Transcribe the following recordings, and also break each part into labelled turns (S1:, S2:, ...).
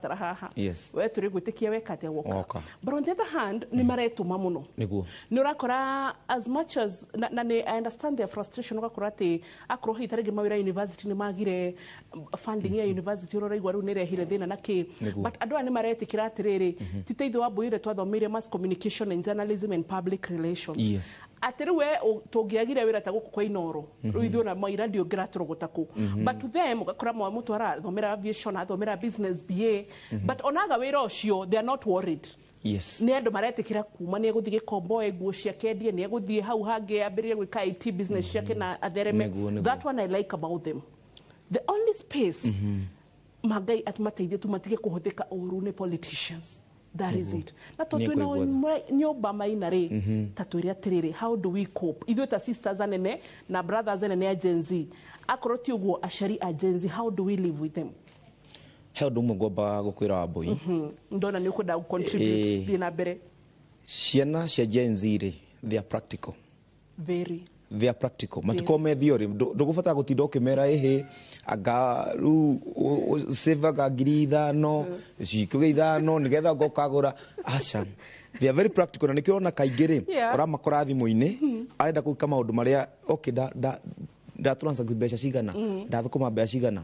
S1: Tara haha. We tũrĩ gwĩtĩkia weka atĩa woka.
S2: Woka.
S1: But on the other hand, nĩ maretũma mũno. Nĩ ũrakora as much as na nĩ I understand their frustration, ũgakora atĩ akorwo hihi ta rĩngĩ mawĩra university nĩ magire funding ya university, ũrĩa ũraigua rĩu nĩ ĩrehire thĩna na kĩ. But andũ aya nĩ maretĩkĩra atĩrĩrĩ, ti ta ithuĩ wambũire twathomeire mass communication and journalism and public relations, atĩ rĩu we tũngĩagire wĩra ta gũkũ kwa Inoro, rĩu ithuĩ ona maira ndiũngĩratũrogota kũ. But to them, ũgakora mũtũ arathomera aviation, athomera business BA, but onaga wĩra ũcio, they are not worried. Nĩ andũ maretĩkĩra kuma, nĩ egũthiĩ gĩkomboe nguo ciake endie, nĩ egũthiĩ hau hangĩ ambĩrĩrie gwĩka IT business ciake na athereme.
S2: Nĩguo, nĩguo.
S1: That one I like about them. The only space mangai atĩ mateithie tu matige kũhũthĩka ũru nĩ politicians. That is it. Na tondũ
S2: Nĩ
S1: twĩna
S2: kũigua.
S1: Nyũmba maina rĩ, ta twĩre atĩrĩrĩ, how do we cope ithuĩ ta sisters anene na brothers anene a Gen Z? Akorwo ti ũguo, aciari a Gen Z, how do we live with them?
S2: He ũndũ ũmwe ngwamba gũkwĩra, Wambũi.
S1: Ndona nĩ ũkwenda gũ-contribute. Thiĩ na mbere.
S2: Ciana cia Gen Z rĩ, they are practical.
S1: Very.
S2: They are practical, matikorwo me theory. Ndũgũbatara gũtinda ũkĩmera ĩhĩ anga rĩu savaga 5,000 cikũgĩa 5 nĩgetha ũkagũra. Aca, they are very practical, na nĩkĩo ũrona kaingĩ rĩ, ũramakora thimũ-inĩ arenda gwĩka maũndũ marĩa, okay, nda transact mbeca cigana, ndathũkũma mbeca cigana.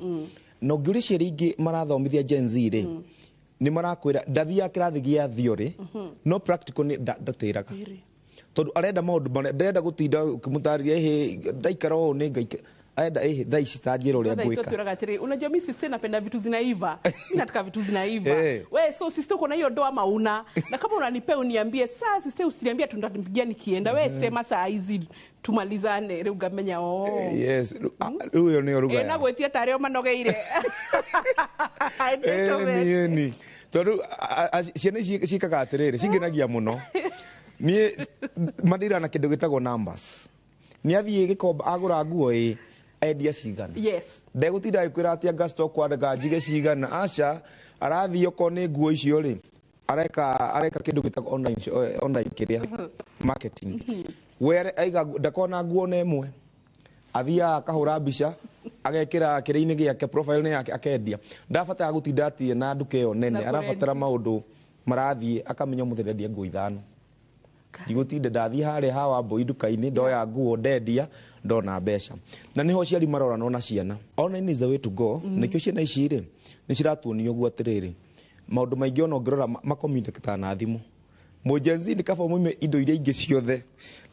S2: Na ũngĩũria ciari ingĩ marathomithia Gen Z rĩ, nĩ marakwĩra ndathiaga kĩrathi gĩa theory, no practical nĩ ndatĩraga.
S1: Very.
S2: Tondũ arenda maũndũ marĩa ndarenda gũtinda ũkĩmũtarĩria, ĩhĩ ndaikara ũũ nĩ ngaika, arenda ĩhĩ thaa ici ta njĩra ũrĩa
S1: Brother,
S2: ngwĩka.
S1: Twĩraga atĩrĩ, unajua mi sister napenda vitu zinaiva, mi nataka vitu zinaiva. We so sister, uko na hiyo doa mauna, na kama unanipea uniambie saa. Sister, usiniambie tundampigia nikienda. We sema saa hizi tumalizane. Rĩu ngamenya, oh.
S2: Yes, rĩu ĩyo nĩyo ruga
S1: na gwĩtia tarĩ o manogeire.
S2: Ĩni ĩni, tondũ ciana ici ciĩkaga atĩrĩrĩ, cingenagia mũno niĩ, mandira na kĩndũ gĩtagwo numbers. Nĩ athiĩ gĩkomba agũra nguo ĩ endia cigana. Ndegũtinda agĩkwĩra atĩ anga stock anga njige cigana. Aca, arathiĩ okorwo nĩ nguo icio rĩ, areka kĩndũ gĩtagwo online, online kĩrĩa marketing. We aiga ndakona nguo na ĩmwe, athiaga akahũra mbica, agekĩra kĩrĩa-inĩ gĩake, profile-inĩ yake, akendia. Ndabatara gũtinda atĩ na nduka ĩyo nene.
S1: Na
S2: Arabatara
S1: kũrenti.
S2: Maũndũ marathiĩ akamenya ũmũthĩ ndendia nguo 5, ndigũtinda ndathiĩ harĩa hawa mbũi nduka-inĩ, ndoya nguo, ndendia, ndona mbeca. Na nĩho aciari maroranwo na ciana. Online is the way to go. Nĩkĩo ciana ici rĩ, nĩ ciratuonia ũguo atĩrĩrĩ, maũndũ maingĩ ona ũngĩrora makomunicataga na thimũ. Mũ Gen Z nĩ kaba mũime indo iria ingĩ ciothe,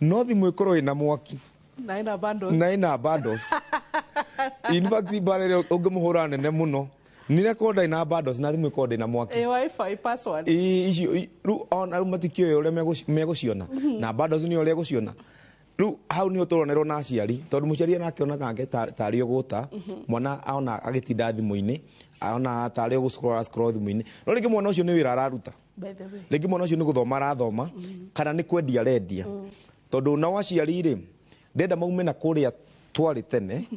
S2: no thimũ ĩkorwo ĩna mwaki
S1: na ĩna bundles.
S2: Na ĩna bundles. In fact, mbara ĩrĩa ũngĩmũhũra nene mũno nĩ rekorwo ndarĩ na bundles na thimũ ĩkorwo ndĩna mwaki.
S1: Ĩ wifi password.
S2: Ĩ, icio rĩu ona rĩu matikĩũĩ ũrĩa megũciona na bundles nĩ ũrĩa egũciona. Rĩu hau nĩho tũronerwo na aciari, tondũ mũciari onake onaga nake tarĩ ũgũta mwana, ona agĩtinda thimũ-inĩ, ona tarĩ ũgũscroll scroll thimũ-inĩ, no rĩngĩ mwana ũcio nĩ wĩra araruta.
S1: By the way,
S2: Rĩngĩ mwana ũcio nĩ gũthoma arathoma kana nĩ kwendia arendia, tondũ nao aciari rĩ, ndenda maume na kũrĩa twarĩ tene,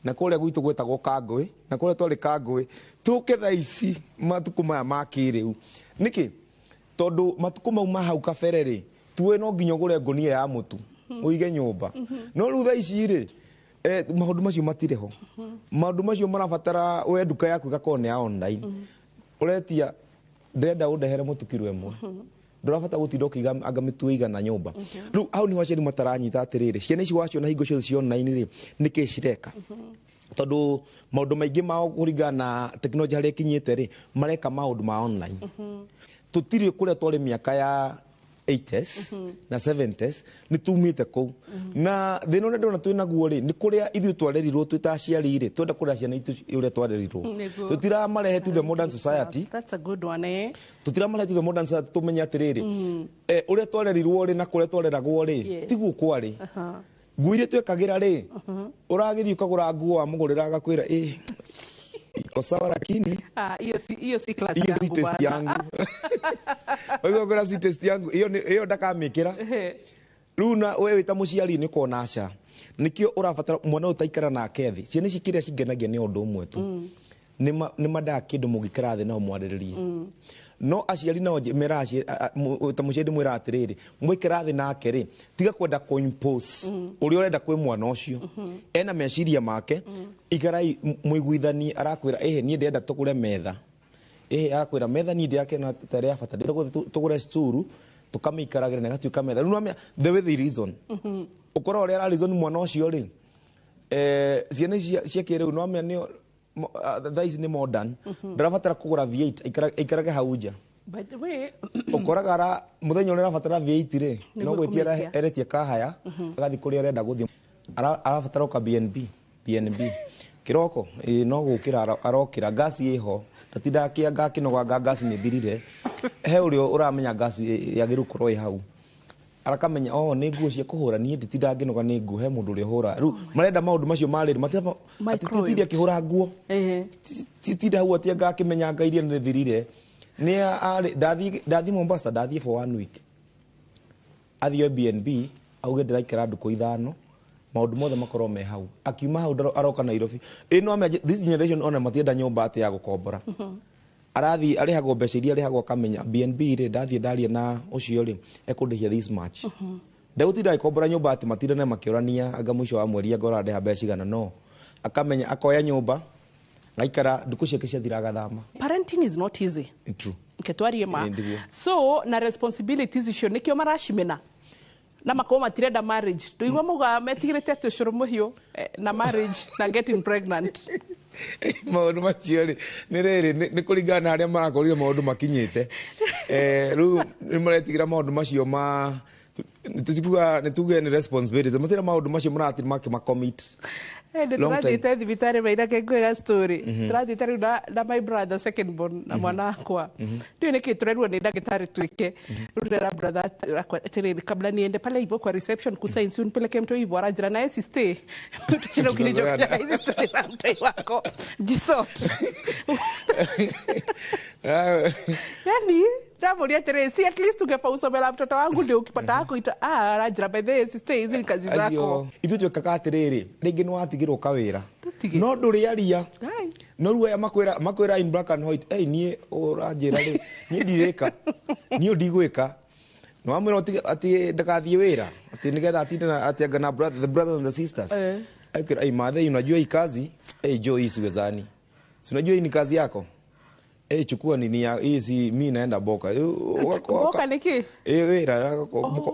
S2: na kũrĩa gwitũ gwetagwo kangũĩ, na kũrĩa twarĩ kangũĩ, tũke thaa ici matukũ maya ma kĩrĩu. Nĩkĩ? Tondũ matukũ mau ma hau kabere rĩ, tuwe no nginya ũgũre ngũnia ya mũtu ũige nyũmba, no rĩu thaa ici rĩ, maũndũ macio matirĩ ho. Maũndũ macio marabatara we nduka yaku ĩgakorwo nĩ ya online. Ũretia, ndĩrenda ũndehere mũtu kiro 1, ndũrabatara gũtinda ũkĩiga anga mĩtu ĩigana nyũmba. Rĩu hau nĩho aciari mataranyita atĩrĩrĩ, ciana ici waciona hingo ciothe ci online rĩ, nĩkĩ cireka? Tondũ maũndũ maingĩ mao kũringana na tekinoronjĩ harĩa ĩkinyĩte rĩ, mareka maũndũ ma online. Tũtirĩ kũrĩa twarĩ mĩaka ya 80s na 70s, nĩ tumĩte kũu. Na thĩna ũrĩa ndĩrona twĩ naguo rĩ, nĩ kũrĩa ithuĩ twarerirwo twĩ ta aciari rĩ, twenda kũrera ciana itũ ũrĩa twarerirwo. Tũtiramarehe to the modern society.
S1: That's a good one, eh?
S2: Tũtiramarehe to the modern society. Tũmenye atĩrĩrĩ, ũrĩa twarerirwo rĩ na kũrĩa twareragwo rĩ, tiguo kwarĩ. Nguo iria twekagĩra rĩ, ũragĩthiĩ ũkagũra nguo, wamũgũrĩra agakwĩra ĩ iko sawa, lakini
S1: Ah, hiyo si class
S2: hiyo si
S1: yangu
S2: taste
S1: bwana.
S2: yangu. Ũguo kwĩra si taste yangu, hiyo hiyo ndakamĩkĩra. Rĩu na we wĩ ta mũciari nĩ kona aca, nĩkĩo ũrabatara mwana ũyũ ũtaikara nake thĩ. Ciana ici kĩrĩa cingenagia nĩ ũndũ ũmwe tu, nĩ mandaga kĩndũ mũngĩikara thĩ nao mwarĩrĩrie. No aciari nao meraga ta mũciari ndĩmwĩraga atĩrĩrĩ, mwaikara thĩ nake rĩ, tiga kwenda kũ-impose ũrĩa ũrenda kwĩ mwana ũcio. Ena meciria make, ikarai mũiguithanie. Arakwĩra ĩhĩ, niĩ ndĩrenda tũgũre metha. Akwĩra metha niĩ ndĩrakĩona ta ĩrĩ ya bata, ndĩrenda tũgũre sturu tũkamĩikaragĩra na ĩgatuĩka metha. Rĩu nĩwamenya the way they reason, ũkora ũrĩa ara reason mwana ũcio rĩ, ciana ici cia kĩrĩu nĩwamenya nĩo thaa ici nĩ modern, ndarabatara kũgũra V8, aikarage hau nja.
S1: By the way,
S2: ũkoraga ara mũthenya ũrĩa arabatara V8 rĩ, no
S1: Nĩguo
S2: gwĩtia
S1: kũmĩikia.
S2: Eretia kahaya agathiĩ kũrĩa arenda gũthiĩ. Arabatara ũka BNB kĩroko, ĩ, no gũkĩra arokĩra ngasi ĩho, ndatinda akĩanga akĩnoga ngasi nĩ thirire. He ũrĩa ũramenya ngasi yagĩrĩirwo gũkorwo ĩ hau, arakamenya oh nĩ nguo cia kũhũra, niĩ nditinda ngĩnoga nĩ nguo, he mũndũ ũrĩa ũhũra. Rĩu marenda maũndũ macio ma rĩrĩ
S1: Microwave.
S2: atitinde akĩhũra nguo, tinda hau atianga akĩmenya anga iria nĩ thirire. Nĩ arĩ ndathiĩ Mombasa, ndathiĩ for one week, athiĩ BNB auge ndĩraikara ndukũ 5, maũndũ mothe makorwo me hau. Akiuma hau aroka Nairobi. Ĩ no amenya this generation ona matienda nyũmba atĩ ya gũkombora. Arathiĩ arĩhagwo mbeca iria arĩhagwo, akamenya BNB rĩ, ndathiĩ ndaria na ũcio rĩ, ekũndĩhia this much. Ndegũtinda agĩkombora nyũmba atĩ matindane makĩũrania anga mũico wa mweri anga ũrandĩha mbeca cigana, no akamenya akoya nyũmba gaikara ndukũ ciake ciathira agathama.
S1: Parenting is not easy.
S2: True.
S1: Ketwarie ma.
S2: Ĩ, ndiguo.
S1: So na responsibilities icio nikio maracimena na makorwo matirenda marriage, nduigua mauga metigĩrĩte atĩ ũcũrũ mũhiũ, na marriage na getting pregnant.
S2: Maũndũ macio rĩ, nĩ rĩrĩ nĩ kũringana na harĩa marakorire maũndũ makinyĩte. Rĩu nĩ maretigĩra maũndũ macio ma tũtikuga nĩ tuge nĩ responsibility, matira maũndũ macio marathiĩ makĩmacommit.
S1: Nĩ
S2: Long time.
S1: tũrathiĩte thibitarĩ mainake ngwĩga story, tũrathiĩte rĩu na my brother second born na mwana wakwa, ndiũĩ nĩkĩ tũrerwo nĩ ndagĩtarĩ twĩke. Rĩu ndĩrera brother akwa atĩrĩrĩ, kabla niende pale hivyo kwa reception kusign, si unipeleke mtoi hivyo. Aranjĩra naye sister, tukishinda ukinijokia na hizi story za mtoi wako, jisort. Yani ndamuria atĩrĩrĩ, si at least ungefa usomela mtoto wangu ndio ukipata wako ita. Ah, aranjĩra, by the way sister, hizi ni kazi zako.
S2: Acio ithuĩ twĩkaga atĩrĩrĩ, rĩngĩ nĩ watigĩrwo kawĩra
S1: Tũtige.
S2: no ndũrĩaria.
S1: Ai.
S2: No rĩu aya makwĩra in black and white, ei niĩ ũranjĩra rĩ, niĩ ndirĩka, niĩ ndigwĩka. Nĩ wamwĩra atĩ ndagathiĩ wĩra atĩ nĩgetha atinde na atĩ anga na brother, the brothers and the sisters. Akwĩra, ei mathe, unajua hii kazi, ei jo, hii siwezani, si unajua hii ni kazi yako, ei chukua nini ya hii, si mi naenda boka.
S1: Boka nĩkĩ?
S2: Ĩ wĩra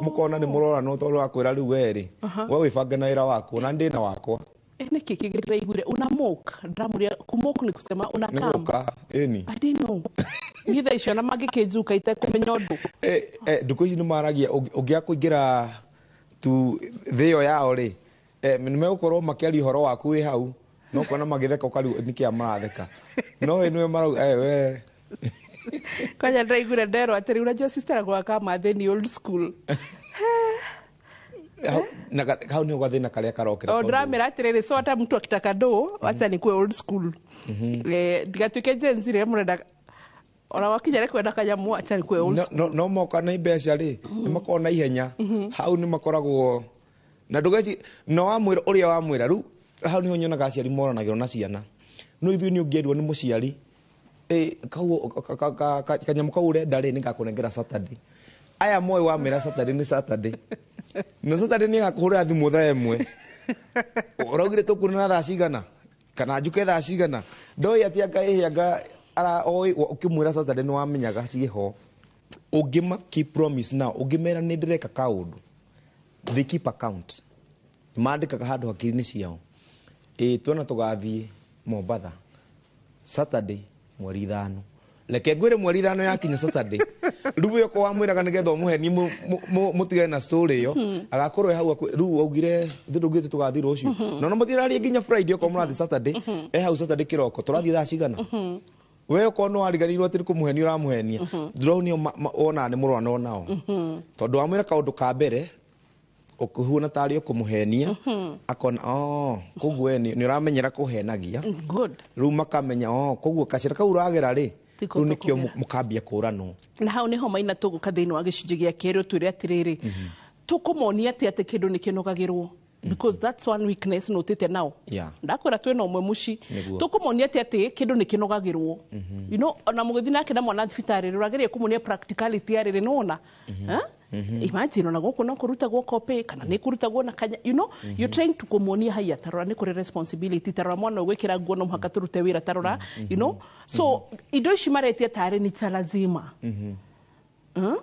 S2: mũkona nĩ mũrora no tondũ akwĩra rĩu we rĩ, we wĩbange na wĩra waku na ndĩ na wakwa.
S1: Nĩkĩ kĩngĩ ndĩraiguire una mock? Ndĩramũria kumok ni kusema una
S2: Nĩ
S1: come.
S2: gũka ĩni.
S1: I didn't know. Niĩ thaa icio ona mangĩkĩnjuka itekũmenya ũndũ.
S2: Ndukũ ici nĩ maragia ũngĩaga kũingĩra tu thĩ ĩyo yao rĩ, nĩ megũkorwo makĩaria ũhoro waku wĩ hau, no kuona magĩtheka ũkarigwo nĩkĩa maratheka, no we nĩwe marauga we.
S1: Kwanja ndĩraiguire nderwo atĩrĩ, unajua sister akwa kama ni old school.
S2: Hau na hau nĩho gathĩna karĩa karokĩra
S1: O
S2: tondũ-
S1: ndĩramera atĩrĩrĩ, so hata mtu akitaka do, wacha nikuwe old school. Ndigatuĩke Gen Z rĩrĩa mũrenda ona wakinya nĩ kwenda kanyamũ, acha nikuwe old
S2: no,
S1: school.
S2: no moka na mbeca rĩ, nĩ makoragwo na ihenya, hau nĩ makoragwo na ndũgeci no wamwĩra ũrĩa wamwĩra. Rĩu hau nĩho nyonaga aciari moranagĩrwo na ciana, no ithuĩ nĩ ũngĩerwo nĩ mũciari, kau kanyamũ kau ũrenda rĩ, nĩngakũnengera Saturday. Aya moĩ wamĩra Saturday nĩ Saturday, na Saturday nĩ agakũhũrĩra thimũ thaa 1, ũraugire tũkuonana thaa cigana kana njuke thaa cigana, ndoĩ atĩ anga ĩhĩ anga ara oĩ ũkĩmwĩra Saturday nĩ wamenyaga ciĩho. Ũngĩma keep promise now, ũngĩmera nĩ ndĩreka kaũndũ, they keep account, mandĩkaga handũ hakiri-inĩ ciao, ĩ tuona tũgathiĩ Mombatha Saturday mweri 5, reke ngwĩre mweri 5 yakinya Saturday. Rĩu we okorwo wamwĩraga nĩgetha ũmũhenie mũtigane na story ĩyo, agakorwo e hau rĩu augire ithuĩ ndũngĩte tũgathiĩ rũciũ, no no mũtiraria nginya Friday, okorwo mũrathiĩ Saturday e hau Saturday kĩroko tũrathiĩ thaa cigana, we okorwo nĩ wariganĩirwo atĩ nĩ kũmũhenia ũramũhenia, ndĩrau nĩo wonaga nĩ mũrwana onao, tondũ wamwĩra kaũndũ ka mbere ũkĩhuana tarĩ ũkũmũhenia, akona oh koguo we nĩ ũramenyera kũhenagia.
S1: Good.
S2: Rĩu makamenya oh koguo kacĩra kau ũragera rĩ,
S1: Tiko
S2: rĩu nĩkĩo
S1: tũkũgera.
S2: Mũkambia kũranwo.
S1: Na hau nĩho maina tũgũka thĩinĩ wa gĩcunjĩ gĩa kerĩ, ũtwĩre atĩrĩrĩ, tũkũmonia atĩ kĩndũ nĩ kĩnogagĩrwo, because that's one weakness notĩte nao. Ndakwĩra twĩna ũmwe mũci.
S2: Nĩguo.
S1: Tũkũmonia atĩ kĩndũ nĩ kĩnogagĩrwo, you know, ona mũgĩthiĩ nake na mwana thibitarĩ rĩ, ũrageria kũmuonia practicality ya rĩrĩ nĩwona. Imagine ona gũkũ no kũrutagwo copy kana nĩ kũrutagwo na kanya, you know, you're trying to kũmuonia haya tarora nĩ kũrĩ responsibility, tarora mwana ũgwĩkĩra nguo no mũhaka tũrute wĩra, tarora, you know. So indo ici maretia tarĩ ni ta lazima.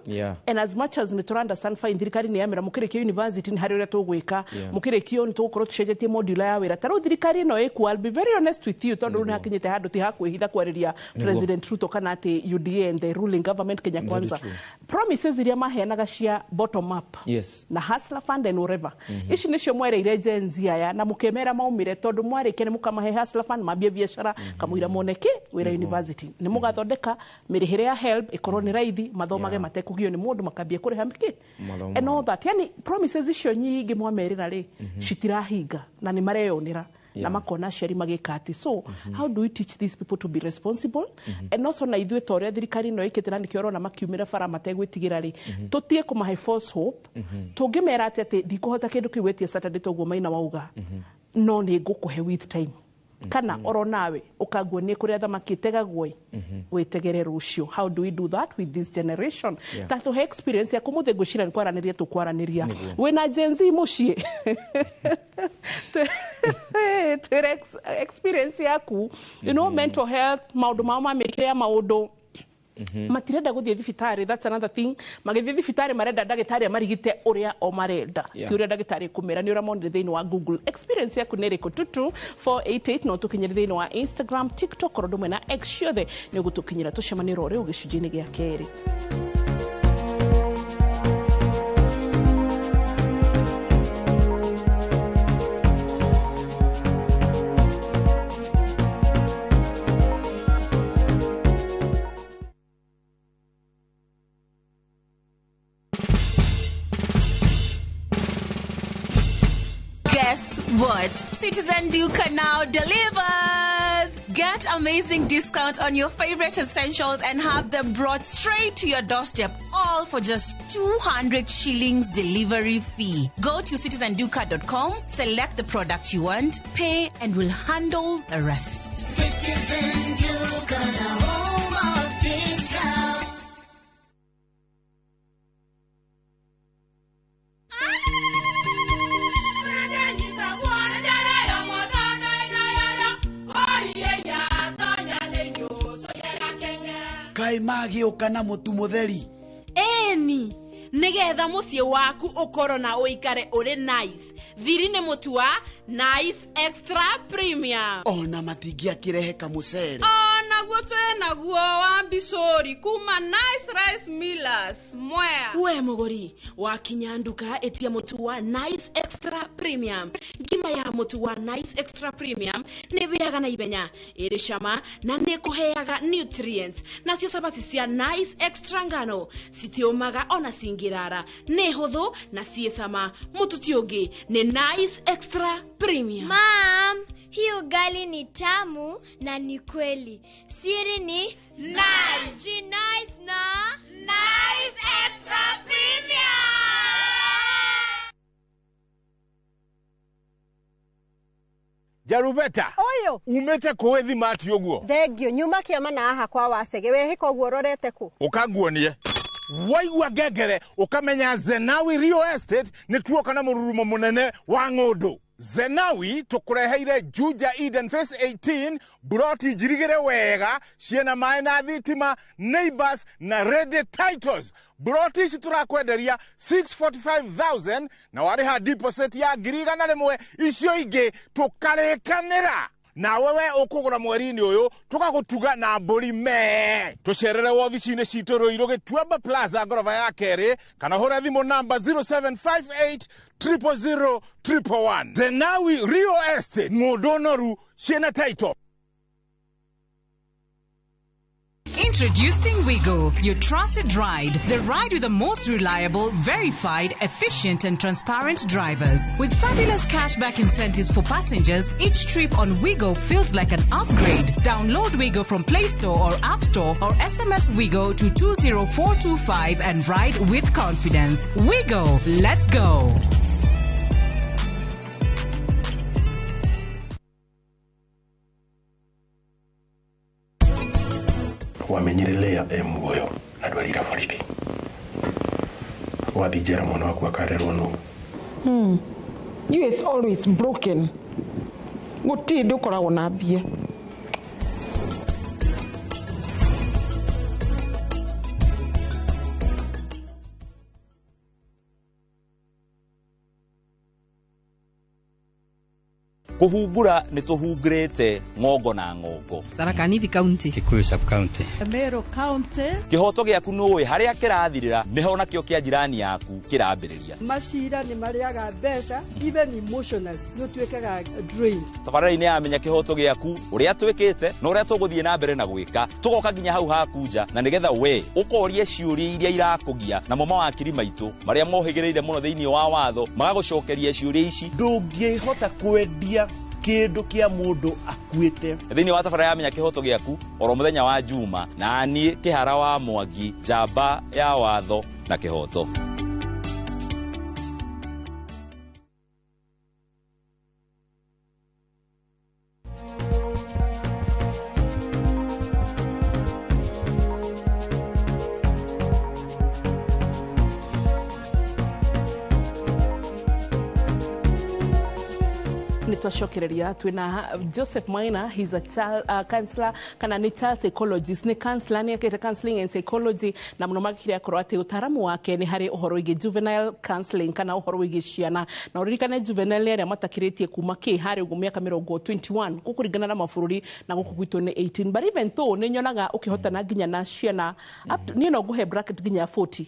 S2: Yeah.
S1: And as much as nĩ understand fine thirikari nĩ yamera mũkĩrĩkia university nĩ harĩ ũrĩa tũgwĩka, mũkĩrĩkio nĩ tũgũkorwo tũcenjetie module ya wĩra. Ta rĩu thirikari ĩno ĩkuo, I'll be very honest with you, tondũ rĩu nĩ hakinyĩte handũ ti hakwĩhitha kwarĩria President Ruto kana atĩ UDA and the ruling government Kenya Kwanza. Promises iria maheanaga cia bottom up.
S2: Yes.
S1: Na Hustler Fund and whatever. Ici nĩcio mwereire Gen Z aya na mũkĩmera maumire tondũ mwarĩkia nĩ mũkamahe Hustler Fund mambie biacara kamũira mone kĩ wĩra university. Nĩ mũgathondeka mĩrĩhĩre ya HELB ĩkorwo nĩ raithi mathomage matekũgio nĩ mũndũ makambia kũrĩha mĩkĩ and all that. Yani promises icio nyingĩ mwamerĩra rĩ citirahinga na nĩ mareyonera na makona aciari magĩka atĩ. So how do we teach these people to be responsible? And also na ithuĩ ta ũrĩa thirikari ĩno ĩkĩte na nĩkĩo ũrona makiumĩra bara mategwĩtigĩra rĩ, tũtige kũmahe false hope. Tũngĩmera atĩ atĩ ndikũhota kĩndũ kĩu wetie Saturday toguo Maina wauga, no nĩ ngũkũhe with time. Kana oro nawe ũkanguonie kũrĩa thamaki ĩtegagwo wĩtegere rũciũ. How do we do that with this generation? Ta tũhe experience yaku mũthĩ ngwĩciria nĩ kwaranĩria tũkwaranĩria wĩna Gen Z mũciĩ twĩre experience yaku, you know, mental health, maũndũ mao ma mĩkĩre ya maũndũ. Matirenda gũthiĩ thibitarĩ, that's another thing. Magĩthiĩ thibitarĩ marenda ndagĩtarĩ amarigite ũrĩa o marenda, ti ũrĩa ndagĩtarĩ ekũmera, nĩ ũrĩa monire thĩinĩ wa Google. Experience yaku nĩ ĩrĩkũ? 22488 no tũkinyĩre thĩinĩ wa Instagram, TikTok, oro ndũmwe na X ciothe nĩ ũgũtũkinyĩra. Tũcemanie ro rĩu gĩcunjĩ-inĩ gĩa kerĩ.
S3: Guess what? Citizen Duka now delivers! Get amazing discount on your favorite essentials and have them brought straight to your doorstep, all for just 200 shillings delivery fee. Go to citizenduka.com, select the product you want, pay, and we'll handle the rest.
S4: Citizen Duka, the home of discount.
S5: Kai magĩũka na mũtu mũtheri.
S6: Eni, nĩgetha mũciĩ waku ũkorwo na ũikare ũrĩ nice. Thiri nĩ mũtu wa Nice Extra Premium.
S5: Ona matingĩakĩrehe kamũcere.
S7: Onaguo twĩnaguo wa mbicũri kuma Nice Rice Millers Mwea.
S6: We mũgũri, wakinya nduka ĩtia mũtu wa Nice Extra Premium. Ngima ya mũtu wa Nice Extra Premium nĩ ĩhĩaga na ihenya, ĩrĩ cama na nĩ ĩkũheaga nutrients. Nacio cabaci cia Nice Extra ngano citiũmaga ona cingĩrara, nĩ hũthũ na ciĩ cama. Mũtu ti ũngĩ nĩ Nice Extra Premium.
S8: Mom, hii ugali ni tamu na ni kweli. Siri ni Nice. Nice na
S7: Nice Extra Premium.
S9: Jarubeta.
S10: Oyo.
S9: Umete kũĩ thimati ũguo.
S10: Thengio nyuma kĩama na haha kwa Wacege wehĩka ũguo ũrorete kũ?
S9: Ũkanguonie. Waigua ngengere ũkamenya Zenawi Real Estate nĩ tuoka na mũrurumo mũnene wa ng'ũndũ. Zenawi tũkũreheire Juja Eden Phase 18 buroti njirigĩre wega ciĩna maĩ na thitima, neighbors na ready titles. Buroti ici tũrakwenderia 645,000 na warĩha deposit ya 100,000, icio ingĩ tũkarĩkanĩra. Nawe we ũkũgũra mweri-inĩ ũyũ tũgagũtuga na mbũri mee. Tũcerere wobici-inĩ citũ Ruiru Gĩtuamba Plaza ngoroba ya kerĩ, kana hũra thimũ namba 0758 000 111. Zenawi Real Estate, ng'ũndũ noru ciĩna title.
S3: Introducing Wigo, your trusted ride. The ride with the most reliable, verified, efficient and transparent drivers. With fabulous cashback incentives for passengers, each trip on Wigo feels like an upgrade. Download Wigo from Play Store or App Store or SMS Wigo to 20425 and ride with confidence. Wigo, let's go.
S11: Wamenyire Leah e muoyo na ndwarira borithi. Wathiĩ njera mwana waku akarerwo nũ?
S12: You is always broken. Gũtirĩ ndĩ ũkoragwo na mbia.
S13: Kũhungura nĩ tũhungurĩte ng'ongo na ng'ongo.
S3: Tharaka Nithi County,
S14: Kikuyu sub county,
S7: Meru County.
S13: Kĩhoto gĩaku nũĩ harĩa kĩrathirĩra nĩho nakĩo kĩa jirani yaku kĩrambĩrĩria.
S15: Macira nĩ marĩaga mbeca, even emotionally nĩ ũtuĩkaga drained.
S13: Tabarĩra-inĩ ya Menya Kĩhoto Gĩaku, ũrĩa twĩkĩte na ũrĩa tũgũthiĩ na mbere na gwĩka, tũgoka nginya hau haku nja, na nĩgetha we ũkorie ciũria iria irakũgia, namo mawakiri maitũ marĩa mohĩgĩrĩire mũno thĩinĩ wa watho magagũcokeria ciũria ici.
S16: Ndũngĩhota kwendia kĩndũ kĩa mũndũ akuĩte.
S13: Thĩinĩ wa tabarĩra ya Menya Kĩhoto Gĩaku oro mũthenya wa Juma, na niĩ Kĩhara wa Mwangi, njamba ya watho na kĩhoto.
S1: Twacokereria twina Joseph Maina, he's a child counselor kana ni child psychologist, ni counselor, ni akete counseling and psychology, na muno makire akorwo ati utaramu wake ni hari uhoro wigi juvenile counseling kana uhoro wigi ciana. Na uririkane juvenile aria matakiritie kuma ki hari uguo miaka 21 gukuringana na mabururi na guku gwitu ni 18, but even though ni nyonaga ukihotana nginya na ciana up to, ni no nguhe bracket nginya 40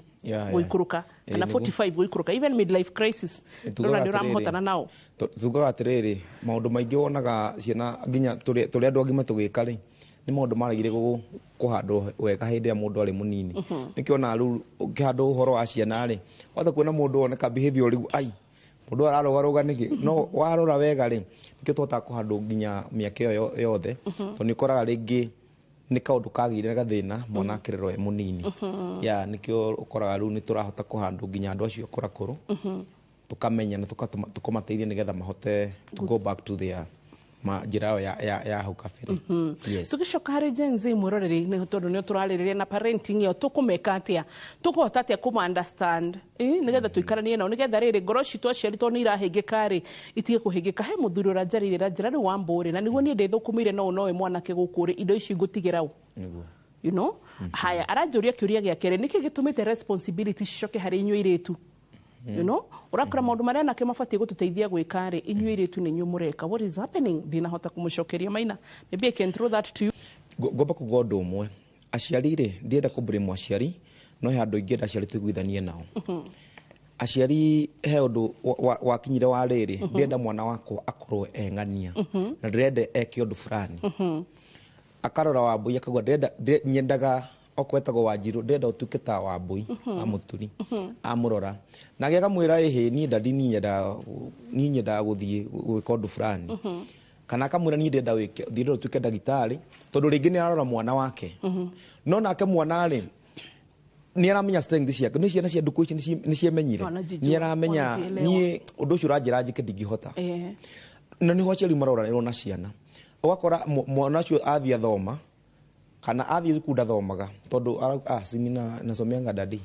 S1: guikuruka kana 45 guikuruka, even midlife crisis ndona ndi uramhotana nao.
S2: Tugaga atiriri, maundu maingi wonaga ciana nginya turi andu agima tugika ri, ni maundu maragire kuhandwo wega hindi ya mundu ari munini. Nikio riu ukihandwo uhoro wa ciana ri, wahota kuona mundu woneka behavior riu ai mundu ararugaruga niki, no warora wega ri, nikio twahotaga kuhandwo nginya miaka iyo yothe, tondu ni ukoraga ringi ni kaundu kagire gathina mwana akirerwo e munini. Ya nikio ukoraga riu ni turahota kuhandwo nginya andu acio akurakuru, tukamenya na tukomateithia nigetha mahote to go back to their njĩra yao ya hau kabere. Yes.
S1: Tugicoka harĩ Gen Z mwĩroreri, nĩ tondũ nĩ tũrarĩrĩria na parenting ĩyo, tũkũmeka atĩa, tũkũhota atĩa kũma understand nĩgetha tũikaranie nao, nĩgetha rĩrĩ ngoro citũ aciari tondũ nĩ irahĩngĩka rĩ itige kũhĩngĩka. He mũthuri ũranjarĩirie na njĩra rĩu wa mbũrĩ, na nĩguo niĩ ndĩthũkũmĩire no nowe mwanake gũkũ rĩ, indo ici ngũtigĩra ũ, you know. Haya, aranjũria kĩũria gĩa kerĩ, nĩkĩ gĩtũmĩte responsibility cicoke harĩ inyuĩ airĩtu? You know, urakora maundu maria anake mabatie gututeithia gwika ri, inyuĩ airĩtu nĩ inyuĩ mũreka. What is happening? Ndinahota kũmũcokeria Maina, maybe I can throw that to you.
S2: Ngomba kuga ũndũ ũmwe, aciari rĩ, ndienda kũblame aciari, no he andũ ingĩenda aciari tũiguithanie nao. Aciari he ũndũ wakinyire wa rĩrĩ, ndĩrenda mwana wakwa akorwo eng'ania, na ndĩrenda eke ũndũ fulani. Akarora Wambui akauga ndĩrenda, nyendaga okorwo etagwo Wanjiru, ndĩrenda ũtuĩke ta Wambui wa Mũturi. Amũrora nake akamwĩra ĩhĩ, niĩ dadi niĩ nyendaga gũthiĩ gwĩka ũndũ fulani, kana akamwĩra niĩ ndĩrenda wĩke, ndĩrenda ũtuĩke ndagĩtarĩ, tondũ rĩngĩ nĩ ararora mwana wake. No nake mwana rĩ, nĩ aramenya strength ciake, nĩ ciana cia ndukũ ici nĩ ciemenyire, nĩ aramenya niĩ ũndũ ũcio ũranjĩra njĩke ndingĩhota. Na nĩho aciari maroranĩrwo na ciana, ũgakora mwana ũcio athiĩ athoma kana athiĩ thukuru ndathomaga tondu simi nasomeanga dadi,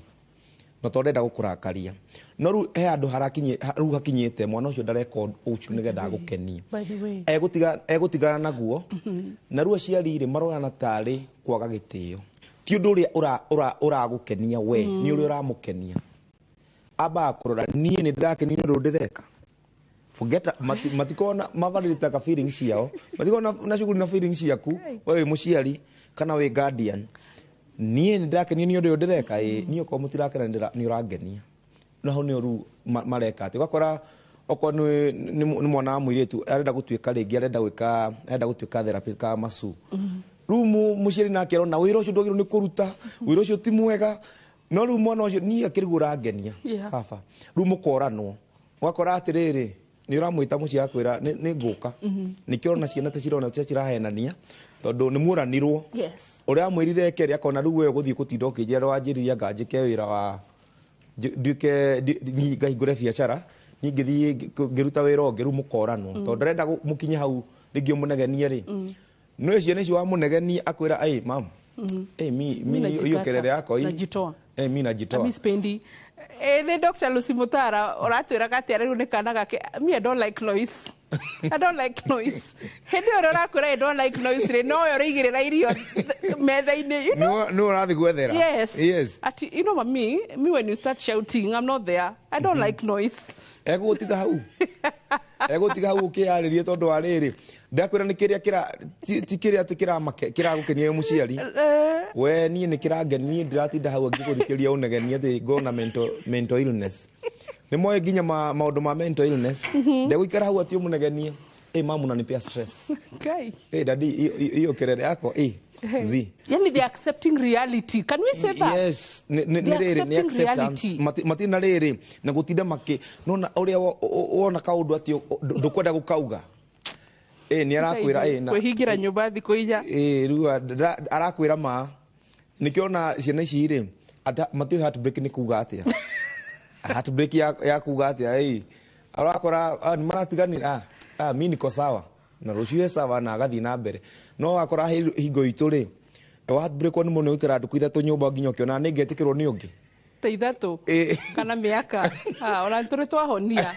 S2: no tondu ndenda gũkũrakaria. No rĩu he handũ rĩu hakinyĩte mwana ũcio ndareka ũcio nĩgetha agũkenie, egũtigana naguo. Na rĩu aciari rĩ marorana tarĩ kwaga gĩtĩo, ti ũndũ ũrĩa ũragũkenia we, nĩ ũrĩa ũramũkenia. Ambaga kũrora niĩ nĩ ndĩrakenio nĩ ũndũ ndĩreka. Forget matikona mavaliditaga feelings ciao, matikona na shughuli na feelings ciaku we wĩ mũciari kana wĩ guardian. Niĩ nĩ ndĩrakenio nĩ ũndũ ũyũ ndĩreka, ĩ niĩ okorwo mũtirakena nĩ ũrangenia. Na hau nĩho rĩu mareka atĩ ũgakora okorwo nĩ mwana wa mũirĩtu arenda gũtuĩka rĩngĩ arenda gwĩka, arenda gũtuĩka therapist kana masu. Rĩu mũciari nake arona wĩra ũcio ndwagĩrĩirwo nĩ kũruta, wĩra ũcio ti mwega, no rĩu mwana ũcio niĩ akĩrigwo ũrangenia baba. Rĩu mũkoranwo, ũgakora atĩrĩrĩ nĩ ũramwĩta mũciĩ akwĩra nĩ ngũka. Nĩkĩo ũrona ciana ta cirona ta cirahenania, tondũ nĩ muoranirwo. Ũrĩa amwĩrire eke rĩ, akona rĩu we ũgũthiĩ gũtinda ũkĩnjĩra wanjĩrire anga njĩke wĩra wa nduĩke ngahingũre biacara, niĩ ngĩthiĩ ngĩruta wĩra ũngĩ, rĩu mũkoranwo. Tondũ ndarenda mũkinye hau rĩngĩ ũmũnegenie rĩ. No ciana icio wamũnegenia akwĩra ai mam, mi hiyo kelele yako hii.
S1: Najitoa.
S2: Mi najitoa.
S1: Mi spendi. Nĩ Dr. Lucy Mutara ũratwĩraga atĩ rĩu nĩ kana gake. Me, I don't like noise. I don't like noise. Hĩndĩ ĩyo ũrakwĩra I don't like noise rĩ, nowe ũraigĩrĩra irio metha-inĩ, you know?
S2: Nĩ ũrathiĩ gwethera.
S1: Yes.
S2: Yes.
S1: Ati, you know, me, when you start shouting, I'm not there. I don't like noise.
S2: Egũgũtiga hau, egũtiga hau ũkĩyarĩrie, tondũ wa rĩrĩ, ndakwĩra nĩ kĩrĩa kĩra ti kĩrĩa atĩ kĩragũkenia wĩ mũciari. We niĩ nĩ kĩrangenia, niĩ ndĩratinda hau ngĩgũthikĩria ũnegenia atĩ ngona mental illness. Nĩ moĩ nginya maũndũ ma mental illness. Ndegũikara hau atĩ ũmũnegenie, ĩ mamu unanipea stress.
S1: Kai.
S2: Ĩ daddy, hiyo kelele yako ĩ zi.
S1: Yani they are accepting reality. Can we say that?
S2: Yes, nĩ
S1: They are
S2: rĩrĩ nĩ
S1: accepting
S2: acceptance.
S1: reality.
S2: Matina rĩrĩ na gũtinda makĩ nona ũrĩa wona kaũndũ atĩ ndũkwenda gũkauga, ĩ nĩ arakwĩra ĩ na
S1: Kwĩhingĩra nyũmba thikũ 4.
S2: Ĩ rĩu arakwĩra ma nĩkĩo ciana ici rĩ matiũĩ heartbreak nĩ kuga atĩa, heartbreak ya kuga atĩa. Ĩ arakora nĩ maratiganire, mi niko sawa na rũciũ e sawa na agathiĩ na mbere. No wakora hingo itũ rĩ, wa heartbreak nĩ mũno ũikara ndukũ 3 nyũmba nginya ũkĩona nĩ ngetĩkĩrwo nĩ ũngĩ.
S1: Ta 3 kana mĩaka. Ona tũrĩ twahonia.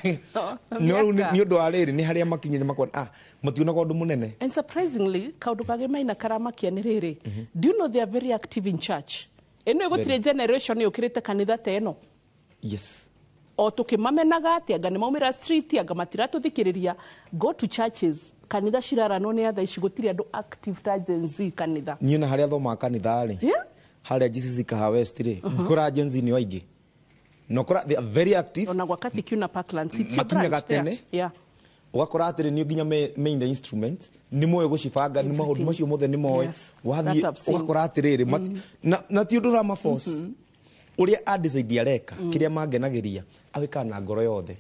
S2: No rĩu nĩ ũndũ wa rĩrĩ, nĩ harĩa makinyĩte makona mationaga ũndũ mũnene.
S1: And surprisingly, kaũndũ kangĩ maina karamakia nĩ rĩrĩ, do you know they are very active in church? Ĩno ĩgũtirĩ generation yũkĩrĩte kanitha ta ĩno.
S2: Yes.
S1: O tũkĩmamenaga atĩ anga nĩ maumĩra street, anga matiratũthikĩrĩria, go to churches, kanitha ciraranwo nĩ atha ici, gũtirĩ andũ active ta Gen Z kanitha.
S2: Niĩ na harĩa thomaga kanitha rĩ, harĩa GCC Kahawa West rĩ, ngũkora Gen Z nĩo aingĩ na ũkora they are very active.
S1: Ona gwa Kathikuna Parklands, it's your
S2: Makinyaga
S1: branch there.
S2: tene. Ũgakora atĩrĩ nĩ nginya me in the instrument, nĩ moĩ gũcibanga, nĩ maũndũ macio mothe nĩ moĩ.
S1: Yes,
S2: Wathiĩ
S1: that I've seen.
S2: ũgakora atĩrĩrĩ na ti ũndũ ũramaforce, ũrĩa adecide areka, kĩrĩa mangenagĩria awĩkaga na ngoro yothe.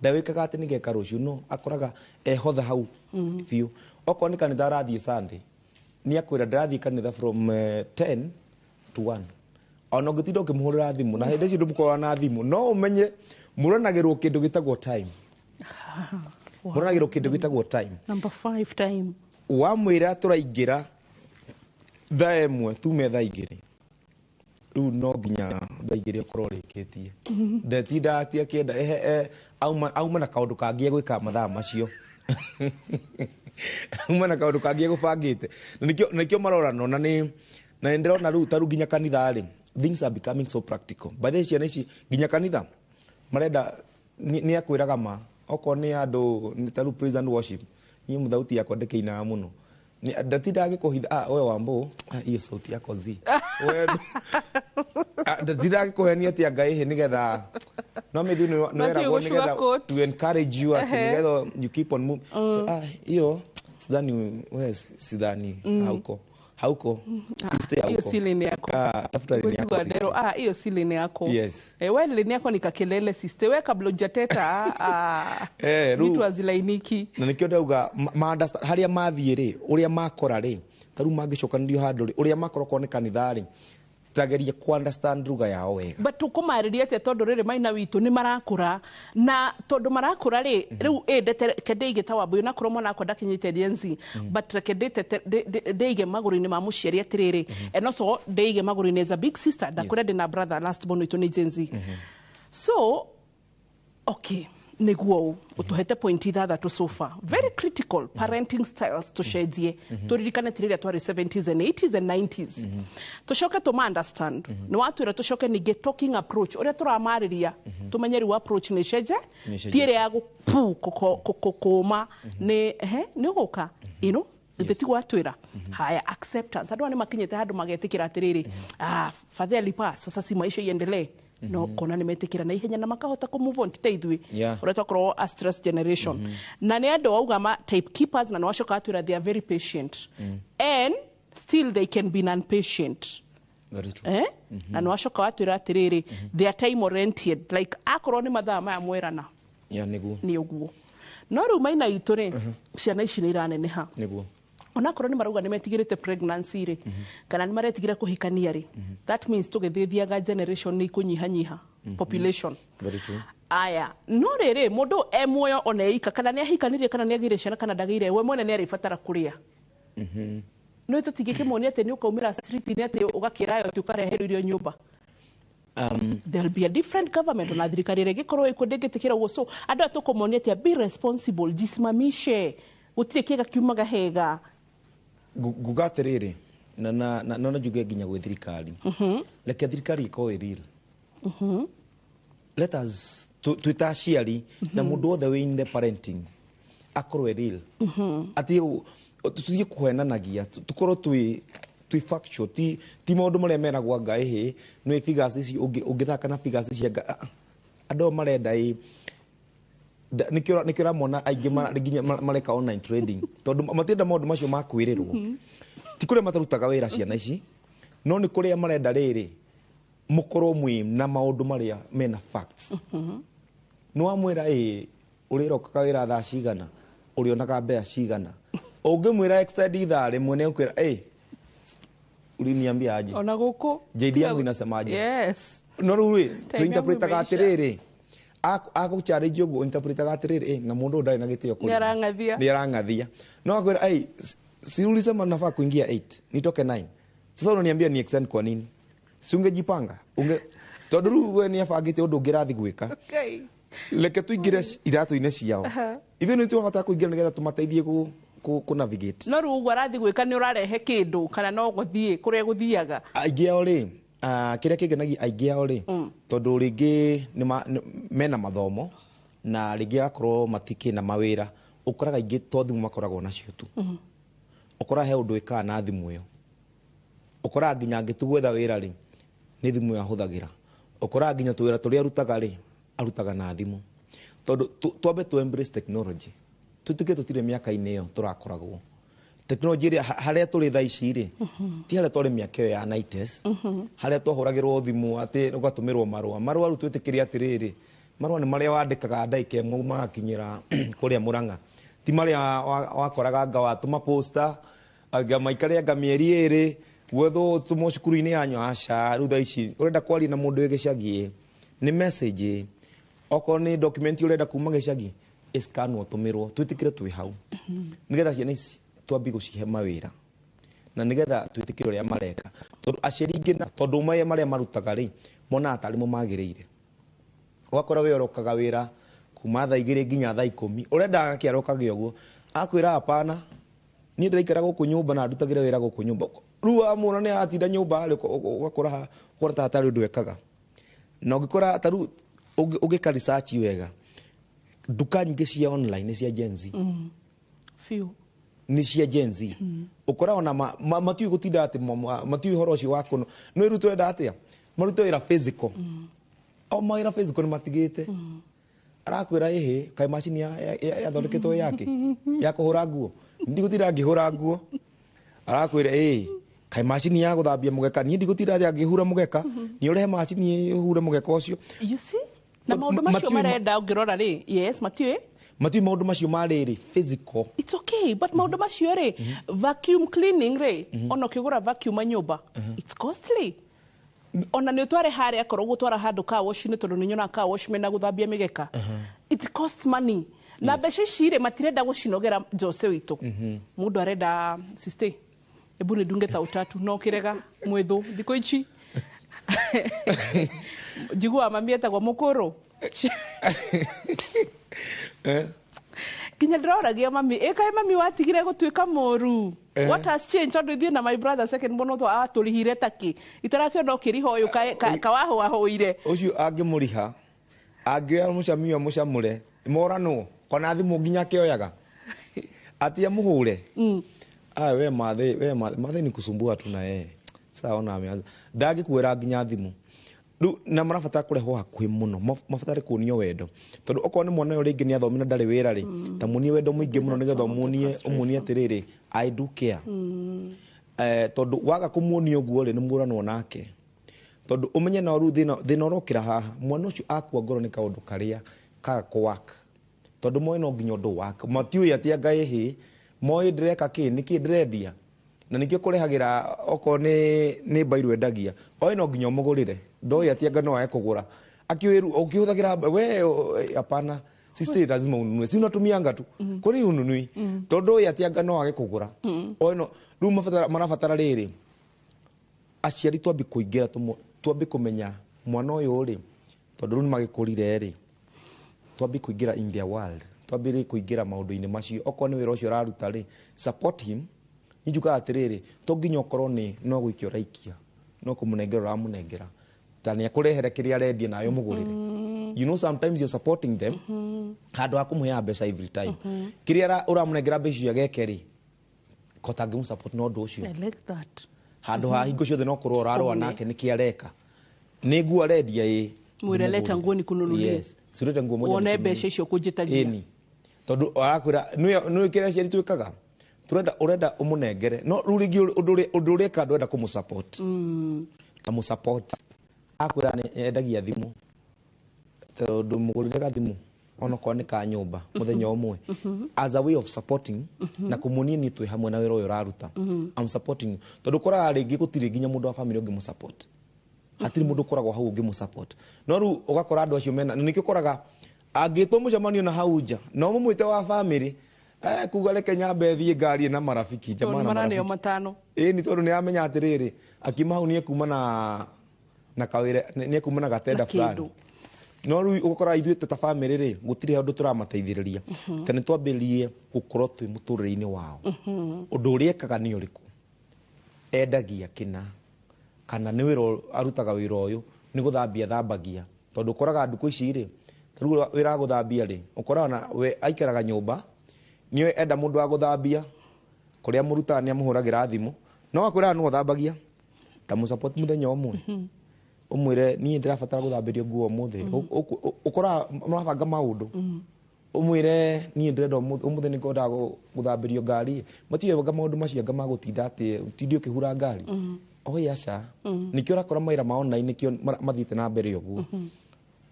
S2: Ndawĩkaga atĩ nĩgeka rũciũ, no akoraga ehotha hau biũ. Okorwo nĩ kanitha arathiĩ Sunday, nĩ akwĩra ndĩrathiĩ kanitha from 10 to 1. Ona ũngĩtinda ũkĩmũhũrĩra thimũ, na hĩndĩ icio ndũmũkoragwo na thimũ, no ũmenye mũranagĩrwo kĩndũ gĩtagwo time. Mũranagĩrwo kĩndũ gĩtagwo time.
S1: Number 5 time.
S2: Wamwĩra tũraingĩra thaa 1 tume thaa 2, rĩu no nginya thaa 2 ũkorwo ũrĩkĩtie. Ndetinda atĩ akĩenda auma na kaũndũ kangĩ egwĩka mathaa macio, auma na kaũndũ kangĩ egũbangĩte. Na nĩkĩo marorano na nĩ na nĩ ndĩrona rĩu ta rĩu nginya kanitha rĩ, things are becoming so practical. By the way, ciana ici nginya kanitha marenda nĩ akwĩraga ma okorwo nĩ andũ nĩ ta rĩu praise and worship, niĩ mũthauti yakwa ndĩkĩinaga mũno. Ndatinda agĩkũhitha, we Wambo, hiyo sauti yako zi. We, ndatinda agĩkũhenia atĩ anga ĩhĩ nĩgetha no mĩthiĩ nĩ
S1: Mathiĩ
S2: weragwo nĩgetha
S1: gũsugarcoat.
S2: to encourage you atĩ nĩgetha you keep on moving. Hiyo sidhani, we sidhani hauko. Hauko. Sister
S1: Hiyo
S2: hauko.
S1: si lane yako.
S2: Tafuta lane yako,
S1: Kujua
S2: sister.
S1: Ndero, hiyo si lane yako.
S2: Yes.
S1: We lane yako ni kakelele, sister. We kabla hujateta, vitu hazilainiki.
S2: Na nĩkĩo ndauga ma understand harĩa mathiĩ rĩ, ũrĩa makora rĩ, ta rĩu mangĩcokanĩrio handũ rĩ, ũrĩa makora okorwo nĩ kanitha rĩ, tageria ku understand lugha yao wega.
S1: But tũkũmarĩria atĩa, tondũ rĩrĩ maina witũ nĩ marakũra, na tondũ marakũra rĩ, rĩu ĩ ndete reke ndĩige ta Wambũyũ, na korwo mwana wakwa ndakinyĩte Gen Z, but reke ndĩige magũrũ-inĩ ma mũciari atĩrĩrĩ, and also ndĩige magũrũ-inĩ as a big sister, ndakwĩra ndĩna brother last born witũ nĩ Gen Z. So okay, nĩguo ũtũhete point 6 so far, very critical parenting styles tũcenjie, tũririkane ti rĩrĩa twarĩ 70s and 80s and 90s, tũcoke tũma understand nĩ watwĩra, tũcoke ningĩ talking approach, ũrĩa tũramarĩria, tũmenye rĩu approach nĩ cenje.
S2: Nĩ ĩcenjete.
S1: Ti ĩrĩa ya gũpu kũma nĩ ehe nĩ ũgũka ino ithe tiguo atwĩra. Haya, acceptance, andũ aya nĩ makinyĩte handũ magetĩkĩra atĩrĩrĩ, fadhili pass, sasa si maisha iendelee, no kona nĩ metĩkĩra na ihenya na makahota kũ move on, ti ta ithuĩ ũrĩa twakorwo a stress generation. Na nĩ andũ auga ma type keepers, na nĩ wacoka atwĩra they are very patient and still they can be non-patient.
S2: Very true.
S1: Na nĩ wacoka watwĩra atĩrĩrĩ, they are time oriented, like akorwo nĩ mathaa maya mwerana,
S2: Yeah, nĩguo.
S1: Nĩ ũguo. No rĩu maina itũ rĩ, ciana ici nĩ iraneneha.
S2: Nĩguo.
S1: Onakorwo nĩ marauga nĩ metigĩrĩte pregnancy rĩ, kana nĩ maretigĩra kũhikania rĩ, that means tũgĩthiĩthiaga generation nĩ ikũnyihanyiha population.
S2: Very true.
S1: Aya, no rĩrĩ, mũndũ e muoyo ona eika, kana nĩ ahikanirie, kana nĩ agĩire ciana, kana ndagĩire, we mwene nĩ arĩbatara kũrĩa. No tũtingĩkĩmuonia atĩ nĩ ũkaumĩra street-inĩ atĩ ũgakĩrayo atĩ ũkareherwo irio nyũmba. There'll be a different government ona thirikari ĩrĩa ĩngĩkorwo ĩkuo ndĩngĩtĩkĩra ũguo. So andũ aya tũkũmonia atĩa? Be responsible, jisimamishe, gũtirĩ kĩega kiumaga hega.
S2: Nguga atĩrĩrĩ, na njuge nginya gwĩ thirikari, reke thirikari ĩkorwo ĩ real. Let us, twĩ ta aciari na mũndũ wothe wĩ in the parenting, akorwo e real, atĩ tũthiĩ kũhenanagia, tũkorwo twĩ factual, ti maũndũ marĩa meragwo anga ĩhĩ nĩ figures ici ũngĩthaka na figures ici anga ah, ah. Andũ aya marenda ĩ nĩkĩo ũramona aingĩ nginya mareka online trading, tondũ matienda maũndũ macio ma kwĩrĩrwo. Ti kũrĩa matarutaga wĩra ciana ici, no nĩ kũrĩa marenda rĩrĩ mũkorwo mwĩ na maũndũ marĩa mena facts. Nĩ wamwĩra ĩ ũrĩrokaga wĩra thaa cigana, ũrĩonaga mbea cigana, ũngĩmwĩra extend ithaa rĩmwe nĩ ũkwĩra ĩ uliniambia aje?
S1: Ona gũkũ.
S2: JD yangu inasemaje?
S1: Yes.
S2: No rĩu rĩ,
S1: Time yangu
S2: tũinterpretaga
S1: imeisha.
S2: Atĩrĩrĩ, agũcharĩnji ũguo interpretaga atĩrĩrĩ, na mũndũ ũyũ ndarĩ na gĩtĩo kũrĩ
S1: Nĩ arang'athia.
S2: Nĩ arang'athia. No akwĩra, "Ei, si ulisema nafaa kuingia 8 nitoke 9? Sasa unaniambia ni extend kwa nini? Si ungejipanga unge." Tondũ rĩu we nĩ abangĩte ũndũ ũngĩ ũrathiĩ gwĩka. Reke tũingĩre iratũ-inĩ ciao. Ithuĩ nĩ tũrabatara kũingĩra nĩgetha tũmateithie kũ navigate.
S1: No rĩu ũguo arathiĩ gwĩka, nĩ ũrarehe kĩndũ kana no gũthiĩ kũrĩa gũthiaga?
S2: Aingĩ ao rĩ, kĩrĩa kĩngenagia aingĩ ao rĩ, tondũ rĩngĩ mena mathomo na rĩngĩ agakorwo matikĩ na mawĩra, ũkoraga aingĩ to thimũ makoragwo nacio tu. Ũkoraga he ũndũ ĩkaga na thimũ ĩyo, ũkoraga nginya angĩtu gwetha wĩra rĩ, nĩ thimũ ĩyo ahũthagĩra. Ũkoraga nginya tũwĩra tũrĩa arutaga rĩ, arutaga na thimũ, tondũ twambe tu embrace technology, tũtuĩke tũtirĩ mĩaka-inĩ ĩyo tũrakoragwo technology ĩrĩa harĩa tũrĩ thaa ici rĩ, ti harĩa twarĩ mĩaka ĩyo ya 90s, harĩa twahũragĩrwo thimũ atĩ ũgatũmĩrwo marũa. Marũa rĩu twĩtĩkĩre atĩrĩrĩ, marũa nĩ marĩa wandĩkaga ndagĩka ĩmwe magakinyĩra kũrĩa Mũrang'a, ti marĩa wakoraga anga watũma posta anga maikare anga mĩeri 2 gwethwo tũmwo cukuru-inĩ yanyu. Aca, rĩu thaa ici ũrenda kwaria na mũndũ wĩ gĩcagi nĩ message, okorwo nĩ document ũrenda kuma gĩcagi ĩscanwo tũmĩrwo. Twĩtĩkĩre twĩ hau nĩgetha ciana ici twambie gũcihe mawĩra na nĩgetha twĩtĩkĩre ũrĩa mareka, tondũ aciari aingĩ na tondũ marĩa marĩa marutaga rĩ, monaga tarĩ mo magĩrĩire. Ũgakora we ũrokaga wĩra kuma thaa 2 nginya thaa 10, ũrenda agakĩarokage ũguo, akwĩra hapana, niĩ ndĩraikara gũkũ nyũmba na ndutagĩra wĩra gũkũ nyũmba. Rĩu wamwona nĩ aratinda nyũmba rĩ, ũgakora ũkora ta hatarĩ ũndũ ekaga. Na ũngĩkora ta rĩu ũngĩka research wega, nduka nyingĩ cia online nĩ cia Gen Z.
S1: Biũ.
S2: Nĩ cia Gen Z. Ũkora ona matiũĩ gũtinda atĩ matiũĩ ũhoro ũcio wa kũno nĩ rĩu tũrenda atĩa marute wĩra physical, o mawĩra physical nĩ matigĩte. Arakwĩra ĩhĩ kaĩ macini yathondeketwo yake ya kũhũra nguo, ndigũtinda ngĩhũra nguo. Arakwĩra ĩ kaĩ macini ya gũthambia mũgeka, niĩ ndigũtinda ngĩhura mũgeka, nĩ ũrehe macini ĩhure mũgeka ũcio.
S1: You see, na maũndũ macio marenda ũngĩrora rĩ, yes, matiũĩ.
S2: Matiũĩ maũndũ macio ma rĩrĩ physical.
S1: It's okay, but maũndũ macio rĩ, vacuum cleaning rĩ, ona ũkĩgũra vacuum nyũmba, it's costly. Ona nĩ ũtware harĩa akorwo ũgũtwara handũ car wash nĩ tondũ nĩ nyonaga car wash mena gũthambia mĩgeka, it costs money. Na mbeca ici rĩ, matirenda gũcinogera Jose witũ. Mũndũ arenda, sister, hebu nidunge ta utatu, no kĩrega mwĩthũ thikũ ici njiguaga mami etagwo mũkũrũ. Nginya ndĩroragia mami, ĩ kaĩ mami watigire gũtuĩka mũru? What has changed? Tondũ ithuĩ na my brother second mũno atũrihire takĩ itarakĩona ũkĩriha ũyũ kawahũahũire.
S2: Ũcio angĩmũriha, angĩoya mũcamio amũcamũre moranwo kana thimũ nginya akĩoyaga ati amũhũre. Ah, we mathe, we mathe, mathe ni kusumbua tu na yeye. Sasa ona ameanza ndangĩkuoera nginya thimũ rĩu, na marabatara kũrehwo hakuhĩ mũno, mabatare kuonio wendo, tondũ okorwo nĩ mwana ũyũ rĩngĩ nĩ athomire na ndarĩ wĩra rĩ, ta muonie wendo mũingĩ mũno nĩgetha ũmuonie atĩrĩrĩ, I do care. Tondũ waga kũmuonia ũguo rĩ, nĩ mũranwo nake, tondũ ũmenye na rĩu thĩna ũrokĩra haha, mwana ũcio akua ngoro nĩ kaũndũ karĩa kaga kũ work, tondũ moĩ no nginya ũndũ work, matiũĩ atĩ anga ĩhĩ moĩ ndĩreka kĩ nĩkĩ ndĩrendia na nĩkĩo kũrehagĩra okorwo nĩ mbairũ endagia, oĩ no nginya ũmũgũrĩre, ndoĩ atĩ anga no age kũgũra akiũĩ rĩu ũkĩhũthagĩra we hapana sister, lazima ununue, si unatumianga tu, kwa nini ununui? Tondũ oĩ atĩ anga no age kũgũra. Oĩ no rĩu marabatara rĩrĩ aciari twambi kũingĩra, twambi kũmenya Mwana ũyũ rĩ, tondũ rĩu nĩ magĩkũrire rĩ, twambie kũingĩra in their world, twambĩrĩrie kũingĩra maũndũ-inĩ macio. Okorwo nĩ wĩra ũcio ũraruta rĩ, support him. Niĩ njugaga atĩrĩrĩ, to nginya ũkorwo nĩ no gũikia ũraikia, no kũmũnengera ũramũnengera, ta nĩ akũrehere kĩrĩa arendia nawe ũmũgũrĩre. You know, sometimes you're supporting them handũ ha kũmũheaga mbeca every time. Kĩrĩa ũramũnengera mbeca icio ageke rĩ, ko tangĩmũ-support na ũndũ ũcio.
S1: I like that.
S2: Handũ ha hingo ciothe no kũrũa ũrarũa nake nĩkĩ areka, nĩ nguo arendia ĩ.
S1: Mwĩre leta nguo nikununulie.
S2: Yes, cirĩte nguo moja.
S1: Wone mbeca icio kũnjĩtagia.
S2: Ĩni, tondũ arakwĩra nĩ kĩrĩa aciari twĩkaga, turenda urenda ũmũnengere, no rĩu rĩngĩ ũndũ ũreka ndwenda kũmũ-support. Amũ-support akwĩra nĩ endagia thimũ, tondũ mũgũrĩre gathimũ onokorwo nĩ ka nyũmba mũthenya ũmwe, as a way of supporting na kũmuonia niĩ twĩ hamwe na wĩra ũyũ ũraruta. I'm supporting you, tondũ ũkoraga rĩngĩ gũtirĩ nginya mũndũ wa family ũngĩmũ-support, hatirĩ mũndũ ũkoragwo hau ũngĩmũ-support. No rĩu ũgakora andũ acio mena, na nĩkĩo ũkoraga angĩtwo mũcemanio na hau nja na ũmũmwĩte wa family, kuga reke nyambe thiĩ ngari na marafiki jamaa
S1: tondũ
S2: na
S1: maraneo
S2: marafiki.
S1: Matano.
S2: Ĩni, tondũ nĩ amenya atĩrĩrĩ, akiuma hau nĩ ekuma na kawĩra, nĩ ekuma na gatenda
S1: Na kĩndũ.
S2: fulani. No rĩu ũgakora ithuĩ ta family rĩ, gũtirĩ ũndũ tũramateithĩrĩria. Ta nĩ twambĩrĩrie gũkorwo twĩ mũtũrĩre-inĩ wao. Ũndũ ũrĩa ekaga nĩ ũrĩkũ, endagia kĩna, kana nĩ wĩra arutaga, wĩra ũyũ nĩ gũthambia thambagia, tondũ ũkoraga ndukũ ici rĩ, ta rĩu wĩra wa gũthambia rĩ, ũkoraga na we aikaraga nyũmba, nĩ enda mũndũ wa gũthambia, kũrĩa mũrutaga nĩ amũhũragĩra thimũ, no akwĩraga nĩwe ũthambagia. Ta mũsupport mũthenya ũmwe, ũmwĩre niĩ ndĩrabatara gũthambĩrio nguo ũmũthĩ. Ũkoraga mũrabanga maũndũ, ũmwĩre niĩ ndĩrenda ũmũthĩ nĩ ngwendaga gũthambĩrio ngari. Matiũĩ maũndũ macio anga magũtinda atĩ ũtinde ũkĩhura ngari. Oye aca, nĩkĩo ũrakora mawĩra ma online nĩkĩo mathiĩte na mbere ũguo.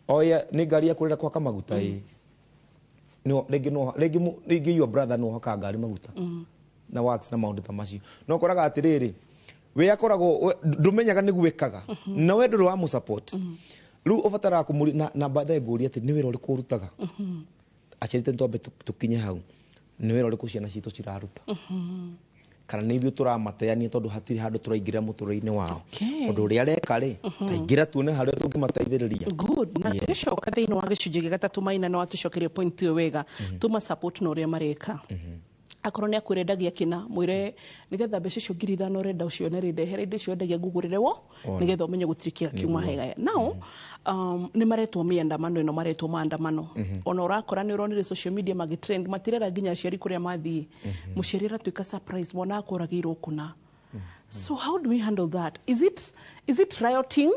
S2: Oye nĩ ngari yaku ũrenda kũhaka maguta ĩ, no rĩngĩ, no rĩngĩ rĩngĩ your brother no haka ngari maguta na wax na maũndũ ta macio. No ũkoraga atĩrĩrĩ, we akoragwo ndũmenyaga nĩguo ĩkaga, na we ndũrĩ wa mũsupport. Rĩu ũbataraga kũmũria na bathe ngũria atĩ nĩ wĩra ũrĩkũ ũrutaga. Aciari tene twambe tũkinye hau, nĩ wĩra ũrĩkũ ciana citũ ciraruta, kana nĩ ithuĩ tũramateania, tondũ hatirĩ handũ tũraingĩra mũtũrĩre-inĩ wao. Ũndũ ũrĩa areka rĩ, taingĩra tuone harĩa tũngĩmateithĩrĩria.
S1: Good. Na tũgĩcoka thĩinĩ wa gĩcunjĩ gĩa gatatũ, Maina no atũcokerie point ĩyo wega, tũma support na ũrĩa mareka. Akorwo nĩ akwĩrendagia kĩna, mwĩre nĩgetha mbeca icio 5,000 ũrenda ũcione rĩ, ndehere indo icio endagia ngũgũrĩre wo, nĩgetha ũmenye gũtirĩ kĩga kiuma. Hega now, nĩ maretwo mĩandamano ĩno, maretwo maandamano. Ona ũrakora nĩ ũronire social media magĩtrend, matirera nginya aciari kũrĩa mathiĩ. Mũciari aratuĩka surprise, mwana akũragĩirwo kũna. So how do we handle that? Is it rioting?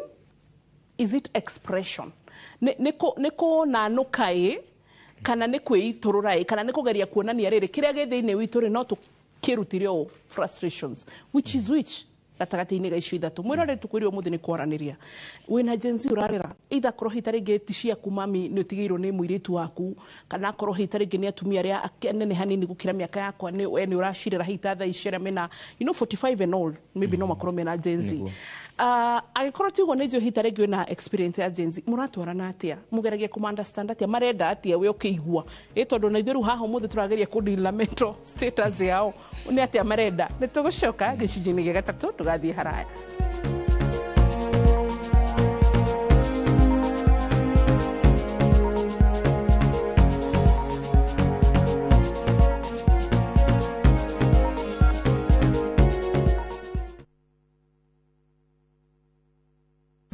S1: Is it expression? Nĩ kũnanũka ĩ, kana nĩ kwĩitũrũra ĩ, kana nĩ kũgeria kuonania rĩrĩ kĩrĩa gĩ thĩinĩ witũ rĩ, no tũkĩrutire ũũ frustrations? Which is which gatagatĩ-inĩ ga icio ithatũ? Mwĩrore, tũkwĩre ũmũthĩ nĩ kwaranĩria wĩna Gen Z ũrarera, either akorwo hihi ta rĩngĩ ti ciaku mami, nĩ ũtigĩirwo nĩ mũirĩtu waku, kana akorwo hihi ta rĩngĩ nĩ atumia arĩa anene hanini gũkĩra mĩaka yakwa, nĩ we nĩ ũracirera, hihi ta thaa ici arĩa mena 45 and old, maybe no makorwo mena Gen Z. Angĩkorwo ti ũguo, nĩ njũĩ hihi ta rĩngĩ wĩna experience ya Gen Z, mũratwarana atĩa? Mũgeragia kũma understand atĩa? Marenda atĩa we ũkĩigua ĩ? Tondũ na ithuĩ rĩu haha ũmũthĩ tũrageria kũdeal na mental status yao, nĩ atĩa marenda? Nĩ tũgũcoka gĩcunjĩ-inĩ gĩa gatatũ, ndũgathiĩ haraya.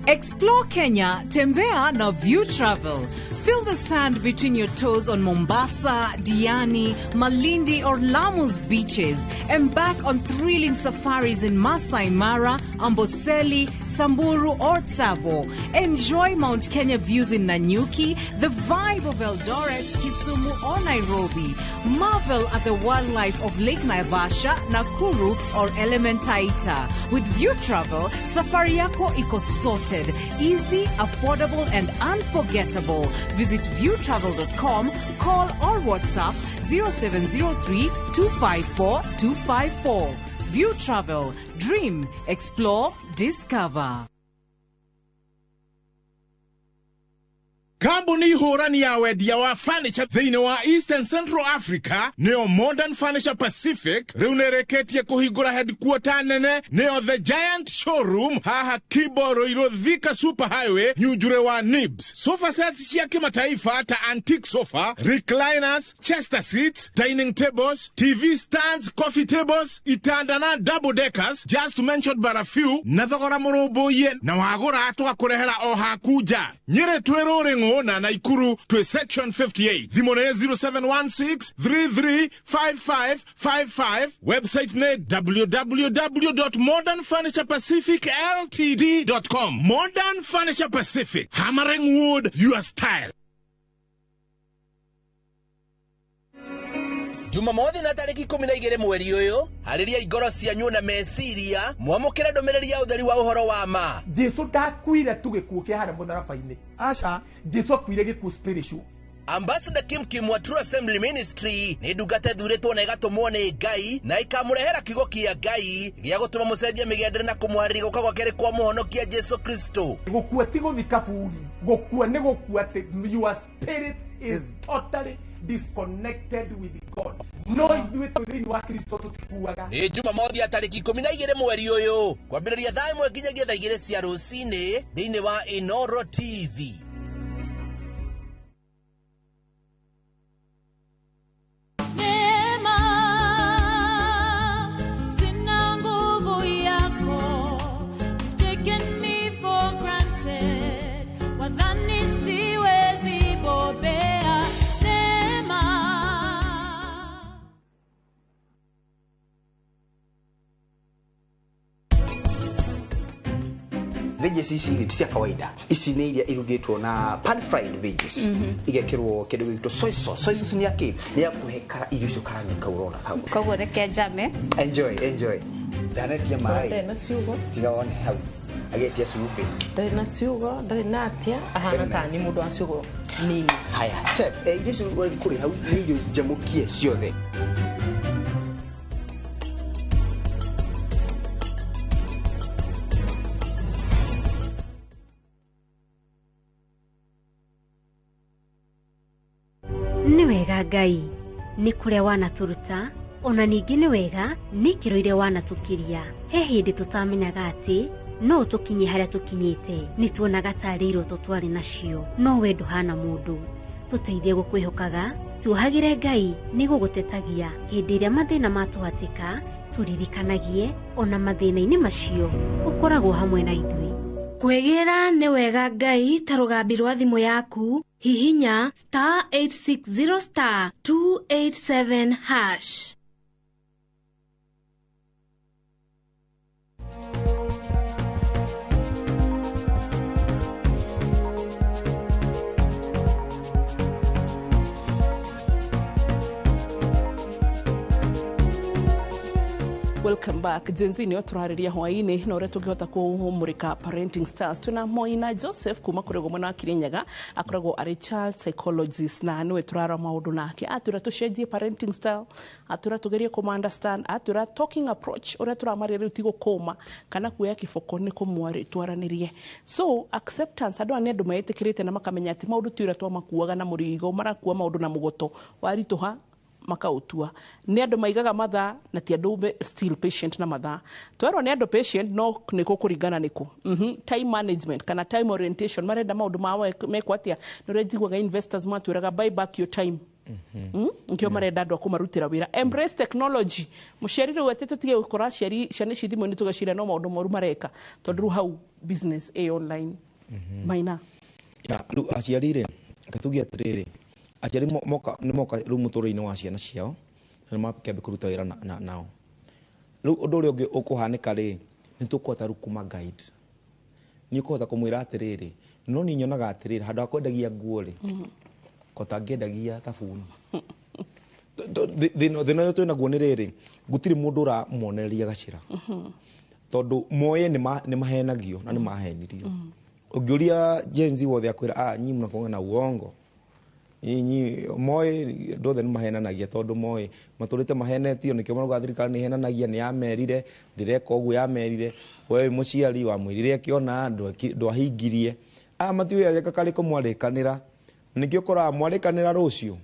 S3: Explore Kenya, Tembea na View Travel. Feel the sand between your toes on Mombasa, Diani, Malindi, or Lamu's beaches. Embark on thrilling safaris in Masai Mara, Amboseli, Samburu, or Tsavo. Enjoy Mount Kenya views in Nanyuki, the vibe of Eldoret, Kisumu, or Nairobi. Marvel at the wildlife of Lake Naivasha, Nakuru, or Elementaita. With View Travel, safari yako iko sorted, easy, affordable, and unforgettable. Visit viewtravel.com, call or WhatsApp 0703 254 254. View Travel, dream, explore, discover.
S9: Kambuni hũrani ya wendia wa furniture thĩinĩ wa East and Central Africa nĩyo Modern Furniture Pacific rĩu nĩrĩkĩtie kũhingũra headquarter nene nĩyo The Giant Showroom haha Kibo Ruiru Thika Super Highway Nyunjure wa Nibs. Sofa sets cia kimataifa ta antique sofa, recliners, chester seats, dining tables, TV stands, coffee tables, itanda na double deckers, just to mention but a few, na thogora mũrũmbũiye na wagũra tũgakũrehera o haku nja. Nyĩrĩ twĩ Rũrĩng'ũ na Naikuru twĩ section 58. Thimũ nĩ 0716 335555. Website nĩ www.modernfurniturepacificltd.com. Modern Furniture Pacific, hammering wood your style.
S14: Jumamothi na tariki 12 mweri uyu hariria ingoro cianyu na meciria mwamukire ndumiriri ya utheri wa uhoro wa ma.
S17: Jesu ndakuire tu gikuo kia haria mutharaba-ini, aca Jesu akuire gikuo spiritual.
S14: Ambassador Kim Kim wa True Assembly Ministry ni ndungata ithuritwo na igatumwo ni Ngai na ikamurehera kiugo kia Ngai gia gutuma mucenjie migendere na kumuharĩria guka gwa keri kwa muhonokia Jesu Kristo.
S17: Gukua ti guthi kaburi, gukua ni gukua ati your spirit is totally disconnected with God. No ithuĩ twĩ thĩinĩ wa Kristo tũtikuaga.
S14: Nĩ Jumamothi ya tarĩki 12 mweri ũyũ kwambĩrĩria thaa 1 nginyagia thaa 2 cia rũcinĩ thĩinĩ wa Inoro TV.
S18: Neema, sina nguvu yako. You've taken me for granted. Wadhani siwezi bobea. Neema.
S19: Veggies ici ti cia kawaida, ici nĩ iria irugĩtwo na pan fried veggies, igekĩrwo kĩndũ gĩgwĩtwo soy sauce. Soy sauce nĩ ya kĩ? Nĩ ya kũhe kara irio icio karangi kau ũrona hau.
S20: Koguo reke njame.
S19: Enjoy, enjoy. Ndanetia maĩ.
S1: Ndarĩ na ciugo.
S19: Tiga wone hau agĩtia cumbĩ.
S1: Ndarĩ na ciugo, ndarĩ na atia, ahana ta ni mũndũ wa ciugo nini.
S19: Haya chef, irio icio ũrathiĩ kũrĩa hau nĩ irio njamũkie ciothe.
S21: Nĩ wega Ngai nĩ kũrĩa wanatũruta, ona ningĩ nĩ wega nĩ ikĩro iria wanatũkiria. He hĩndĩ tũtamenyaga atĩ no tũkinye harĩa tũkinyĩte, nĩ tuonaga tarĩ iroto twarĩ nacio, no we ndũhana mũndũ. Tũteithie gũkwĩhokaga, tuohagĩre Ngai nĩ gũgũtetagia hĩndĩ ĩrĩa mathĩna matũhatĩka, tũririkanagie ona mathĩna-inĩ macio ũkoragwo hamwe na ithuĩ.
S22: Kwĩgĩra nĩ wega Ngai ta rũgambi rwa thimũ yaku, hihinya star 860 star 287 hash.
S1: Welcome back. Gen Z nĩyo tũrarĩria hwaĩ-inĩ na ũrĩa tũngĩhota kũmũrĩka parenting styles. Twĩna Moina Joseph kuma kũrĩ ũguo mwena wa Kirinyaga, akoragwo arĩ child psychologist na nĩwe tũrarora maũndũ nake. Atwĩra tũcenjie parenting style, atwĩra tũgerie kũma understand, atwĩra talking approach ũrĩa tũramaria rĩu ti gũkũma kana kuoya kĩboko nĩ kũmwaranĩrie. So acceptance, andũ aya nĩ andũ metĩkĩrĩte na makamenya atĩ maũndũ ti ũrĩa twamakuaga na mũrigo, marakua maũndũ na mũgoto waritũha makautua. Nĩ andũ maigaga mathaa na ti andũ still patient na mathaa. Twerwo nĩ andũ patient no nĩ kũringana nĩkũ. Time management kana time orientation, marenda maũndũ mao mekwo atĩa. Nĩ ũrĩa njiguaga investors matwĩraga buy back your time. Nkĩo marenda andũ a kũmarutĩra wĩra. Embrace technology. Mũciari rĩu atĩ tũtige gũkora aciari ciana ici thimũ-inĩ tũgeciria no maũndũ moru mareka, tondũ rĩu hau business ĩ online. Maina.
S2: Rĩu aciari rĩ, reke tuge atĩrĩrĩ, aciari moka nĩ moka rĩu mũtũrĩre-inĩ wa ciana ciao na nĩ makĩambia kũruta wĩra nao. Rĩu ũndũ ũrĩa ũngĩ ũkũhanĩka rĩ, nĩ tũkũhota rĩu kũma guide. Nĩ ũkũhota kũmwĩra atĩrĩrĩ, no niĩ nyonaga atĩrĩrĩ, handũ ha kwendagia nguo rĩ, kota ngĩendagia thabuni. Thĩna ũrĩa twĩnaguo nĩ rĩrĩ, gũtirĩ mũndũ ũramonereria gacĩra. Tondũ moĩ nĩ mahenagio na nĩ mahenirio. Ũngĩũria Gen Z wothe akwĩra, ah, nyinyi mnakuanga na uongo. Nyinyi moĩ andũ othe nĩ mahenanagia tondũ moĩ matũrĩte mahenetio, nĩkĩo marauga thirikari nĩ ĩhenanagia, nĩ yamerire ndĩreka ũguo yamerire, we wĩ mũciari wamwĩrire akĩona ndwahingirie. Aya matiũĩ anga karĩkũ mwarĩkanĩra. Nĩkĩo ũkoraga mwarĩkanĩra rũciũ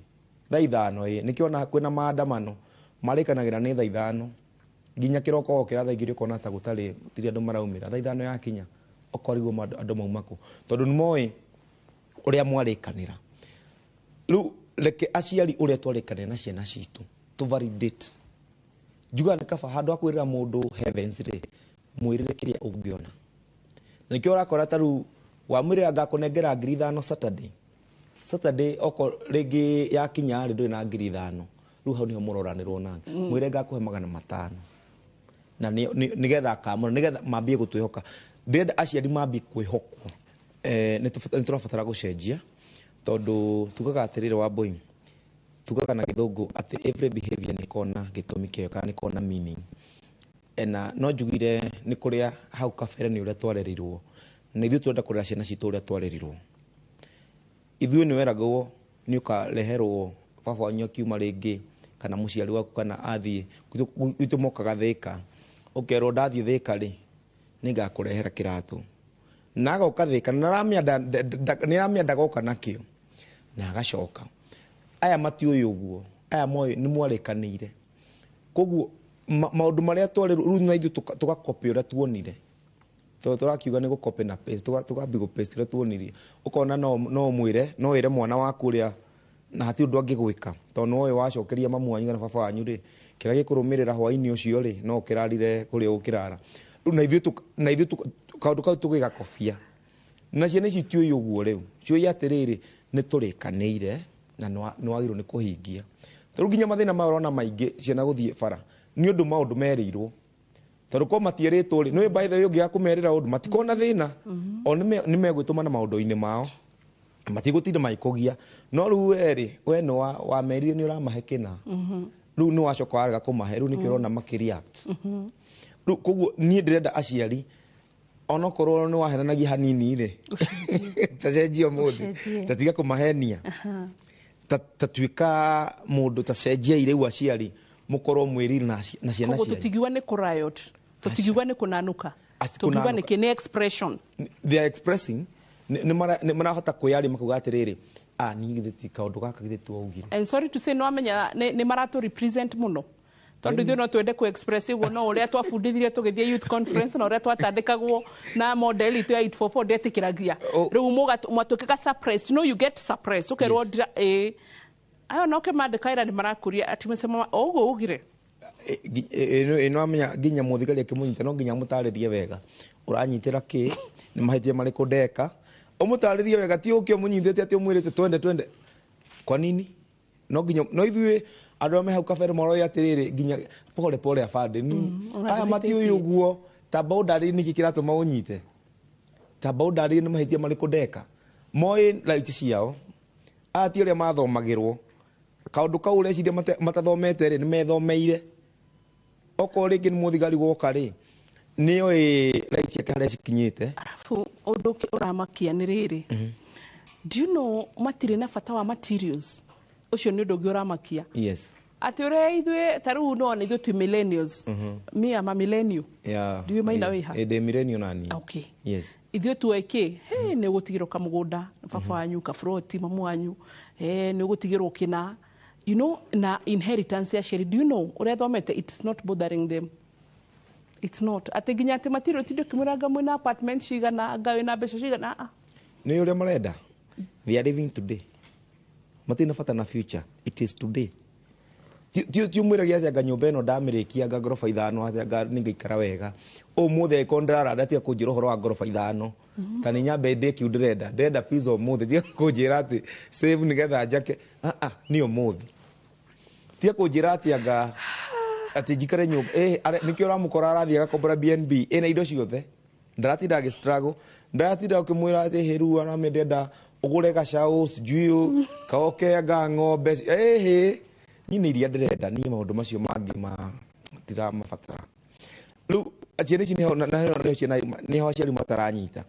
S2: thaa 5 ĩ nĩkĩo ona kwĩna maandamano marĩkanagĩra nĩ thaa 5 nginya kĩroko wokĩra thaa 2 ũkona ta gũtarĩ gũtirĩ andũ maraumĩra. Thaa 5 yakinya ũkorigwo andũ mauma kũ, tondũ nĩmoĩ ũrĩa mwarĩkanĩra. Rĩu reke aciari ũrĩa twarĩkanĩra na ciana citũ tũ validate. Njugaga nĩ kaba handũ ha kwĩrĩra mũndũ heavens rĩ, mwĩrĩre kĩrĩa ũngĩona. Na nĩkĩo ũrakora ta rĩu wamwĩrĩra ngakũnengera 5,000 Saturday. Saturday oko rĩngĩ yakinya rĩ ndũrĩ na 5,000. Rĩu hau nĩho mũroranĩrwo nake. Mwĩre ngakũhe 500. Na nĩgetha akamũra, nĩgetha mambie gũtwĩhoka. Ndĩrenda aciari mambie kwĩhokwo. Nĩ tũrabatara gũcenjia tondũ tugaga atĩrĩrĩ Wambũi, tugaga na gĩthũngũ atĩ every behavior nĩ ĩkoragwo na gĩtũmi kĩayo kana nĩ ĩkoragwo na meaning. Na no njugire nĩ kũrĩa hau kabere nĩ ũrĩa twarerirwo, na ithuĩ tũrenda kũrera ciana citũ ũrĩa twarerirwo. Ithuĩ nĩ weragwo nĩ ũkareherwo baba wanyu akiuma rĩngĩ kana mũciari waku kana athiĩ gwitũ mokaga Thĩka, ũkerwo ndathiĩ Thĩka rĩ nĩngakũrehera kĩratũ, na agoka Thĩka na nĩaramĩa ndagoka nakĩo na agacoka. Aya matiũĩ ũguo, aya moĩ nĩ mwarĩkanĩire. Koguo maũndũ marĩa twarĩ rĩu na ithuĩ tũgakopĩ ũrĩa tuonire, tondũ tũrakiuga nĩ gũkopĩ na paste, tũkambia gũ paste ũrĩa tuonire. Ũkona no ũmwĩre, no wĩre mwana waku ũrĩa na hatirĩ ũndũ angĩgwĩka, tondũ nĩwoĩ wacokeria mamu wanyu kana baba wanyu rĩ, kĩrĩa gĩkũrũmĩrĩra hwaĩ-inĩ ũcio rĩ, no ũkĩrarire kũrĩa ũkĩrara. Rĩu na ithuĩ kaũndũ kau tũgĩgakobia. Na ciana ici itiũĩ ũguo rĩu, ciũĩ atĩrĩrĩ, nĩ tũrĩkanĩire na nĩwagĩrĩirwo nĩ kũhingia. Tondũ nginya mathĩna maya ũrona maingĩ ciana gũthiĩ bara nĩ ũndũ maũndũ merĩirwo. Tondũ korwo matierĩtwo rĩ, nĩũĩ by the way ũngĩaga kũmerĩra ũndũ matikona thĩna. O nĩ megwĩtũma na maũndũ-inĩ mao, matigũtinda magĩkũgia. No rĩu we rĩ, we nĩ wamerire nĩ ũramahe kĩna. Rĩu nĩ wacoka warega kũmahe, rĩu nĩkĩo ũrona makĩreact. Rĩu koguo niĩ ndĩrenda aciari onokorwo nĩ wahenanagia hanini rĩ, tacenjia ũmũthĩ, ta tiga kũmahenia, ta tuĩka mũndũ, ta cenjiai rĩu aciari mũkorwo mwĩrire na ciana
S1: Koguo
S2: cianyu.
S1: tũtingiuga nĩ kũ riot, tũtingiuga nĩ kũnanuka, tũngiuga nĩ kĩ, nĩ expression.
S2: They are expressing, nĩ marahota kwĩyaria makauga atĩrĩrĩ, niĩ githĩ ti kaũndũ gaka githĩ ti waugire.
S1: And sorry to say, nĩwamenya nĩ maratũ represent mũno. Tondũ ithuĩ no twende kũ express ũguo, no ũrĩa twabundithirie tũgĩthiĩ youth conference na ũrĩa twatandĩkagwo na model itũ ya 844 ndetĩkĩragia. Rĩu mwatuĩkaga suppressed. No, you get suppressed. Ũkerwo ayo no kĩmandĩka ĩra nĩ marakũria atĩ mũcema ũguo ugire.
S2: Ĩno amenya nginya mũthigari akĩmũnyita no nginya mũtarĩrie wega. Ũranyitĩra kĩ? Nĩ mahĩtia marĩkũ ndeka? Ũmũtarĩrie wega, ti ũke ũmũnyitĩte atĩ ũmwĩrĩte twende twende. Kwa nini? No nginya no ithuĩ andũ arĩa me hau kabere maroĩ atĩrĩrĩ, nginya pole pole afande. Aya matiũĩ ũguo, ta boundary nĩkĩ kĩratũma ũnyite? Ta boundary nĩ mahĩtia marĩkũ ndeka? Moĩ right ciao. Aya ti arĩa mathomagĩrwo. Kaũndũ kau ũreciria matathomete rĩ, nĩ methomeire. Okorwo rĩngĩ nĩ mũthigari woka rĩ, nĩoĩ right ciake harĩa cikinyĩte.
S1: Arabu ũndũ ũngĩ ũramakia nĩ rĩrĩ, do you know matirĩ na bata wa materials? Ũcio nĩ ũndũ ũngĩ ũramakia. Atĩ ũrĩa ithuĩ ta rĩu no nĩ ithuĩ twĩ millennials. Me am a millennial. Do you mind wĩ ha?
S2: Ndĩ millennial na niĩ.
S1: Ithuĩ tuoĩ kĩ? Hey, nĩ ũgũtigĩrwo kamũgũnda, baba wanyu, kaburoti, mamu wanyu. Hey, nĩ ũgũtigĩrwo kĩna. You know, na inheritance ya aciari, do you know ũrĩa thomete, it's not bothering them. It's not. Atĩ nginya atĩ matirĩ ũtinde ũkĩmwĩra anga mwĩna apartment cigana, anga wĩna mbeca cigana.
S2: Nĩ ũrĩa marenda. They are living today. Matirĩ na bata na future. It is today. Ti ũmwĩragia atĩ anga nyũmba ĩno ndamĩrĩkia anga ngoroba 5 atĩ anga nĩngaikara wega. Ũmũthĩ angĩkorwo ndĩraranda tiga kũnjĩra ũhoro wa ngoroba 5. Ta nĩ nyambe ndĩe kĩu ndĩrenda. Ndĩrenda pizza ũmũthĩ, tiga kũnjĩra atĩ save nĩgetha njake. Nĩ ũmũthĩ. Tiga kũnjĩra atĩ anga atĩ njikare nyũmba. Nĩkĩo ũramũkora arathiĩ agakombora BNB ĩna indo ciothe. Ndaratinda agĩ struggle. Ndaratinda ũkĩmwĩra atĩ hĩ rĩu ona ndĩrenda ũgũre gacaũ sijui kaoke anga ng'ombe. Hĩ, niĩ nĩ iria ndĩrenda, niĩ maũndũ macio mangĩ ma ndiramabatara. Rĩu ciana ici nĩho, na nĩho ciana, nĩho aciari mataranyita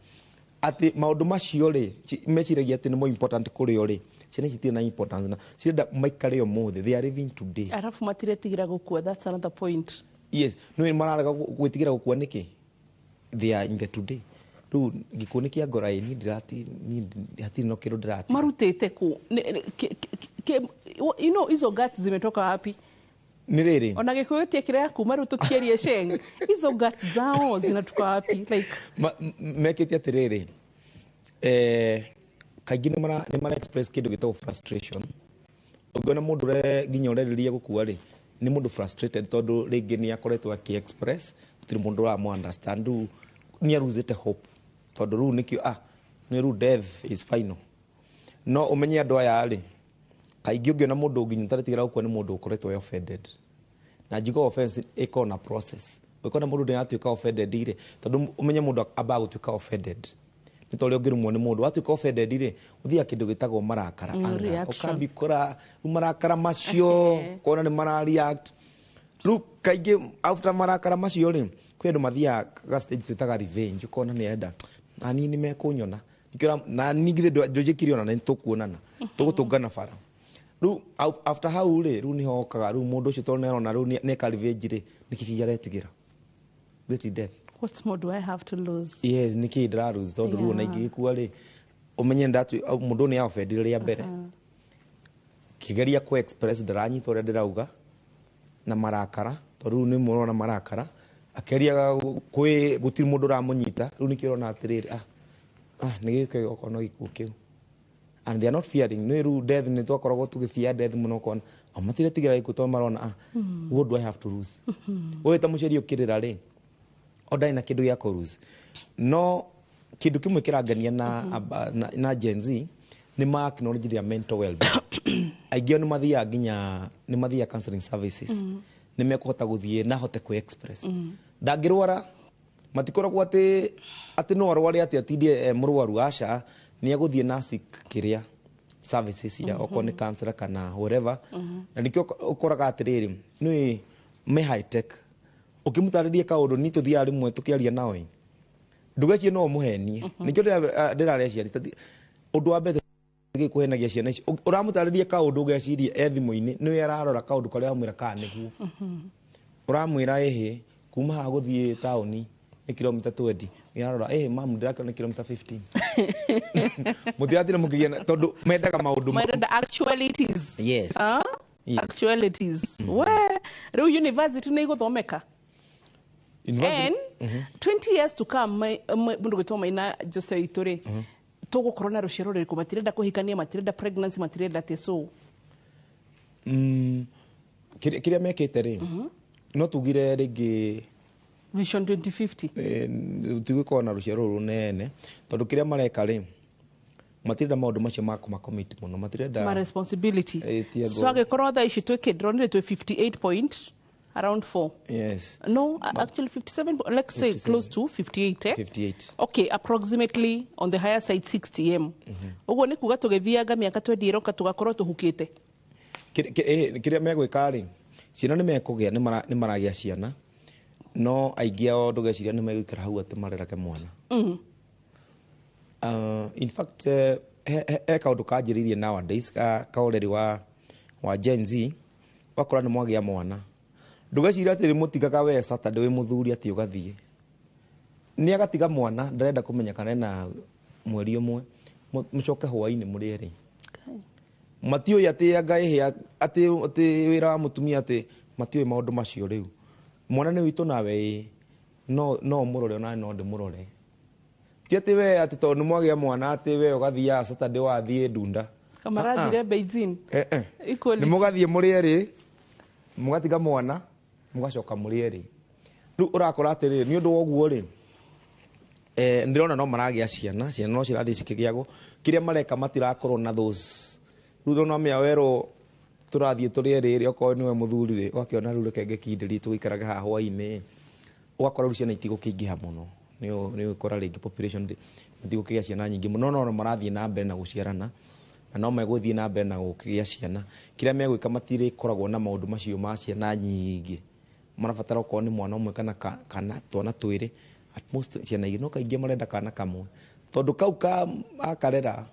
S2: atĩ maũndũ macio rĩ, meciragia atĩ nĩmo important kũrĩ o rĩ, ciana ici itirĩ na importance na cirenda maikare ũmũthĩ, they are living today.
S1: Arabu matiretigĩra gũkua, that's another point.
S2: Yes, nĩ mararega gwĩtigĩra gũkua nĩkĩ? They are in the today. Rĩu gĩkuũ nĩ kĩa ngora, ĩ niĩ ndirati, niĩ hatirĩ no kĩndũ ndĩrati.
S1: Marutĩte kũ? Hizo guts zimetoka wapi?
S2: Nĩ rĩrĩ.
S1: Ona Gĩkũyũ tiekĩra kuma rĩu tũtiarie Sheng, hizo guts zao zinatoka wapi, like?
S2: Mekĩte atĩrĩrĩ, kaingĩ nĩ mara express kĩndũ gĩtagwo frustration. Ũngĩona mũndũ nginya ũrerĩria gũkua rĩ, nĩ mũndũ frustrated, tondũ rĩngĩ nĩ akoretwo akĩ express, gũtirĩ mũndũ ũramũ understand. Rĩu nĩ arusĩte hope, tondũ rĩu nĩkĩo nĩ rĩu death is final. No ũmenye andũ aya rĩ, kaingĩ ũngĩona mũndũ nginya ũtaretigĩra gũkua, nĩ mũndũ ũkoretwo e offended. Na njigo offense ĩkoragwo na process. Ũngĩkona mũndũ nĩ aratuĩka offended rĩ, tondũ ũmenye mũndũ ambaga gũtuĩka offended nĩ ta ũrĩa ũngĩrumwo nĩ mũndũ. Watuĩka offended rĩ, ũthiaga kĩndũ gĩtagwo marakara, anger.
S1: Reaction.
S2: Ũkambi kũra rĩu marakara macio, kona nĩ mara react. Rĩu kaingĩ after marakara macio rĩ, kwĩ andũ mathiaga ga stage twĩtaga revenge. Ũkona nĩ enda na niĩ nĩ mekũnyona. Nĩkĩo na niĩ githĩ ndũnjĩkire ona nĩ tũkuonana, tũgũtũngana bara. Rĩu after hau rĩ, rĩu nĩho okaga rĩu mũndũ ũcio, tondũ nĩarona rĩu nĩeka revenge rĩ, nĩkĩ kĩngĩ aretigĩra? That is death.
S1: What more do I have to lose?
S2: Yes, nĩkĩ ndĩra lose? Tondũ rĩu ona ingĩgĩkua rĩ, ũmenye ndatu mũndũ nĩ offendire rĩa mbere, kĩgeria kũ express ndaranyita ũrĩa ndĩrauga na marakara, tondũ rĩu nĩ mũrona marakara akĩaria kwĩ gũtirĩ mũndũ ũramũnyita. Rĩu nĩkĩo ũrona atĩrĩrĩ, nĩ gĩũke okorwo no gĩkuũ kĩu, and they are not fearing. Nĩ rĩu death, nĩ twakoragwo tũgĩbia death mũno, ũkona o matiretigĩra gĩkuũ tondũ marona, what do I have to lose? Wewe ta mũciari ũkĩrĩra rĩ, o ndarĩ na kĩndũ gĩa kũ lose. No kĩndũ kĩmwe kĩrangenia na Gen Z nĩ ma acknowledge their mental well-being. Aingĩ ao nĩ mathiaga nginya nĩ mathiaga counseling services, nĩ mekũhota gũthiĩ na ahote kwĩ express. Ndangĩrwara, matikoragwo atĩ no arware atĩ atindie mũrwaru, aca. Nĩ egũthiĩ na seek kĩrĩa services ya okorwo nĩ counselor kana whatever. Na nĩkĩo ũkoraga atĩrĩrĩ, nĩ me high tech. Ũkĩmũtarĩria kaũndũ, ni tũthiaga rĩmwe tũkĩaria nao ĩ, ndũgecirie no ũmũhenie. Nĩkĩo ndĩraria aciari ũndũ wa mbere gĩkũhenagia ciana ici. Ũramũtarĩria kaũndũ, ũgeciria e thimũ-inĩ nĩwe ararora kaũndũ karĩa wamwĩra kana nĩguo ũramwĩra. Ĩhĩ, kuma haha gũthiĩ taũni nĩ kilomita 20. Ararora, ĩhĩ mamu, ndĩrakĩona nĩ kilomita 15. Mũtiratire mũkĩgĩa tondũ mendaga maũndũ
S1: Marenda actualities.
S2: Yes.
S1: Ah?
S2: Yes.
S1: Actualities. We rĩu university nĩ igũthomeka.
S2: University-
S1: And 20 years to come, mũndũ gwĩtwo Maina Jose witũ rĩ, tũgũkorwo na rũciaro rũrĩkũ? Matirenda kũhikania, matirenda pregnancy, matirenda atĩ so
S2: Kĩrĩa mekĩte rĩ, no tugire rĩngĩ
S1: Vision 2050.
S2: Tugĩkorwo na rũciaro rũnene, tondũ kĩrĩa mareka rĩ, matirenda maũndũ macio ma kũmacommit mũno, matirenda
S1: ma responsibility.
S2: Tia
S1: So angĩkorwo thaa ici twĩkĩ, ndĩronire twĩ 58 point around 4.
S2: Yes.
S1: No, actually 57, let's say
S2: 57.
S1: close to 58, eh?
S2: 58.
S1: Okay, approximately on the higher side 60 m. Ũguo nĩ kuga tũgĩthianga mĩaka 20 ĩroka tũgakorwo tũhukĩte.
S2: Kĩrĩa megwĩka rĩ, ciana nĩ mekũgĩa, nĩ maragĩa ciana, no aingĩ ao ndũgeciria nĩ megũikara hau atĩ marerage mwana. In fact, he kaũndũ kanjĩrĩirie nowadays ka ũreri wa Gen Z. Wakora nĩ mwagĩa mwana, ndũgeciria atĩ mũtigaga we Saturday wĩ mũthuri atĩ ũgathiĩ, nĩ agatiga mwana, ndarenda kũmenya kana ena mweri ũmwe. Mũcoke hwaĩ-inĩ mũrĩ erĩ. Matiũĩ atĩ anga ĩhĩ atĩ wĩra wa mũtumia, atĩ matiũĩ maũndũ macio. Rĩu mwana nĩ witũ nawe ĩ, no ũmũrore onawe no ndĩmũrore. Ti atĩ we atĩ tondũ nĩ mwagĩa mwana atĩ we ũgathiaga Saturday wathiĩ ndunda.
S1: Kamarathire Beijing.
S2: Eh, eh.
S1: Equality.
S2: Nĩ mũgathiĩ mũrĩ erĩ, mũgatiga mwana, mũgacoka mũrĩ erĩ. Rĩu ũrakora atĩrĩrĩ, nĩ ũndũ wa ũguo rĩ, ndĩrona no maragĩa ciana, ciana no cirathiĩ cikĩgĩagwo. Kĩrĩa mareka, matirakorwo na those. Rĩu no mĩa werwo tũrathiĩ tũrĩ erĩ rĩ, okorwo nĩwe mũthuri rĩ, ũgakĩona rĩu reke ngĩkindĩrie tũgĩikarage haha hwaĩ-inĩ. Ũgakora rĩu ciana itigũkĩingĩha mũno, nĩ ũgũkora rĩngĩ population matigũkĩgĩa ciana nyingĩ mũno, no marathiĩ na mbere na gũciarana, na no megũthiĩ na mbere na gũkĩgĩa ciana. Kĩrĩa megwĩka, matirĩkoragwo na maũndũ macio ma ciana nyingĩ. Marabatara okorwo nĩ mwana ũmwe kana twana twĩrĩ, at most ciana igĩrĩ, no kaingĩ marenda kana kamwe, tondũ kau ka akarera,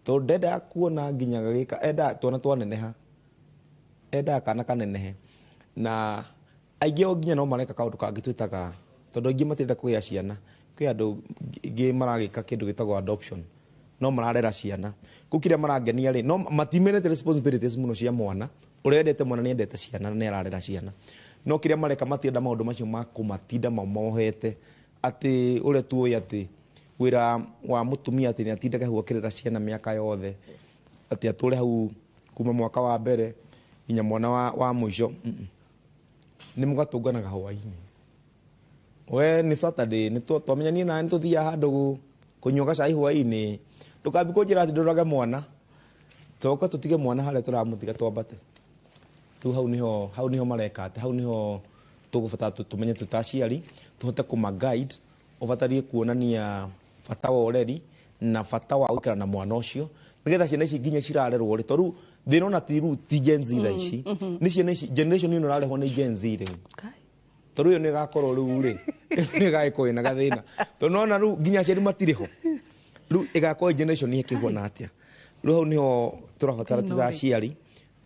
S2: tondũ ndendaga kuona nginya gagĩka, endaga twana twaneneha, endaga kana kanenehe. Na aingĩ ao nginya no mareka kaũndũ kangĩ twĩtaga, tondũ aingĩ matirenda kũgĩa ciana, kwĩ Kwĩ andũ ingĩ maragĩka kĩndũ gĩtagwo adoption, no mararera ciana kũu. Kĩrĩa marangenia rĩ, no matimenete responsibilities mũno cia mwana. Ũrĩa wendete mwana nĩ endete ciana na nĩ ararera ciana, no kĩrĩa mareka matienda maũndũ macio ma kũmatinda mamohete atĩ ũrĩa tuoĩ atĩ wĩra wa mũtumia atĩ nĩ atindaga hau akĩrera ciana mĩaka yothe, atĩ atũre hau kuma mwaka wa mbere nginya mwana wa mũico. Nĩ mũgatũnganaga hwaĩ-inĩ, we nĩ Saturday nĩ twamenyanie nawe nĩ tũthiaga handũ kũnyua gacai hwaĩ-inĩ. Ndũkambi kũnjĩra atĩ ndũrage mwana, toka tũtige mwana harĩa tũramũtiga twambate. Rĩu hau niho mareka atĩ hau niho tũgũbatara tũmenye twĩ ta aciari tũhote kũma guide, ũbatarie kuonania bata wa ũreri na bata wa gũikara na mwana ũcio, nĩgetha ciana ici nginya cirarerwo rĩ, tondũ thĩna ona ti rĩu ti Gen Z thaa ici, nĩ ciana ici generation ĩno ĩrarehwo nĩ Gen Z rĩu, tondũ ĩyo nĩ ĩgakorwo rĩu rĩ nĩ ĩgagĩkorwo ĩna gathĩna, tondũ nona rĩu nginya aciari matirĩ ho, rĩu ĩgakorwo generation ĩkĩhuana atĩa? Rĩu hau niho tũrabatara twĩ ta aciari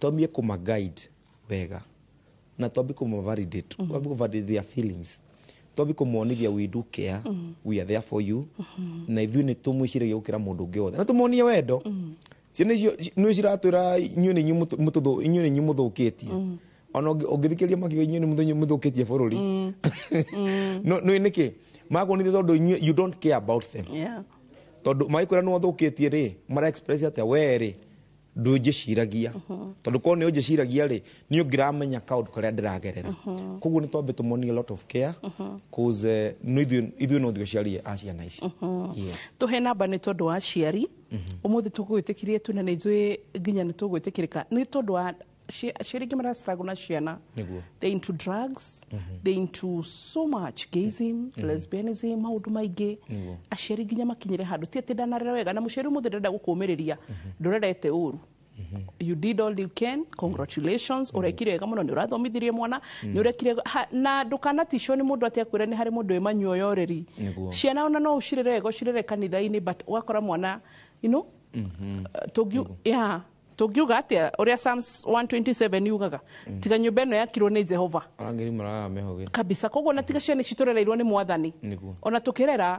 S2: twambie kũma guide wega na twambie kũma validate, twambie kũ validate their feelings, twambie kũmonithia we do care, we are there for you, na ithuĩ nĩ tũmwĩciragia gũkĩra mũndũ ũngĩ wothe, na tũmonie wendo. Ciana icio nĩ ciratwĩra inyuĩ nĩ inyuĩ inyuĩ nĩ inyuĩ mũthũkĩtie. Ona ũngĩthikĩrĩria makiuga inyuĩ nĩ mũthũkĩtie bũrũri, no nĩ nĩkĩ makuonithia? Tondũ inyuĩ you don't care about them. Tondũ magĩkwĩra nĩ wathũkĩtie rĩ, mara express atĩa? We rĩ, ndũnjĩciragia, tondũ korwo nĩ ũnjĩciragia rĩ, nĩ ũngĩramenya kaũndũ karĩa ndĩragerera. Koguo nĩ twambe tũmonie a lot of care, cause no ithuĩ no ithuĩ aciari a ciana ici. Yes.
S1: Tũhe namba nĩ tondũ wa aciari ũmũthĩ tũgwĩtĩkirie tu, na nĩ njũĩ nginya nĩ tũgwĩtĩkĩrĩka nĩ tondũ wa aciari aingĩ marastruggle na ciana. They into drugs, they into so much gayism, lesbianism, maũndũ maingĩ. Aciari nginya makinyĩre handũ ti atĩ ndanarera wega, na mũciari ũmũthĩ ndĩrenda gũkũmĩrĩria, ndũrerete ũru. You did all you can, congratulations, ũrekire wega mũno, nĩ ũrathomithirie mwana, nĩ ũrekire na ndũkanaticwo nĩ mũndũ atĩ akwĩre nĩ harĩ mũndũ wĩ manyuoyo ũrĩri. Ciana ona no ũcirere wega, ũcirere kanitha-inĩ, but ũgakora mwana yeah, tũngiuga atĩa ũrĩa Psalms 127 yugaga, tiga nyũmba ĩno yakirwo nĩ Jehova.
S2: Arangĩri maraga mehũgĩ.
S1: Kabisa. Koguo na tiga ciana ici tũrereirwo nĩ Mwathani, ona tũkĩrera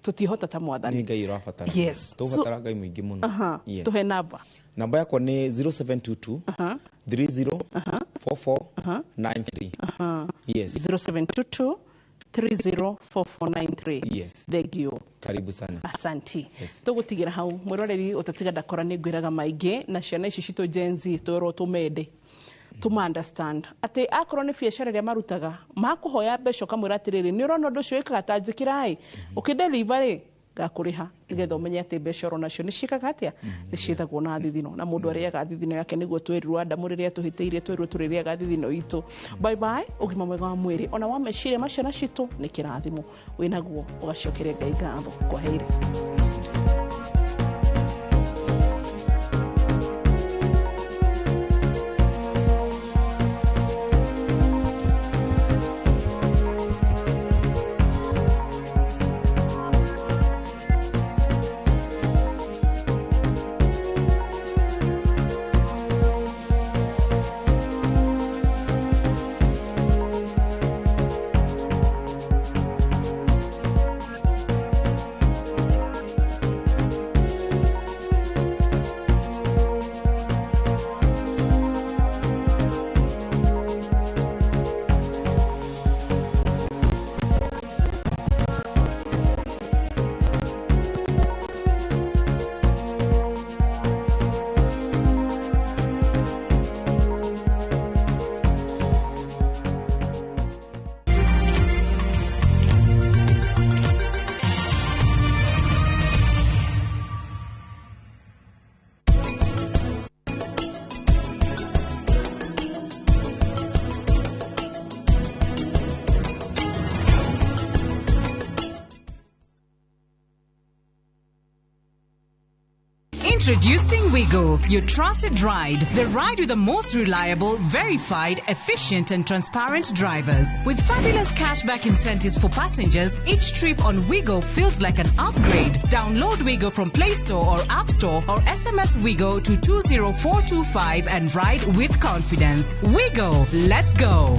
S1: tũtihota ta Mwathani.
S2: Nĩ Ngai ũrabatara.
S1: Yes.
S2: Tũbatara Ngai mũingĩ mũno. Yes.
S1: Tũhe namba.
S2: Namba yakwa nĩ 0722 30 44 93. Yes.
S1: 0722 304493.
S2: Yes.
S1: Thank you.
S2: Karibu sana.
S1: Asanti.
S2: Yes.
S1: Tũgũtigĩra hau, mwĩroreri ũtatiga ndakora nĩ ngwĩraga maingĩ na ciana ici citũ Gen Z, twĩrwo tũmende, tũma understand atĩ akorwo nĩ biacara ĩrĩa marutaga makũhoya mbeca, ũkamwĩra atĩrĩrĩ, nĩ ũrona ũndũ ũcio wĩkaga ta njĩkĩra ĩ ũkĩdeliver rĩ, ngakũrĩha, nĩgetha ũmenye atĩ mbeca oro nacio nĩ ciĩkaga atĩa, nĩ ciĩthagwo na thithino, na mũndũ arĩaga thithino yake. Nĩguo twĩrirwo Adamu rĩrĩa tũhĩtĩirie, twĩrirwo tũrĩrĩaga thithino itũ. Bye bye, ũgima mwega wa mwĩrĩ ona wa meciria ma ciana citũ nĩ kĩrathimo wĩnaguo, ũgacokeria Ngai ngatho. Kwa heri.
S3: Introducing Wigo, your trusted ride. The ride with the most reliable, verified, efficient, and transparent drivers. With fabulous cashback incentives for passengers, each trip on Wigo feels like an upgrade. Download Wigo from Play Store or App Store or SMS Wigo to 20425 and ride with confidence. Wigo, let's go.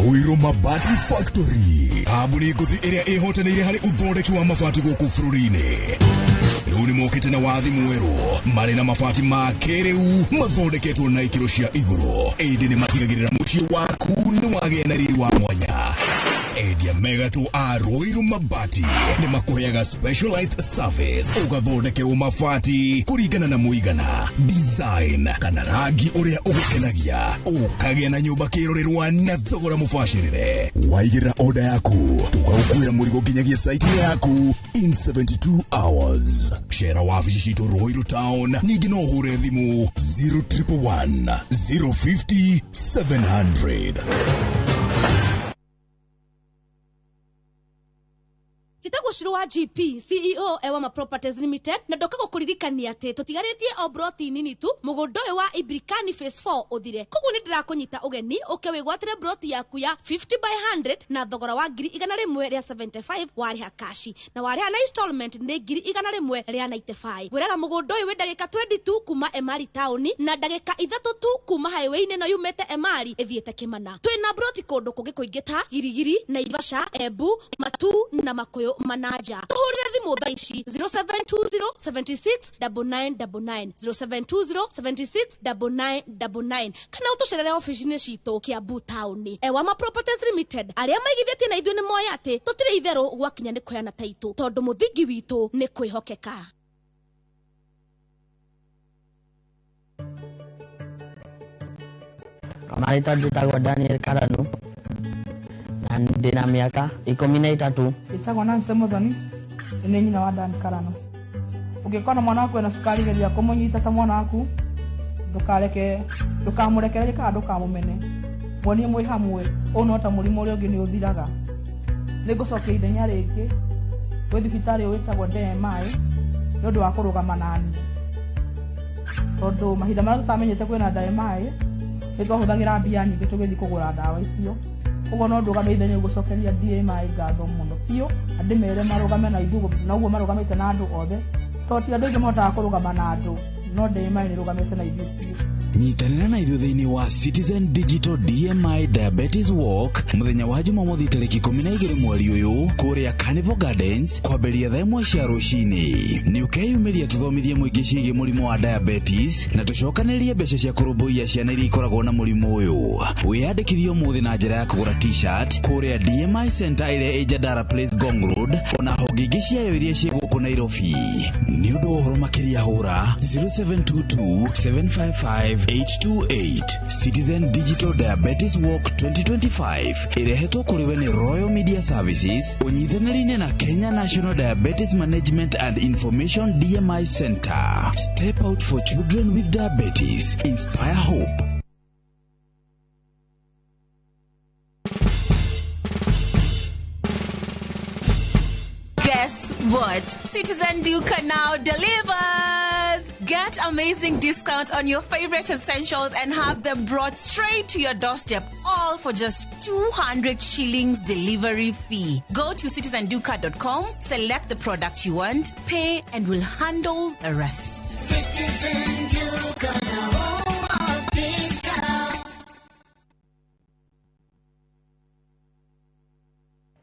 S4: Ruiru Mabati Factory, kambuni ngũthi ĩrĩa ĩhotanĩire harĩ ũthondeki wa mabati gũkũ bũrũri-inĩ. Rĩu nĩ mokĩte na wathi mwerũ, marĩ na mabati ma kĩrĩu mathondeketwo na ikĩro cia igũrũ, ĩndĩ nĩ matigagĩrĩra mũciĩ waku nĩ wagĩa na riri wa mwanya. Endia mega tu a Ruiru Mabati nĩ makũheaga specialized service, ũgathondekerwo mabati kũringana na mũigana, design kana rangi ũrĩa ũgũkenagia, ũkagĩa na nyũmba kĩrorerwa na thogora mũbacĩrĩre. Waigĩrĩra order yaku, tũgagũkuĩra mũrigo nginyagia site yaku in 72 hours. Cera wabici citũ Ruiru Town, ningĩ no ũhũre thimũ 0111 050 700.
S6: Njĩtagwo Shiro wa GP CEO Ewama Properties Limited, na ndoka gũkũririkania atĩ tũtigarĩtie o broti nini tu mũgũnda ũyũ wa Ibrikani Phase 4 ũthire. Koguo nĩ ndĩrakũnyita ũgeni ũke wĩgwatĩre broti yaku ya 50 by 100 na thogora wa 175,000 warĩha kashi, na warĩha na installment nĩ 195,000. Ngwĩraga mũgũnda ũyũ wĩ ndagĩka 22 kuma Emari taũni na ndagĩka 3 tu kuma highway-inĩ ĩno yumĩte Emari ĩthiĩte Kĩmana. Twĩna broti kũndũ kũngĩ kũingĩ ta Girigiri, Naivasha, Embu, Matu na Makuyu Manaja. Tuhurire thimu thaa ici 0720 76 9999, 0720 76 9999, kana ũtũcerere ofici-inĩ citũ Kiambu taũni. Ewama Properties Limited, arĩa maigithĩtie na ithuĩ nĩ moĩ atĩ tũtirĩ itherũ gwakinya nĩ kũheana taitũ, tondũ mũthingi witũ nĩ kwĩhokeka.
S20: Marĩtwa njĩtagwo Daniel Karanu na ndĩna mĩaka 13.
S23: Njĩtagwo Nancy Muthoni, nĩ nyina wa Dan Karano. Ũngĩkona mwana waku ena cukari, geria kũmũnyita ta mwana waku, ndũkareke, ndũkamũrekererie kana ndũkamũmene. Muonie mwĩ hamwe, ũũ no ta mũrimũ ũrĩa ũngĩ nĩ ũthiraga. Nĩngũcokia ithenya rĩngĩ gwĩ thibitarĩ ũyũ wĩtagwo DMI nĩ ũndũ wa kũrũgama naniĩ, tondũ mahinda marĩa tũtamenyete kwĩna DMI nĩ twahũthagĩra mbia nyingĩ tũgĩthiĩ kũgũra ndawa icio. Koguo no ndũgame ithenya gũcokeria DMI ngatho mũno biũ, na ndĩmere marũgame na ithuĩ na ũguo marũgamĩte na andũ othe, tondũ ti andũ aingĩ mahotaga kũrũgama na andũ, no DMI nĩ ĩrũgamĩte na ithuĩ biũ.
S24: Nyitanĩra na ithuĩ thĩinĩ wa Citizen Digital DMI Diabetes Walk mũthenya wa Jumamothi tarĩki 12 mweri ũyũ kũrĩa Carnival Gardens kwambĩrĩria thaa 1 cia rũcinĩ. Nĩ ũkeyumĩria tũthomithie mũingĩ ciĩgiĩ mũrimũ wa diabetes na tũcokanĩrĩrie mbeca cia kũrũmbũiya ciana iria ikoragwo na mũrimũ ũyũ. Wĩyandĩkithie ũmũthĩ na njĩra ya kũgũra t-shirt kũrĩa DMI Center ĩrĩa ĩ Jandara Place, Ngong Road, ona honge ingĩ ciayo iria ciĩ gũkũ Nairobi. Nĩ ũndũ wa ũhoro makĩria hũra 0722 755 828. Citizen Digital Diabetes Walk 2025 ĩrehetwo kũrĩ we nĩ Royal Media Services ũnyitanĩri-inĩ na Kenya National Diabetes Management and Information DMI Center. Step out for children with diabetes. Inspire hope.
S3: Guess what? Citizen Duka now delivers! Get amazing discount on your favorite essentials and have them brought straight to your doorstep, all for just 200 shillings delivery fee. Go to citizenduka.com, select the product you want, pay, and we'll handle the rest.
S25: Citizen Duka, the home of discount.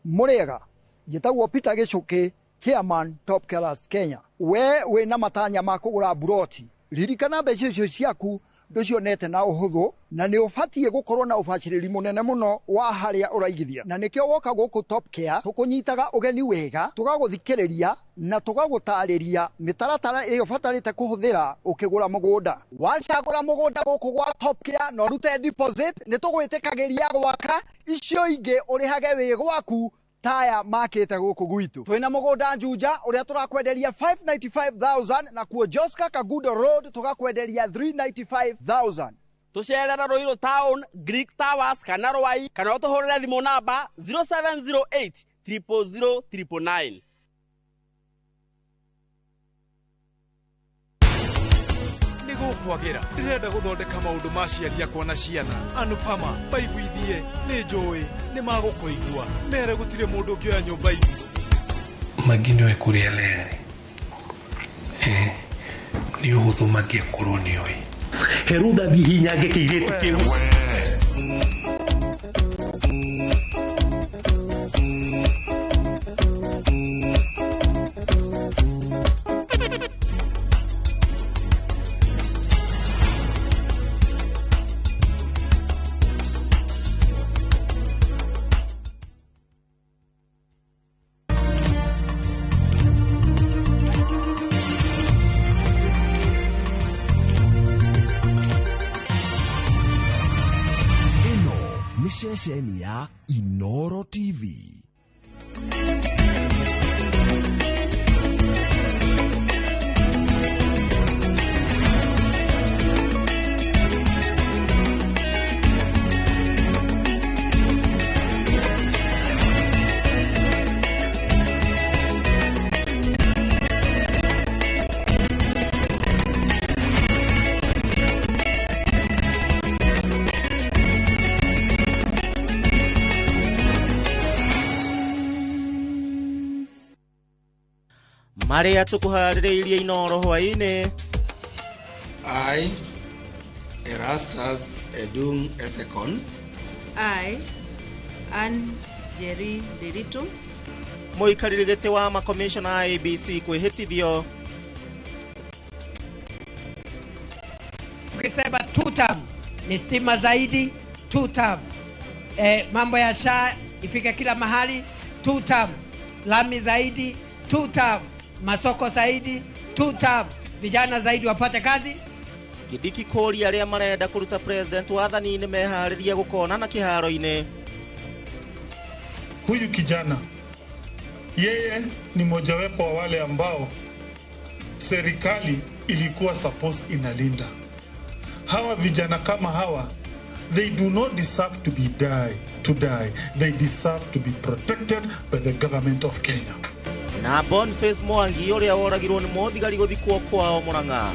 S26: Murega, njĩtagwo Peter Gĩchũkĩ, Chairman Top Killers Kenya. We wĩna matanya ma kũgũra buroti, ririkana mbeca icio ciaku ndũcionete na ũhũthũ, na nĩ ũbatiĩ gũkorwo na ũbacĩrĩri mũnene mũno wa harĩa ũraigithia, na nĩkĩo woka gũkũ Top Care tũkũnyitaga ũgeni wega, tũgagũthikĩrĩria na tũgagũtarĩria mĩtaratara ĩrĩa ũbatarĩte kũhũthĩra ũkĩgũra mũgũnda. Wacagũra mũgũnda gũkũ gwa Top Care na ũrute deposit, nĩ tũgwĩtĩkagĩria gwaka icio ingĩ ũrĩhage wĩ gwaku taya makĩte gũkũ gwitũ. Twĩna mũgũnda Juja ũrĩa tũrakwenderia 595,000, na kuo Joska Kagudo Road tũgakwenderia 395,000.
S27: Tũcerera Ruiru Town, Greek Towers kana Rwai, kana ũtũhũrĩre thimũ namba 0708 000 999.
S28: Nĩgũkwagĩra ndĩrenda gũthondeka maũndũ ma ciari akwa na ciana. Anupama maiguithie nĩ njũĩ nĩ magũkũigua, mere gũtirĩ mũndũ ũngĩoya nyũmba itũ.
S11: Mangĩ nĩoĩ kũrĩa lerĩ, nĩ ũhũthũ mangĩakorwo nĩoĩ. Herutha thiĩ hinyange kĩirĩtu kĩu.
S4: Nĩ ceceni ya Inoro TV.
S5: Maria tukuharĩrĩirie Inoro hwaĩ-inĩ.
S7: I, Erastus Edung Ethekon.
S8: I, Ann Jerry Nderitu.
S5: Mũikarĩri gĩtĩ wa makomishona a ABC kwĩhĩtithio.
S10: Ukisema two term ni stima zaidi, two term. Mambo ya SHA ifike kila mahali, two term. Lami zaidi, two term. Masoko zaidi, two term. Vijana zaidi wapate kazi.
S5: Kindiki kũria arĩa marenda kũruta president wathani-inĩ meharĩrie gũkonana kĩharo-inĩ.
S12: Huyu kijana yeye ni mojawapo wa wale ambao serikali ilikuwa supposed inalinda. Hawa vijana kama hawa, they do not deserve to be die. They deserve to be protected by the government of Kenya.
S5: Na Boniface Mwangi ũrĩa woragirwo nĩ mũthigari gũthikwo kwao Murang'a.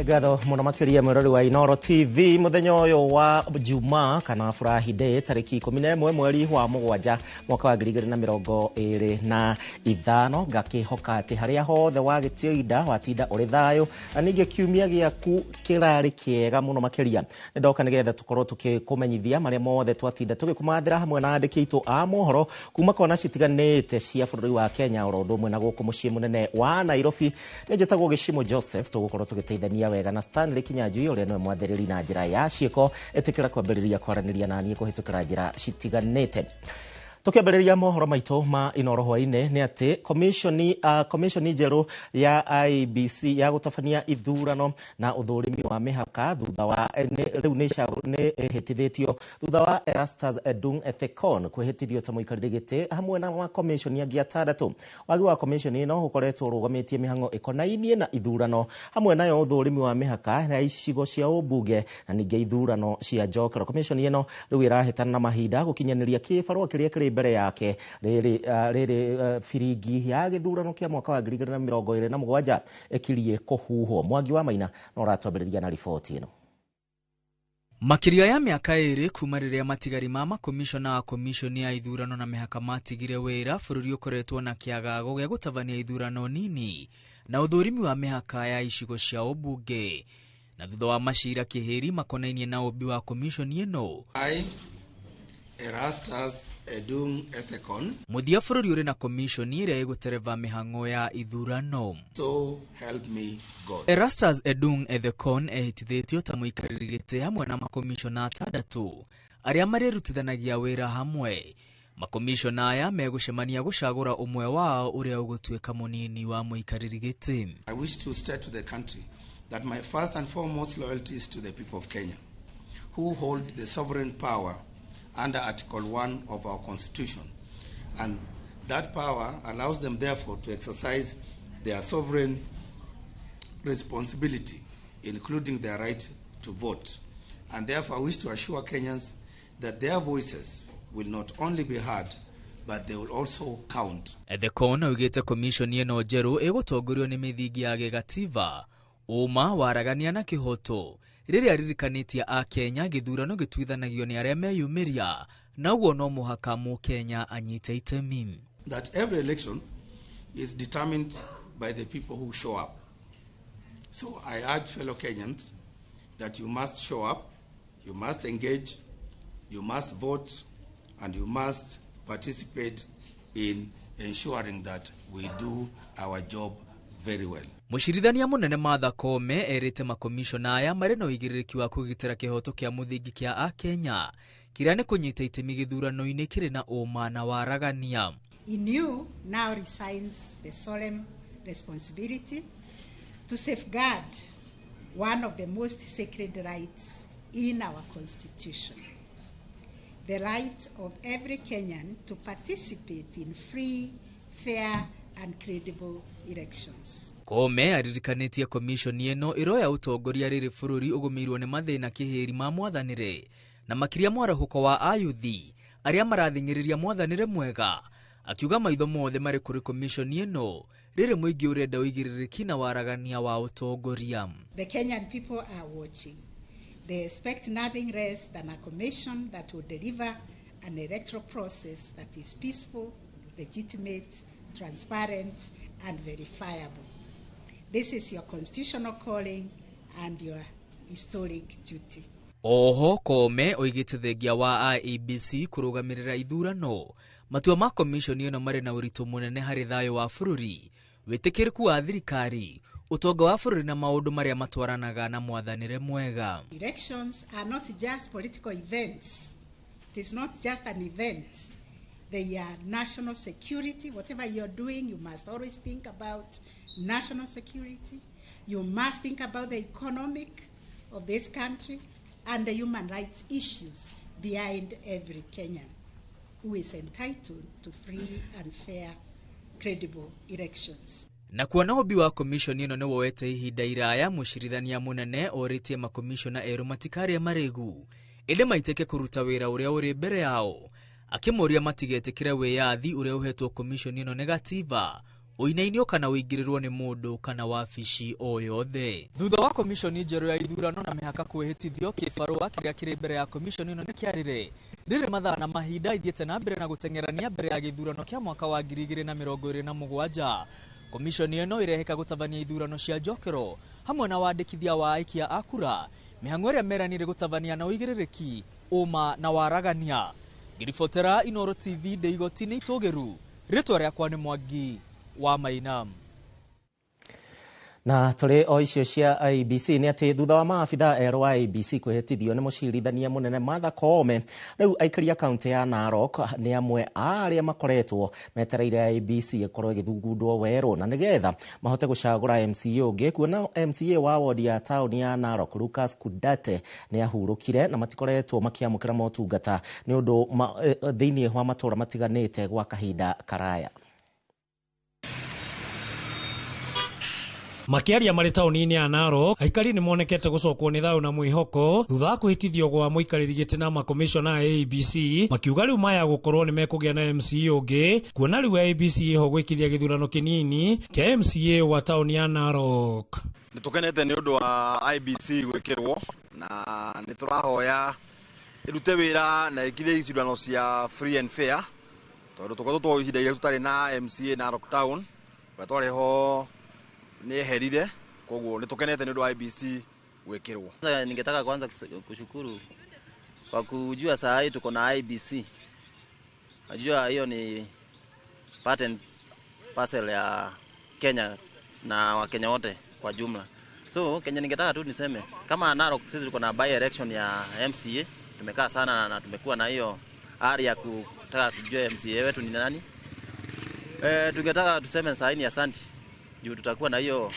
S5: Ngatho muno makiria mwirori wa Inoro TV muthenya uyu wa Juma kana Friday tariki 11 mweri wa mugwanja mwaka wa 2025 ngakihoka ati haria hothe wagĩtio inda watinda ũrĩ thayũ na ningĩ kiumia gĩaku kĩrarĩ kĩega mũno makĩria. Nĩ ndoka nĩgetha tũkorwo tũkĩkũmenyithia marĩa mothe twatinda tũgĩkũmathĩra hamwe na andĩki aitũ a mohoro kuma kona citiganĩte cia bũrũri wa Kenya oro ũndũ ũmwe na gũkũ mũciĩ mũnene wa Nairobi. Nĩ njĩtagwo Gĩcimo Joseph, tũgũkorwo tũgĩteithania wega na Stanley Kinyanjui ũrĩa nĩwe mwathĩrĩri na njĩra ya ciĩko. Ĩtĩkĩra kwambĩrĩria kwaranĩria na niĩ kũhĩtũkĩra njĩra citiganĩte. Tukiambĩrĩria mohoro maitũ ma Inoro hwaĩ-inĩ nĩ atĩ commission njerũ ya IEBC ya gũtabania ithurano na ũthũrimi wa mĩhaka thutha wa rĩu nĩ ĩhĩtithĩtio thutha wa Erastus Edung Ethekon kwĩhĩtithio ta mũikarĩri gĩtĩ hamwe na makomishoni angĩ atandatũ. Wagi wa commission ĩno ũkoretwo ũrũgamĩtie mĩhang'o ĩkonainie na ithurano hamwe nayo ũthũrimi wa mĩhaka na icigo cia ũmbunge na ningĩ ithurano cia njokero. Commission ĩno rĩu ĩrahĩtana na mahinda gũkinyanĩria kĩbarũa kĩrĩa kĩrĩ mbere yake rĩrĩ biringi ya gĩthurano kĩa mwaka wa 2027 ĩkirie kũhuhwo. Mwangi wa Maina no ũratwambĩrĩria na riboti ĩno.
S13: Makĩria ya mĩaka ĩrĩ kuma rĩrĩa matigari ma makomishona a komishoni ya ithurano na mĩhaka matigire wĩra, bũrũri ũkoretwo na kĩagago gĩa gũtabania ithurano nini na ũthũrimi wa mĩhaka ya icigo cia ũmbunge na thutha wa macira kĩhĩri makonainie na ũmbi wa komishoni ĩno.
S7: I, Erastus Edung Ethekon.
S13: Mũthia bũrũri ũrĩ na komishoni ĩrĩa ĩgũtereva mĩhang'o ya ithurano.
S7: So help me God.
S13: Erastus Edung Ethekon ehĩtithĩtio ta mũikarĩri gĩtĩ hamwe na makomishona atandatũ arĩa marĩrutithanagia wĩra hamwe. Makomishona aya megũcemania gũcagũra ũmwe wao ũrĩa ũgũtuĩka mũnini wa mũikarĩri gĩtĩ.
S7: I wish to state to the country that my first and foremost loyalty is to the people of Kenya, who hold the sovereign power under Article 1 of our Constitution, and that power allows them therefore to exercise their sovereign responsibility, including their right to vote. And therefore I wish to assure Kenyans that their voices will not only be heard, but they will also count.
S13: Ethekon oigĩte komishoni ĩno njerũ ĩgũtongorio nĩ mĩthingi ya gĩgatiba, ũma, waragania na kĩhoto rĩrĩa ririkanĩtie a Kenya gĩthurano gĩtuithanagio nĩ arĩa meyumĩria na ũguo no mũhaka mũkenya anyite itemi.
S7: That every election is determined by the people who show up. So I urge fellow Kenyans that you must show up, you must engage, you must vote, and you must participate in ensuring that we do our job very well.
S13: Mũcirithania mũnene Martha Koome erĩte makomishona aya marĩ na ũigĩrĩrĩki wa kũgitĩra kĩhoto kĩa mũthingi kĩa Akenya kĩrĩa nĩ kũnyita itemi gĩthurano-inĩ kĩrĩ na ũma na waragania.
S9: In you now resigns the solemn responsibility to safeguard one of the most sacred rights in our Constitution, the right of every Kenyan to participate in free, fair, and credible elections.
S13: Koome aririkanĩtie komishoni ĩno ĩroya ũtongoria rĩrĩ bũrũri ũgũmĩirwo nĩ mathĩna kĩhĩri ma mwathanĩre na makĩria mwarahũko wa ayuthi arĩa marathing'ĩrĩria mwathanĩre mwega, akiuga maitho mothe marĩ kũrĩ komishoni ĩno rĩrĩ mũingĩ ũrenda ũigĩrĩrĩki na waragania wa ũtongoria.
S9: The Kenyan people are watching. They expect nothing less than a commission that will deliver an electoral process that is peaceful, legitimate, transparent, and verifiable. This is your constitutional calling and your historic duty.
S13: Oho Koome oigĩte thengia wa IEBC kũrũgamĩrĩra ithurano matua ma komishoni ĩno marĩ na ũritũ mũnene harĩ thayũ wa bũrũri, wĩtĩkĩrĩku wa thirikari, ũtonga wa bũrũri na maũndũ marĩa matwaranaga na mwathanĩre mwega.
S9: Elections are not just political events. It is not just an event. They are national security. Whatever you're doing, you must always think about national security. You must think about the economic of this country and the human rights issues behind every Kenyan who is entitled to free and fair, credible elections.
S13: Na kuona ũmbi wa komishoni ĩno nĩ woete ihinda iraya, mũcirithania mũnene orĩtie makomishona erũ matikarĩe marĩgu ĩndĩ maitĩke kũruta wĩra ũrĩa ũrĩ mbere yao, akĩmoria matigetĩkĩre wĩyathi ũrĩa ũhetwo komishoni ĩno nĩ gatiba ũinainio kana ũingĩrĩrwo nĩ mũndũ kana wabici o yothe. Thutha wa komishoni njerũ ya ithurano na mĩhaka kwĩhĩtithio, kĩbarũa kĩrĩa kĩrĩ mbere ya komishoni ĩno nĩ kĩarĩre rĩrĩ mathaa na mahinda ithiĩte na mbere na gũteng'erania mbere ya gĩthurano kĩa mwaka wa 2027. Komishoni ĩno ĩreheka gũtabania ithurano cia njokero hamwe na wandĩkithia wa aikia a kura, mĩhang'o ĩrĩa meranĩire gũtabania na ũigĩrĩrĩki, ũma na waragania. Ngĩribotera Inooro TV ndĩ igoti-inĩ itũgĩru, rĩtwa rĩakwa nĩ Mwangi wa Maina.
S5: Na tũrĩ o icio cia IEBC nĩ atĩ thutha wa maabitha erũ a IEBC kwĩhĩtithio nĩ mũcirithania mũnene Martha Koome, rĩu aikari a kaunti ya Narok nĩ amwe a arĩa makoretwo metereire IEBC ĩkorwo ĩgĩthugundwo werũ na nĩgetha mahote gũcagũra MCA ũngĩ, kuona MCA wa wodi ya taũni ya Narok Lucas Kudate nĩ ahurũkire na matikoretwo makĩamũkĩra motungata nĩ ũndũ thĩinĩ wa matũũra matiganĩte gwa kahinda karaya.
S14: Makiaria marĩ taũni-inĩ ya Narok, aikari nĩ monekete gũcokwo nĩ thayũ na mwĩhoko thutha wa kwĩhĩtithio gwa mũikarĩri gĩtĩ na makomishona a IEBC, makiuga rĩu maya gũkorwo nĩ mekũgĩa na MCA ũngĩ, kuona rĩu IEBC ĩho gwĩkithia gĩthurano kĩnini kĩa MCA wa taũni ya Narok.
S15: Nĩ tũkenete nĩ ũndũ wa IEBC gwĩkĩrwo na nĩ tũrahoya ĩrute wĩra na ĩkithie icindano cia free and fair, tondũ tũkoretwo ihinda iraihu tũtarĩ na MCA Narok town, ũrĩa twarĩ ho nĩ eherire, koguo nĩ tũkenete nĩ ũndũ wa IEBC gwĩkĩrwo.
S16: Ningetaka kwanza kushukuru kwa kujua saa hii tuko na IEBC. Najua hiyo ni part and parcel ya Kenya na Wakenya wote kwa jumla. So Kenya ningetaka tu niseme kama Narok sisi tuko na by election ya MCA, tumekaa sana na tumekuwa na hiyo ari ya kutaka tujue MCA wetu ni nani. Tungetaka tuseme saa hii ni asante. Juu tutakuwa na hiyo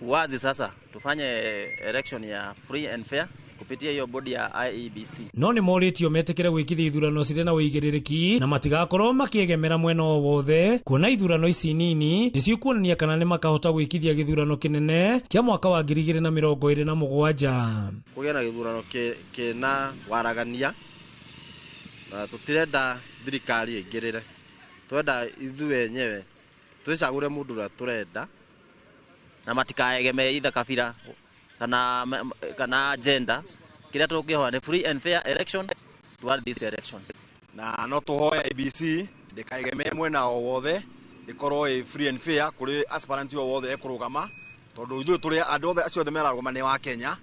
S16: wazi sasa tufanye election ya free and fair kupitia hiyo bodi ya IEBC.
S14: No nĩ morĩtio metĩkĩre gwĩkithia ithurano cirĩ na ũigĩrĩrĩki na matigakorwo makĩegemera mwena o wothe, kuona ithurano ici nini nĩcio kuonania kana nĩ makahota gwĩkithia gĩthurano kĩnene kĩa mwaka wa 2027.
S17: Kũgĩa na gĩthurano kĩna waragania na tũtirenda thirikari ĩingĩrĩre, twenda ithuĩ enyewe twĩcagũre mũndũ ũrĩa tũrenda
S16: na matikaegemee either kabira kana agenda. Kĩrĩa tũkĩhoya nĩ free and fair election toward this election.
S15: Na no tũhoe IEBC ndĩkaegemee mwena o wothe, ĩkorwo ĩ free and fair kũrĩ aspirant o wothe ekũrũgama, tondũ ithuĩ tũrĩ andũ othe acio othe merarũgama nĩ wa Kenya,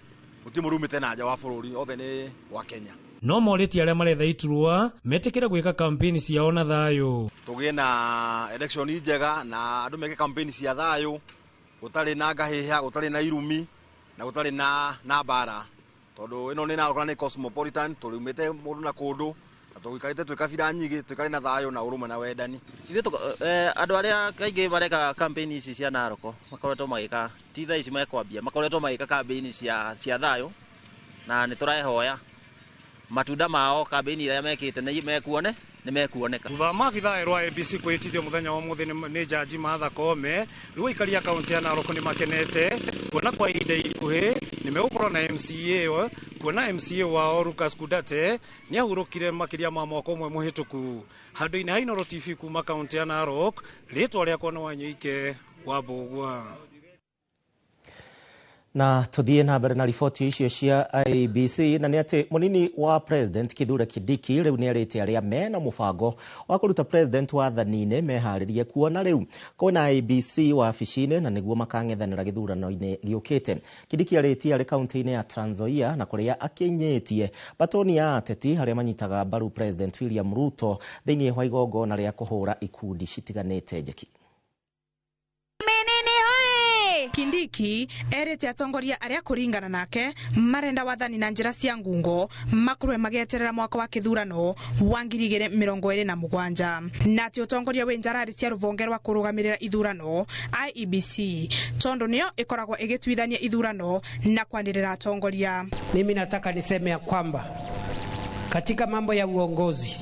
S15: gũtirĩ mũndũ umĩte na nja wa bũrũri, othe nĩ wa Kenya.
S14: No morĩtie arĩa maretha iturwa metĩkĩre gwĩka kampeni ciao na thayũ.
S15: Tũgĩe na election njega na andũ meke kampeni cia thayũ, gũtarĩ na ngahĩha, gũtarĩ na irumi na gũtarĩ na mbara, tondũ ĩno nĩ Narok na nĩ cosmopolitan, tũrĩumĩte mũndũ na kũndũ na tũikarĩte twĩ kabira nyingĩ, tũikare na thayũ na ũrũmwe na wendani.
S16: Ithuĩ andũ arĩa kaingĩ mareka campaign ici cia Narok makoretwo magĩka, ti thaa ici mekwambia, makoretwo magĩka campaign cia thayũ, na nĩ tũrehoya matunda mao campaign iria mekĩte nĩ mekuone nĩ mekuoneka.
S14: Thutha wa maabithaa erũ a IEBC kwĩhĩtithio mũthenya wa ũmũthĩ nĩ Jaji Martha Koome, rĩu aikari a kaũntĩ ya Narok nĩ makenete kuona kwa ihinda ikuhĩ nĩ megũkorwo na MCA, kuona MCA wao Lucas Kudate nĩ ahurũkire makĩria ma mwaka ũmwe mũhĩtũku. Handũ-inĩ ha Inooro TV kuma kaũntĩ ya Narok, rĩtwa rĩakwa nĩ Wanyoike wa Mbũgua.
S5: Na tuthie na mbere na riboti icio cia IEBC, na nĩ atĩ mũnini wa president Kithure Kindiki rĩu nĩ arĩte arĩa mena mũbango wa kũruta president wathani-inĩ meharĩrie kuona rĩu kwĩna IEBC wabici-inĩ na nĩguo makang'ethanĩra gĩthurano-inĩ gĩũkĩte. Kindiki arĩtie arĩ kaunti-inĩ ya Trans Nzoia na kũrĩa akinyĩtie batoni ya ateti arĩa manyitaga mbaru President William Ruto thĩinĩ wa igongona rĩa kũhũra ikundi citiganĩte njeki.
S1: Kindiki erite atongoria aria kuringana nake marenda wathani na njira cia ngungo makorwe magieterera mwaka wa kithurano wa 2027 na ati utongoria wi njarari cia ruvonge rwa kurugamirira ithurano IEBC tondu niyo ikoragwo igituithania ithurano na kwanirira atongoria.
S10: Mimi nataka niseme ya kwamba katika mambo ya uongozi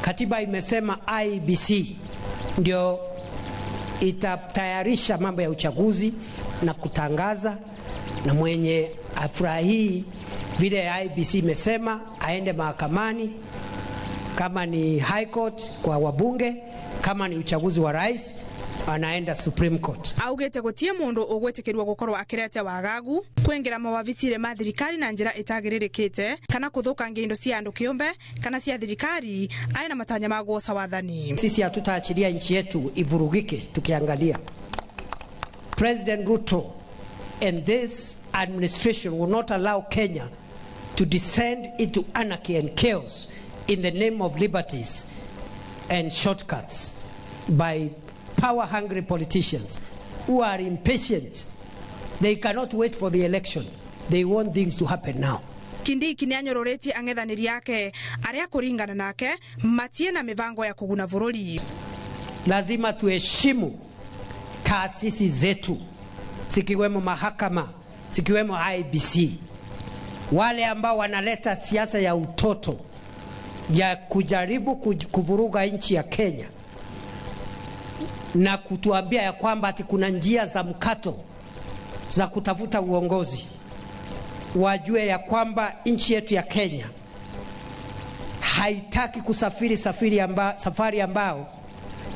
S10: katiba imesema IEBC ndio itatayarisha mambo ya uchaguzi na kutangaza, na mwenye afurahii vile IEBC imesema aende mahakamani, kama ni High Court kwa wabunge, kama ni uchaguzi wa rais anaenda Supreme Court.
S1: Augite gutie mundu ugwitikirwo gukorwo akirete wagagu kwingira mawabicire ma thirikari na njira itagiririkite kana kuthukangia indo cia andu kiumbe kana cia thirikari aina matanya ma guoca wathani.
S10: Sisi hatutaachilia nchi yetu ivurugike tukiangalia. President Ruto and this administration will not allow Kenya to descend into anarchy and chaos in the name of liberties and shortcuts by power-hungry politicians who are impatient. They cannot wait for the election. They want things to happen now.
S1: Kindiki nĩ anyororetie ang'ethanĩri ake arĩa kũringana nake matie na mibango ya kuguna bũrũri.
S10: Lazima tuheshimu taasisi zetu, zikiwemo mahakama, zikiwemo IEBC. Wale ambao wanaleta siasa ya utoto ya kujaribu kuvuruga nchi ya Kenya na kutuambia ya kwamba ati kuna njia za mkato za kutafuta uongozi, wajue ya kwamba nchi yetu ya Kenya haitaki kusafiri safari ambao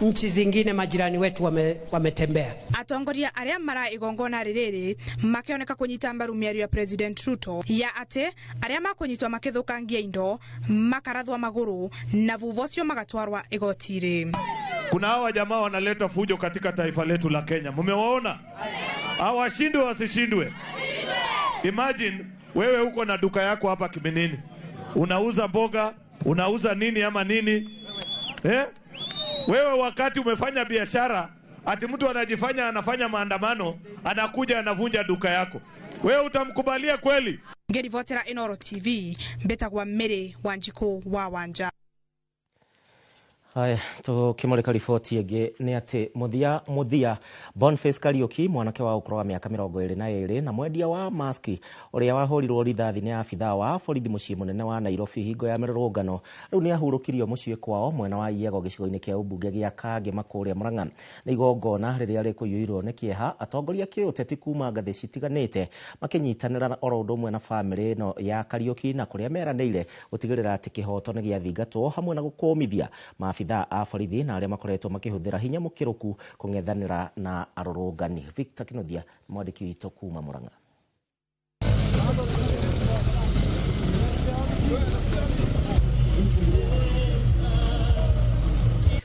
S10: nchi zingine majirani wetu wametembea.
S1: Atongoria aria mara igongona ririri makioneka kunyita mbaru mĩario ya President Ruto ya ati aria makunyitwa makithukangia indo makarathwa maguru na vuva ucio magatwarwa igoti-inĩ.
S2: Kuna hawa jamaa wanaleta fujo katika taifa letu la Kenya. Mmewaona? Hawashindwe wasishindwe? Imagine wewe uko na duka yako hapa Kiminini. Unauza mboga, unauza nini ama nini? Eh? Wewe wakati umefanya biashara, ati mtu anajifanya anafanya maandamano, anakuja anavunja duka yako. Wewe utamkubalia kweli?
S1: Ngerivotera Inooro TV, mbetagwa Mary Wanjiku wa Wanja.
S5: Haya, tukimulika riboti ĩngĩ nĩ atĩ mũthia Boniface Kariuki mwanake wa ũkũrũ wa mĩaka 22 na mwendia wa maski ũrĩa wahũrirwo rithathi nĩ abithaa wa borithi mũciĩ mũnene wa Nairobi hingo ya mĩrũrũngano rĩu nĩ ahurũkirio mũciĩ kwao mwena wa Iego gĩcigo-inĩ kĩa ũmbunge gĩa Kangema kũrĩa Murang'a. Nĩ igongona rĩrĩa rĩkũiyũirwo nĩ kĩeha atongoria kĩũteti kuma ngathĩ citiganĩte makĩnyitanĩra oro ũndũ ũmwe na bamĩrĩ ĩno ya Kariuki na kũrĩa meranĩire gũtigĩrĩra atĩ kĩhoto nĩ gĩathingatwo hamwe na gũkũmithia maabithaa a borithi na arĩa makoretwo makĩhũthĩra hinya mũkĩrũku kũng'ethanĩra na arũrũngani. Victor Kinothia mwandĩki witũ kuma Murang'a.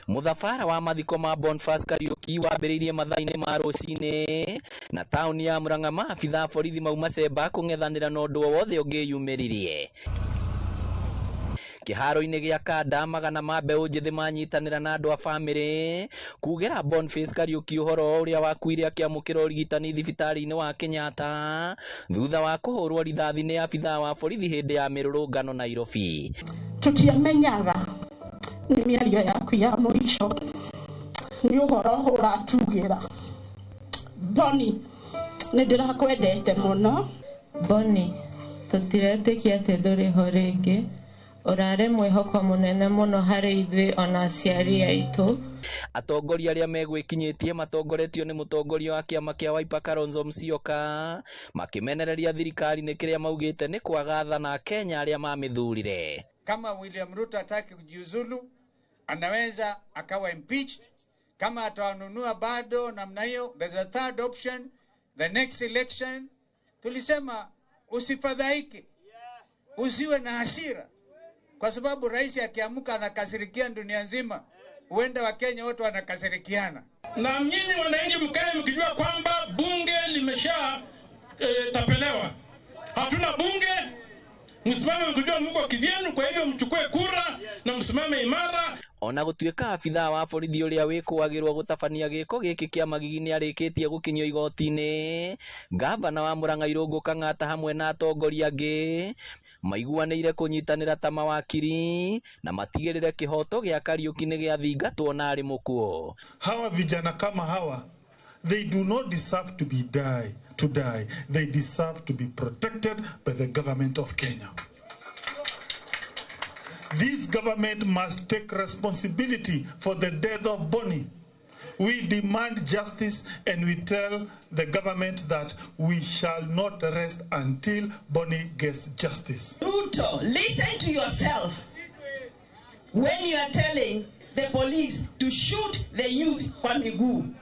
S6: Mũthabara wa mathiko ma Boniface Kariuki wambĩrĩirie mathaa-inĩ ma rũcinĩ na taũni ya Murang'a maabithaa borithi mauma cemba kũng'ethanĩra na ũndũ o wothe ũngĩyumĩririe. Kĩharo-inĩ gĩa Kanda magana ma mbeũ njĩthĩ manyitanĩra na andũ a bamĩrĩ kugĩra Boniface Kariuki ũhoro ũrĩa wakuire akĩamũkĩra ũrigitani thibitarĩ-inĩ wa Kenyatta thutha wa kũhũrwo rithathi nĩ abithaa wa borithi hĩndĩ ya mĩrũrũngano Nairobi.
S3: Tũtiamenyaga nĩ mĩario yaku ya mũico nĩ ũhoro ũratugĩra. Boni, nĩ ndĩrakwendete mũno.
S18: Boni, tũtiretĩkia atĩ ndũrĩ ho rĩngĩ. Ũrarĩ mwĩhoko mũnene mũno harĩ ithuĩ ona aciari aitũ.
S6: Atongoria arĩa megwĩkinyĩtie matongoretio nĩ mũtongoria wa kĩama kĩa Wiper Kalonzo Musyoka makĩmenereria thirikari nĩ kĩrĩa maugĩte nĩ kwaga tha na Kenya arĩa mamĩthurire.
S19: Kama William Ruto hataki kujiuzulu, anaweza akawa impeached. Kama atawanunua bado namna hiyo, there's a third option, the next election. Tulisema usifadhaike, usiwe na hasira, kwa sababu rais akiamka anakasirikia dunia nzima, huenda Wakenya wote wanakasirikiana.
S20: Na nyinyi wananchi mkae mkijua kwamba bunge limesha tapelewa. Hatuna bunge, msimame mkijua mko kivyenu, kwa hivyo mchukue kura na msimame imara.
S6: Ona gũtuĩka abithaa wa borithi ũrĩa wĩkũagĩrwo gũtabania gĩko gĩkĩ kĩa magigi nĩarĩkĩtie gũkinyio igoti-inĩ, ngavana wa Murang'a Irũngũ Kang'ata hamwe na atongoria angĩ maiguanĩire kũnyitanĩra ta mawakiri na matigĩrĩre kĩhoto gĩa Kariuki nĩ gĩathingatwo na arĩ mũkuũ.
S12: Hawa vijana kama hawa, they do not deserve to be die, to die. They deserve to be protected by the government of Kenya. This government must take responsibility for the death of Bonnie. We demand justice and we tell the government that we shall not rest until Bonnie gets justice.
S21: Ruto, listen to yourself when you are telling the police to shoot the youth kwa miguu.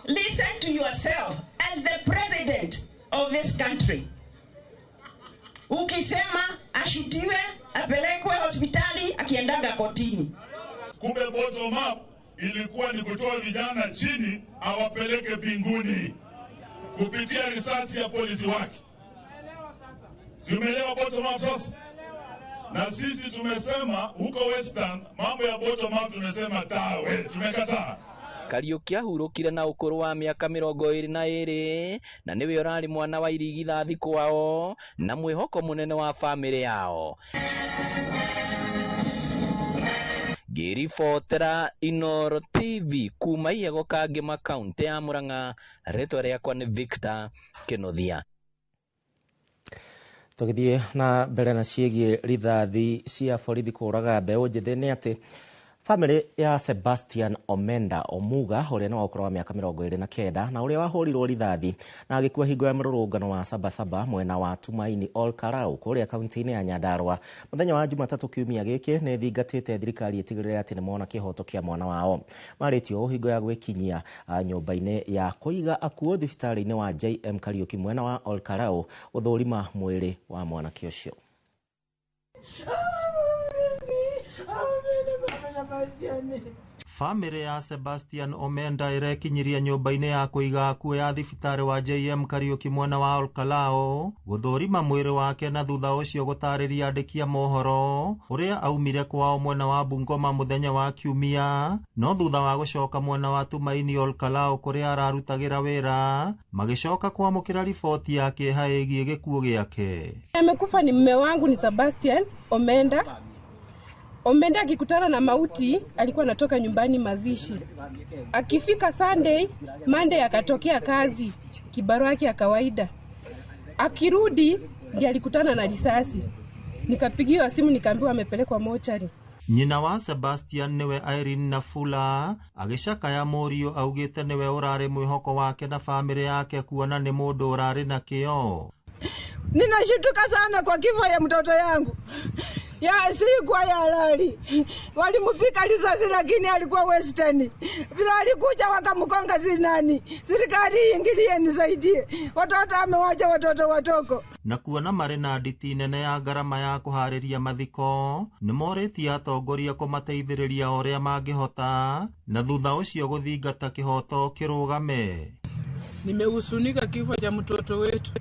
S21: Listen to yourself as the president of this country. Ukisema ashutiwe apelekwe hospitali akiendaga kotini.
S22: Kumbe bottom up ilikuwa ni kutoa vijana chini awapeleke binguni kupitia risasi ya polisi wake. Simeelewa bottom up sasa? Na sisi tumesema huko Western mambo ya bottom up tumesema tawe, tumekataa.
S6: Kariuki ahurũkire na ũkũrũ wa mĩaka 22 na nĩwe ũrarĩ mwana wa irigithathi kwao na mwĩhoko mũnene wa bamĩrĩ yao. Ngĩribotera Inooro TV kuma Ihego Kangema kaunti ya Murang'a, rĩtwa rĩakwa nĩ Victor Kĩnuthia.
S5: Tũgĩthiĩ na mbere na ciĩgiĩ rithathi cia borithi kũraga mbeũ njĩthĩ nĩ atĩ famĩlĩ ya Sebastian Omenda Omuga ũrĩa nĩ wa ũkũrũ wa mĩaka 29 na ũrĩa wahũrirwo rithathi na agĩkua hingo ya mũrũrũngano wa Sabasaba mwena wa Tumaini Ol Kalou kũrĩa kaunti-inĩ ya Nyandarua mũthenya wa Jumatatũ kiumia gĩkĩ nĩ thingatĩte thirikari ĩtigĩrĩre atĩ nĩmona kĩhoto kĩa mwana wao. Marĩtio ũũ hingo ya gwĩkinyia nyũmba-inĩ ya kũiga akuũ thibitarĩ-inĩ wa JM Kariuki mwena wa Ol Kalou gũthũrima mwĩrĩ wa mwanake ũcio.
S23: Famĩlĩ ya Sebastian Omenda ĩrekinyirie nyũmba-inĩ ya kũiga akuũ ya thibitarĩ wa JM Kariuki mwena wa Ol Kalou gũthũrima mwĩrĩ wake na thutha ũcio gũtarĩria andĩki a mohoro ũrĩa aumire kwao mwena wa Bungoma mũthenya wa Kiumia, no thutha wa gũcoka mwena wa Tumaini Ol Kalou kũrĩa ararutagĩra wĩra magĩcoka kwamũkĩra riboti ya kĩeha ĩgiĩ gĩkuũ gĩake.
S24: Amekufa ni mume wangu ni Sebastian Omenda. Omenda akikutana na mauti alikuwa anatoka nyumbani mazishi. Akifika Sunday, Monday akatokea kazi, kibarua yake ya kawaida. Akirudi ndiye alikutana na risasi. Nikapigiwa simu nikaambiwa amepelekwa mochari.
S23: Nyina wa Sebastian niwe Irene Nafula agĩcakaya mũriũ augĩte niwe ũrarĩ mwĩhoko wake na famĩlĩ yake kuona nĩ mũndũ ũrarĩ na kĩo.
S29: Ninashtuka sana kwa kifo ya mtoto yangu. Ya si kwa ya halali. Walimupika risasi lakini alikuwa Western. Bila alikuja wakamkonga zinani. Serikali ingilie nisaidie. Watoto amewacha watoto watoko.
S23: Na kuona marĩ na nditi nene ya ngarama ya kũharĩria mathiko nĩmorĩtie atongoria kũmateithĩrĩria ũrĩa mangĩhota na thutha ũcio gũthingata kĩhoto kĩrũgame.
S30: Nimehusunika kifo cha mtoto wetu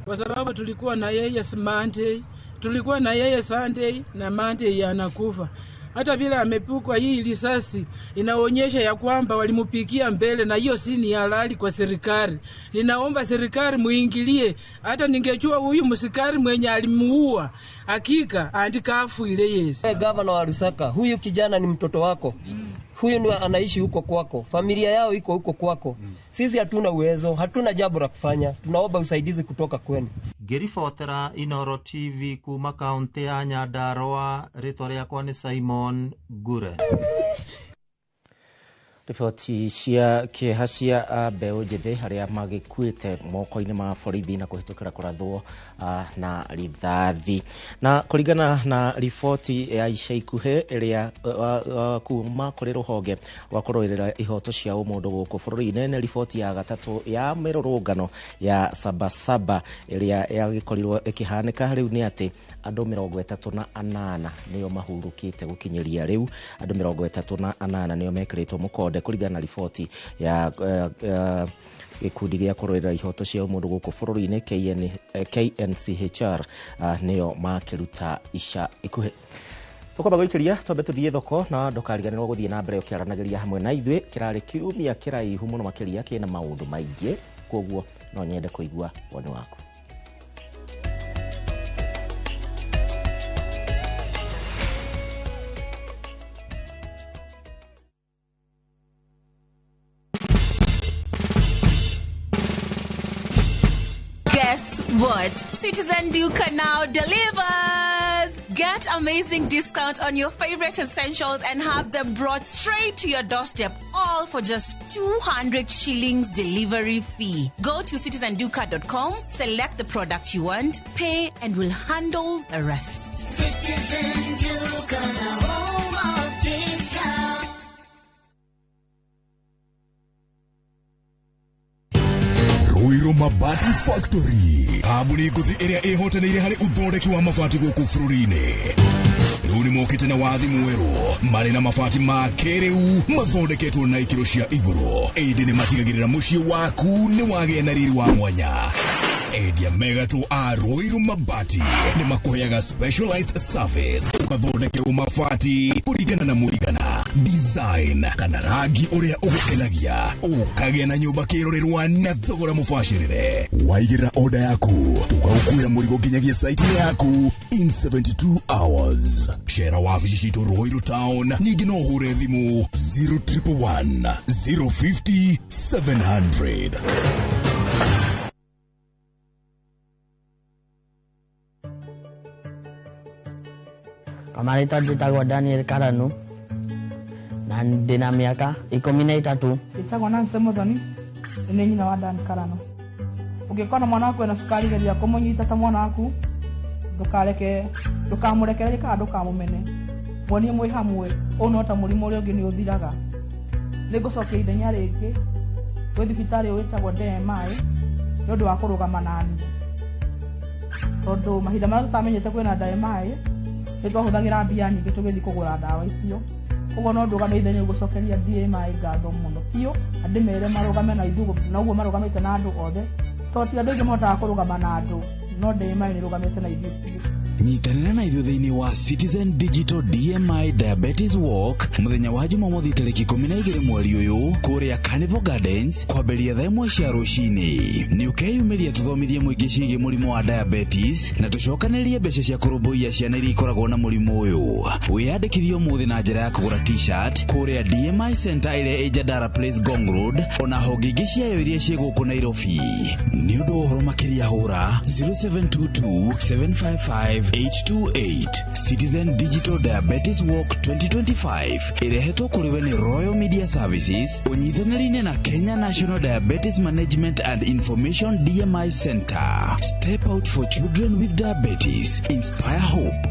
S30: kwa sababu tulikuwa na yeye Monday,
S4: Tulikuwa na yeye Sunday na Monday anakufa. Hata bila amepukwa hii risasi inaonyesha ya kwamba walimupikia mbele, na hiyo si ni halali kwa serikali. Ninaomba serikali muingilie. Hata ningejua huyu msikari mwenye alimuua, hakika andika afu ile Yesu.
S7: Hey, gavana wa Lusaka, huyu kijana ni mtoto wako. Huyu ni anaishi huko kwako, familia yao iko huko kwako. Sisi hatuna uwezo, hatuna jambo la kufanya, tunaomba usaidizi kutoka kwenu.
S23: Ngĩribotera Inoro TV kuma kaunti ya Nyandarua, rĩtwa rĩakwa nĩ Simon Ngure.
S5: Riboti cia kĩeha cia mbeũ njĩthĩ arĩa magĩkuĩte moko-inĩ ma borithi na kũhĩtũkĩra kũrathwo na rithathi. Na kũringana na riboti ya ica ikuhĩ ĩrĩa kuma kũrĩ rũhonge rwa kũrũĩrĩra ihoto cia ũmũndũ gũkũ bũrũri-inĩ, nĩ riboti ya gatatũ ya mĩrũrũngano ya Sabasaba ĩrĩa yagĩkorirwo ĩkĩhanĩka rĩu nĩ atĩ andũ 38 nĩo mahurũkĩte gũkinyĩria rĩu, andũ 38 nĩo mekĩrĩtwo mũkonde kũringana na riboti ya gĩkundi gĩa kũrũĩrĩra ihoto cia ũmũndũ gũkũ bũrũri-inĩ KNCHR nĩo makĩruta ica ikuhĩ. Tũkwamba gũikĩria twambe tũthiĩ thoko na ndũkariganĩrwo gũthiĩ na mbere ũkĩaranagĩria hamwe na ithuĩ. Kĩrarĩ kiumia kĩraihu mũno makĩria kĩna maũndũ maingĩ, koguo no nyende kũigua woni waku.
S8: Guess what? Citizen Duka now delivers! Get amazing discount on your favorite essentials and have them brought straight to your doorstep, all for just 200 shillings delivery fee. Go to citizenduka.com, select the product you want, pay, and we'll handle the rest.
S9: Citizen Duka, the home of discount.
S11: Ruiru Mabati Factory, kambuni ngũthi ĩrĩa ĩhotanĩire harĩ ũthondeki wa mabati gũkũ bũrũri-inĩ. Rĩu nĩ mokĩte na wathi mwerũ, marĩ na mabati ma kĩrĩu mathondeketwo na ikĩro cia igũrũ, ĩndĩ nĩ matigagĩrĩra mũciĩ waku nĩ wagĩa na riri wa mwanya. Endia megatũ a Ruiru Mabati nĩ makũheaga specialized service ũgathondekerwo mabati kũringana na mũigana, design kana rangi ũrĩa ũgũkenagia, ũkagĩa na nyũmba kĩrorerwa na thogora mũbacĩrĩre. Waigĩrĩra order yaku tũgagũkuĩra mũrigo nginyagia site yaku in 72 hours. Cera wabici citũ Ruiru Town, ningĩ no ũhũre thimũ 0111 050 700.
S25: Kwa marĩtwa njĩtagwo Daniel Karanu na ndĩna mĩaka 13.
S26: Njĩtagwo Nancy Muthoni, nĩ nyina wa Dan Karanu. Ũngĩkona mwana waku ena cukari, geria kũmũnyita ta mwana waku, ndũkareke, ndũkamũrekererie kana ndũkamũmene. Muonie mwĩ hamwe, ũũ no ta mũrimũ ũrĩa ũngĩ nĩ ũthiraga. Nĩngũcokia ithenya rĩngĩ gwĩ thibitarĩ wĩtagwo DMI nĩ ũndũ wa kũrũgama naniĩ, tondũ mahinda marĩa tũtamenyete kwĩna DMI nĩ twahũthagĩra mbia nyingĩ tũgĩthiĩ kũgũra ndawa icio. Koguo no ndũgame ithenya gũcokeria DMI ngatho mũno biũ, na ndĩmere marũgame na ithuĩ na ũguo marũgamĩte na andũ othe, tondũ ti andũ aingĩ mahotaga kũrũgama na andũ, no DMI nĩ ĩrũgamĩte na ithuĩ biũ.
S27: Nyitanĩra na ithuĩ thĩinĩ wa Citizen Digital DMI Diabetes Walk mũthenya wa Jumamothi tarĩki 12 mweri ũyũ kũrĩa Carnival Gardens kwambĩrĩria thaa 1 cia rũcinĩ. Nĩ ũkeyumĩria tũthomithie mũingĩ ciĩgiĩ mũrimũ wa diabetes na tũcokanĩrĩrie mbeca cia kũrũmbũiya ciana iria ikoragwo na mũrimũ ũyũ. Wĩyandĩkithie ũmũthĩ na njĩra ya kũgũra t-shirt kũrĩa DMI Center ĩrĩa ĩ Jandara Place, Ngong Road, ona honge ingĩ ciayo iria ciĩ gũkũ Nairobi. Nĩ ũndũ wa ũhoro makĩria hũra 0722 755 828. Citizen Digital Diabetes Walk 2025 ĩrehetwo kũrĩ we nĩ Royal Media Services ũnyitanĩri-inĩ na Kenya National Diabetes Management and Information DMI Center. Step out for children with diabetes. Inspire hope.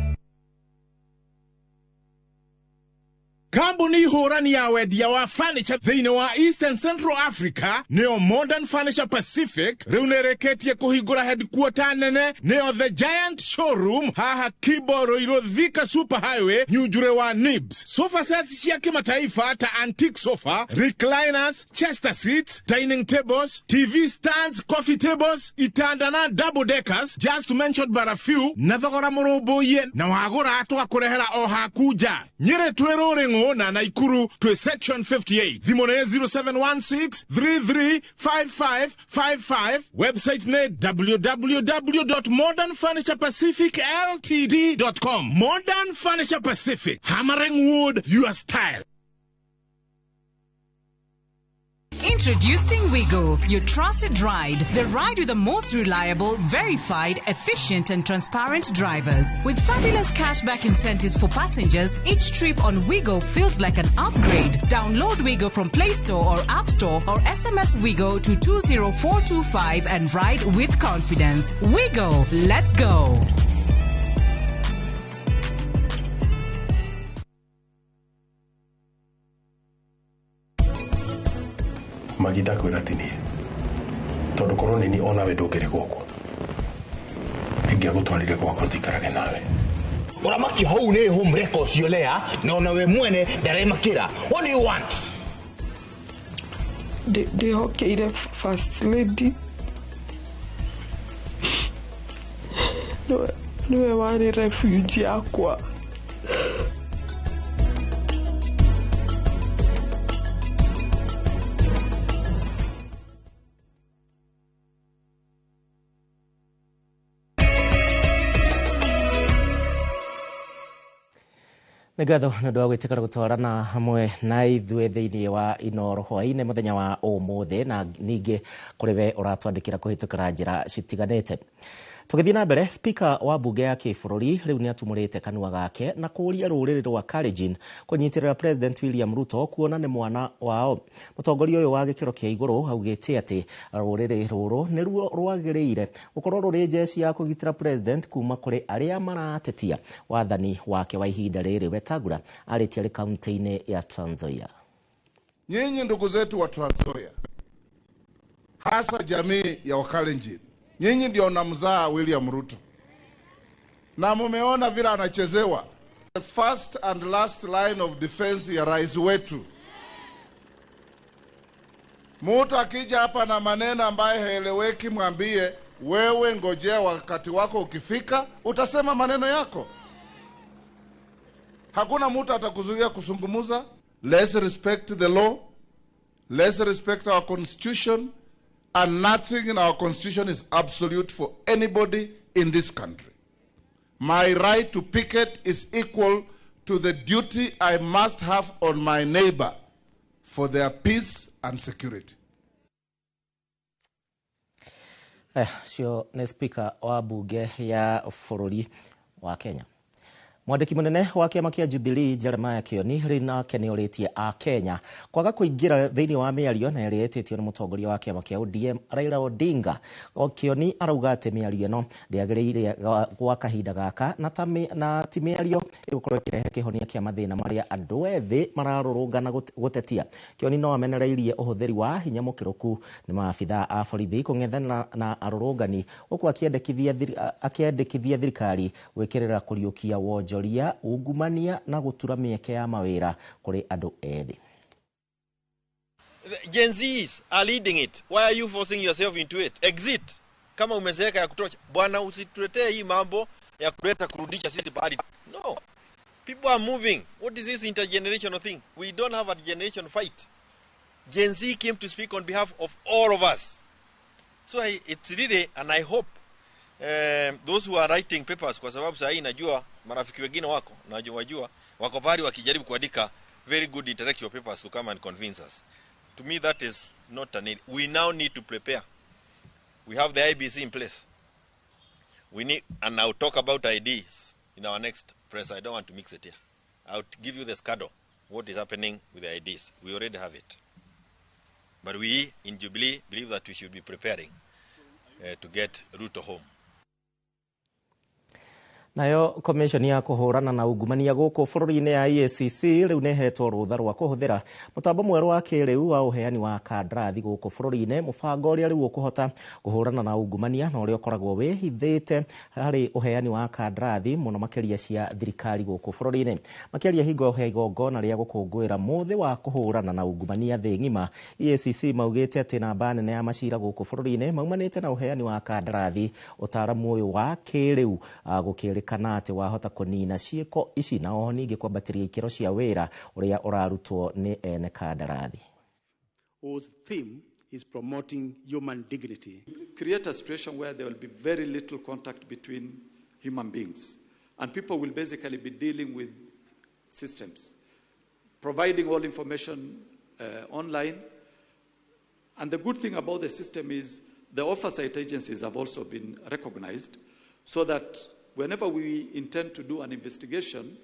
S1: Kambuni hũrani ya wendia wa furniture thĩinĩ wa Eastern Central Africa nĩyo Modern Furniture Pacific rĩu nĩrĩkĩtie kũhingũra headquarter nene nĩyo The Giant Showroom haha Kibo Ruiru Thika Super Highway Nyunjure wa Nibs. Sofa sets cia kimataifa ta antique sofa, recliners, chester seats, dining tables, TV stands, coffee tables, itanda na double deckers, just to mention but a few, na thogora mũrũmbũiye na wagũra twakũrehera o haku nja. Nyĩrĩ twĩ Rũrĩng'ũ na Naikuru twĩ section 58. Thimũ nĩ 0716 335555. Website nĩ www.modernfurniturepacificltd.com. Modern Furniture Pacific, hammering wood your style.
S8: Introducing Wigo, your trusted ride. The ride with the most reliable, verified, efficient, and transparent drivers. With fabulous cashback incentives for passengers, each trip on Wigo feels like an upgrade. Download Wigo from Play Store or App Store or SMS Wigo to 20425 and ride with confidence. Wigo, let's go.
S2: Magi ndakwĩra ti niĩ tondũ korwo nĩ niĩ onawe ndũngĩrĩ gũkũ ingĩagũtwarire gwakwa tũikarage nawe.
S10: Ũramakio hau nĩ hũmreka ũcio lea na ona we mwene ndaremakĩra. What do you want?
S13: Ndĩhokeire first lady nĩwe warĩ refuge yakwa.
S5: Nĩ ngatho nĩ ũndũ wa gwĩtĩkĩra gũtwarana hamwe na ithuĩ thĩinĩ wa Inooro hwaĩ-inĩ mũthenya wa ũmũthĩ na ningĩ kũrĩ we ũratwandĩkĩra kũhĩtũkĩra njĩra citiganĩte. Tũgĩthiĩ na mbere, Speaker wa mbunge ya kĩbũrũri rĩu nĩ atumũrĩte kanua gake na kũũria rũrĩrĩ rwa Kalenjin kũnyitĩrĩra President William Ruto kuona nĩ mwana wao. Mũtongoria ũyũ wa gĩkĩro kĩa igũrũ augĩte atĩ rũrĩrĩ rũrũ nĩruo rwagĩrĩire gũkorwo rũrĩ njeci ya kũgitĩra President kuma kũrĩ arĩa maratetia wathani wake wa ihinda rĩrĩ. Wetangula arĩtie arĩ kaunti-inĩ ya Trans Nzoia.
S14: Nyinyi ndugu zetu wa Trans Nzoia, hasa jamii ya Wakalenjin, nyinyi ndio namzaa William Ruto na mumeona vile anachezewa. The first and last line of defense ya rais wetu. Mtu akija hapa na maneno ambaye haeleweki, mwambie wewe ngojea wakati wako ukifika utasema maneno yako. Hakuna mtu atakuzuia kusungumuza. Let's respect the law. Let's respect our constitution. And nothing in our constitution is absolute for anybody in this country. My right to picket is equal to the duty I must have on my neighbor for their peace and security.
S5: Cio nĩ Speaker wa mbunge ya bũrũri wa Kenya. Mwandĩki mũnene wa kĩama kĩa Jubilee Jeremiah Kioni rĩu nake nĩorĩtie a Kenya kwaga kũingĩra thĩinĩ wa mĩario na ĩrĩa ĩtĩtio nĩ mũtongoria wa kĩama kĩa ODM Raila Odinga. O Kioni arauga atĩ mĩario ĩno ndĩagĩrĩire gwa kahinda gaka na ti mĩario ĩgũkorwo ĩkĩrehe kĩhonia kĩa mathĩna marĩa andũ ethĩ mararũrũngana gũtetia. Kioni no amenereirie ũhũthĩri wa hinya mũkĩrũku nĩ maabithaa a borithi kũng'ethanĩra na arũrũngani gũkũ akĩendekithia thirikari gwĩkĩrĩra kũriũkia wonjoria, ungumania na gũtura mĩeke ya mawĩra kũrĩ andũ ethĩ.
S15: The Gen Zs are leading it. Why are you forcing yourself into it? Exit. Kama umezeeka ya kutosha. Bwana, usituletee hii mambo ya kuleta kurudisha sisi pahali. No. People are moving. What is this intergenerational thing? We don't have a generation fight. Gen Z came to speak on behalf of all of us. So it's really, and I hope those who are writing papers, kwa sababu saa hii najua marafiki wengine wako, najua wako pale wakijaribu kuandika very good intellectual papers to come and convince us. To me that is not a need. We now need to prepare. We have the IBC in place. We need, and I'll talk about IDs in our next press. I don't want to mix it here. I'll give you the schedule, what is happening with the IDs. We already have it. But we in Jubilee believe that we should be preparing to get Ruto home.
S5: Nayo komishoni ya kũhũrana na ungumania gũkũ bũrũri-inĩ ya EACC rĩu nĩhetwo rũtha rwa kũhũthĩra mũtambo mwerũ wa kĩrĩu wa ũheani wa kandarathi gũkũ bũrũri-inĩ, mũbango ũrĩa rĩu ũkũhota kũhũrana na ungumania na ũrĩa ũkoragwo wĩhithĩte harĩ ũheani wa kandarathi mũno makĩria cia thirikari gũkũ bũrũri-inĩ. Makĩaria hingo ya igongona rĩa gũkũngũĩra mũthĩ wa kũhũrana na ungumania thĩ ng'ima, EACC maugĩte atĩ namba nene ya macira gũkũ bũrũri-inĩ maumanĩte na ũheani wa kandarathi. Ũtaaramu ũyũ wa kĩrĩu gũkĩrĩkana atĩ wahota kũnina ciĩko ici na oho ningĩ kwambatĩria ikĩro cia wĩra ũrĩa ũrarutwo nĩ ene kandarathi.
S3: Whose theme is promoting human dignity.
S12: Create a situation where there will be very little contact between human beings, and people will basically be dealing with systems, providing all information online. And the good thing about the system is the oversight agencies have also been recognized, so that whenever we intend to do an investigation,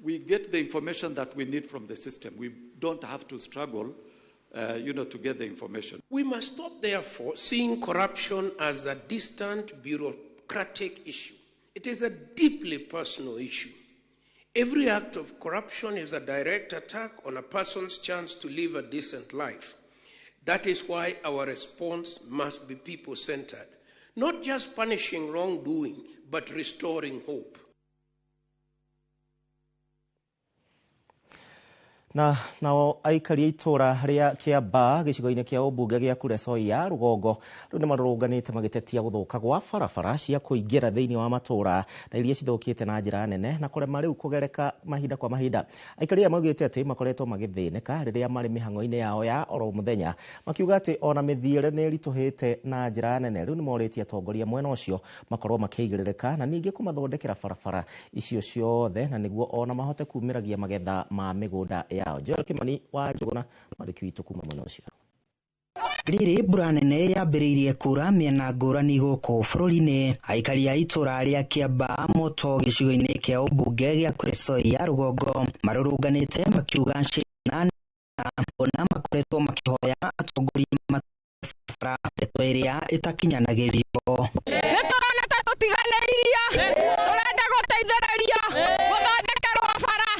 S12: we get the information that we need from the system. We don't have to struggle, to get the information.
S16: We must stop, therefore, seeing corruption as a distant bureaucratic issue. It is a deeply personal issue. Every act of corruption is a direct attack on a person's chance to live a decent life. That is why our response must be people-centered, not just punishing wrongdoing, but restoring hope.
S5: Na nao aikari a itũra rĩa Kĩambaa gĩcigo-inĩ kĩa ũmbunge gĩa Kuresoi ya rũgongo rĩu nĩ marũrũnganĩte magĩtetia gũthũka gwa barabara cia kũingĩra thĩinĩ wa matũra na iria cithũkĩte na njĩra nene na kũrema rĩu kũgereka mahinda kwa mahinda. Aikari aya maugĩte atĩ makoretwo magĩthĩnĩka rĩrĩa marĩ mĩhang'o-inĩ yao ya oro mũthenya, makiuga atĩ ona mĩthiĩre nĩ ĩritũhĩte na njĩra nene. Rĩu nĩ morĩtie atongoria mwena ũcio makorwo makĩigĩrĩrĩka na ningĩ kũmathondekera barabara icio ciothe na nĩguo ona mahote kumĩragia magetha ma mĩgũnda yao. Joel Kimani wa Njũgũna, mwandĩki witũ kuma mwena ũcio.
S17: Rĩrĩ mbura nene yambĩrĩirie kura mĩena ngũrani gũkũ bũrũri-inĩ, aikari a itũra rĩa Kĩambaa Moto gĩcigo-inĩ kĩa ũmbunge gĩa Kuresoi ya rũgongo marũrũnganĩte makiuga ciana ona makoretwo makĩhoya atongoria barabara ndeto ĩrĩa ĩtakinyanagĩrio.
S18: Nĩ tũrona ta tũtiganĩirio, tũrenda gũteithĩrĩrio gũthondekerwo bara.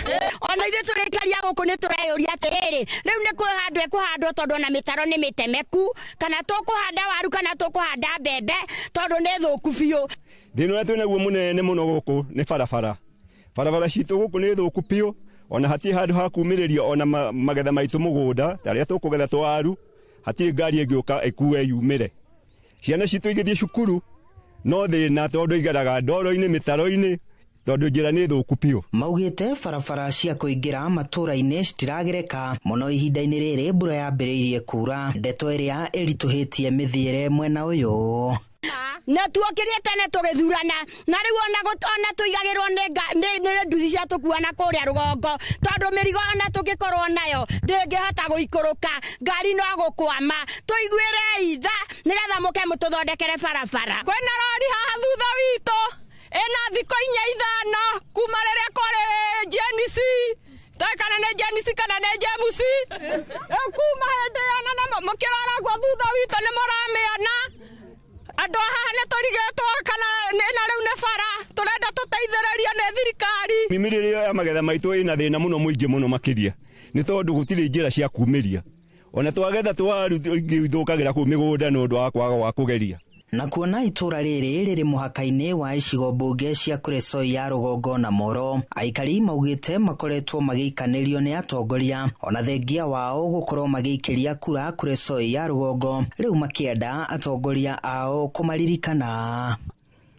S19: Ona ithuĩ tũrĩkaria gũkũ nĩ tũreyũria atĩrĩrĩ, rĩu nĩ kũhandwo ĩkũhandwo tondũ ona mĩtaro nĩ mĩtemeku, kana tũkũhanda waru kana tũkũhanda mbembe tondũ nĩ thũku biũ.
S20: Thĩna ũrĩa twĩnaguo mũnene mũno gũkũ nĩ barabara. Barabara citũ gũkũ nĩ thũku biũ, ona hatirĩ handũ ha kumĩrĩrio ona magetha maitũ mũgũnda ta rĩrĩa tũkũgetha twaru, hatirĩ ngari ĩngĩũka ĩkue yumĩre. Ciana citũ igĩthiĩ cukuru no thĩna tondũ igeraga ndoro-inĩ mĩtaro-inĩ tondũ njĩra nĩ thũku biũ.
S17: Maugĩte barabara cia kũingĩra matũra-inĩ citiragereka mũno ihinda-inĩ rĩrĩ mbura yambĩrĩirie kura, ndeto ĩrĩa ĩritũhĩtie mĩthiĩre mwena ũyũ.
S19: Na tuokĩrie tene tũgĩthurana na rĩu ona tũigagĩrwo nĩ nduthi cia tũkuana kũrĩa rũgongo tondũ mĩrigo ona tũngĩkorwo nayo ndĩngĩhota gũikũrũka, ngari no gũkwama. Tũiguĩre itha nĩgetha mũke mũtũthondekere barabara.
S18: Kwĩna rori haha thutha witũ ĩna thikũ inya ithano kuma rĩrĩa kwarĩ JNC, kana nĩ JNC kana nĩ JMC, kuma hĩndĩ ĩyo na mũkĩrora guo thutha witũ nĩ mũramĩona. Andũ a haha nĩ tũrigĩtwo kana na rĩu nĩ bara tũrenda tũteithĩrĩrio nĩ thirikari.
S20: Mĩmĩrĩre ya magetha maitũ ĩna thĩna mũno mũingĩ mũno makĩria nĩ tondũ gũtirĩ njĩra cia kumĩria, ona twagetha twaru ithũkagĩra kũu mĩgũnda nĩ ũndũ wa kwaga wa kũgeria.
S17: Na kuona itũra rĩrĩ rĩrĩ mũhaka-inĩ wa icigo mbunge cia Kuresoi ya rũgongo na Moro, aikari maugĩte makoretwo magĩikanĩrio nĩ atongoria ona thengia wao gũkorwo magĩikĩria kura Kuresoi ya rũgongo, rĩu makĩenda atongoria ao kũmaririkana.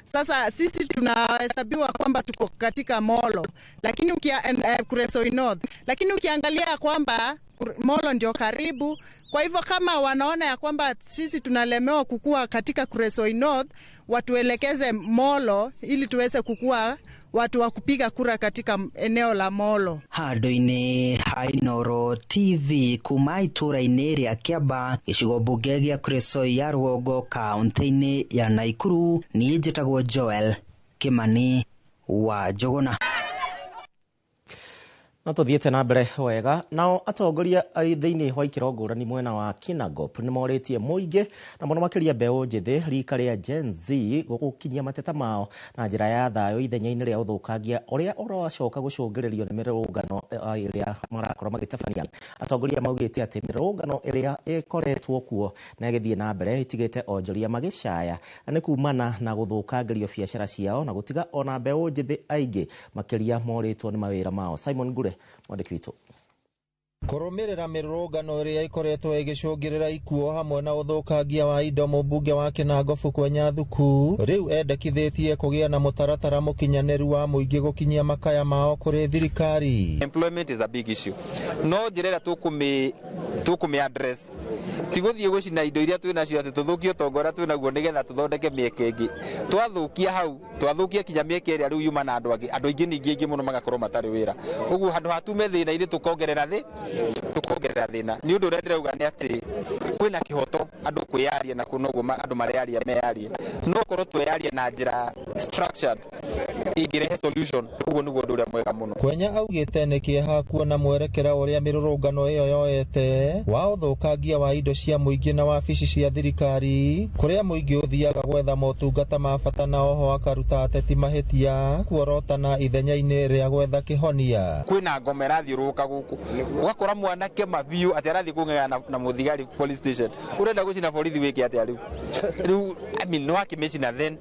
S21: Sasa sisi tunahesabiwa kwamba tuko katika Molo, lakini Kuresoi North, lakini ukiangalia kwamba Molo ndio karibu. Kwa hivyo kama wanaona ya kwamba sisi tunalemewa kukua katika Kuresoi North, watuelekeze Molo ili tuweze kukua watu wa kupiga kura katika eneo la Molo.
S17: Handũ-inĩ ha Inooro TV kuma itũra-inĩ rĩa Kĩambaa gĩcigo mbunge gĩa Kuresoi ya rũgongo kaũntĩ-inĩ ya Naikuru, niĩ njĩtagwo Joel Kimani wa Njũgũna.
S5: No tuthiĩte na mbere wega. Nao atongoria thĩinĩ wa ikĩro ngũrani mwena wa Kinangop nĩ morĩtie mũingĩ na mũno makĩria mbeũ njĩthĩ rika rĩa Gen Z gũkinyia mateta mao na njĩra ya thayũ ithenya-inĩ rĩa ũthũkangia ũrĩa ũracoka gũcũngĩrĩrio nĩ mĩrũrũngano ĩrĩa marakorwo magĩtabania. Atongoria maugĩte atĩ mĩrũrũngano ĩrĩa ĩkoretwo kuo na ĩgĩthiĩ na mbere ĩtigĩte onjoria magĩcaya na nĩ kumana na gũthũkangĩrio biacara ciao na gũtiga ona mbeũ njĩthĩ aingĩ makĩria morĩtwo nĩ mawĩra mao. Simon Ngure mwandĩki witũ.
S4: Kũrũmĩrĩra mĩrũrũngano ĩrĩa ĩkoretwo ĩgĩcũngĩrĩra ikuũ hamwe na ũthũkangia wa indo, mũmbunge wa Kinangop Kwenya Thuku rĩu endekithĩtie kũgĩa na mũtaratara mũkinyanĩru wa mũingĩ gũkinyia makaya mao kũrĩ thirikari.
S6: Employment is a big issue. No njĩra ĩrĩa tũkũmĩ address ti gũthiĩ gũcina indo iria twĩ nacio atĩ tũthũkie ũtonga ũrĩa twĩ naguo nĩgetha tũthondeke mĩeke ĩngĩ. Twathukia hau, twathukia kinya mĩeke ĩrĩa rĩu yuma na andũ angĩ, andũ aingĩ ningĩ aingĩ mũno magakorwo matarĩ wĩra. Ũguo handũ ha tume thĩna-inĩ tũkongerera thĩna. Nĩ ũndũ ũrĩa ndĩrauga nĩ atĩ kwĩna kĩhoto andũ kwĩyaria na noguo andũ mareyaria meyarie, no korwo tweyaria na njĩra structured ĩngĩrehe solution, ũguo nĩguo ũndũ ũrĩa mwega mũno.
S4: Kwenya augĩte nĩ kĩeha kuona mwerekera ũrĩa mĩrũrũngano ĩyo yoete wa ũthũkangia wa indo cia mũingĩ na wabici cia thirikari kũrĩa mũingĩ ũthiaga gwetha motungata ma bata na oho akaruta ateti mahĩtia kuorotana ithenya-inĩ rĩa gwetha kĩhonia.
S6: Kwĩna ngoma ĩrathiũrũrũka gũkũ, ũgakora mwanake mabiũ atĩ arathiĩ kũng'eng'ana na mũthigari police station, ũrenda gũcina borithi wĩke atĩa rĩu? Rĩu I mean nĩ wakĩmĩcina, then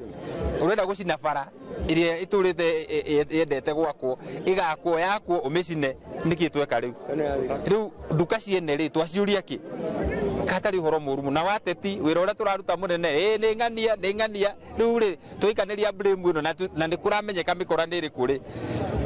S6: ũrenda gũcina bara ĩrĩa ĩtũrĩte yendete gwakwo ĩgakwo yakwo ũmĩcine, nĩkĩ tweka rĩu? Rĩu nduka ciene rĩ twaciũria kĩ? Hatarĩ ũhoro mũru mũno. Na wateti wĩra ũrĩa tũraruta mũnene nĩ ng'ania nĩ ng'ania, rĩu rĩ tũikanĩria blame ĩno na nĩ kũramenyeka mĩkora nĩ ĩrĩkũ rĩ,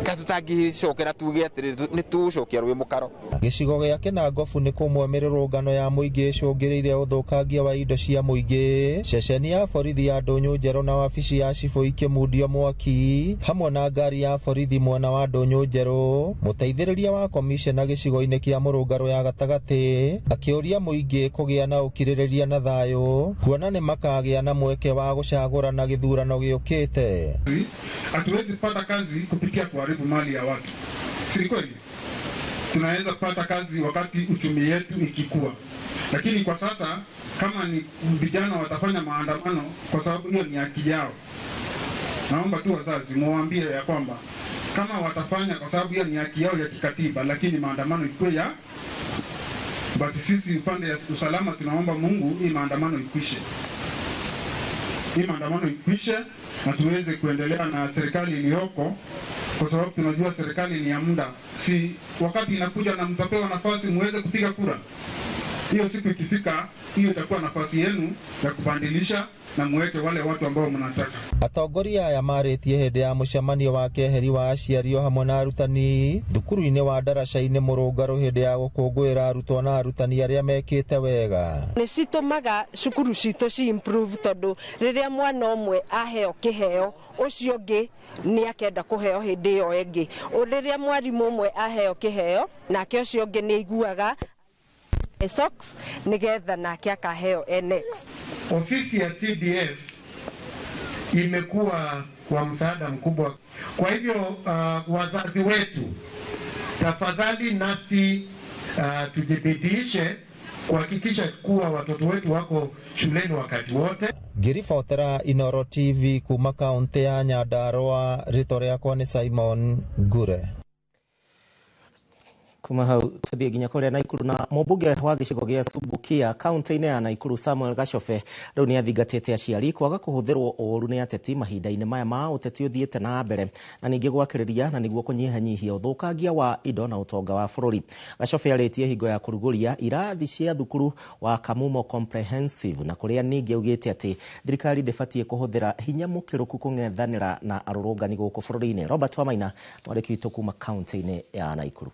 S6: ka tũtangĩcokera tuge atĩrĩrĩ nĩ tũgũcokia rwĩ mũkaro.
S4: Gĩcigo gĩa Kinangop nĩ kũmwe mĩrũrũngano ya mũingĩ ĩcũngĩrĩire ũthũkangia wa indo cia mũingĩ, ceceni ya borithi ya Ndũnyũ Njerũ na wabici ya cibũ ikĩmundio mwaki hamwe na ngari ya borithi mwena wa Ndũnyũ Njerũ. Mũteithĩrĩria wa komishena gĩcigo-inĩ kĩa Mũrũngarũ ya gatagatĩ akĩũria mũingĩ kũgĩa na ũkirĩrĩria na thayũ kuona nĩ makagĩa na mweke wa gũcagũrana gĩthurano gĩũkĩte.
S7: Hatuwezi pata kazi kupitia kuharibu mali ya watu, si kweli? Tunaweza kupata kazi wakati uchumi yetu ikikua, lakini kwa sasa kama ni vijana watafanya maandamano kwa sababu hiyo ni haki yao. Naomba tu wazazi muwaambie ya kwamba kama watafanya kwa sababu hiyo ni haki yao ya kikatiba, lakini maandamano ikuwe ya but sisi upande ya usalama tunaomba Mungu hii maandamano ikwishe. Hii maandamano ikwishe na tuweze kuendelea na serikali iliyoko, kwa sababu tunajua serikali ni ya muda. Si wakati inakuja na mtapewa nafasi muweze kupiga kura. Hiyo siku ikifika, hiyo itakuwa nafasi yenu ya kubandilisha na muweke wale watu ambao mnataka.
S4: Atongoria aya marĩtie hĩndĩ ya mũcemanio wa keheri wa aciari o hamwe na arutani thukuru-inĩ wa Ndaraca-inĩ Mũrũngarũ hĩndĩ ya gũkũngũĩra arutwo na arutani arĩa mekĩte wega.
S9: Nĩ citũmaga cukuru citũ ci improve tondũ rĩrĩa mwana ũmwe aheo kĩheo ũcio ũngĩ nĩ akenda kũheo hĩndĩ ĩyo ĩngĩ. Rĩrĩa mwarimũ ũmwe aheo kĩheo nake ũcio ũngĩ nĩ aiguaga socks nigetha nake akaheo NX.
S22: Ofisi ya CDF imekuwa kwa msaada mkubwa. Kwa hivyo wazazi wetu, tafadhali nasi tujibidiishe kuhakikisha kuwa watoto wetu wako shuleni wakati wote.
S4: Ngĩribotera Inoro TV kuma kaunti ya Nyandarua, rĩtwa rĩakwa nĩ Simon Ngure.
S5: Kuma hau tuthie nginya kuria Naikuru na mũmbunge wa gĩcigo gĩa Subukia kaunti-inĩ ya Naikuru Samuel Gachobe rĩu nĩ athingatĩte aciari kwaga kũhũthĩrwo ũũru nĩ ateti mahinda-inĩ maya ma ũteti ũthiĩte na mbere na ningĩ gwakĩrĩria na nĩguo kũnyihanyihia ũthũkangia wa indo na ũtonga wa bũrũri. Gachobe arĩtie hingo ya kũrugũria irathi cia thukuru wa Kamumo Comprehensive na kũrĩa ningĩ augĩte atĩ thirikari ndĩbatiĩ kũhũthĩra hinya mũkĩrũku kũng'ethanĩra na arũrũngani gũkũ bũrũri-inĩ. Robert Wamaina mwandĩki witũ kuma kaunti-inĩ ya Naikuru.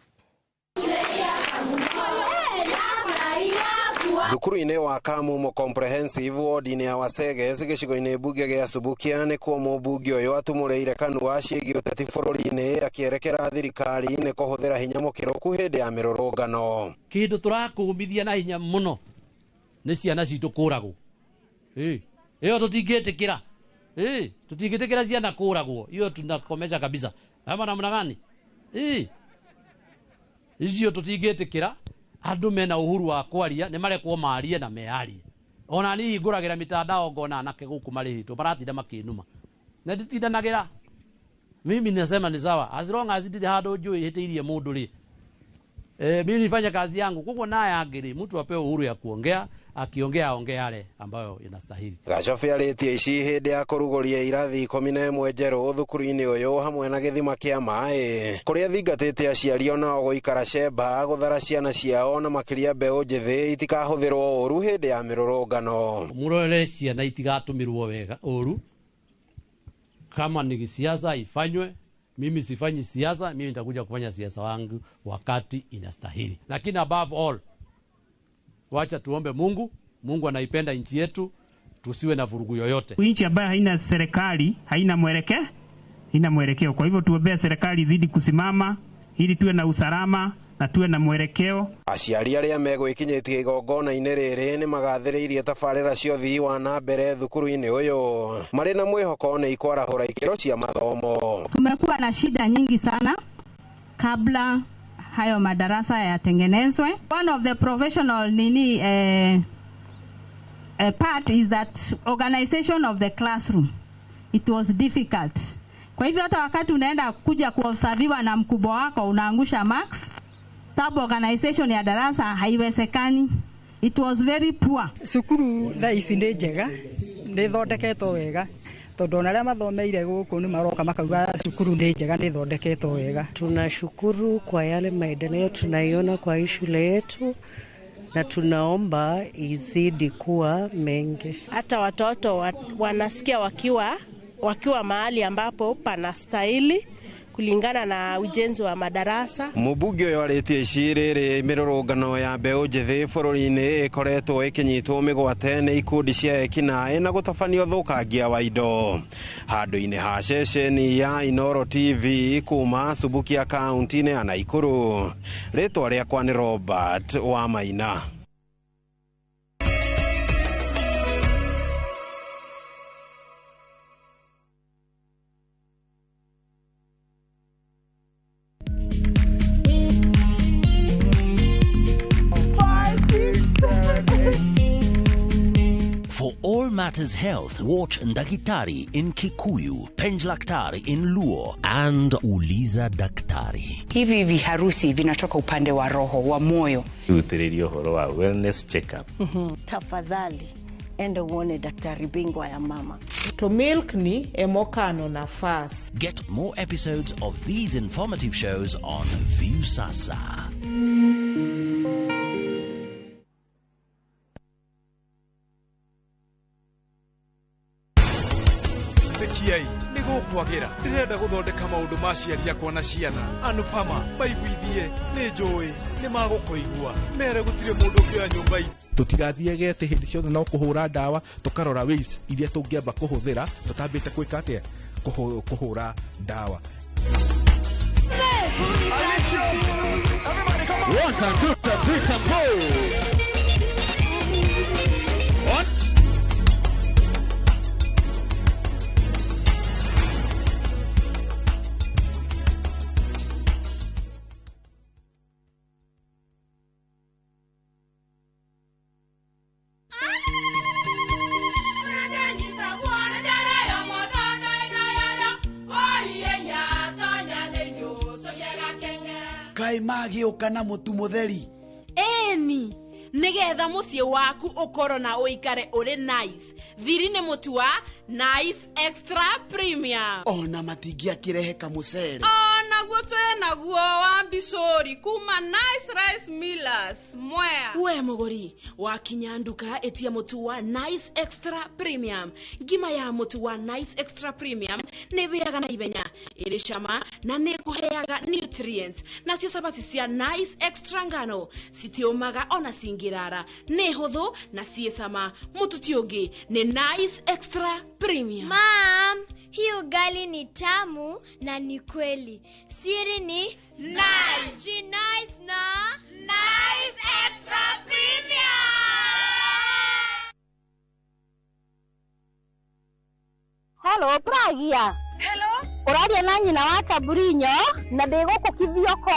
S23: Thukuru-inĩ wa Kamumo Comprehensive ward-inĩ ya Waseges gĩcigo-inĩ mbunge gĩa Subukia nĩkuo mũmbunge ũyũ atumũrĩire kanua ciĩgiĩ ũteti bũrũri-inĩ akĩerekera thirikari nĩ kũhũthĩra hinya mũkĩrũku hĩndĩ ya mĩrũrũngano.
S24: Kĩndũ tũrakũmithia na hinya mũno nĩ ciana citũ kũragwo. Ĩyo tũtingĩtĩkĩra. Tũtingĩtĩkĩra ciana kũragwo. Hiyo tunakomesha kabisa. Ama namna gani? Icio tũtingĩtĩkĩra andũ mena uhuru wa kwaria nĩ marekwo marie na mearie. Ona niĩ hingũragĩra mitandao ngona anake gũkũ marĩhĩtwo maratinda makĩnuma na nditindanagĩra. Mimi nasema ni sawa as long as ndirĩ handũ njũĩ hĩtĩirie mũndũ rĩ, mimi nifanye kazi yangu. Koguo naye angĩ mtu apewe uhuru ya kuongea, akiongea aongee yale ambayo inastahili.
S23: Gacobi arĩtie ici hĩndĩ ya kũrugũria irathi 11 njerũ thukuru-inĩ ũyũ hamwe na gĩthima kĩa maĩ kũrĩa thingatĩte aciari onao gũikara cemba gũthara ciana ciao na makĩria mbeũ njĩthĩ itikahũthĩrwo ũru hĩndĩ ya mĩrũrũngano.
S24: Mũrore ciana itigatũmĩrwo wega ũru, kama ni siasa ifanywe. Mimi sifanyi siasa, mimi nitakuja kufanya siasa wangu wakati inastahili. Lakini above all, wacha tuombe Mungu. Mungu anaipenda nchi yetu, tusiwe na vurugu yoyote.
S1: Nchi ambayo haina serikali, haina mwelekeo, haina mwelekeo. Kwa hivyo tuombee serikali izidi kusimama ili tuwe na usalama na tuwe na mwelekeo.
S23: Aciari arĩa megwĩkinyĩtie igongona-inĩ rĩrĩ nĩ magathĩrĩirie tabarĩra cia ũthii wa na mbere thukuru-inĩ ũyũ marĩ na mwĩhoko nĩ ikwarahũra ikĩro cia mathomo.
S2: Tumekuwa na shida nyingi sana kabla hayo madarasa yatengenezwe. One of the professional part is that organization of the classroom. It was difficult. Kwa hivyo hata wakati unaenda kuja kuobserviwa na mkubwa wako unaangusha marks. Sub organization ya darasa haiwezekani. It was very poor.
S8: Cukuru thaa ici nĩ njega, nĩ thondeketwo wega tondu ona arĩa mathomeire gũkũ nĩ maroka makauga cukuru nĩ njega, nĩ thondeketwo wega.
S11: Tunashukuru kwa yale maendeleo tunaiona kwa hii shule yetu na tunaomba izidi kuwa mengi.
S25: Hata watoto wanasikia wakiwa mahali ambapo panastahili kulingana na ujenzi wa madarasa.
S23: Mũmbunge ũyũ arĩtie ici rĩrĩ mĩrũrũngano ya mbeũ njĩthĩ bũrũri-inĩ ĩkoretwo ĩkĩnyitwo mĩgwate nĩ ikundi cia ekinaĩ na gũtabanio ũthũkangia wa indo. Handũ-inĩ ha ceceni ya Inooro TV kuma Subukia kaunti-inĩ ya Naikuru, rĩtwa rĩakwa nĩ Robert Wamaina.
S26: For all matters health, watch Ndakitari in Kikuyu, Penjlaktari in Luo, and Uliza Daktari.
S27: Hivi viharusi vinatoka upande wa roho, wa moyo.
S28: Utiririo horo wa wellness check-up.
S29: Tafadhali, enda uone daktari bingwa ya mama.
S30: To milk ni emokano nafas.
S26: Get more episodes of these informative shows on Viusasa.
S31: Kiai nĩ gũkwagĩra ndĩrenda gũthondeka maũndũ ma aciari akwa na ciana Anupama maiguithie nĩ njũĩ nĩ magũkũigua mere gũtirĩ mũndũ ũngĩoya nyũmba itũ.
S32: Tũtigathiage atĩ hĩndĩ ciothe no kũhũra ndawa, tũkarora ways iria tũngĩamba kũhũthĩra tũtambĩte gwĩka atĩa kũhũra ndawa.
S33: 1, 2, 3, 4.
S34: Magĩũka na mũtu mũtheri.
S35: Ĩni, nĩgetha mũciĩ waku ũkorwo na ũikare ũrĩ nice. Thiri nĩ mũtu wa Nice Extra Premium.
S34: Ona matingĩakĩrehe kamũcere.
S36: Onaguo twĩ naguo wa mbicũri kuma Nice Rice Millers Mwea.
S35: We mũgũri, wakinya nduka ĩtia mũtu wa Nice Extra Premium. Ngima ya mũtu wa Nice Extra Premium nĩ ĩhĩaga na ihenya, ĩrĩ cama na nĩ ĩkũheaga nutrients. Nacio cabaci cia Nice Extra ngano citiũmaga ona cingĩrara, nĩ hũthũ na ciĩ cama. Mũtu ti ũngĩ nĩ Nice Extra Premium.
S37: Mom, hii ugali ni tamu na ni kweli. Siri ni Nice. Nice na
S36: Nice Extra Premium.
S38: Hello, Pragia.
S39: Hello?
S3: Ũraria na nyina wa Taburinyo na ndĩ gũkũ Kithioko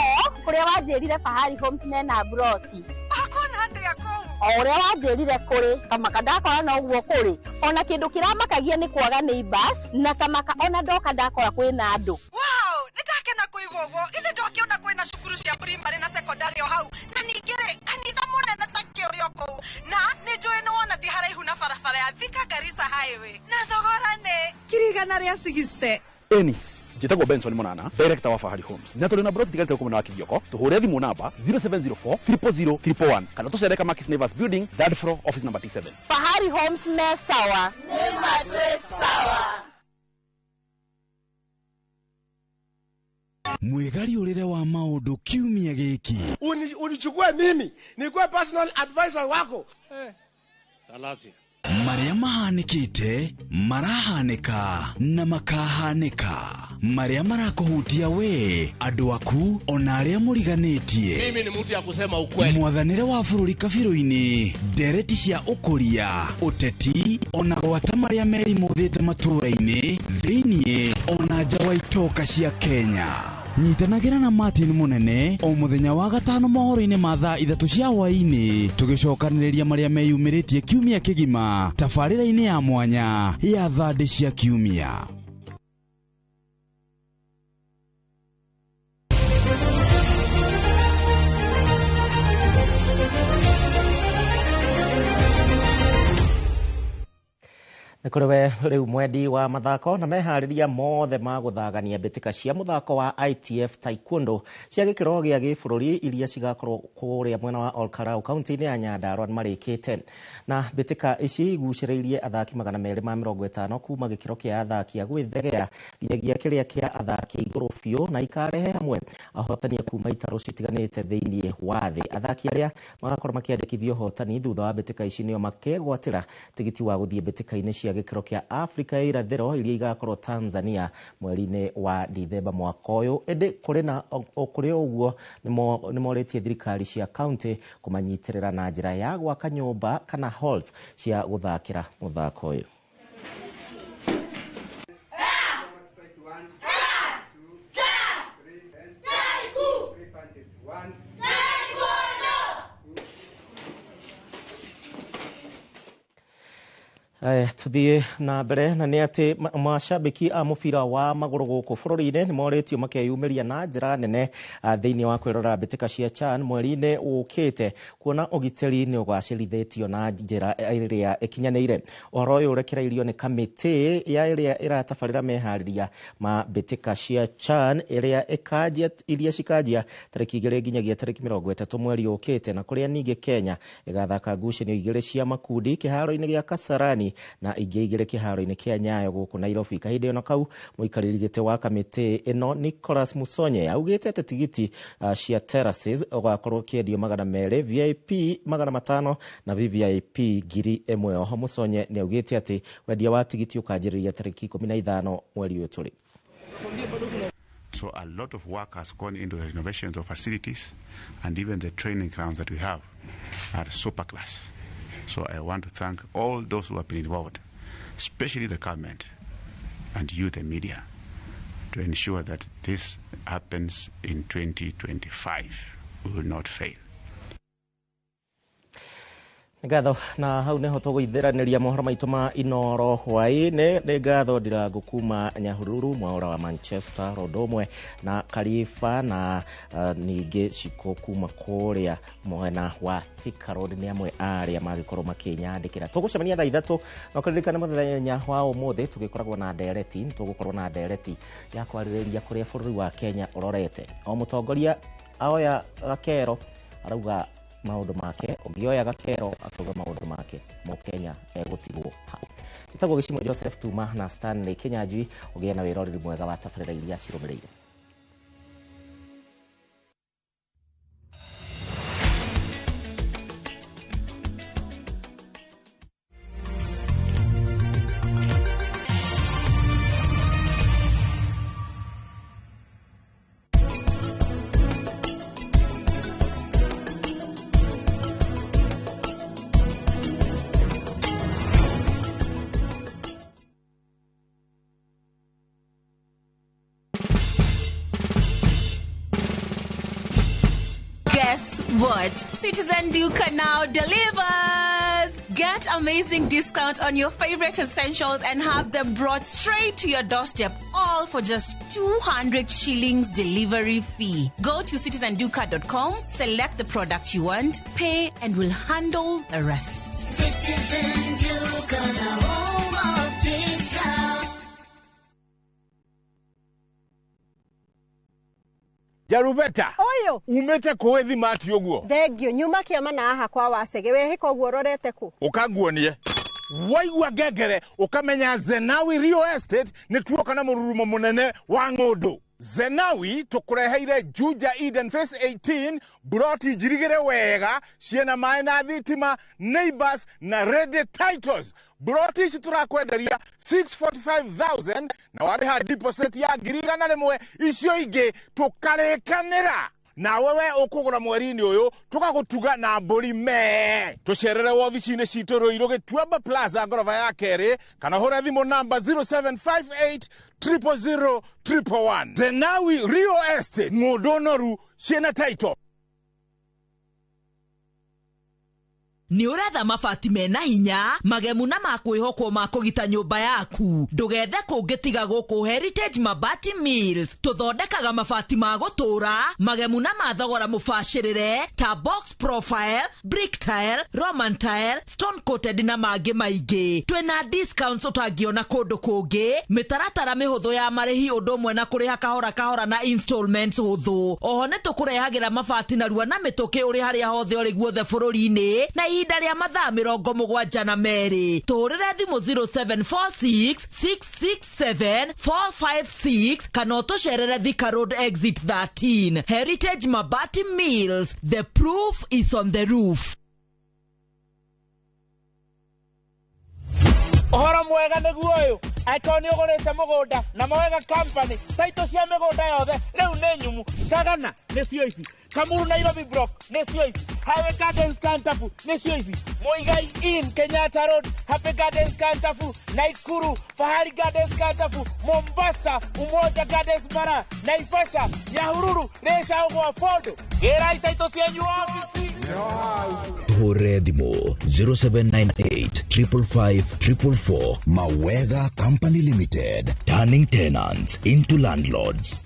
S3: kũrĩa wanjĩrire Fahari Homes mena mburoti.
S4: Ũkuona atĩa kũu?
S3: O ũrĩa wanjĩrire kũrĩ kamaka ndakora noguo kũrĩ. Ona kĩndũ kĩramakagia nĩ kwaga neighbors na kamaka ona ndoka ndakora kwĩna andũ.
S4: Wow, nĩndakena kũigua ũguo. Ithe ndwakĩona kwĩna cukuru cia primary na secondary o hau. Na ningĩ rĩ, kanitha mũnene ta kĩ ũrĩ o kũu. Na nĩnjũĩ nĩwona ti haraihu na barabara ya Thika Garissa Highway. Na thogora nĩ 160,000.
S6: Eni njĩtagwo Benson Monana, director wa Fahari Homes, na tũrĩ na broti tigarĩte gũkũ mwena wa Kithioko. Tũhũre thimũ namba 0704 000 111 kana tũcere Kamakis Neighbors Building, third floor, office number T7.
S3: Fahari Homes me sawa.
S4: Nĩ matwĩ sawa.
S7: Mwĩgariũrĩre wa maũndũ kiumia gĩkĩ.
S9: Unichukue mimi nikuwe personal advisor wako.
S10: Salasia.
S7: Marĩa mahanĩkĩte marahanĩka na makahanĩka, marĩa marakũhutia we, andũ aku, ona arĩa mũriganĩtie.
S10: Mimi ni mtu ya kusema ukweli.
S7: Mwathanĩre wa bũrũri kabirũ-inĩ, ndereti cia ũkũria, ũteti, ona gwata marĩa merimũthĩte matũũra-inĩ thĩiniĩ ona nja wa itoka cia Kenya. Nyitanagĩra na Martin Munene o mũthenya wa gatano mohoro-inĩ ma thaa 3 cia hwaĩ-inĩ, tũgĩcokanĩrĩria marĩa meyumĩrĩtie kiumia kĩgima tabarĩra-inĩ ya mwanya ya thandĩ cia kiumia.
S5: Nĩ kũrĩ we rĩu mwendi wa mathako na meharĩria mothe ma gũthagania mbĩtĩka cia mũthako wa ITF Taekwondo cia gĩkĩro gĩa gĩbũrũri iria cigakorwo kũrĩa mwena wa Olkalau kaunti-inĩ ya Nyandarua nĩmarĩkĩte. Na mbĩtĩka ici igucĩrĩirie athaki 250 kuma gĩkĩro kĩa athaki a gwĩthegea nginyagia kĩrĩa kĩa athaki igũrũ biũ, na ikarehe hamwe ahotani kuma itarũ citiganĩte thĩiniĩ wa thĩ. Athaki arĩa magakorwo makĩandĩkithia ũhotani thutha wa mbĩtĩka ici nĩo makegwatĩra tigiti wa gũthiĩ mbĩtĩka-inĩ cia gĩkĩro kĩa Afrika ya irathĩro iria igakorwo Tanzania mweri-inĩ wa Dithemba mwaka ũyũ. Ĩndĩ kũrĩ ũguo nĩmorĩtie thirikari cia kaunti kũmanyitĩrĩra na njĩra ya gwaka nyũmba kana halls cia gũthakĩra mũthako ũyũ. Tuthiĩ na mbere na nĩ atĩ mashabiki a mũbira wa magũrũ gũkũ bũrũri-inĩ nĩmorĩtio makeyumĩria na njĩra nene thĩinĩ wa kwĩrora mbĩtĩka cia CHAN mweri-inĩ ũkĩte, kuona ũgitĩri nĩ ũgacĩrithĩtio na njĩra ĩrĩa ĩkinyanĩire. Ũhoro ũyũ ũrekereirio nĩ kamĩtĩ ya ĩrĩa ĩratabarĩra meharĩria ma mbĩtĩka cia CHAN ĩrĩa ĩkanjia iria cikanjia tarĩki 2 nginyagia tarĩki 30 mweri ũkĩte, na kũrĩa ningĩ Kenya ĩgathaka ngucanio 2 cia makundi kĩharo-inĩ gĩa Kasarani na ingĩ 2 kĩharo-inĩ kĩa Nyayo gũkũ Nairobi. Kahinda ona kau mũikarĩri gĩtĩ wa kamĩtĩ ĩno Nicholas Musonye augĩte atĩ tigiti cia terraces ũgakorwo ũkĩendio 200, VIP 500 na VVIP 1000. Oho Musonye nĩ augĩte atĩ wendia wa tigiti ũkanjĩrĩria tarĩki 15 mweri ũyũ tũrĩ.
S12: So a lot of work has gone into the renovations of facilities, and even the training grounds that we have are super class. So I want to thank all those who have been involved, especially the government and you, the media, to ensure that this happens in 2025. We will not fail.
S5: Ngatho na hau niho tũgũithĩranĩria mohoro maitũ ma Inoro hwaĩ-inĩ. Nĩ ngatho Ndirangu kuma Nyahururu, Mwaũra wa Manchester, ũndũ ũmwe na Kariba na ningĩ Ciko kuma kũrĩa mwena wa Thika Road nĩ amwe arĩa magĩkorwo makĩnyandĩkĩra. Tũgũcemania thaa 3 na ũkĩririkana mũthenya wa ũmũthĩ tũgĩkoragwo na ndereti, tũgũkorwo na ndereti ya kwarĩrĩria kũrĩa bũrũri wa Kenya ũrorete. O mũtongoria aoya gakero arauga maũndũ make, ũngĩoya gakero akauga maũndũ make, mũkenya egũtigwo hau. Njĩtagwo Gĩcimo Joseph Tuma na Stanley Kinyanjui, ũgĩe na wĩroreri mwega wa tabarĩra iria cirũmĩrĩire.
S1: What? Citizen Duka now delivers! Get amazing discount on your favorite essentials and have them brought straight to your doorstep, all for just 200 shillings delivery fee. Go to citizenduka.com, select the product you want, pay, and we'll handle the rest.
S2: Citizen Duka, the home of discount.
S8: Jarubeta.
S4: Oyo.
S8: Umete kũĩ thimati ũguo.
S4: Thengio nyuma kĩama na haha kwa wacege wehĩka ũguo ũrorete kũ?
S8: Ũkanguonie. Waigua ngengere ũkamenya Zenawi Real Estate nĩ tuoka na mũrurumo mũnene wa ng'ũndũ. Zenawi tũkũreheire Juja Eden Phase 18 buroti njirigĩre wega ciĩna maĩ na thitima, neighbors na ready titles. Buroti ici tũrakwenderia 645,000 na warĩha deposit ya 100,000, icio ingĩ tũkarĩkanĩra. Nawe we ũkũgũra mweri-inĩ ũyũ tũgagũtuga na mbũri mee. Tũcerere wobici-inĩ citũ Ruiru Gĩtuamba Plaza ngoroba ya kerĩ, kana hũra thimũ namba 0758 000 111. Zenawi Real Estate, ng'ũndũ noru ciĩna title.
S11: Nĩ ũretha mabati mena hinya magemu na makwĩhokwo ma kũgita nyũmba yaku, ndũgethe kũngĩ tiga gũkũ Heritage Mabati Mills. Tũthondekaga mabati ma gũtũra magemu na ma thogora mũbacĩrĩre ta box profile, brick tile, roman tile, stone coated na mangĩ maingĩ. Twĩna discounts ũtangĩona kũndũ kũngĩ, mĩtaratara mĩhũthũ ya marĩhi ũndũ ũmwe na kũrĩha kahora kahora na installments hũthũ. Oho nĩ tũkũrehagĩra mabati narua na mĩtũkĩ ũrĩ harĩa hothe ũrĩ guothe bũrũri-inĩ na ihinda rĩa mathaa 72. Tũhũrĩre thimũ 0746 667 456 kana ũtũcerere Thika Road exit 13. Heritage Mabati Mills, the proof is on the roof.
S13: Ũhoro mwega nĩguo ũyũ, angĩkorwo nĩ ũgũrĩte mũgũnda na Mawega Company, taitũ cia mĩgũnda yothe rĩu nĩ nyumu. Sagana nĩcio ici, Kamuru Nairobi Block nĩcio ici, Highway Gardens Kantafu nĩcio ici, Muigai Inn Kenyatta Road, Happy Gardens Kantafu, Naikuru Fahari Gardens Kantafu, Mombasa Umoja Gardens Mara, Naivasha Nyahururu Rĩcagwo Fondo. Gĩrai taitũ cianyu obici.
S14: Hũre thimũ 0798 555 444. Mawega Company Limited, turning tenants into landlords.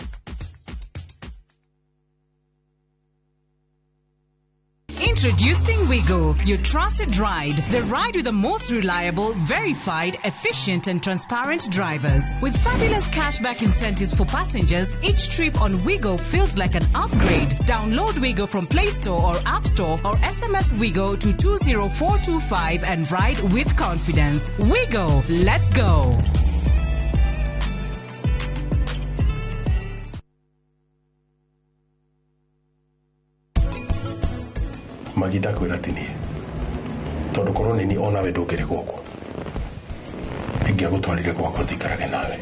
S15: Introducing Wigo, your trusted ride. The ride with the most reliable, verified, efficient and transparent drivers. With fabulous cashback incentives for passengers, each trip on Wigo feels like an upgrade. Download Wigo from Play Store or App Store or SMS Wigo to 20425 and ride with confidence. Wigo, let's go.
S16: Maginda kwĩra ti niĩ tondũ korwo nĩ niĩ onawe ndũngĩrĩ gũkũ ingĩagũtwarire gwakwa thikarage nawe.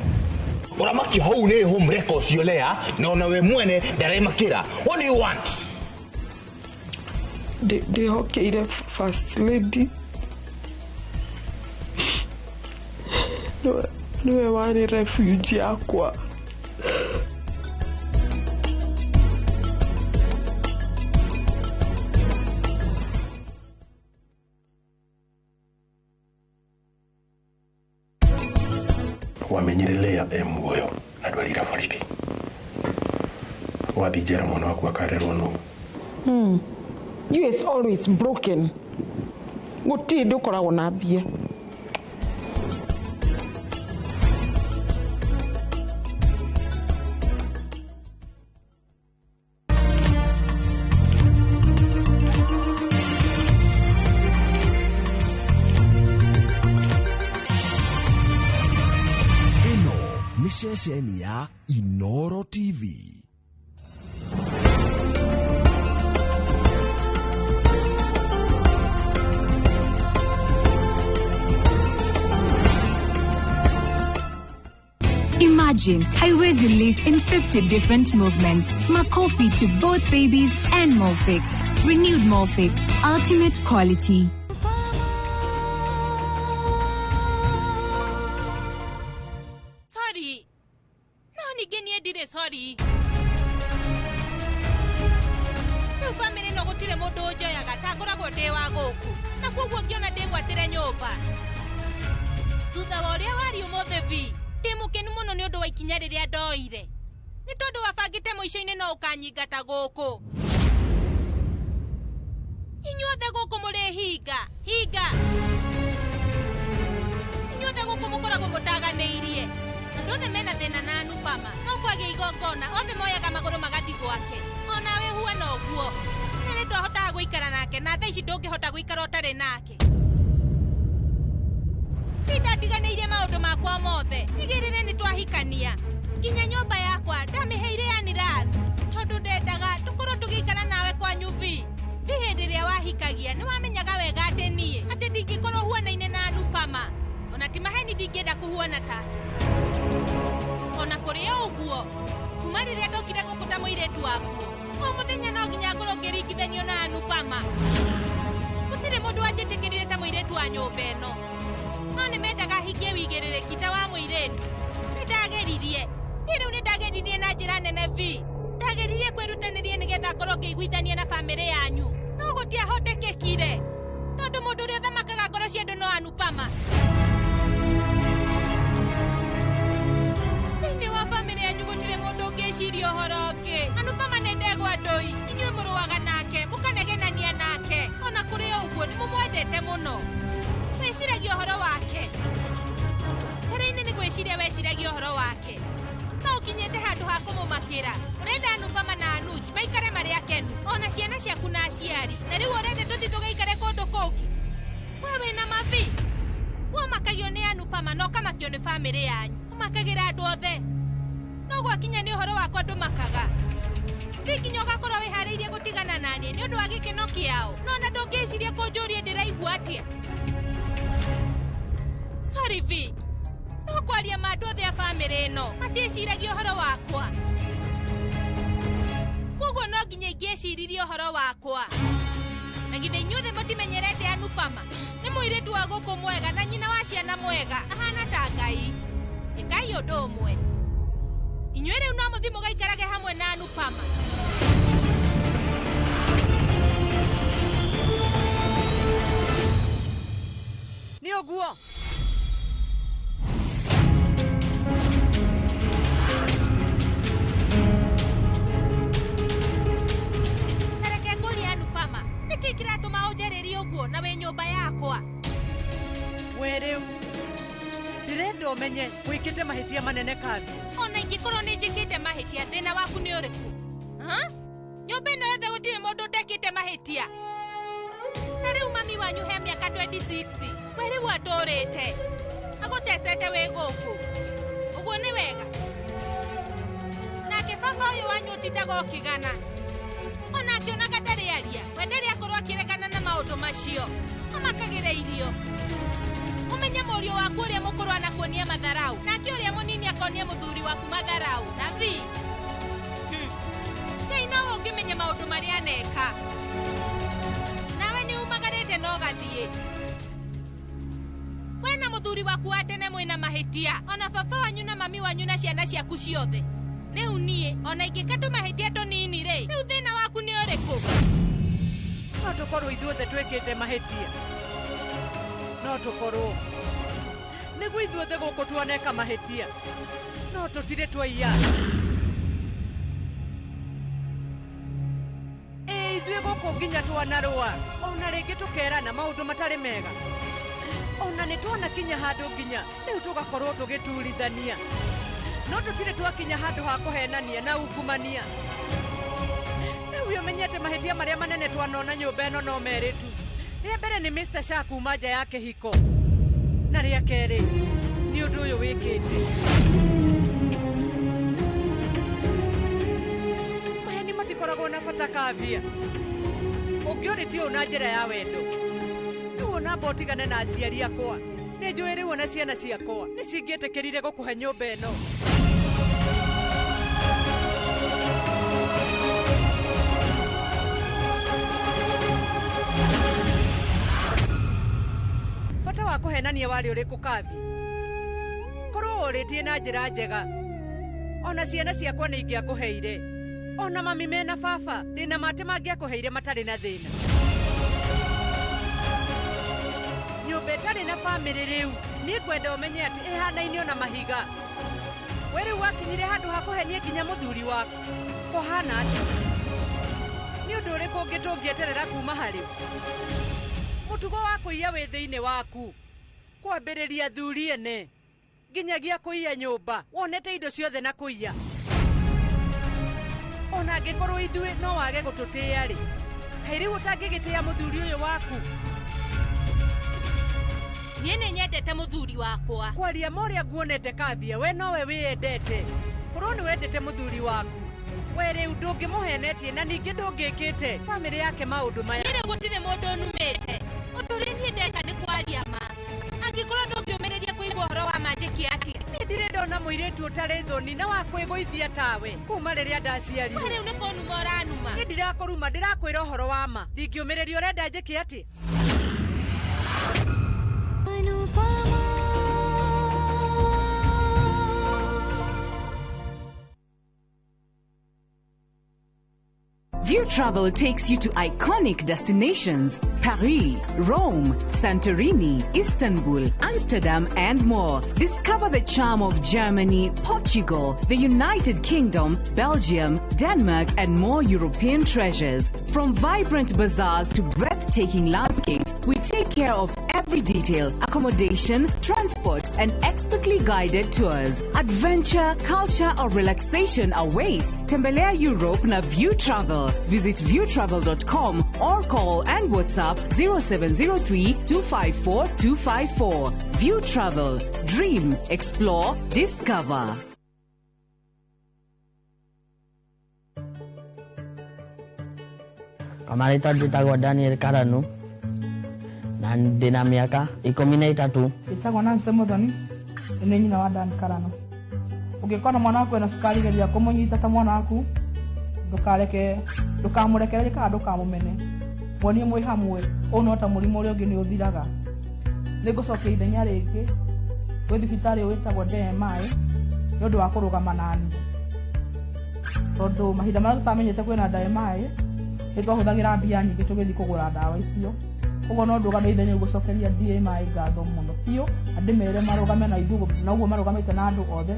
S17: Ũramakio hau nĩ hũmreka ũcio Lea na onawe mwene ndaremakĩra. What do you want?
S18: Ndĩhokeire first lady nĩwe warĩ refuge yakwa.
S16: Wamenyire Lea e muoyo na ndwarira borithi. Wathi njera mwana waku akarerwo nũ?
S18: You is always broken. Gũtirĩ hĩndĩ ũkoragwo na mbia.
S7: Ceceni ya Inoro TV.
S19: Imagine haiwezi live in 50 different movements. Makofi to both babies and Molfix. Renewed Molfix. Ultimate quality.
S20: Sorry. No, ningĩ niĩ ndirĩ sorry. Rĩu bamĩrĩ no
S1: Gũtirĩ mũndũ ũnjoyaga ta ngoragwo ndĩ wa gũkũ. Na kwoguo ngĩona ndĩgwatĩre nyũmba. Thutha wa ũrĩa wari ũmũthĩ vi, ndĩ mũkenu mũno nĩ ũndũ wa ikinya rĩrĩa ndoire. Nĩ tondũ wabangĩte mũico-inĩ no ũkanyingata gũkũ. Inyuothe gũkũ mũrĩ hinga, hinga. Inyuothe gũkũ mũkoragwo mũtaganĩirie. Andũ othe mena thĩna na Anupama, no kwagĩa igongona, othe moyaga magũrũ magathiĩ gwake. Onawe huana ũguo. Nĩ ndwahotaga gũikara nake, na thaa ici ndũngĩhota gũikara ũtarĩ nake. Ndatiganĩirie maũndũ makwa mothe, tigĩrĩre nĩ twahikania. Nginya nyũmba yakwa ndamĩheire Anirath, tondũ ndendaga tũkorwo tũgĩikara nawe kwanyu vi. Vi hĩndĩ ĩrĩa wahikagia nĩ wamenyaga wega atĩ niĩ atĩ ndingĩkorwo huanaine na Anupama. Ona ti maheni ndingĩenda kũhuana take. Ona kũrĩ o ũguo, kuma rĩrĩa ndokire gũkũ ta mũirĩtu wakuo, o mũthenya no nginya ngorwo ngĩringithanio na Anupama. Gũtirĩ mũndũ wanjĩtĩkĩrire ta mũirĩtu wa nyũmba ĩno. No nĩ mendaga hingie wĩigĩrĩrĩki ta wa mũirĩtu. Nĩ ndageririe. Niĩ rĩu nĩ ndageririe na njĩra nene vi. Ndageririe kwĩrutanĩria nĩgetha ngorwo ngĩiguithania na bamĩrĩ yanyu. No gũtiahotekekire. Tondũ mũndũ ũrĩa ũthamakaga ngoro cia andũ no Anupama. Thĩinĩ wa bamĩrĩ yanyu gũtirĩ mũndũ ũngĩciria ũhoro ũngĩ. Anupama nĩ ndegwa ndũi. Inyuĩ mũrũaga nake, mũkanegenania nake. Ona kũrĩ o ũguo nĩ mũmwendete mũno. Wĩciragia ũhoro wake. Mbere-inĩ nĩ gwĩciria weciragia ũhoro wake. No ũkinyĩte handũ ha kũmũmakĩra. Ũrenda Anupama na Anuj maikare marĩ akenu, ona ciana ciaku na aciari. Na rĩu ũrenda tũthiĩ tũgaikare kũndũ kũngĩ. We wĩna mabi. Ũmakagio nĩ Anupama na ũkamakio nĩ bamĩrĩ yanyu. Ũmakagĩra andũ othe. No gwakinya nĩ ũhoro wakwa ndũmakaga. Ti nginya ũgakorwo wĩharĩirie gũtigana naniĩ nĩ ũndũ wa gĩkeno kĩao. No ona ndũngĩciria kũnjũria ndĩraigua atĩa. Sorry V. No kwaria ma andũ othe a bamĩrĩ ĩno matiĩciragia ũhoro wakwa. Koguo no nginya ingĩeciririe ũhoro wakwa. Na githĩ inyuothe mũtimenyerete Anupama? Nĩ mũirĩtu wa gũkũ mwega na nyina wa ciana mwega, ahana ta Ngai. Ĩkai ũndũ ũmwe. Inyuĩ rĩu no mũthiĩ mũgaikarage hamwe na Anupama.
S20: Nĩ ũguo.
S1: Tareke ngũrie Anupama, nĩkĩ kĩratũma ũnjarĩrie ũguo na wĩ nyũmba yakwa?
S20: We rĩu ndĩrenda ũmenye wĩkĩte mahĩtia manene kabi.
S1: Ona ingĩkorwo nĩ njĩkĩte mahĩtia, thĩna waku nĩ ũrĩkũ? Nyũmba ĩno yothe gũtirĩ mũndũ ũtekĩte mahĩtia. Na rĩu mami wanyu he mĩaka 26, we rĩu atũrĩte. Agũtecete wĩ gũkũ. Ũguo nĩ wega. Nake baba ũyũ wanyu ũtindaga ũkĩgana. Ona akĩonaga ndarĩ aria, we ndarĩ akorwo akĩregana na maũndũ macio. Amakagĩra irio. Ũmenye mũriũ waku ũrĩa mũkũrũ anakuonia matharau, nake ũrĩa mũnini akonia mũthuri waku matharau. Na vi. Ngai nowe ũngĩmenya maũndũ marĩa aneka. Nawe nĩ umagarĩte na ũgathiĩ. We na mũthuri waku wa tene mwĩna mahĩtia, ona baba wanyu na mami wanyu na ciana ciaku ciothe. Rĩu niĩ ona ingĩka tũmahĩtia tũnini rĩ, rĩu thĩna waku nĩ ũrĩkũ?
S20: No tũkorwo ithuothe twĩkĩte mahĩtia. No tũkorwo nĩguo ithuothe gũkũ tuoneka mahĩtia. No tũtirĩ twaiya. Ĩ ithuĩ gũkũ nginya twanarũa, ona rĩngĩ tũkerana maũndũ matarĩ mega. Ona nĩ twanakinya handũ nginya rĩu tũgakorwo tũgĩturithania. No tũtirĩ twakinya handũ ha kũhenania na ungumania. Rĩu ũmenyete mahĩtia marĩa manene twanona nyũmba ĩno no merĩ tu. Rĩa mbere nĩ Mr. Shah kuma nja ya kĩhiko. Na rĩa kerĩ nĩ ũndũ ũyũ wĩkĩte. Maheni matikoragwo na bata kavia. Ũngĩũrĩtie ũũ na njĩra ya wendo. Rĩu ona amba ũtigane na aciari akwa. Nĩ njũĩ rĩu ona ciana ciakwa nĩ cingĩetĩkĩrire gũkũhe nyũmba ĩno. Bata wa kũhenania warĩ ũrĩkũ kabi? Korwo ũrĩtie na njĩra njega, ona ciana ciakwa nĩ ingĩakũheire. Ona mami mena baba ndĩna mate mangĩakũheire matarĩ na thĩna. Nyũmba ĩtarĩ na bamĩrĩ rĩu niĩ ngwenda ũmenye atĩ ĩhanaine ona mahiga. We rĩu wakinyire handũ ha kũhenia nginya mũthuri waku. Kũhana atĩa? Nĩ ũndũ ũrĩkũ ũngĩ tũngĩeterera kuma harĩ? Mũtugo wa kũiya wĩ thĩinĩ waku. Kwambĩrĩria athuri ene nginyagia kũiya nyũmba wonete indo ciothe na kũiya. Ona angĩkorwo ithuĩ no wage gũtũtĩĩa rĩ, kaĩ rĩu ũtangĩgĩtĩĩa mũthuri ũyũ waku?
S1: Niĩ nĩ nyendete mũthuri wakwa.
S20: Kwaria ma ũrĩa nguonete Kavia, we nowe wĩyendete. Korwo nĩ wendete mũthuri waku, we rĩu ndũngĩmũhenetie na ningĩ ndũngĩkĩte bamĩrĩ yake maũndũ maya.
S1: Niĩ gũtirĩ mũndũ numĩte. Ũndũ ũrĩa niĩ ndeka nĩ kwaria ma. Angĩkorwo ndũngĩũmĩrĩria kũigua ũhoro wa ma njĩke atĩa?
S20: Niĩ ndirĩ ndona mũirĩtu ũtarĩ thoni na wa kwĩgũithia tawe kuma rĩrĩa ndaciarirwo.
S1: We rĩu nĩ kũnuma ũranuma.
S20: Niĩ ndirakũruma, ndĩrakwĩra ũhoro wa ma. Ndingĩũmĩrĩria, ũrenda njĩke atĩa?
S15: View Travel takes you to iconic destinations: Paris, Rome, Santorini, Istanbul, Amsterdam, and more. Discover the charm of Germany, Portugal, the United Kingdom, Belgium, Denmark, and more European treasures. From vibrant bazaars to breathtaking landscapes, we take care of every detail: accommodation, transport, and expertly guided tours. Adventure, culture, or relaxation awaits. Tembelea Europe na View Travel. Visit viewtravel.com or call and WhatsApp 0703 254 254. View Travel. Dream, explore, discover.
S21: Kamarĩtwa njĩtagwo Daniel Karanu na ndĩna mĩaka 13.
S22: Njĩtagwo Nancy Muthoni, nĩ nyina wa Dan Karanu. Ũngĩkona mwana waku ena cukari, geria kũmũnyita ta mwana waku, ndũkareke, ndũkamũrekererie kana ndũkamũmene. Muonie mwĩ hamwe, ũũ no ta mũrimũ ũrĩa ũngĩ nĩ ũthiraga. Nĩ ngũcokia ithenya rĩngĩ gwĩ thibitarĩ ũyũ wĩtagwo DMI nĩ ũndũ wa kũrũgama nani, tondũ mahinda marĩa tũtamenyete kwĩna DMI nĩ twahũthagĩra mbia nyingĩ tũgĩthiĩ kũgũra ndawa icio. Koguo no ndũgame ithenya rĩu gũcokeria DMI ngatho mũno biũ, na ndĩmere marũgame na ithuĩ na ũguo marũgamĩte na andũ othe,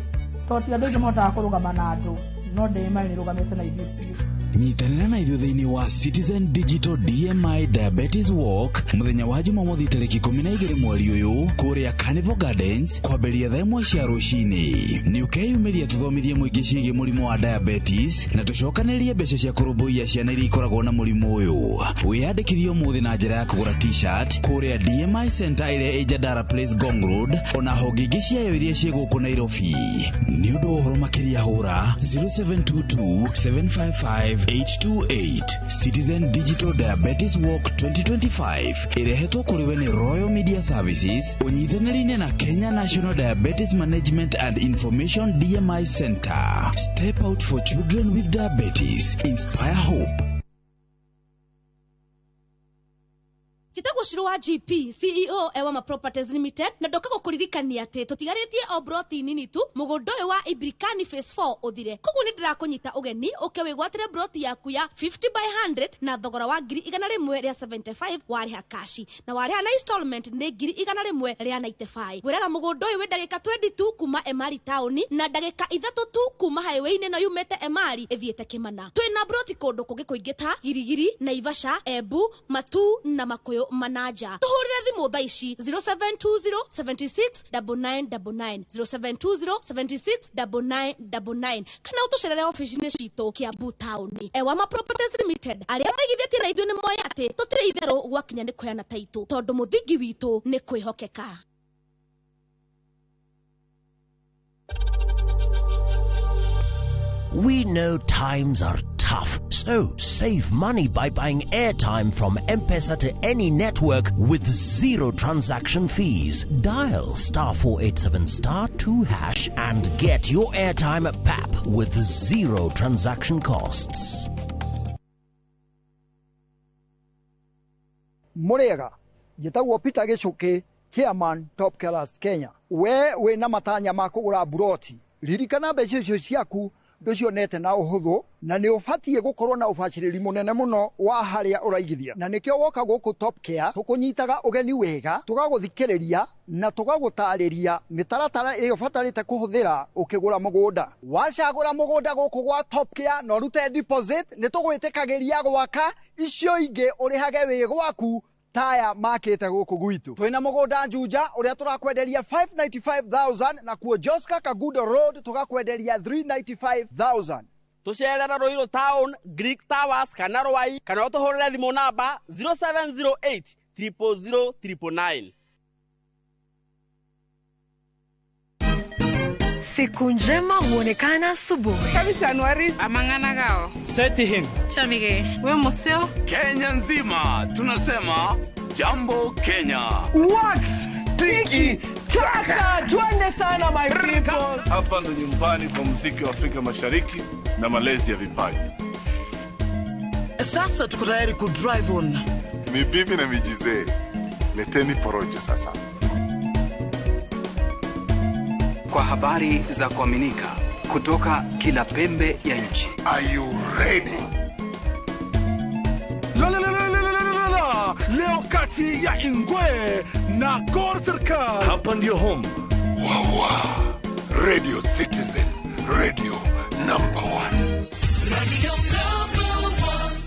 S22: tondũ ti andũ aingĩ mahotaga kũrũgama na andũ, no DMI nĩ ĩrũgamĩte na ithuĩ biũ.
S7: Nyitanĩra na ithuĩ thĩinĩ wa Citizen Digital DMI Diabetes Walk mũthenya wa Jumamothi tarĩki 12 mweri ũyũ kũrĩa Carnival Gardens kwambĩrĩria thaa 1 cia rũcinĩ. Nĩ ũkeyumĩria tũthomithie mũingĩ ciĩgiĩ mũrimũ wa diabetes na tũcokanĩrĩrie mbeca cia kũrũmbũiya ciana iria ikoragwo na mũrimũ ũyũ. Wĩyandĩkithie ũmũthĩ na njĩra ya kũgũra t-shirt kũrĩa DMI Center ĩrĩa ĩ Jandara Place, Ngong Road, ona honge ingĩ ciayo iria ciĩ gũkũ Nairobi. Nĩ ũndũ wa ũhoro makĩria hũra 0722 755 828. Citizen Digital Diabetes Walk 2025 ĩrehetwo kũrĩ we nĩ Royal Media Services ũnyitanĩri-inĩ na Kenya National Diabetes Management and Information DMI Center. Step out for children with diabetes. Inspire hope.
S23: Njĩtagwo Shiro wa GP CEO Ewama Properties Limited, na ndoka gũkũririkania atĩ tũtigarĩtie o broti nini tu mũgũnda ũyũ wa Ibrikani Phase 4 ũthire. Koguo nĩ ndĩrakũnyita ũgeni ũke wĩgwatĩre broti yaku ya 50 by 100 na thogora wa 175,000 warĩha kashi, na warĩha na installment nĩ 195,000. Ngwĩraga mũgũnda ũyũ wĩ ndagĩka 22 kuma Emari taũni na ndagĩka 3 tu kuma highway-inĩ ĩno yumĩte Emari ĩthiĩte Kĩmana. Twĩna broti kũndũ kũngĩ kũingĩ ta Girigiri, Naivasha, Embu, Matu na Makuyu Manaja. Tuhurire thimu thaa ici 0720 76 9999, 0720 76 9999, kana ũtũcerere ofici-inĩ citũ Kiambu taũni. Ewama Properties Limited, arĩa maigithĩtie na ithuĩ nĩ moĩ atĩ tũtirĩ itherũ gwakinya nĩ kũheana taitũ, tondũ mũthingi witũ nĩ kwĩhokeka.
S24: We know times are tough, so save money by buying airtime from M-Pesa to any network with zero transaction fees. Dial *487*2# and get your airtime at PAP with zero transaction costs.
S25: Murega, njĩtagwo Peter Gĩchũkĩ, Chairman Top Killers Kenya. We wĩna matanya ma kũgũra buroti, ririkana mbeca icio ciaku Ndũcionete na ũhũthũ na nĩ ũbatiĩ gũkorwo na ũbacĩrĩri mũnene mũno wa harĩa ũraigithia. Na nĩkĩo woka gũkũ Top Care tũkũnyitaga ũgeni wega, tũgagũthikĩrĩria na tũgagũtarĩria mĩtaratara ĩrĩa ũbatarĩte kũhũthĩra ũkĩgũra mũgũnda. Wacagũra mũgũnda gũkũ gwa Top Care na ũrute deposit, nĩ tũgwĩtĩkagĩria gwaka icio ingĩ ũrĩhage wĩ gwaku taya makĩte gũkũ gwitũ. Twĩna mũgũnda Juja ũrĩa tũrakwenderia 595,000 na kuo Joska Kagudo Road tũgakwenderia 395,000.
S3: Tũcerere Ruiru Town, Greek Towers kana Rwai kana ũtũhũrĩre thimũ namba 0708 000 999.
S6: Siku njema huonekana asubuhi.
S9: Kabisa amang'ana gao.
S10: Seti him.
S9: Chamige. We museo.
S12: Kenya nzima tunasema jambo Kenya.
S26: Wax tiki taka, twende sana my people.
S27: Hapa ndo nyumbani kwa muziki wa Afrika Mashariki na malezi ya vipaji.
S26: Sasa tuko tayari ku drive on.
S28: Ni bibi na mijizee. Leteni porojo sasa.
S29: Kwa habari za kuaminika kutoka kila pembe ya nchi.
S28: Are you ready?
S8: La la la la la la la. Leo kati ya Ingwe na Gor Serikal.
S16: Hapa ndio home.
S28: Wawa. Radio Citizen, radio number 1.
S2: Radio number 1.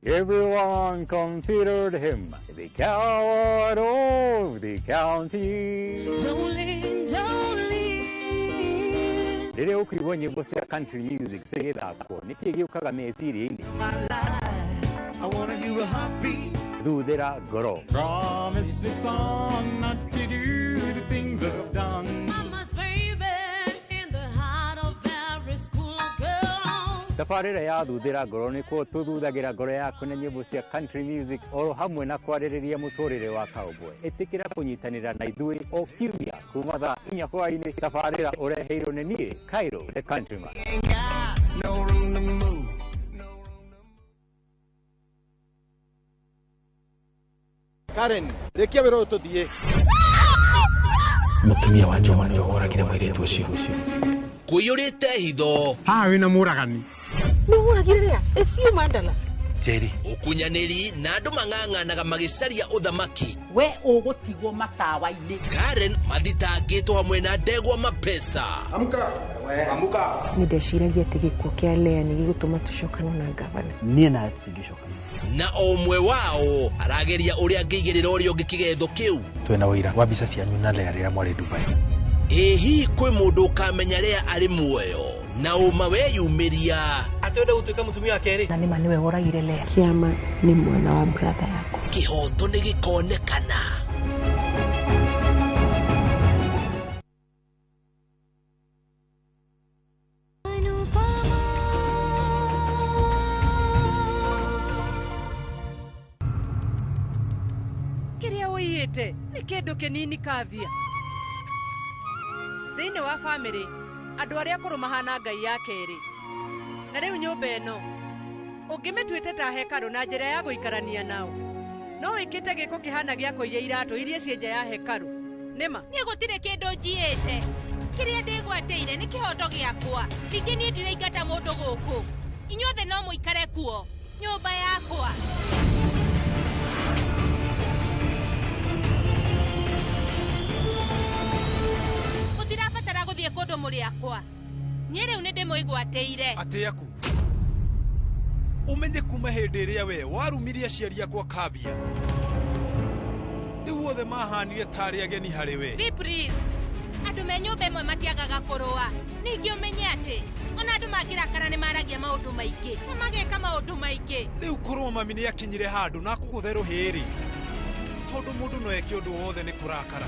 S30: Everyone considered him the coward of the county.
S2: Jolene, Jolene.
S30: Rĩrĩa ũkũigua nyĩmbo cia country music cigĩthakwo nĩkĩĩ gĩũkaga meciria-inĩ? Thuthĩra ngoro.
S31: Promise me son not to do the things I've done.
S2: Mama's baby in the heart of every school girl.
S30: Tabarĩra ya thuthĩra ngoro nĩkuo tũthuthagĩra ngoro yaku na nyĩmbo cia country music oro hamwe na kwarĩrĩria mũtũrĩre wa cowboy. Ĩtĩkĩra kũnyitanĩra na ithuĩ o kiumia kuma thaa 4 hwaĩ-inĩ. Tabarĩra ũreheirwo nĩ niĩ Cairo the Countryman.
S32: Karen, rĩkia wĩra ũyũ tũthiĩ.
S16: Mũtumia wa Njoma nĩwe woragire mũirĩtu ũcio.
S33: Kũiyũrĩte hitho.
S34: Haha wĩna mũragani.
S35: Nĩũragire rĩa? Ĩcio mandala.
S16: Njeri.
S33: Ũkunyanĩri na andũ mang'ang'anaga magĩcaria ũthamaki.
S36: We ũgũtigwo matawa-inĩ.
S33: Karen mathitangĩtwo hamwe na ndegwa mapesa.
S32: Amka. Amka.
S37: Nĩ ndeciragia atĩ gĩkuũ kĩa Lea nĩ gĩgũtũma tũcokane na gavana.
S38: Niĩ nawe tũtingĩcokana.
S33: Na o ũmwe wao arageria ũrĩa angĩigĩrĩra ũrĩa ũngĩ kĩgetho kĩu.
S16: Twĩna ũira wa mbica cianyu na Lea rĩrĩa mwarĩ Dubai.
S33: Ĩ hihi kwĩ mũndũ ũkamenya Lea arĩ muoyo na ũma weyumĩria
S36: atĩ wenda gũtuĩka mũtumia wa kerĩ?
S37: Na nĩma nĩwe woragire Lea. Kĩama nĩ mwana wa brother yakwa.
S33: Kĩhoto nĩ gĩkonekana.
S20: Kĩrĩa ũiyĩte nĩ kĩndũ kĩnini kavia. Thĩinĩ wa famĩlĩ andũ arĩa akũrũ mahana ngai ya kerĩ. Na rĩu nyũmba ĩno ũngĩmĩtuĩte ta hekarũ na njĩra ya gũikarania nao, no wĩkĩte gĩko kĩhana gĩa kũiya iratũ iria ciĩ nja ya hekarũ. Nĩma
S1: niĩ gũtirĩ kĩndũ njiĩte. Kĩrĩa ndĩgwatĩire nĩ kĩhoto gĩakwa. Ningĩ niĩ ndiraingata mũndũ gũkũ. Inyuothe no mũikare kuo nyũmba yakwa. Mũtirabatara gũthiĩ kũndũ mũrĩ akwa. Niĩ rĩu nĩndĩmwĩgwatĩire.
S7: Atĩ aku ũmenye kuma hĩndĩ ĩrĩa we warumirie aciari akwa kavia, rĩu othe mahanire tarĩ ageni harĩ we.
S1: Be please. Andũ me nyũmba ĩmwe matiagaga kũrũa. Ningĩ ũmenye atĩ ona andũ mangĩrakara nĩ maragia maũndũ maingĩ na mageka maũndũ maingĩ.
S7: Rĩu korwo mami nĩ akinyire handũ na akũgũthe rũhĩ-rĩ, tondũ mũndũ no eke ũndũ wothe nĩ kũrakara.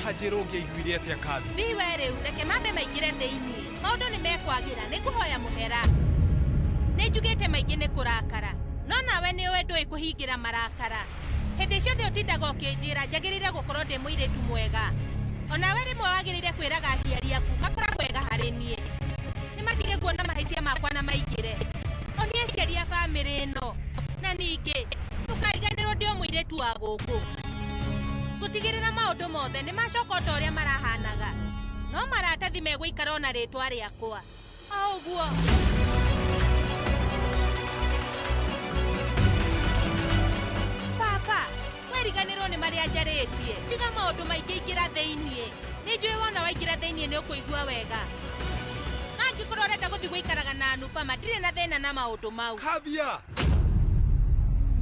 S7: Ta njĩra ũngĩaiguire atĩa Kavi?
S1: Thiĩ we rĩu, reke mambe maingĩre thĩinĩ. Maũndũ nĩ mekwagĩra, nĩ ngũhoya mũhera. Nĩ njugĩte maingĩ nĩ kũrakara, no nawe nĩ ũĩ ndũĩ kũhingĩra marakara. Hĩndĩ ciothe ũtindaga ũkĩnjĩra njagĩrĩire gũkorwo ndĩ mũirĩtu mwega. Onawe rĩmwe wagĩrĩire kwĩraga aciari aku makoragwo ega harĩ niĩ. Nĩ matige kuona mahĩtia makwa na maingĩre. Onia aciari a bamĩrĩ ĩno. Na ningĩ ndũkariganĩrwo ndĩ o mũirĩtu wa gũkũ.
S2: Ngũtigĩrĩra maũndũ mothe nĩ macoka ta ũrĩa marahanaga. No maratathi megũikara ona rĩtwa rĩakwa. O ũguo. Baba, weriganĩrwo nĩ marĩa njarĩtie. Tiga maũndũ maingĩ ingĩra thĩiniĩ. Nĩ njũĩ wona waingĩra thĩiniĩ nĩ ũkũigua wega. Na angĩkorwo ũrenda gũthiĩ gũikaraga na Anupama, ndirĩ na thĩna na maũndũ mau.
S3: Kavya!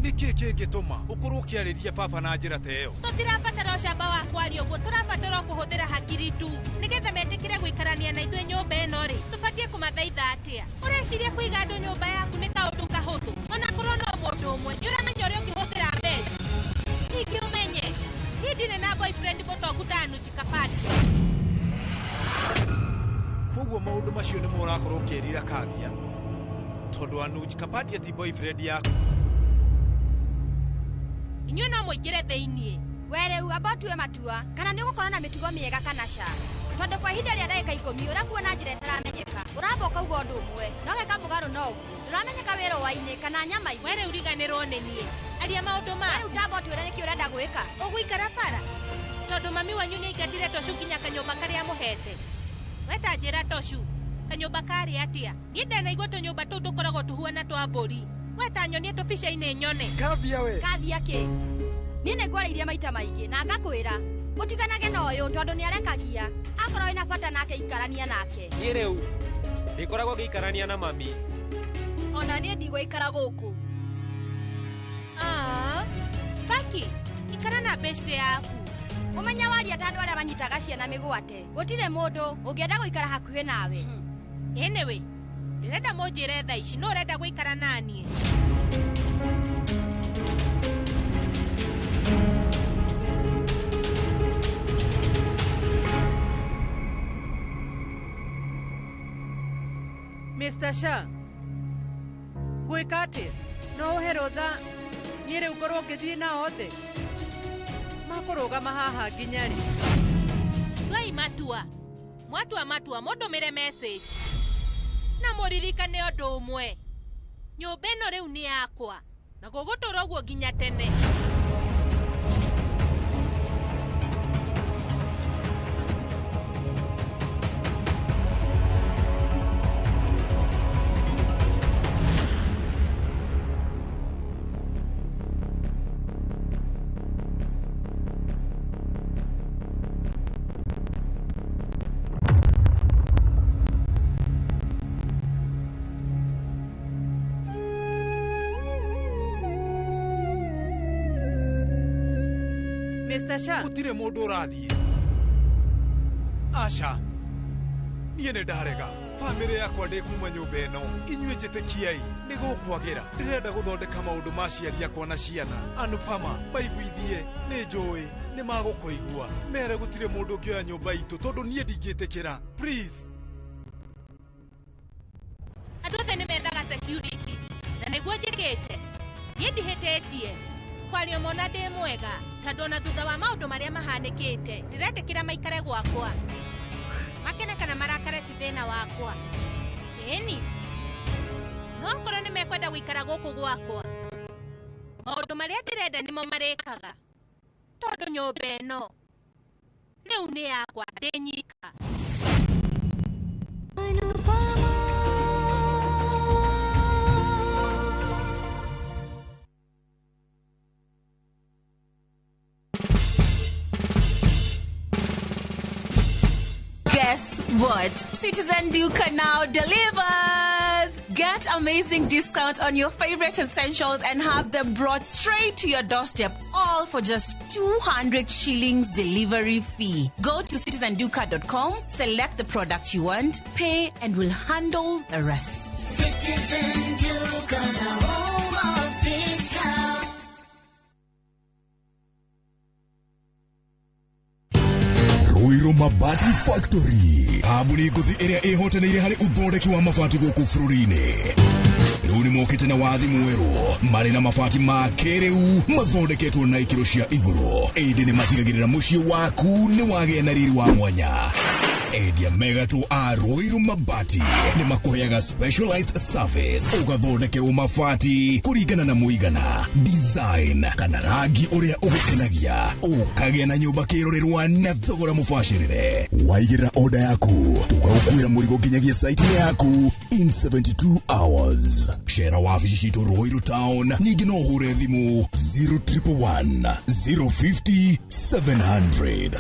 S3: Nĩkĩ kĩngĩtũma ũkorwo ũkĩarĩria baba na njĩra ta ĩyo?
S2: Tũtirabatara ũcamba wa kwaria ũguo, tũrabatara o kũhũthĩra hakiri tu. Nĩgetha metĩkĩre gũikarania na ithuĩ nyũmba ĩno rĩ, tũbatiĩ kũmathaitha atĩa? Ũreciria kũiga andũ nyũmba yaku nĩ kaũndũ kahũthũ? Ona korwo no mũndũ ũmwe, nĩ ũramenya ũrĩa ũngĩhũthĩra mbeca. Ningĩ ũmenye, niĩ ndirĩ na boyfriend mũtongu ta Anuj Kapadia.
S3: Koguo maũndũ macio nĩmo ũrakorwo ũkĩĩrira Kavya. Tondũ Anuj Kapadia ti boyfriend yaku.
S2: Inyuĩ no mũingĩre thĩiniĩ.
S4: We rĩu amba ũtue matua kana nĩ ũgũkorwo na mĩtugo mĩega kana ca. Tondũ kwa ihinda rĩa ndagĩka 10 ũrakuo na njĩra ĩtaramenyeka. Ũramba ũkauga ũndũ ũmwe, no geka mũgarũ no ũguo. Ndũramenyeka wĩ rũa-inĩ kana nyama-inĩ.
S2: We rĩu riganĩrwo nĩ niĩ. Aria maũndũ maku.
S4: Rĩu tamba ũtwĩre nĩkĩ ũrenda gwĩka.
S2: Ũgũikara bara? Tondũ mami wanyu nĩ aingatire Toshu nginya kanyũmba karĩa mũhete. We ta njĩra Toshu, kanyũmba karĩ atĩa? Niĩ ndanaigua tũnyũmba tũu tũkoragwo tũhuana twa mbũri. We ta nyonie tũbica-inĩ nyone.
S3: Kavya we.
S4: Kavya kĩ? Niĩ nĩ ngwarĩirie maita maingĩ na ngakwĩra ũtiganage na ũyũ tondũ nĩ arekagia. Akorwo wĩna bata nake ikarania nake.
S5: Niĩ rĩu ndĩkoragwo ngĩikarania na mami.
S4: Ona niĩ ndigũikara gũkũ.
S2: Baki, ikara na beshte yaku.
S4: Ũmenya waria ta andũ arĩa manyitaga ciana mĩgwate. Gũtirĩ mũndũ ũngĩenda gũikara hakuhĩ nawe.
S2: Anyway, ndĩrenda mũnjĩre thaa ici nũ ũrenda gũikara naniĩ.
S20: Mr. Shah, gwĩka atĩa? No ũhe rũtha niĩ rĩu ngorwo ngĩthiĩ nao othe? Makũrũgama haha nginya rĩ?
S2: Tuai matua. Mwatua matua mũndũmĩre message. Na mũririkane ũndũ ũmwe. Nyũmba ĩno rĩu nĩ yakwa na gũgũtũra ũguo nginya tene.
S20: Mr. Shah.
S3: Gũtirĩ mũndũ ũrathiĩ. Aca. Niĩ nĩ ndarega. Bamĩrĩ yakwa ndĩkuma nyũmba ĩno. Inyuĩ njĩtĩkiai, nĩ gũkwagĩra. Ndĩrenda gũthondeka maũndũ ma aciari akwa na ciana. Anupama, maiguithie, nĩ njũĩ, nĩ magũkũigua. Mere gũtirĩ mũndũ ũngĩoya nyũmba itũ tondũ niĩ ndingĩtĩkĩra. Please.
S2: Andũ othe nĩ methaga security na nĩguo njĩkĩte. Niĩ ndihĩtĩtie. Kwaria mona ndĩ mwega tondũ ona thutha wa maũndũ marĩa mahanĩkĩte ndĩretĩkĩra maikare gwakwa. Makene kana marakare ti thĩna wakwa. Ĩni, no okorwo nĩ mekwenda gũikara gũkũ gwakwa, maũndũ marĩa ndĩrenda nĩmo marĩkaga. Tondũ nyũmba ĩno rĩu nĩ yakwa ndĩ nyika.
S1: Guess what? Citizen Duka now delivers! Get amazing discount on your favorite essentials and have them brought straight to your doorstep, all for just 200 shillings delivery fee. Go to citizenduka.com, select the product you want, pay, and we'll handle the rest.
S10: Citizen Duka, the home of discount.
S11: Ruiru Mabati Factory kambuni ngũthi ĩrĩa ĩhotanĩire harĩ ũthondeki wa mabati gũkũ bũrũri-inĩ. Rĩu nĩmokĩte na wathi mwerũ marĩ na mabati ma kĩrĩu mathondeketwo na ikĩro cia igũrũ, ĩndĩ nĩmatigagĩrĩra mũciĩ waku nĩ wagĩa na riri wa mwanya. Endia mega tu a Ruiru Mabati nĩ makũheaga specialized service ũgathondekerwo mabati kũringana na mũigana, design kana rangi ũrĩa ũgũkenagia, ũkagĩa na nyũmba kĩrorerwa na thogora mũbacĩrĩre. Waigĩrĩra order yaku tũgagũkuĩra mũrigo nginyagia site-inĩ yaku in 72 hours. Cera wabici citũ Ruiru Town, ningĩ no ũhũre thimũ 0111 050 700.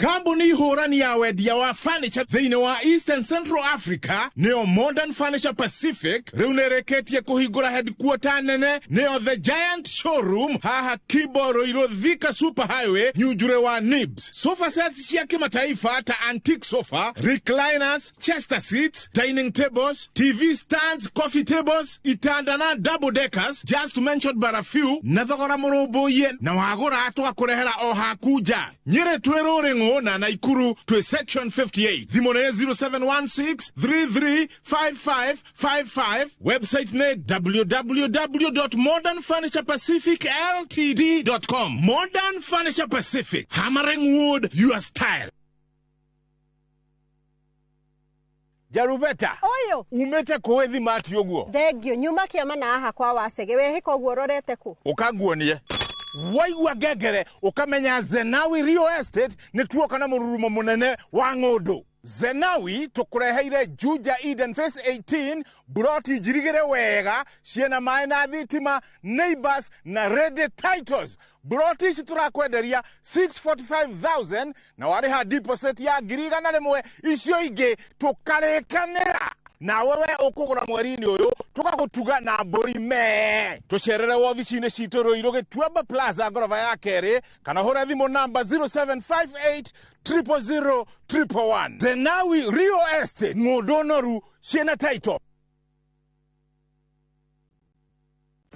S8: Kambuni hũrani ya wendia wa furniture thĩinĩ wa Eastern Central Africa nĩyo Modern Furniture Pacific rĩu nĩrĩkĩtie kũhingũra headquarter nene nĩyo The Giant Showroom haha Kibo Ruiru Thika Super Highway Nyunjure wa Nibs. Sofa sets cia kimataifa ta antique sofa, recliners, chester seats, dining tables, TV stands, coffee tables, itanda na double deckers, just to mention but a few, na thogora mũrũmbũiye na wagũra tũgakũrehera o haku nja. Nyĩrĩ twĩ Rũrĩng'ũ na Naikuru twĩ section 58. Thimũ nĩ 0716 335555. Website nĩ www.modernfurniturepacificltd.com. Modern Furniture Pacific, hammering wood your style. Jarubeta
S35: Oyo
S8: umete kũĩ thimati ũguo.
S35: Thengio nyuma kĩama na haha kwa wacege wehĩka ũguo ũrorete kũ.
S8: Ũkanguonie waigua ngengere ũkamenya Zenawi Real Estate nĩ tuoka na mũrurumo mũnene wa ng'ũndũ. Zenawi tũkũreheire Juja Eden Phase 18 buroti njirigĩre wega ciĩna maĩ na thitima, neighbors na ready titles. Buroti ici tũrakwenderia 645,000 na warĩha deposit ya 100,000, icio ingĩ tũkarĩkanĩra nawe we ũkũgũra mweri-inĩ ũyũ tũgagũtuga na mbũri me. Tũcerere wobici-inĩ citũ Ruiru Gĩtuamba Plaza ngoroba ya kerĩ kana hũra thimũ namba 0758 000 111. Zenawi Real Estate, ng'ũndũ noru ciĩna title.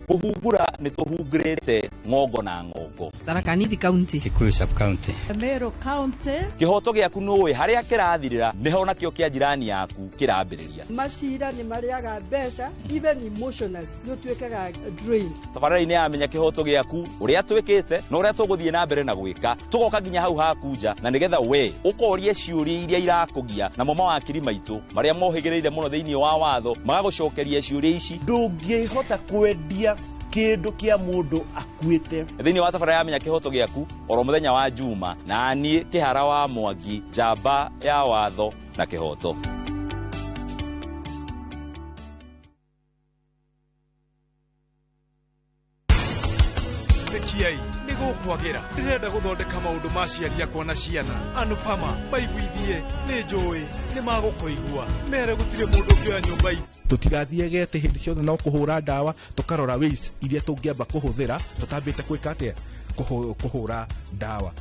S6: Kũhungura nĩ tũhungurĩte ng'ongo na ng'ongo.
S9: Tharaka Nithi County,
S12: Kikuyu sub county,
S9: Meru County.
S6: Kĩhoto gĩaku nũĩ harĩa kĩrathirĩra nĩho nakĩo kĩa jirani yaku kĩrambĩrĩria.
S9: Macira nĩ marĩaga mbeca even emotionally nĩ ũtuĩkaga drained.
S6: Tabarĩra-inĩ ya Menya Kĩhoto Gĩaku ũrĩa twĩkĩte na ũrĩa tũgũthiĩ na mbere na gwĩka tũgoka nginya hau haku nja na nĩgetha we ũkorie ciũria iria irakũgia namo mawakiri maitũ marĩa mohĩgĩrĩire mũno thĩinĩ wa watho magagũcokeria ciũria ici.
S13: Ndũngĩhota kwendia kĩndũ kĩa mũndũ akuĩte.
S6: Thĩinĩ wa tabarĩra ya Menya Kĩhoto Gĩaku oro mũthenya wa Juma na niĩ Kĩhara wa Mwangi, njamba ya watho na kĩhoto.
S3: Tekiai nĩ gũkwagĩra ndĩrenda gũthondeka maũndũ ma aciari akwa na ciana. Anupama maiguithie nĩ njũĩ nĩ magũkũigua mere gũtirĩ mũndũ ũngĩoya nyũmba itũ.
S14: Tũtigathiage atĩ hĩndĩ ciothe no kũhũra ndawa, tũkarora ways iria tũngĩamba kũhũthĩra tũtambĩte gwĩka atĩa kũhũra ndawa.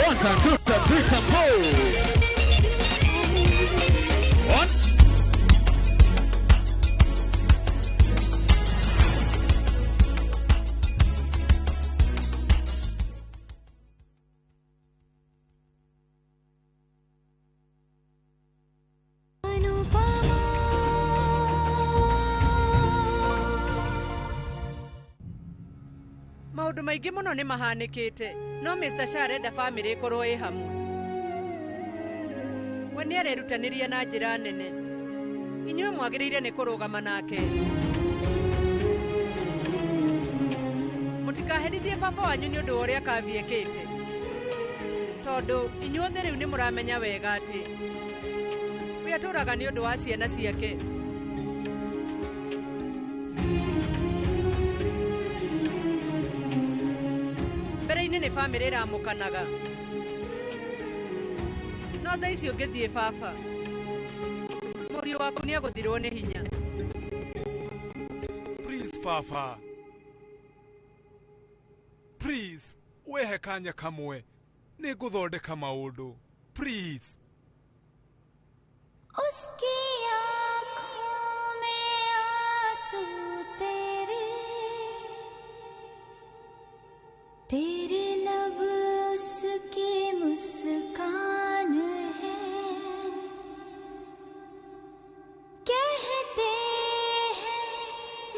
S8: One time, two time, three time, four. One.
S20: Maũndũ maingĩ mũno nĩ mahanĩkĩte no Mr. Shah arenda bamĩrĩ ĩkorwo ĩ hamwe. We nĩ arerutanĩria na njĩra nene. Inyuĩ mwagĩrĩire nĩ kũrũgama nake. Mũtikaherithie baba wanyu nĩ ũndũ wa ũrĩa Kavi ekĩte, tondũ inyuothe rĩu nĩ mũramenya wega atĩ we atũraga nĩ ũndũ wa ciana ciake. Mbere-inĩ nĩ bamĩrĩ ĩramũkanaga no thaa ici ũngĩthiĩ baba mũriũ waku nĩ agũthirwo nĩ hinya.
S3: Please baba, please wehe kanya kamwe nĩ ngũthondeka maũndũ, please.
S10: Uski aankhon mein aansoo tere, तेरे लब उसकी मुस्कान है, कहते हैं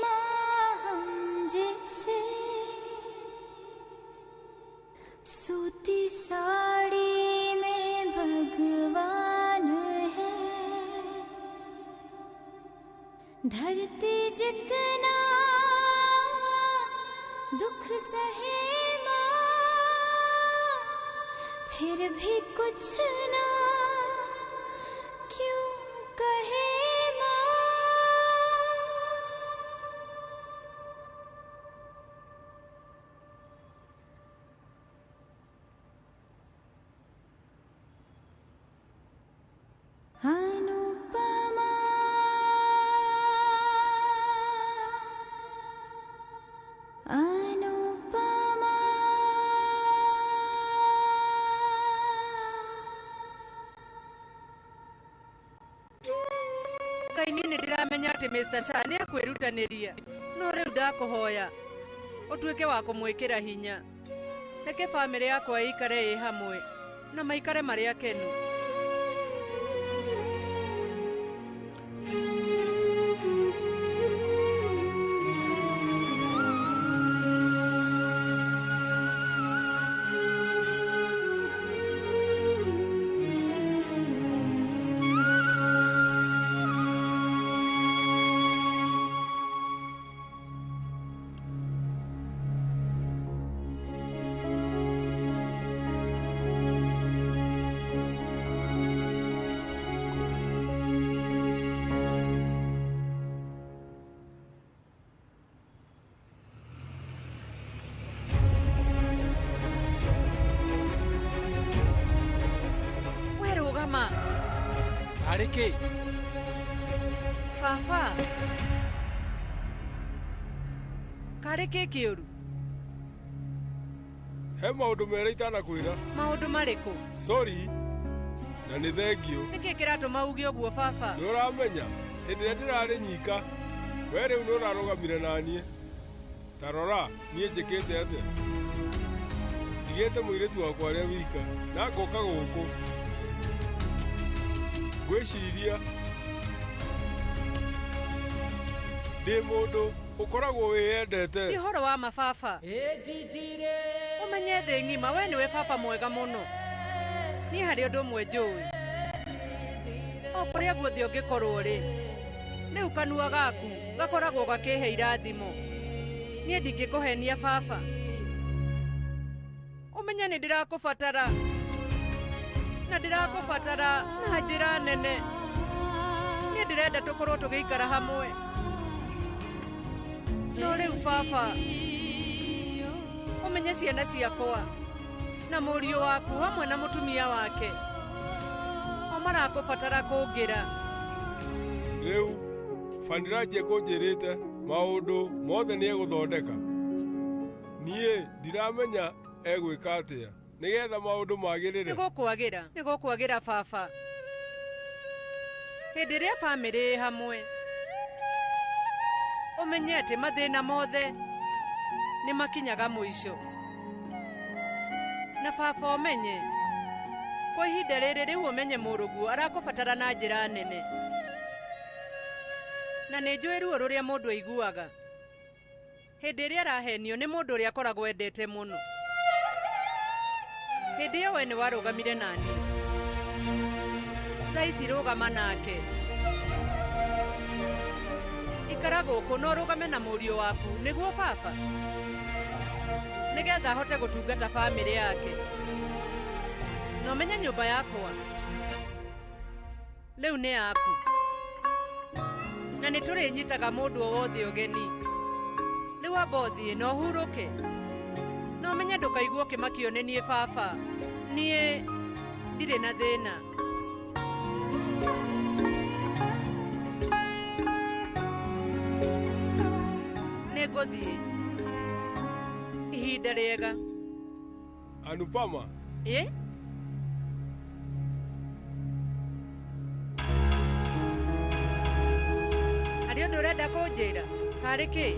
S10: माँ हम जिस धरती जितना दुख सहे माँ, फिर भी कुछ ना क्यों कहे माँ। अनुपमा Anupama.
S20: Ngai niĩ nĩ ndĩramenya atĩ Mr. Shah nĩ akwĩrutanĩria, no rĩu ndakũhoya ũtuĩke wa kũmwĩkĩra hinya. Reke bamĩrĩ yakwa ĩikare ĩ hamwe na maikare marĩ akenu.
S5: Arĩ kĩ?
S20: Baba, karĩ kĩ kĩũru?
S12: He maũndũ merĩ itanakwĩra.
S20: Maũndũ marĩkũ?
S12: Sorry, na nĩ thengio.
S20: Nĩkĩ kĩratũma uge ũguo baba?
S12: Nĩ ũramenya, hĩndĩ ĩrĩa ndĩrarĩ nyika, we rĩu nĩ ũrarũgamire na niĩ. Ta rora, niĩ njĩkĩte atĩa? Ndigĩte mũirĩtu wakwa arĩa wika, na ngoka gũkũ. Ngwĩciria ndĩ mũndũ ũkoragwo wĩyendete.
S20: Ti ũhoro wa ma baba. Ũmenye thĩ ng'ima we nĩwe baba mwega mũno. Niĩ harĩ ũndũ ũmwe njũĩ, o kũrĩa guothe ũngĩkorwo rĩ, rĩu kanua gaku gakoragwo gakĩhe irathimo. Niĩ ndingĩkũhenia baba. Ũmenye nĩ ndĩrakũbatara, na ndĩrakũbatara na njĩra nene. Niĩ ndĩrenda tũkorwo tũgĩikara hamwe. No rĩu baba, ũmenye ciana ciakwa na mũriũ waku hamwe na mũtumia wake o marakũbatara kũngĩra.
S12: Rĩu Faniraji ekũnjĩrĩte maũndũ mothe nĩ egũthondeka. Niĩ ndiramenya egwĩka atĩa nĩgetha maũndũ magĩrĩre.
S20: Nĩgũkwagĩra, nĩgũkwagĩra baba. Hĩndĩ ĩrĩa bamĩrĩ ĩ hamwe, ũmenye atĩ mathĩna mothe nĩ makinyaga mũico. Na baba ũmenye kwa ihinda rĩrĩ rĩu ũmenye mũrũguo arakũbatara na njĩra nene. Na nĩ njũĩ ruo rũrĩa mũndũ aiguaga hĩndĩ ĩrĩa arahenio nĩ mũndũ ũrĩa akoragwo endete mũno. Hĩndĩ ĩyo we nĩ warũgamire nani. Thaa ici rũgama nake. Ikara gũkũ na ũrũgame na mũriũ waku nĩguo baba, nĩgetha ahote gũtungata bamĩrĩ yake. Na ũmenye nyũmba yakwa rĩu nĩ yaku, na nĩ tũrĩnyitaga mũndũ o wothe ũgeni. Rĩu amba ũthiĩ na ũhurũke, na ũmenye ndũkaigua ũkĩmakio nĩ niĩ baba. Niĩ ndirĩ na thĩna. Nĩngũthiĩ. Ihinda rĩega.
S12: Anupama.
S20: Ĩ? Harĩ ũndũ ũrenda kũnjĩra? Harĩ kĩ?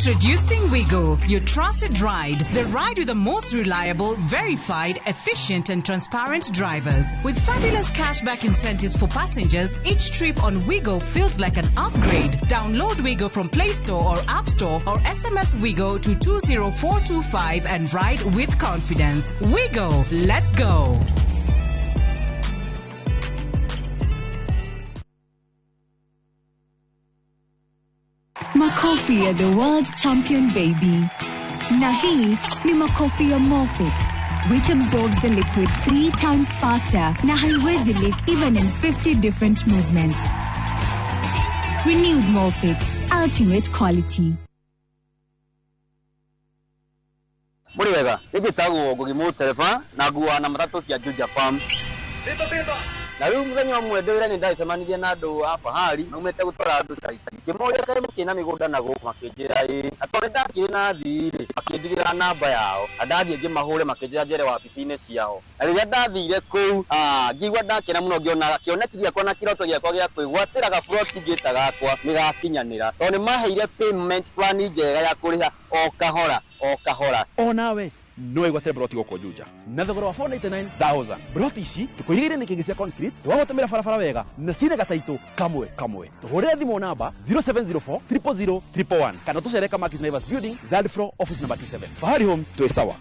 S15: Introducing Wigo, your trusted ride. The ride with the most reliable, verified, efficient, and transparent drivers. With fabulous cashback incentives for passengers, each trip on Wigo feels like an upgrade. Download Wigo from Play Store or App Store or SMS Wigo to 20425 and ride with confidence. Wigo, let's go.
S17: Makofi ya the world champion baby. Na hii ni makofi ya Morfix, which absorbs the liquid 3 times faster na haiwezi leak even in 50 different movements. Renewed Morfix, ultimate quality.
S18: Muri wega, nĩnjĩtagwo Ngugi Mũtereba na nguaga na matatũ cia Juja Farm. Na rĩu mũthenya ũmwe ndĩ wĩra nĩndacemanirie na andũ a Fahari maumĩte gũtwara andũ site. Ngĩmoria kaĩ mũkĩrĩ na mĩgũnda na gũkũ, makĩnjĩra ĩĩ. Na tondũ nĩndakĩrĩ na athii rĩ, makĩndigĩra namba yao. Na ndathiĩ ngĩmahũre makĩnjĩra njere wabici-inĩ ciao. Na rĩrĩa ndathire kũu, ngĩigua ndakena mũno ngĩona kĩoneki gĩakwa na kĩroto gĩakwa gĩa kwĩgwatĩra gaburoti ngĩta gakwa nĩgakinyanĩra. Tondũ nĩmaheire payment plan njega ya kũrĩha o kahora o kahora.
S19: Onawe no wĩgwatĩre broti gũkũ Juja na thogora wa 499,000. Broti ici tũkũigĩire nĩ kĩngĩ cia concrete, twagũtũmĩra barabara wega na cina gacaitũ kamwe kamwe. Tũhũrĩre thimũ namba 0704 000 111 kana tũcere Kamakis Naivas Building, third floor, office number 27. Fahari Homes, twĩ sawa.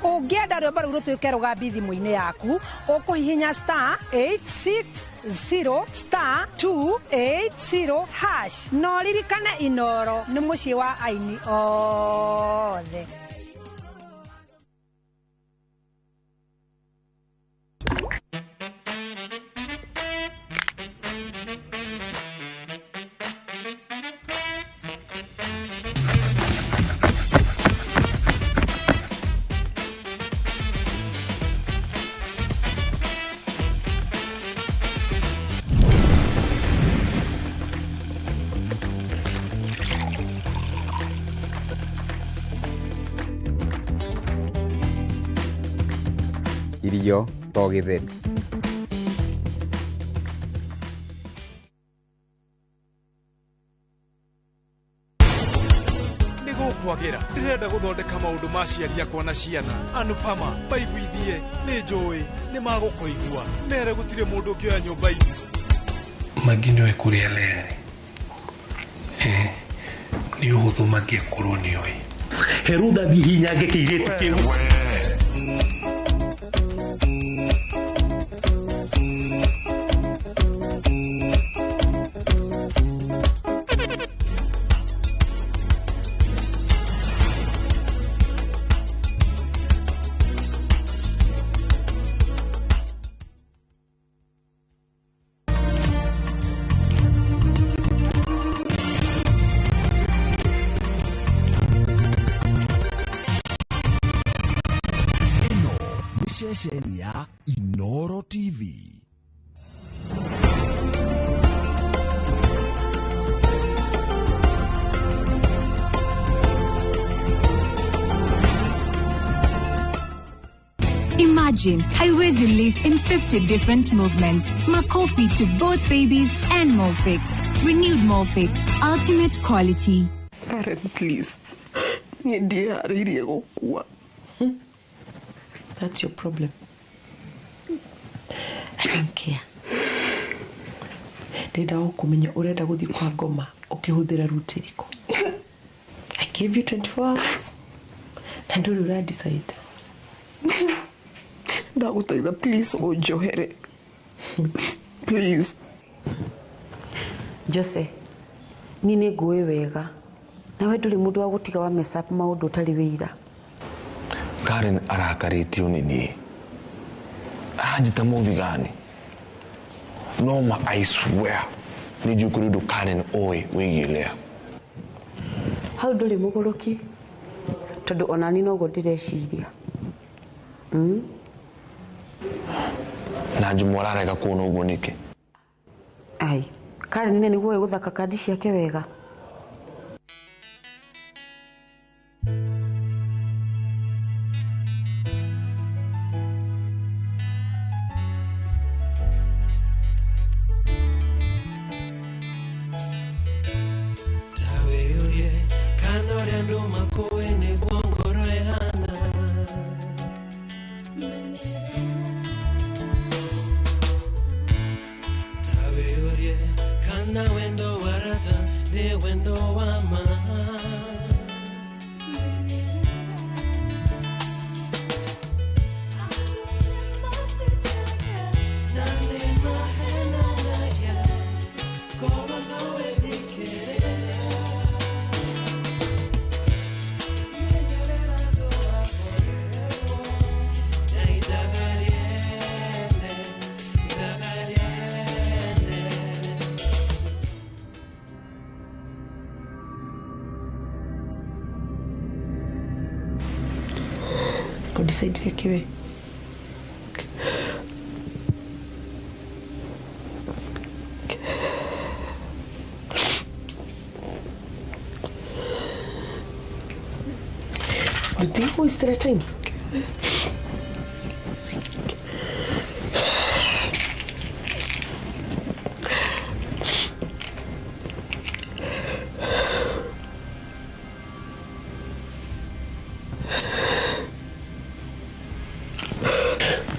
S21: Ũngĩenda rwĩmbo rũu rũtuĩke rũgambi thimũ-inĩ yaku, ũkũhihinya star 860 star 280 hash. Na ũririkane Inooro nĩ mũciĩ wa aini othe.
S22: Irio to gĩtheri.
S3: Nĩgũkwagĩra, ndĩrenda gũthondeka maũndũ ma aciari akwa na ciana. Anupama, maiguithie, nĩ njũĩ, nĩ magũkũigua. Mere gũtirĩ mũndũ ũngĩoya nyũmba itũ.
S16: Mangĩ nĩoĩ kũrĩa Lea rĩ, nĩ ũhũthũ mangĩakorwo nĩoĩ.
S13: Herutha thiĩ hinyange kĩirĩtu kĩu.
S11: Ceceni ya Inooro TV.
S17: Imagine haiwezi leak in 50 different movements. Makofi to both babies and Morfix. Renewed Morfix, ultimate quality.
S23: Karen, please. Niĩ ndiĩharĩirie gũkua.
S37: That's your problem. I don't care. Ndĩrenda gũkũmenya ũrenda gũthiĩ kwa ngoma ũkĩhũthĩra route ĩrĩkũ. I gave you 24 hours. Na ndũrĩ ũra decide.
S23: Ndagũthaitha please ũnjohere. Please.
S37: Jose, niĩ nĩ ngũĩ wega. Nawe ndũrĩ mũndũ wa gũtiga wa mess up maũndũ ũtarĩ wĩira.
S24: Karen arakarĩtio nĩ niĩ. Aranjĩta mũthigani. No ma I swear nĩ njũĩ kũrĩ ũndũ Karen oĩ wĩgiĩ Lea.
S37: Hau ndũrĩ mũgũrũki tondũ ona niĩ noguo ndĩreciria.
S24: Na Juma ararega kuona ũguo nĩkĩ?
S37: Ai, Karen nĩ nĩguo gũthaka kandi ciake wega. Ũdecidire kĩwe? Ndũtigũistĩra time.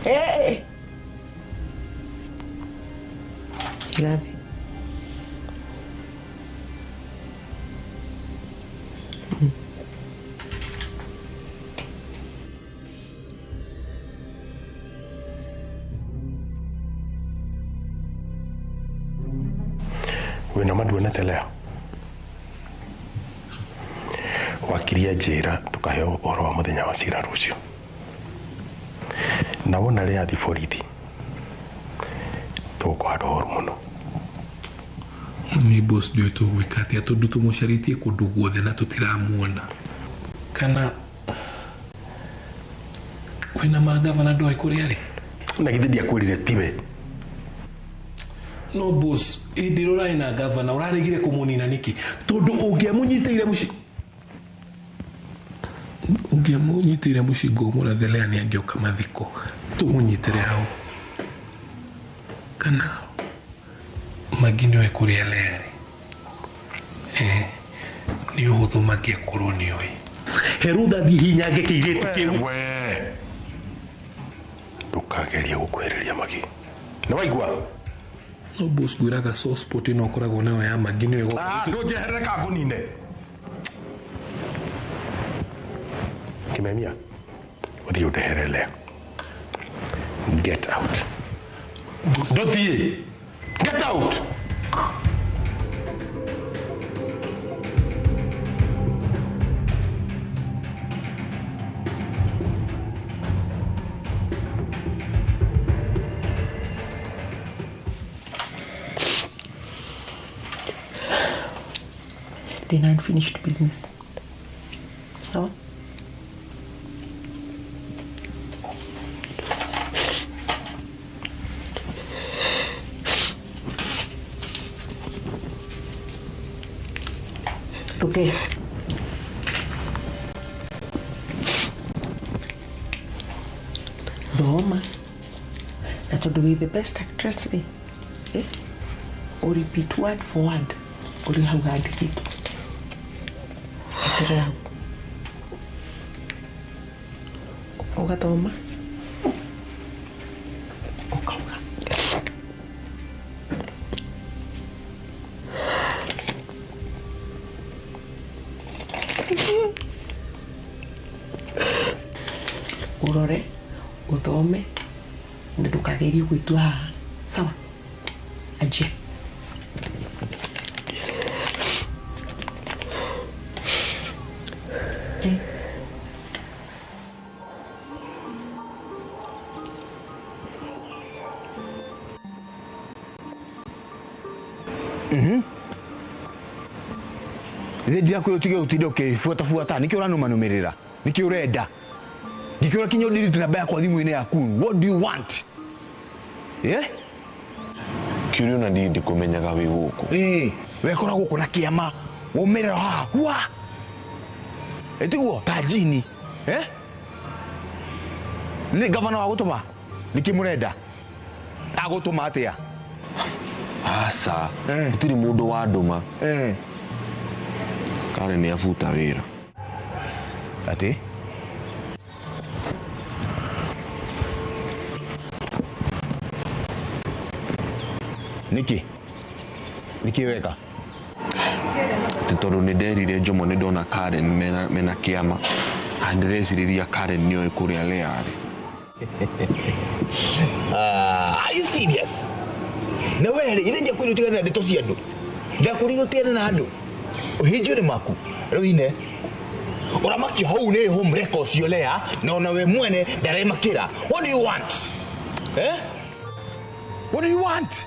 S37: Hey! Gabi.
S16: Wĩna maduonete leo wakiria njĩra tũkaheo ũhoro wa mũthenya wa cira rũciũ na wona rĩa athi borithi tũgũkũ handũ horu mũno.
S1: Ni boss ndiũĩ tũgwĩka atĩa tondũ tũmũcarĩtie kũndũ guothe na tũtiramuona. Kana kwĩna mangavana ndoĩ kũrĩa arĩ?
S16: Na githĩ ndiakwĩrire tiwe?
S1: No boss, hĩndĩ ĩrĩa ũrarĩ na gavana ũraregire kũmũnina nĩkĩ? Tondũ ũngĩamũnyitĩire mũci ũngĩamũnyitĩire mũcingo ũmũrathe Lea nĩangĩoka mathiko tũmũnyitĩre hau. Kana Magi nĩoĩ kũrĩa Lea arĩ? Nĩ ũhũthũ Magi akorwo nĩoĩ. He rũtha thiĩ hinyange kĩirĩtu kĩu.
S16: We ndũkagerie gũkuhĩrĩria Magi. Nĩ waigua?
S1: No boss ngwĩraga soft spot ĩno ũkoragwo nayo ya Magi nĩyo ĩgoka.
S16: Ndũnjeherere ka ngũnine. Kimemia, ũthiĩ ũndehere Lea. Get out. Ndũthiĩ. Get out.
S37: Ndĩna unfinished business. Sawa? Okay. Thoma. Na tondũ wĩ the best actress rĩ, o repeat word for word ũrĩa hau handĩkĩtwo. Eterera hau. Ũgathoma. Ũkauga. Ũrore, ũthome, na ndũkagerie gwĩtua haha. Sawa? Anjia.
S2: Ithe ndirakwĩra ũtige gũtinda ũkĩbuatabuata nĩkĩo ũranumanũmĩrĩra nĩkĩo ũrenda ngĩkĩũra kinya ũndirite namba yakwa thimũ-inĩ yaku. What do you want? Yeah?
S24: Kĩũria ona niĩ ndikũmenyaga wĩ gũkũ.
S2: Ĩĩ wekora gũkũ na kĩama waumĩrĩra haha hua ĩtiguo ta njini. Eh? Nĩ gavana wa gũtũma nĩkĩ mũrenda agũtũma atĩa?
S24: Aca gũtirĩ mũndũ wa ndũma. Karen nĩ abuta wĩra.
S2: Atĩ? Nĩkĩ? Nĩkĩ weka?
S24: Atĩ tondũ nĩ nderire Jomo nĩ ndona Karen mena kĩama. Na ndĩrecirĩria Karen nĩoĩ kũrĩa Lea arĩ.
S2: Are you serious? Na we rĩ, ithe ndiakwĩrire ũtigane na ndeto cia andũ. Ndakwĩrire ũtigane na andũ. Ũhĩnjio nĩ maku. Rĩu ine ũramakio hau nĩ home records ũcio Lea na ona we mwene ndaremakĩra. What do you want? Eh? What do you want?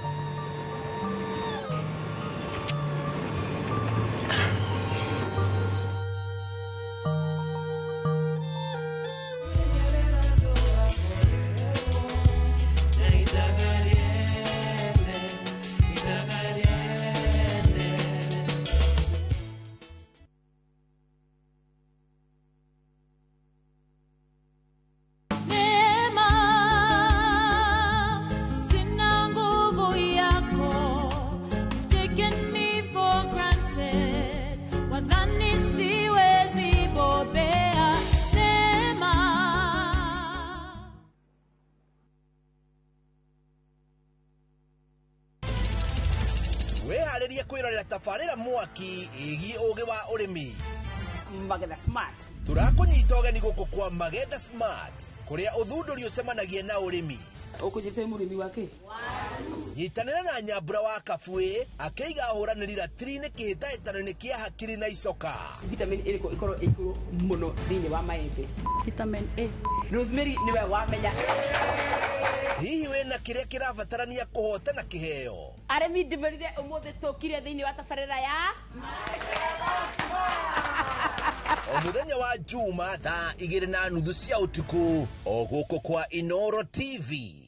S4: Wĩharĩrie kwĩrorera tabarĩra mwaki ĩgiĩ ũgĩ wa ũrĩmi.
S6: Magetha Smart.
S4: Tũrakũnyita ũgeni gũkũ kwa Magetha Smart, kũrĩa ũthundũri ũcemanagia na ũrĩmi.
S6: Ũkũnjĩte mũrĩmi wake?
S4: Nyitanĩra na Nyambura wa Kabuĩ akĩiga ahũranĩri ratiri-inĩ kĩhĩtahĩtano-inĩ kĩa hakiri na icoka.
S6: Vitamin ĩrĩkũ ĩkorwo ĩ igũrũ mũno thĩinĩ wa maembe? Vitamin A. Rosemary nĩwe wamenya.
S4: Hihi wĩna kĩrĩa kĩrabatarania kũhotana kĩheo?
S6: Arĩmi ndĩmerire ũmũthĩ tũkire thĩinĩ wa tabarĩra ya
S4: O mũthenya wa Juma thaa 2:30 cia ũtukũ o gũkũ kwa Inoro TV.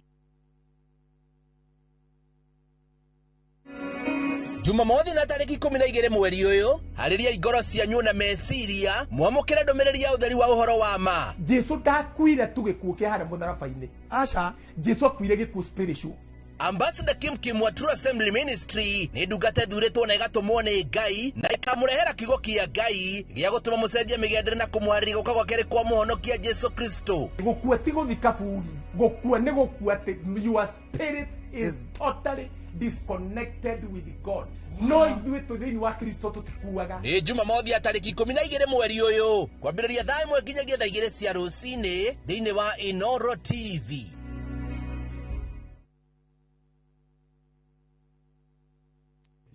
S4: Jumamothi na tarĩki 12 mweri ũyũ, harĩria ngoro cianyu na meciria mwamũkĩre ndũmĩrĩri ya ũtheri wa ũhoro wa ma.
S7: Jesu ndakuire tu gĩkuũ kĩa harĩa mũtharaba-inĩ. Aca, Jesu akuire gĩkuũ spiritual.
S4: Ambassador Kim Kim wa True Assembly Ministry nĩ ndungata ĩthurĩtwo na ĩgatũmwo nĩ Ngai na ĩkamũrehera kiugo kĩa Ngai gĩa gũtũma mũcenjie mĩgendere na kũmũharĩria gũka gwa kerĩ kwa mũhonokia Jesu Kristo.
S7: Gũkua ti gũthiĩ kaburi, gũkua nĩ gũkua atĩ your spirit is totally disconnected with God. No ithuĩ twĩ thĩinĩ wa Kristo tũtikuaga.
S4: Nĩ Jumamothi ya tarĩki 12 mweri ũyũ kwambĩrĩria thaa 1 nginyagia thaa 2 cia rũcinĩ thĩinĩ wa Inoro TV.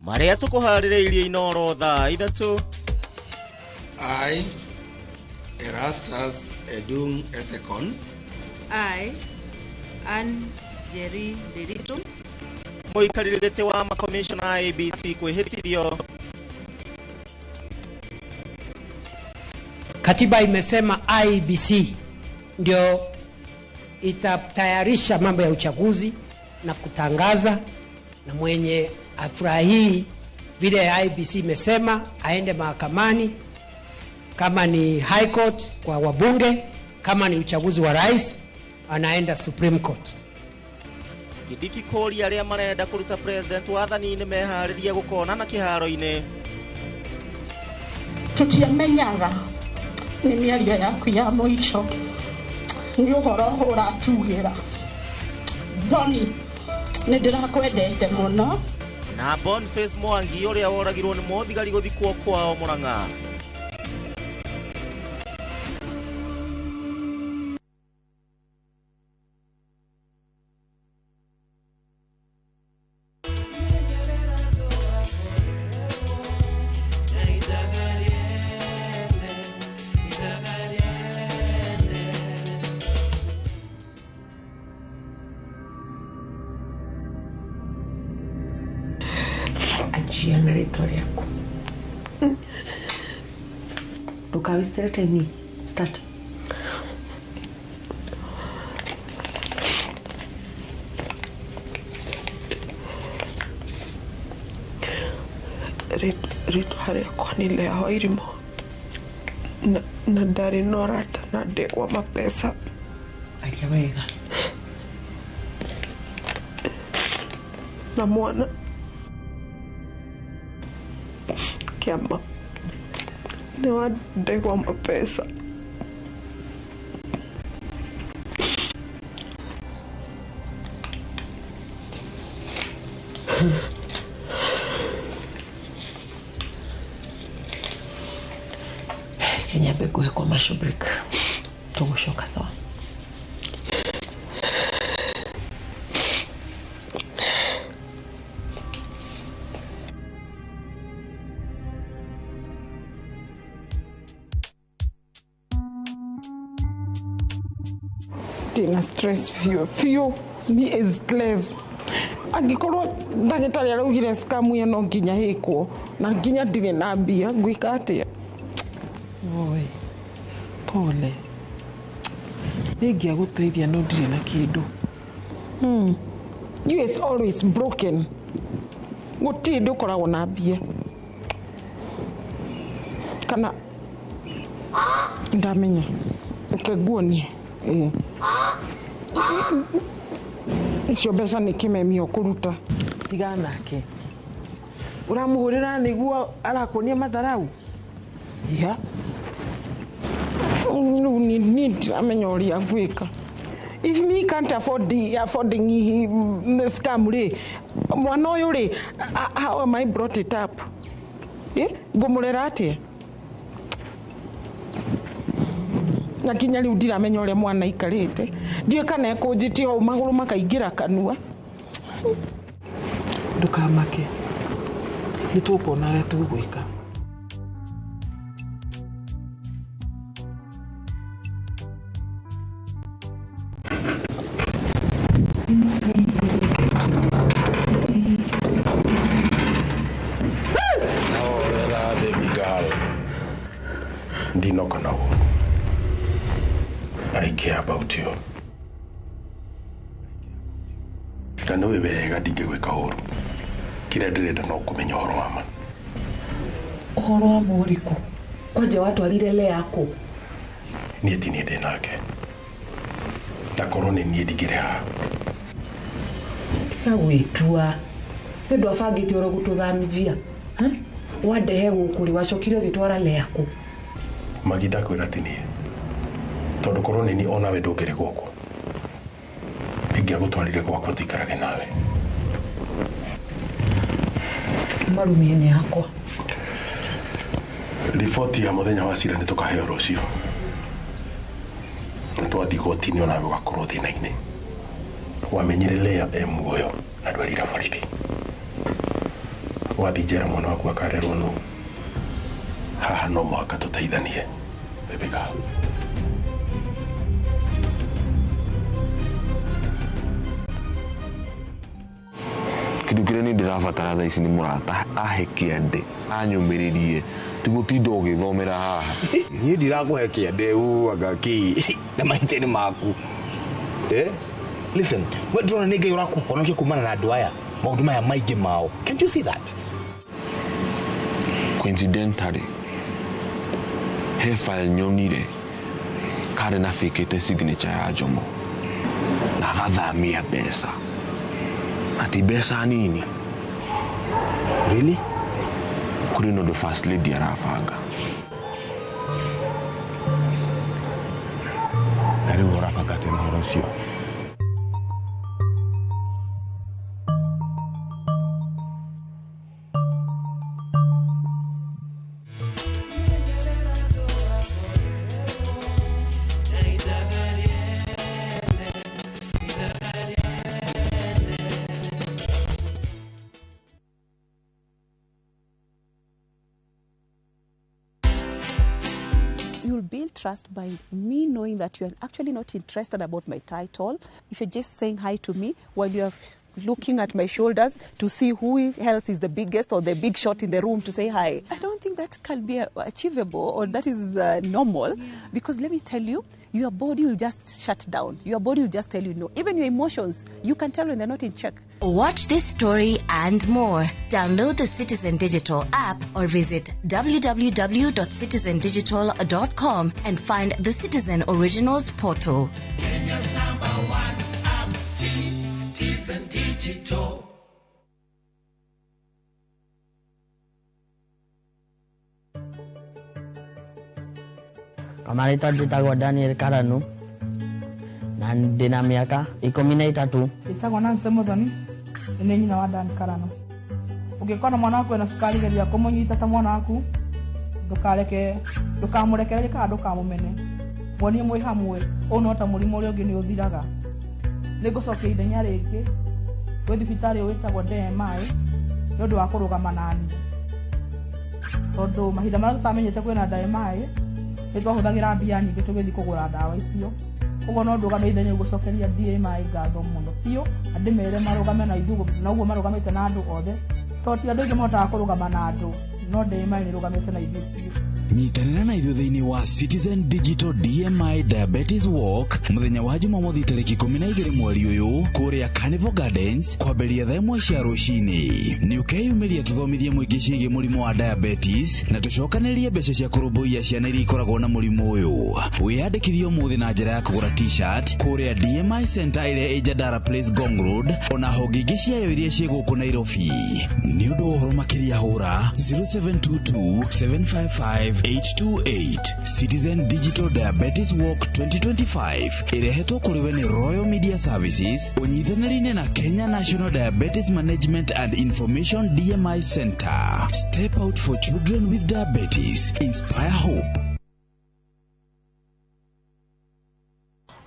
S5: Marĩa tũkũharĩrĩirie Inoro thaa 3.
S9: I, Erastus Edung Ethekon.
S22: I, Ann Jerry Derito.
S5: Mũikarĩri gĩtĩ wa makomishona a ABC kwĩhĩtithio.
S25: Katiba imesema IEBC ndio itatayarisha mambo ya uchaguzi na kutangaza, na mwenye afurahii vile IEBC imesema aende mahakamani, kama ni High Court kwa wabunge, kama ni uchaguzi wa rais anaenda Supreme Court.
S5: Kindiki kũria arĩa marenda kũruta president wathani-inĩ meharĩrie gũkonana kĩharo-inĩ.
S26: Tũtiamenyaga nĩ mĩario yaku ya mũico nĩ ũhoro ũratugĩra. Boni, nĩ ndĩrakwendete mũno.
S5: Na Boniface Mwangi ũrĩa woragirwo nĩ mũthigari gũthikwo kwao Murang'a.
S37: Anjia na rĩtwa rĩaku. Ndũkawĩstere time. Start.
S23: Rĩtwa rĩakwa nĩ Leah Wairimu na ndarĩ na ũrata na ndegwa mapesa.
S37: Aria wega.
S23: Na mwana kĩama nĩ wa ndegwa mapesa.
S37: Kenya nguhe commercial break tũgũcoka sawa.
S23: Ndĩna stress biũ biũ ni is stress. Angĩkorwo ndagĩtarĩ araugire scam ĩyo no nginya ĩkwo na nginya ndirĩ na mbia ngwĩka atĩa?
S27: Oi, pole. Nĩingĩagũteithia no ndirĩ na kĩndũ.
S23: You is always broken. Gũtirĩ hĩndĩ ũkoragwo na mbia. Kana ndamenya. Reke nguonie. Ĩĩ. Icio mbeca nĩ kĩmemia ũkũruta.
S27: Tigana nake. Ũramũhũrĩra nĩguo arakuonia matharau?
S23: Ya. Rĩu niĩ ndiramenya ũrĩa ngwĩka. If me can't afford the affording scam rĩ, mwana ũyũ rĩ, how am I brought it up? Ngũmũrera atĩa? Na kinya rĩu ndiramenya ũrĩa mwana aikarĩte, ndiũĩ kana ekũnjĩtie hau magũrũ makaingĩra kanua.
S27: Ndũkamake, nĩ tũkuona ũrĩa tũgwĩka.
S16: Horera baby girl. Ndinoka naguo. I care about you. Na nĩ wĩ wega ndingĩgwĩka ũru. Kĩrĩa ndĩrenda no kũmenya ũhoro wa ma.
S8: Ũhoro wa ma ũrĩkũ? Kwanja watwarire Lea kũ?
S16: Niĩ ti niĩ ndĩ nake. Na korwo nĩ niĩ ndingĩrĩ haha.
S8: Tiga gwĩtua. Nĩ ndwabangĩte ũrĩa gũtũthamithia. Wandehe gũkũ rĩ, wacokire ũgĩtwara Lea kũ?
S16: Magi ndakwĩra ti niĩ. Tondũ korwo nĩ niĩ onawe ndũngĩrĩ gũkũ. Ingĩagũtwarire gwakwa tũikarage nawe.
S8: Marumie-inĩ yakwa.
S16: Riboti ya mũthenya wa cira nĩ tũkaheo rũciũ. Na twathiĩ igoti-inĩ onawe ũgakorwo thĩna-inĩ. Wamenyire Lea e muoyo na ndwerire borithi. Wathiĩ njera mwana waku akarerwo nũ. Haha no mũhaka tũteithanie. Baby girl.
S24: Kĩndũ kĩrĩa niĩ ndĩrabatara thaa ici nĩ mũrata ahe kĩande anyũmĩrĩrie ti gũtinda ũgĩthomera haha.
S2: Niĩ ndirakũhe kĩande anga kĩ na maitĩ nĩ maku. Listen, we ndĩrona nĩ Ngai ũrakũhonokia kumana na andũ aya maũndũ maya maingĩ mao. Can't you see that?
S24: Coincidentally, he file nyonire karĩ na fakĩte signature ya Jomo na agathamia mbeca. Na ti mbeca nini.
S2: Really?
S24: Kũrĩ na ũndũ first lady arabanga.
S2: Na rĩu ũrabanga atĩa na ũhoro ũcio?
S6: You'll build trust by me knowing that you're actually not interested about my title. If you're just saying hi to me while you're looking at my shoulders to see who else is the biggest or the big shot in the room to say hi. I don't think that can be achievable or that is normal. Yeah. Because let me tell you, your body will just shut down. Your body will just tell you no. Even your emotions, you can tell when they're not in check.
S10: Watch this story and more. Download the Citizen Digital app or visit www.citizendigital.com and find the Citizen Originals portal.
S12: Kenya's number one app, Citizen Digital.
S14: Kamarĩtwa njĩtagwo Daniel Karanu na ndĩna mĩaka 13.
S15: Njĩtagwo Nancy Muthoni, nĩ nyina wa Dan Karanu. Ũngĩkona mwana waku ena cukari geria kũmũnyita ta mwana waku, ndũkareke, ndũkamũrekererie kana ndũkamũmene. Muonie mwĩ hamwe, ũũ no ta mũrimũ ũrĩa ũngĩ nĩ ũthiraga. Nĩngũcokia ithenya rĩngĩ gwĩ thibitarĩ wĩtagwo DMI nĩ ũndũ wa kũrũgama naniĩ, tondũ mahinda marĩa tũtamenyete kwĩna DMI nĩ twahũthagĩra mbia nyingĩ tũgĩthiĩ kũgũra ndawa icio. Koguo no ndũgame ithenya gũcokeria DMI ngatho mũno biũ, na ndĩmere marũgame na ithuĩ na ũguo marũgamĩte na andũ othe, tondũ ti andũ aingĩ mahotaga kũrũgama na andũ, no DMI nĩ ĩrũgamĩte na ithuĩ biũ.
S11: Nyitanĩra na ithuĩ thĩinĩ wa Citizen Digital DMI Diabetes Walk mũthenya wa Jumamothi tarĩki 12 mweri ũyũ kũrĩa Carnival Gardens kwambĩrĩria thaa 1 cia rũcinĩ. Nĩ ũkeyumĩria tũthomithie mũingĩ ciĩgiĩ mũrimũ wa diabetes na tũcokanĩrĩrie mbeca cia kũrũmbũiya ciana iria ikoragwo na mũrimũ ũyũ. Wĩyandĩkithie ũmũthĩ na njĩra ya kũgũra t-shirt kũrĩa DMI Center ĩrĩa ĩ Jandara Place Ngong Road ona honge ingĩ ciayo iria ciĩ gũkũ Nairobi. Nĩ ũndũ wa ũhoro makĩria hũra 0722 755 828. Citizen Digital Diabetes Walk 2025 ĩrehetwo kũrĩ we nĩ Royal Media Services ũnyitanĩri-inĩ na Kenya National Diabetes Management and Information DMI Center. Step out for children with diabetes. Inspire hope.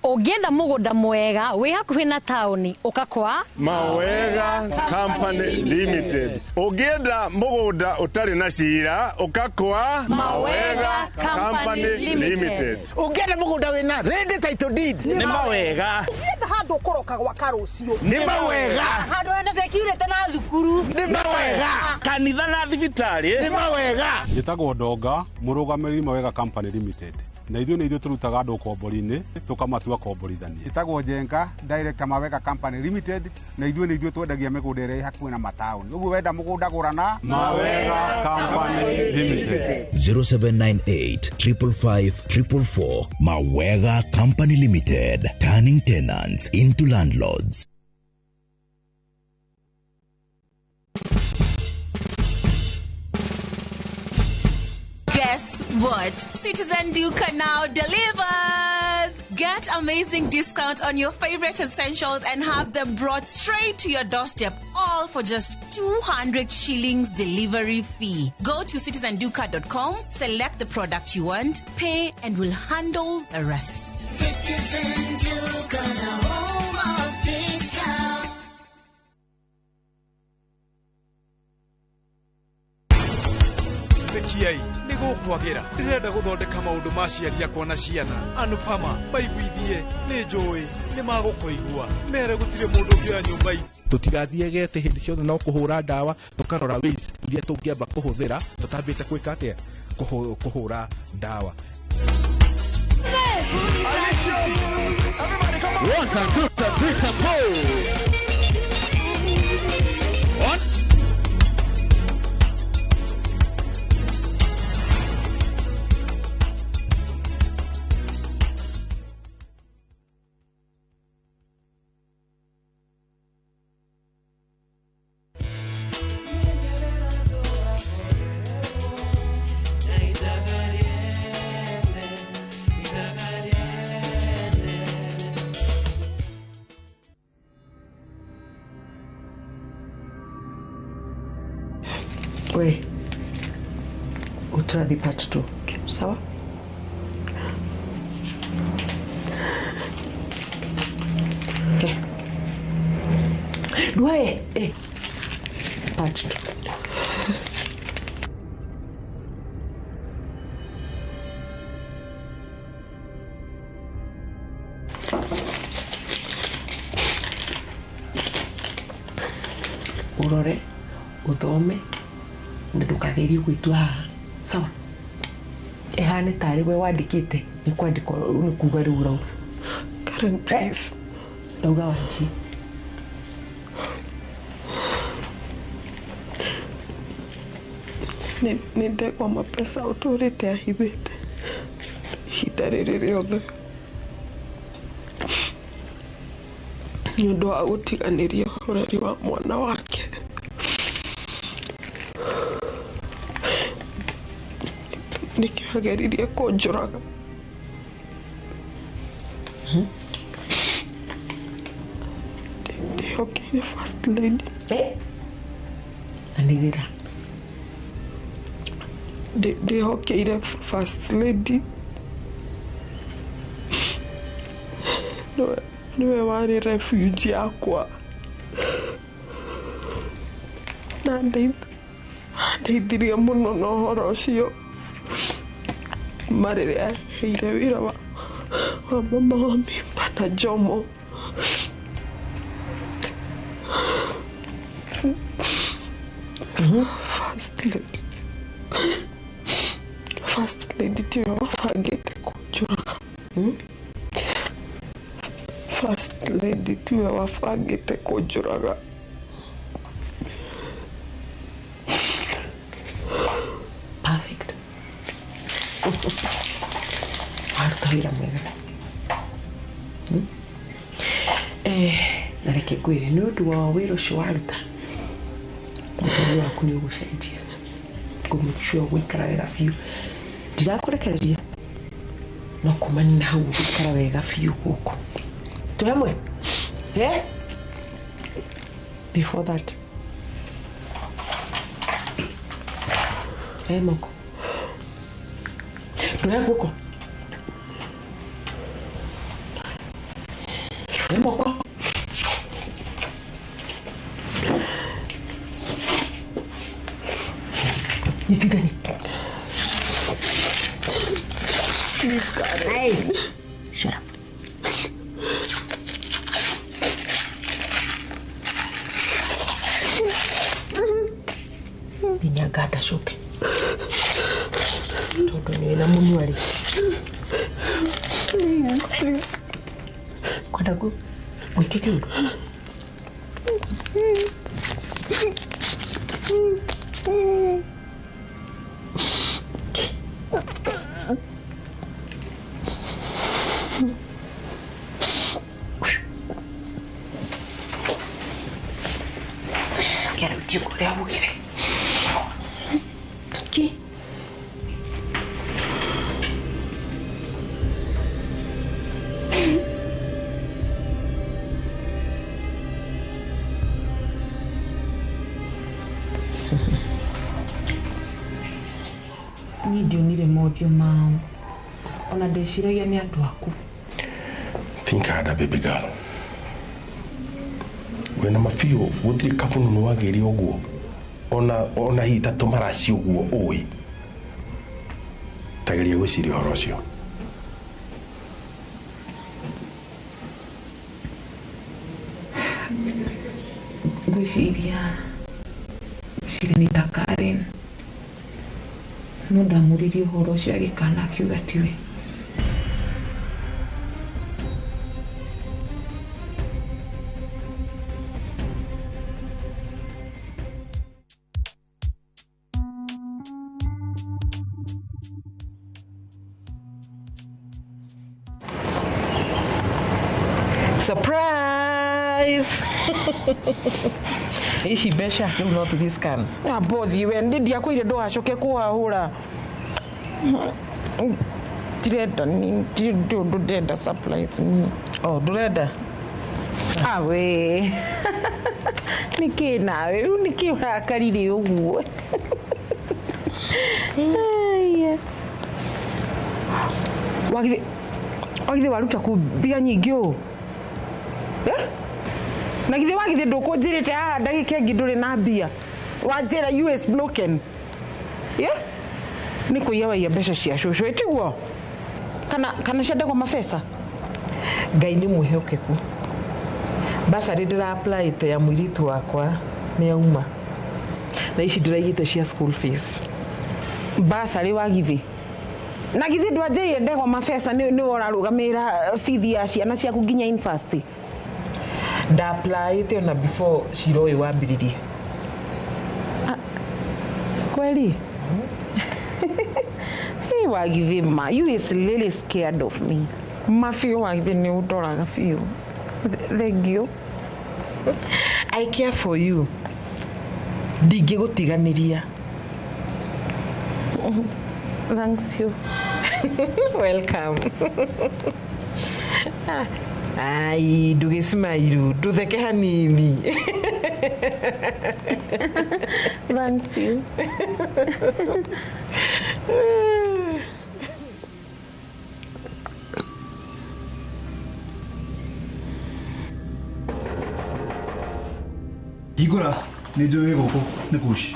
S1: Ũngĩenda mũgũnda mwega wĩ hakuhĩ na taũni ũka kwa
S3: Mawega Company Limited. Ũngĩenda mũgũnda ũtarĩ na cira ũka kwa Mawega Company Limited.
S13: Ũngĩenda mũgũnda wĩna ready title deed
S3: Nĩ Mawega.
S26: Ũngĩenda handũ ũkũroka gwaka rũciũ
S3: Nĩ Mawega.
S26: Handũ hena security na thukuru
S13: Nĩ Mawega.
S3: Kanitha na thibitarĩ
S13: Nĩ Mawega.
S17: Njĩtagwo Ndonga, mũrũgamĩrĩri Mawega Company Limited. Na ithuĩ nĩ ithuĩ tũrutaga andũ ũkombori-inĩ tũkamatua komborithania.
S18: Njĩtagwo Njenga, director Mawega Company Limited, na ithuĩ nĩ ithuĩ twendagia mĩgũnda ĩrĩa ĩ hakuhĩ na mataũni. Ũguo wenda mũgũnda gũra na
S17: Mawega Company Limited.
S19: 0798 555 444. Mawega Company Limited, turning tenants into landlords.
S20: Guess what? Citizen Duka now delivers! Get amazing discount on your favorite essentials and have them brought straight to your doorstep, all for just 200 shillings delivery fee. Go to citizenduka.com, select the product you want, pay, and we'll handle the rest.
S21: Citizen Duka, the home of discount.
S28: Kiai nĩ gũkwagĩra ndĩrenda gũthondeka maũndũ ma ciari akwa na ciana Anupama maiguithie nĩ njũĩ nĩ magũkũigua mere gũtirĩ mũndũ ũngĩoya nyũmba itũ.
S29: Tũtigathiage atĩ hĩndĩ ciothe no kũhũra ndawa, tũkarora ways iria tũngĩamba kũhũthĩra tũtambĩte gwĩka atĩa, kũhũra ndawa.
S30: One, two, three, four. One.
S37: We uturathi part 2 sawa? Okay. Duae part 2. Urore uthome na ndukagerie gwĩtua haha sawa? Ĩhane tarĩ we wandĩkĩte nĩ kwandĩka nĩ kuga rĩu ũrauga.
S23: Karen, please.
S37: Ndauga wanjie.
S23: Nĩ ndegwa mapesa ũtũrĩte ahithĩte ihinda rĩrĩ rĩothe nĩ ũndũ wa gũtiganĩria ũreri wa mwana wake. Nĩkĩo ageririe kũnjũraga. Ndĩhokeire first lady.
S37: Anĩrĩra.
S23: Ndĩhokeire first lady. Nĩwe warĩ refuge yakwa na ndeithirie mũno na ũhoro ũcio. Marĩrĩa aheire wĩra wa mama wa mimba na Jomo. First lady tiwe wabangĩte kũnjũraga. First lady tiwe wabangĩte kũnjũraga.
S37: Perfect. Waruta wĩra mwega. Na reke ngwĩre nĩ ũndũ wa wĩra ũcio waruta mũtũrĩre waku nĩ ũgũcenjia. Ngũmake sure ũgũikara wega biũ. Ndirakũrekereria no kumani na hau ũgũikara wega biũ gũkũ. Twĩ hamwe? Eh? Before that. Eh, moko. Ndũhe guoko. He moko. Nyitithani.
S6: Please, Karen.
S10: Hey, shut up.
S37: Nginya ndacoke tondũ nĩ wĩna mũnua rĩ.
S6: Please.
S37: Kwenda gwĩke kĩũndũ? Kera ũnjigua ũrĩa augire. Kĩ?
S23: Niĩ ndionire mothiũ mao ona ndeciragia nĩ andũ aku.
S2: Think harder, baby girl. Wĩna mabiũ gũtirĩ kabununu wagĩire ũguo ona hihi ta tũmaraci ũguo ũĩ. Tageria gwĩciria ũhoro ũcio.
S23: Ngwĩciria nĩ ta Karen no ndamũririe ũhoro ũcio agĩkana akiuga tiwe.
S37: Surprise! Ici mbeca rĩu no tũthiĩ scan.
S23: Bothi we ndĩ ndiakwĩire ndũgacoke kũhahũra. Ndirenda ndirĩ ũndũ ndenda surprise niĩ.
S37: Oh, ndũrenda?
S23: Awe. Nĩkĩ nawe rĩu nĩkĩ ũrakarire ũguo? Aya. Wagithĩ waruta kũ mbia nyingĩ ũũ? Eh? Na githĩ wagithĩ ndũkũnjĩrĩte haha ndagĩka ĩngĩ ndũrĩ na mbia. Wanjĩra you is broken. Yeah? Nĩ kũiya waiya mbeca cia cũcũ ĩtiguo? Kana cia ndegwa mabesa?
S37: Ngai nĩ mwĩhokeku. Bursary ndĩra applyĩte ya mũirĩtu wakwa nĩ yauma. Na ici ndĩraigĩte cia school fees.
S23: Bursary wagithĩ? Na githĩ ndwanjĩrire ndegwa mabesa nĩwe ũrarũgamĩrĩra bithi ya ciana ciaku nginya university?
S37: Nda applyĩte ona before cira ũyũ wambĩrĩrie.
S23: Kweli? Hey, wagithĩ ma, you is really scared of me. Ma biũ wagithĩ nĩ ũndoraga biũ. Thank you.
S37: I care for you. Ndingĩgũtiganĩria.
S23: Thanks you.
S37: Welcome. Ai, ndũgĩcimairu, ndũtheke hanini.
S23: Thanks you.
S28: Hingũra nĩ njũĩ wĩ gũkũ nĩ kuci.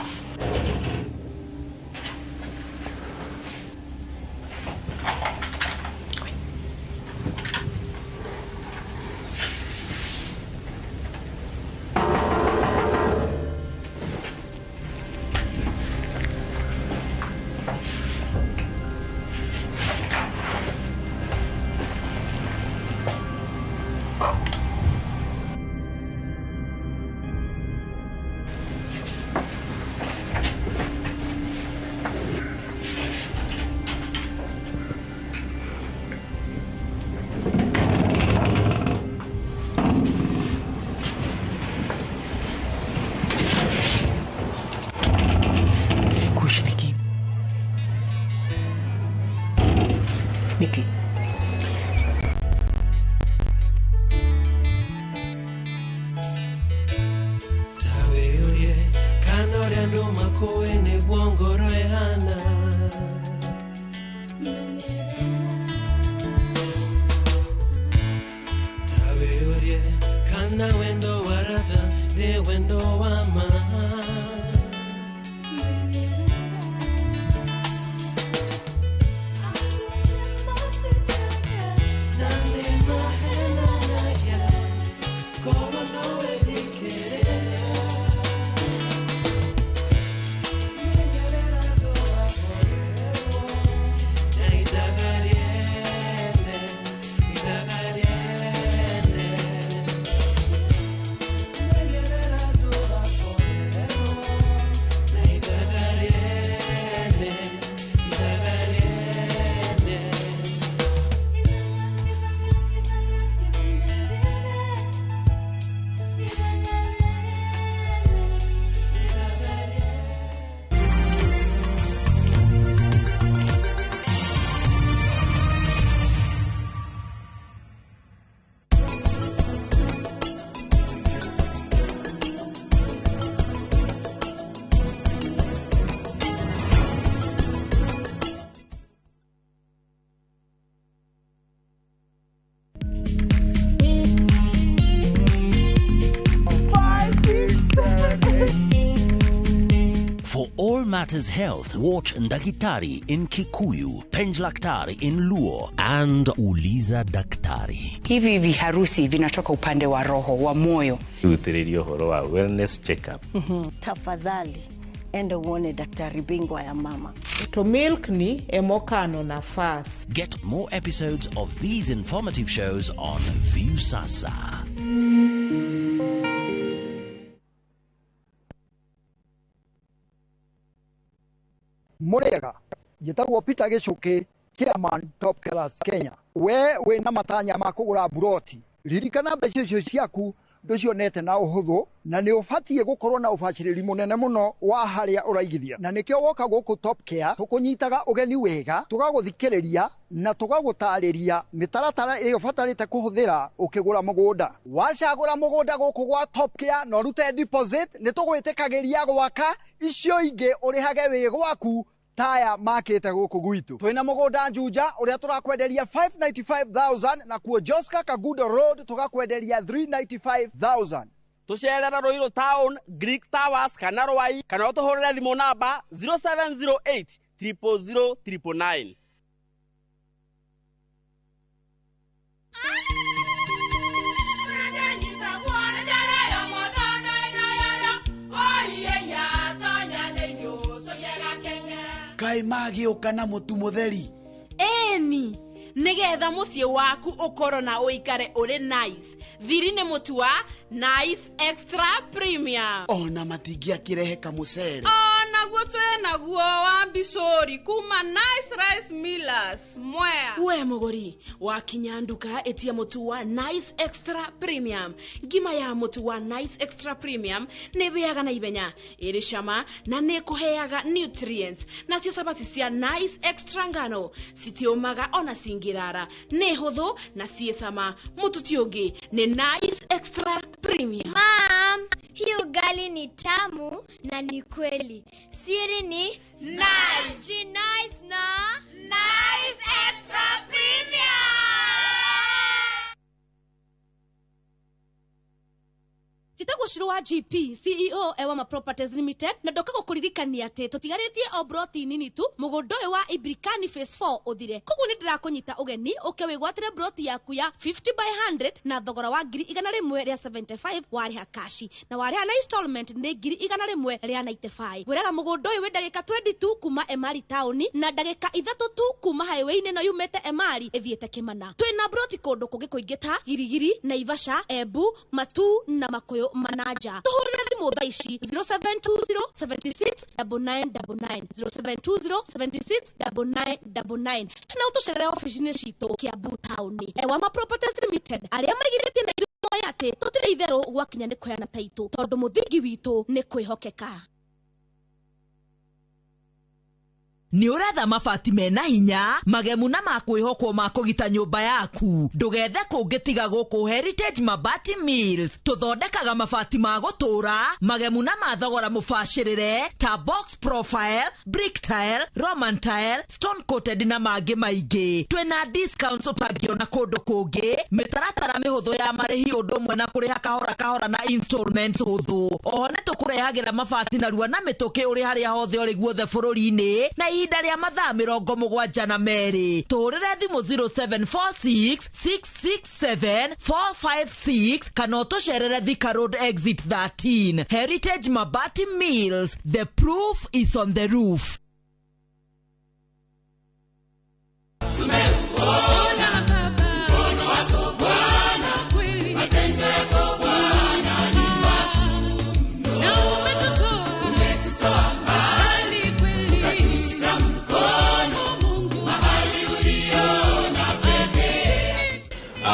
S4: Heana wendo wa rata nĩ wendo wa ma. Na nĩ mahenanagia korwo no wĩthikĩrĩria. Menyerera ndũgakorerwo na ithaga rĩene, ithaga rĩene. Menyerera ndũgakorerwo na ithaga rĩene, ithaga rĩene.
S23: Five, six, seven.
S5: For all matters health, watch Ndakitari in Kikuyu, Penjlaktari in Luo, and Uliza Daktari.
S7: Hivi viharusi vinatoka upande wa roho wa moyo.
S8: Rutĩrĩria ũhoro wa wellness check-up.
S9: Tafadhali enda uone daktari bingwa ya mama.
S23: To milk ni emokano nafas.
S5: Get more episodes of these informative shows on Viusasa.
S12: Mũrĩega, njĩtagwo Peter Gĩcũkĩ, chairman Top Class Kenya. We wĩna matanya ma kũgũra mburoti, ririkana mbeca icio ciaku ndũcionete na ũhũthũ, na nĩ ũbatiĩ gũkorwo na ũbacĩrĩri mũnene mũno wa harĩa ũraigithia, na nĩkĩo woka gũkũ Top Care tũkũnyitaga ũgeni wega, tũgagũthikĩrĩria na tũgagũtarĩria mĩtaratara ĩrĩa ũbatarĩte kũhũthĩra ũkĩgũra mũgũnda. Wacagũra mũgũnda gũkũ gwa Top Care na ũrute deposit, nĩ tũgwĩtĩkagĩria gwaka icio ingĩ ũrĩhage wĩ gwaku taya makĩte gũkũ gwitũ. Twĩna mũgũnda Juja ũrĩa tũrakwenderia 595,000 na kuo Joska Kagudo Road tũgakwenderia 395,000.
S16: Tũcerere Ruiru Town, Greek Towers kana Rwai, kana ũtũhũrĩre thimũ namba 0708 000 999.
S22: Kaĩ magĩũka na mũtu mũtheri?
S20: Ĩni, nĩgetha mũciĩ waku ũkorwo na ũikare ũrĩ nice. Thiri nĩ mũtu wa Nice Extra Premium.
S22: Ona matingĩakĩrehe kamũcere.
S24: Onaguo twĩnaguo wa mbicũri kuma Nice Rice Millers Mwea.
S20: We mũgũri wakinya nduka ĩtia mũtu wa Nice Extra Premium. Ngima ya mũtu wa Nice Extra Premium nĩ ĩhĩaga na ihenya, ĩrĩ cama na nĩ ĩkũheaga nutrients. Nacio cabaci cia Nice Extra ngano citiũmaga ona cingĩrara, nĩ hũthũ na ciĩ cama. Mũtu ti ũngĩ nĩ Nice Extra Premium.
S21: Mom, hii ugali ni tamu na ni kweli. Siri ni
S20: Nice.
S21: Nice na
S20: Nice Extra Premium.
S25: Njĩtagwo Shiro wa GP CEO Ewama Properties Limited, na ndoka gũkũririkania atĩ tũtigarĩtie o broti nini tu mũgũnda ũyũ wa Ibrikani Phase 4 ũthire. Koguo nĩ ndĩrakũnyita ũgeni ũke wĩgwatĩre broti yaku ya 50 by 100 na thogora wa 175,000 warĩha kashi, na warĩha na installment nĩ 195,000. Ngwĩraga mũgũnda ũyũ wĩ ndagĩka 20 tu kuma Emali taũni na ndagĩka 3 tu kuma highway-inĩ ĩno yumĩte Emali ĩthiĩte Kĩmana. Twĩna broti kũndũ kũngĩ kũingĩ ta Girigiri, Naivasha, Embu, Matuu na Makuyu Manaja. Tuhũrĩre thimũ thaa ici 0720 76 9999, 0720 76 9999, kana ũtũcerere ofici-inĩ citũ Kiambu taũni. Ewama Properties Limited, arĩa maigithĩtie na ithuĩ moĩ atĩ tũtirĩ itherũ gwakinya nĩ kũheana taitũ, tondũ mũthingi witũ nĩ kwĩhokeka.
S1: Nĩ ũretha mabati mena hinya magemu na makwĩhokwo ma kũgita nyũmba yaku, ndũgethe kũngĩ tiga gũkũ Heritage Mabati Mills. Tũthondekaga mabati ma gũtũũra magemu na ma thogora mũbacĩrĩre ta box profile, brick tile, roman tile, stone coated na mangĩ maingĩ. Twĩna discounts ũtangĩona kũndũ kũngĩ, mĩtaratara mĩhũthũ ya marĩhi ũndũ ũmwe na kũrĩha kahora kahora na installments hũthũ. Oho nĩ tũkũrehagĩra mabati narua na mĩtũkĩ ũrĩ harĩa hothe ũrĩ guothe bũrũri-inĩ na ihinda rĩa mathaa 72. Tũhũrĩre thimũ 0746 667 456 kana ũtũcerere Thika Road exit 13. Heritage Mabati Mills, the proof is on the roof.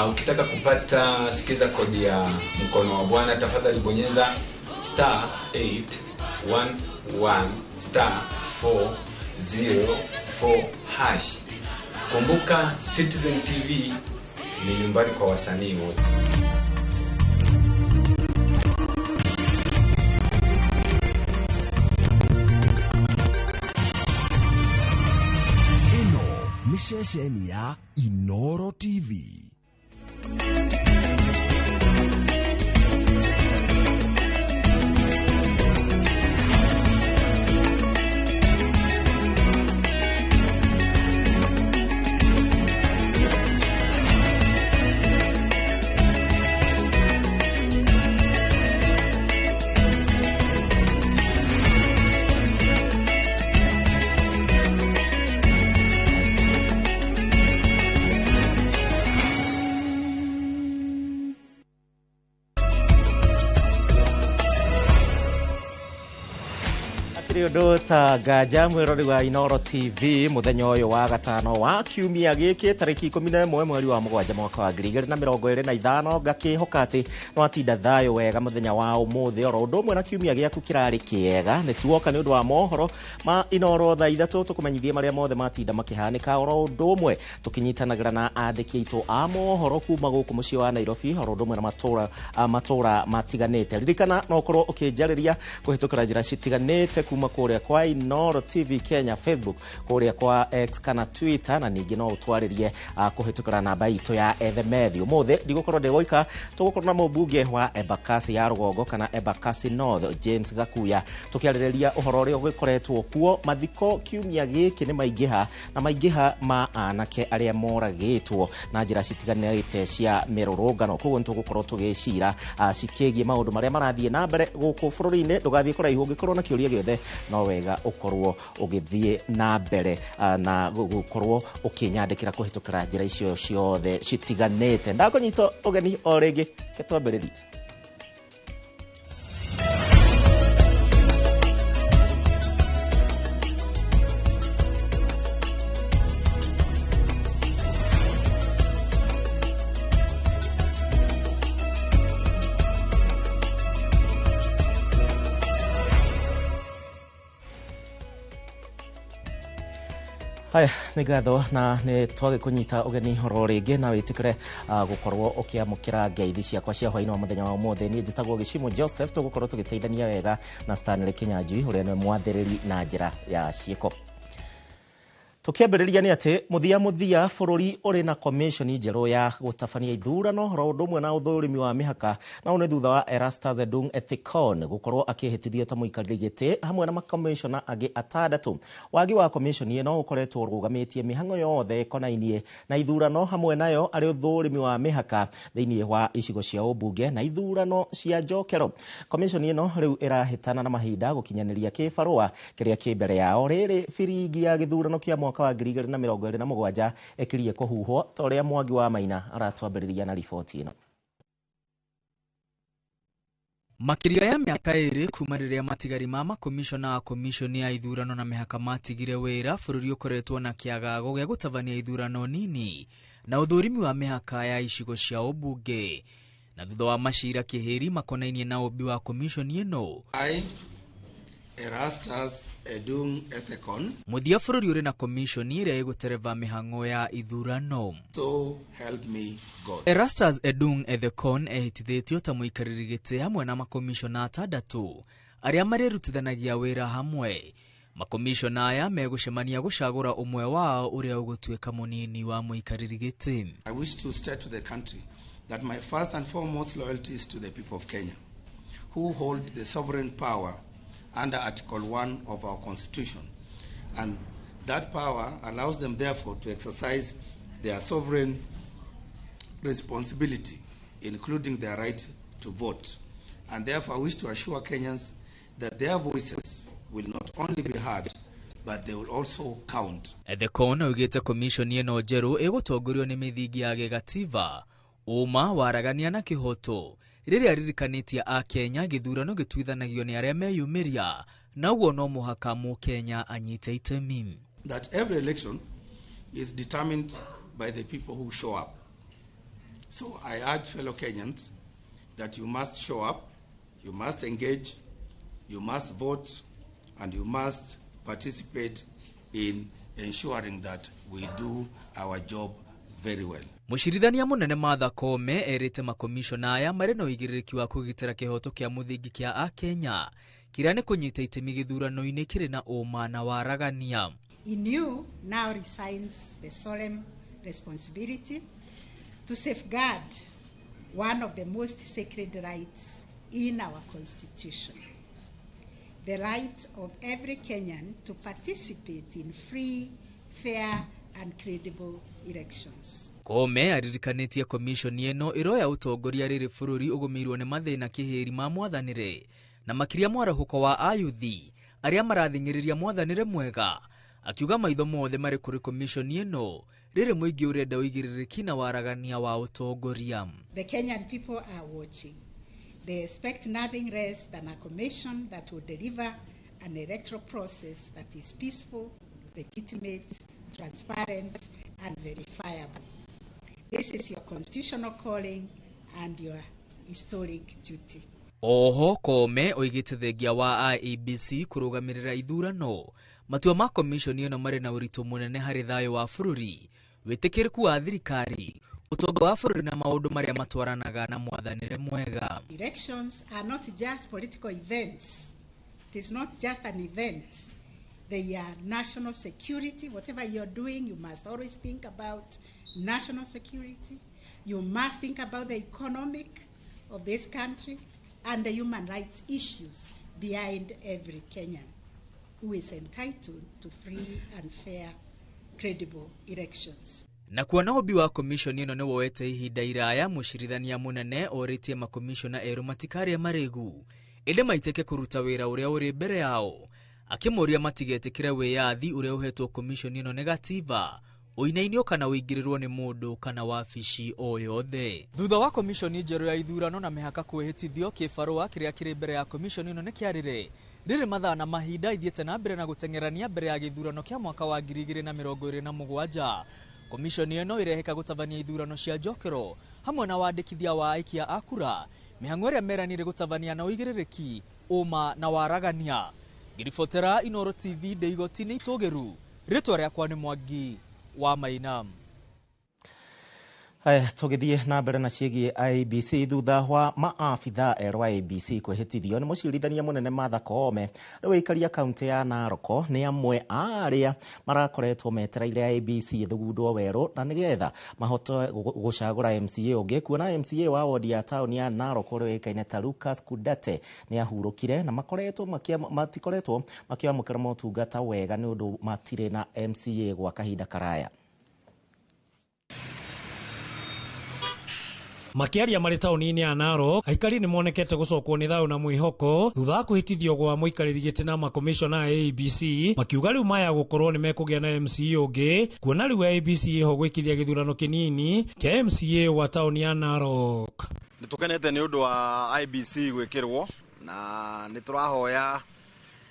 S3: Ukitaka kupata sikiza kodi ya mkono wa Bwana, tafadhali bonyeza star 811 star 404 hash. Kumbuka Citizen TV ni nyumbani kwa wasanii wote.
S11: Ĩno nĩ ceceni ya Inoro TV.
S13: Ũndũ ta nganja mwĩrori wa Inoro TV mũthenya ũyũ wa gatano wa kiumia gĩkĩ tarĩki 11 mweri wa mũgwanja mwaka wa 2025, ngakĩhoka atĩ nĩwatinda thayũ wega mũthenya wa ũmũthĩ oro ũndũ ũmwe na kiumia gĩaku kĩrarĩ kĩega. Nĩ tuoka nĩ ũndũ wa mohoro ma Inoro thaa 3 tũkũmenyithie marĩa mothe matinda makĩhanĩka oro ũndũ ũmwe tũkĩnyitanagĩra na andĩki aitũ a mohoro kuma gũkũ mũciĩ wa Nairobi oro ũndũ ũmwe na matũra matiganĩte. Ririkana no ũkorwo ũkĩnjarĩria kũhĩtũkĩra njĩra citiganĩte kuma kũrĩa kwa Inoro TV Kenya Facebook, kũrĩa kwa X kana Twitter, na ningĩ no ũtwarĩrie kũhĩtũkĩra namba itũ ya ethemethi. Ũmũthĩ ndigũkorwo ndĩ woika, tũgũkorwo na mũmbunge wa Embakasi ya rũgongo kana Embakasi North James Gakuya, tũkĩarĩrĩria ũhoro ũrĩa ũgĩkoretwo kuo. Mathiko kiumia gĩkĩ nĩ maingĩha na maingĩha ma anake arĩa moragĩtwo na njĩra citiganĩte cia mĩrũrũngano, koguo nĩ tũgũkorwo tũgĩcira cikĩgiĩ maũndũ marĩa marathiĩ na mbere gũkũ bũrũri-inĩ. Ndũgathiĩ kũraihu, ũngĩkorwo na kĩũria gĩothe no wega ũkorwo ũgĩthiĩ na mbere na gũkorwo ũkĩnyandĩkĩra kũhĩtũkĩra njĩra icio ciothe citiganĩte. Ndakũnyita ũgeni o rĩngĩ, ke twambĩrĩrie. Haya, nĩ ngatho na nĩ twagĩkũnyita ũgeni oro rĩngĩ na wĩtĩkĩre gũkorwo ũkĩamũkĩra ngeithi ciakwa cia hwaĩ-inĩ wa mũthenya wa ũmũthĩ. Niĩ njĩtagwo Gĩcimo Joseph, tũgũkorwo tũgĩteithania wega na Stanley Kinyanjui ũrĩa nĩwe mwathĩrĩri na njĩra ya ciĩko. Tũkĩambĩrĩria nĩ atĩ mũthia mũthia bũrũri ũrĩ na komishoni njerũ ya gũtabania ithurano oro ũndũ ũmwe na ũthũrimi wa mĩhaka, na ũũ nĩ thutha wa Erastus Edung Ethekon gũkorwo akĩhĩtithio ta mũikarĩri gĩtĩ hamwe na makomishona angĩ atandatũ. Wagi wa komishoni ĩno ũkoretwo ũrũgamĩtie mĩhang'o yothe ĩkonainie na ithurano, hamwe nayo arĩ ũthũrimi wa mĩhaka thĩinĩ wa icigo cia ũmbunge na ithurano cia njokero. Komishoni ĩno rĩu ĩrahĩtana na mahinda gũkinyanĩria kĩbarũa kĩrĩa kĩ mbere yao rĩrĩ biringi ya gĩthurano kĩa mwaka wa 2027 ĩkirie kũhuhwo, ta ũrĩa Mwangi wa Maina aratwambĩrĩria na riboti ĩno.
S14: Makĩria ya mĩaka 2 kuma rĩrĩa matigari ma makomishona a komishoni ya ithurano na mĩhaka matigire wĩra, bũrũri ũkoretwo na kĩagago gĩa gũtabania ithurano nini na ũthũrimi wa mĩhaka ya icigo cia ũmbunge, na thutha wa macira kĩhĩri makonainie na ũmbi wa komishoni ĩno.
S15: I,
S2: Erastus Edung Ethekon.
S14: Mũthia bũrũri ũrĩ na komishoni ĩrĩa ĩgũtereva mĩhang'o ya ithurano.
S2: So help me God.
S14: Erastus Edung Ethekon ehĩtithĩtio ta mũikarĩri gĩtĩ hamwe na makomishona atandatũ arĩa marĩrutithanagia wĩra hamwe. Makomishona aya megũcemania gũcagũra ũmwe wao ũrĩa ũgũtuĩka mũnini wa mũikarĩri gĩtĩ.
S2: I wish to state to the country that my first and foremost loyalty is to the people of Kenya, who hold the sovereign power under Article 1 of our Constitution, and that power allows them therefore to exercise their sovereign responsibility, including their right to vote. And therefore I wish to assure Kenyans that their voices will not only be heard, but they will also count.
S14: Ethekon oigĩte komishoni ĩno njerũ ĩgũtongorio nĩ mĩthingi ya gĩgatiba, ũma, waragania na kĩhoto, rĩrĩa ririkanĩtie Akenya gĩthurano gĩtuithanagio nĩ arĩa meyumĩria, na ũguo no mũhaka mũkenya anyite itemi.
S2: That every election is determined by the people who show up. So I urge fellow Kenyans that you must show up, you must engage, you must vote, and you must participate in ensuring that we do our job very well.
S14: Mũcirithania mũnene Martha Koome erĩte makomishona aya marĩ na ũigĩrĩrĩki wa kũgitĩra kĩhoto kĩa mũthingi kĩa Akenya kĩrĩa nĩ kũnyita itemi gĩthurano-inĩ kĩrĩ na ũma na waragania.
S6: In you now resigns the solemn responsibility to safeguard one of the most sacred rights in our Constitution, the right of every Kenyan to participate in free, fair, and credible elections.
S14: Koome aririkanĩtie komishoni ĩno ĩroya ũtongoria rĩrĩ bũrũri ũgũmĩirwo nĩ mathĩna kĩhĩri ma mwathanĩre na makĩria mwarahũko wa ayuthi arĩa marathing'ĩrĩria mwathanĩre mwega, akiuga maitho mothe marĩ kũrĩ komishoni ĩno rĩrĩ mũingĩ ũrenda ũigĩrĩrĩki na waragania wa ũtongoria.
S6: The Kenyan people are watching. They expect nothing less than a commission that will deliver an electoral process that is peaceful, legitimate, transparent, and verifiable. This is your constitutional calling and your historic duty.
S14: Oho Koome oigĩte thengia wa IEBC kũrũgamĩrĩra ithurano, matua ma komishoni ĩno marĩ na ũritũ mũnene harĩ thayũ wa bũrũri, wĩtĩkĩrĩku wa thirikari, ũtonga wa bũrũri na maũndũ marĩa matwaranaga na mwathanĩre mwega.
S6: Elections are not just political events. It is not just an event. They are national security. Whatever you're doing, you must always think about national security. You must think about the economic of this country and the human rights issues behind every Kenyan who is entitled to free and fair, credible elections.
S14: Na kuona ũmbi wa komishoni ĩno nĩ woete ihinda iraya, mũcirithania mũnene orĩtie makomishona erũ matikarĩe marĩgu ĩndĩ maitĩke kũruta wĩra ũrĩa ũrĩ mbere yao, akĩmoria matigetĩkĩre wĩyathi ũrĩa ũhetwo komishoni ĩno nĩ gatiba ũinainio kana ũingĩrĩrwo nĩ mũndũ kana wabici o yothe. Thutha wa komishoni njerũ ya ithurano na mĩhaka kwĩhĩtithio, kĩbarũa kĩrĩa kĩrĩ mbere ya komishoni ĩno nĩ kĩarĩre rĩrĩ mathaa na mahinda ithiĩte na mbere na gũteng'erania mbere ya gĩthurano kĩa mwaka wa 2027. Komishoni ĩno ĩreheka gũtabania ithurano cia njokero hamwe na wandĩkithia wa aikia a kura, mĩhang'o ĩrĩa meranĩire gũtabania na ũigĩrĩrĩki, ũma na waragania. Ngĩribotera Inooro TV ndĩ igoti-inĩ itũgĩru, rĩtwa rĩakwa nĩ Mwangi wa Maina.
S13: Haya, tũgĩthiĩ na mbere na ciĩgiĩ IEBC thutha wa maabitha erũ a IEBC kwĩhĩtithio nĩ mũcirithania mũnene Martha Koome rĩu aikaria kaunti ya Narok nĩ amwe a arĩa marakoretwo metereire IEBC ĩthugundwo werũ na nĩgetha mahote gũcagũra MCA ũngĩ, kuona MCA wa wodi ya taũni ya Narok ũrĩa ũĩkaine ta Lucas Kudate nĩ ahurũkire na matikoretwo makĩamũkĩra motungata wega nĩ ũndũ matirĩ na MCA gwa kahinda karaya.
S10: Makiaria marĩ taũni-inĩ ya Narok, aikari nĩ monekete gũcokwo nĩ thayũ na mwĩhoko thutha wa kwĩhĩtithio gwa mũikarĩri gĩtĩ na makomishona a IEBC, makiuga rĩu maya gũkorwo nĩ mekũgĩa na MCA ũngĩ, kuona rĩu IEBC ĩho gwĩkithia gĩthurano kĩnini kĩa MCA wa taũni ya Narok.
S15: Nĩ tũkenete nĩ ũndũ wa IEBC gwĩkĩrwo na nĩ tũrahoya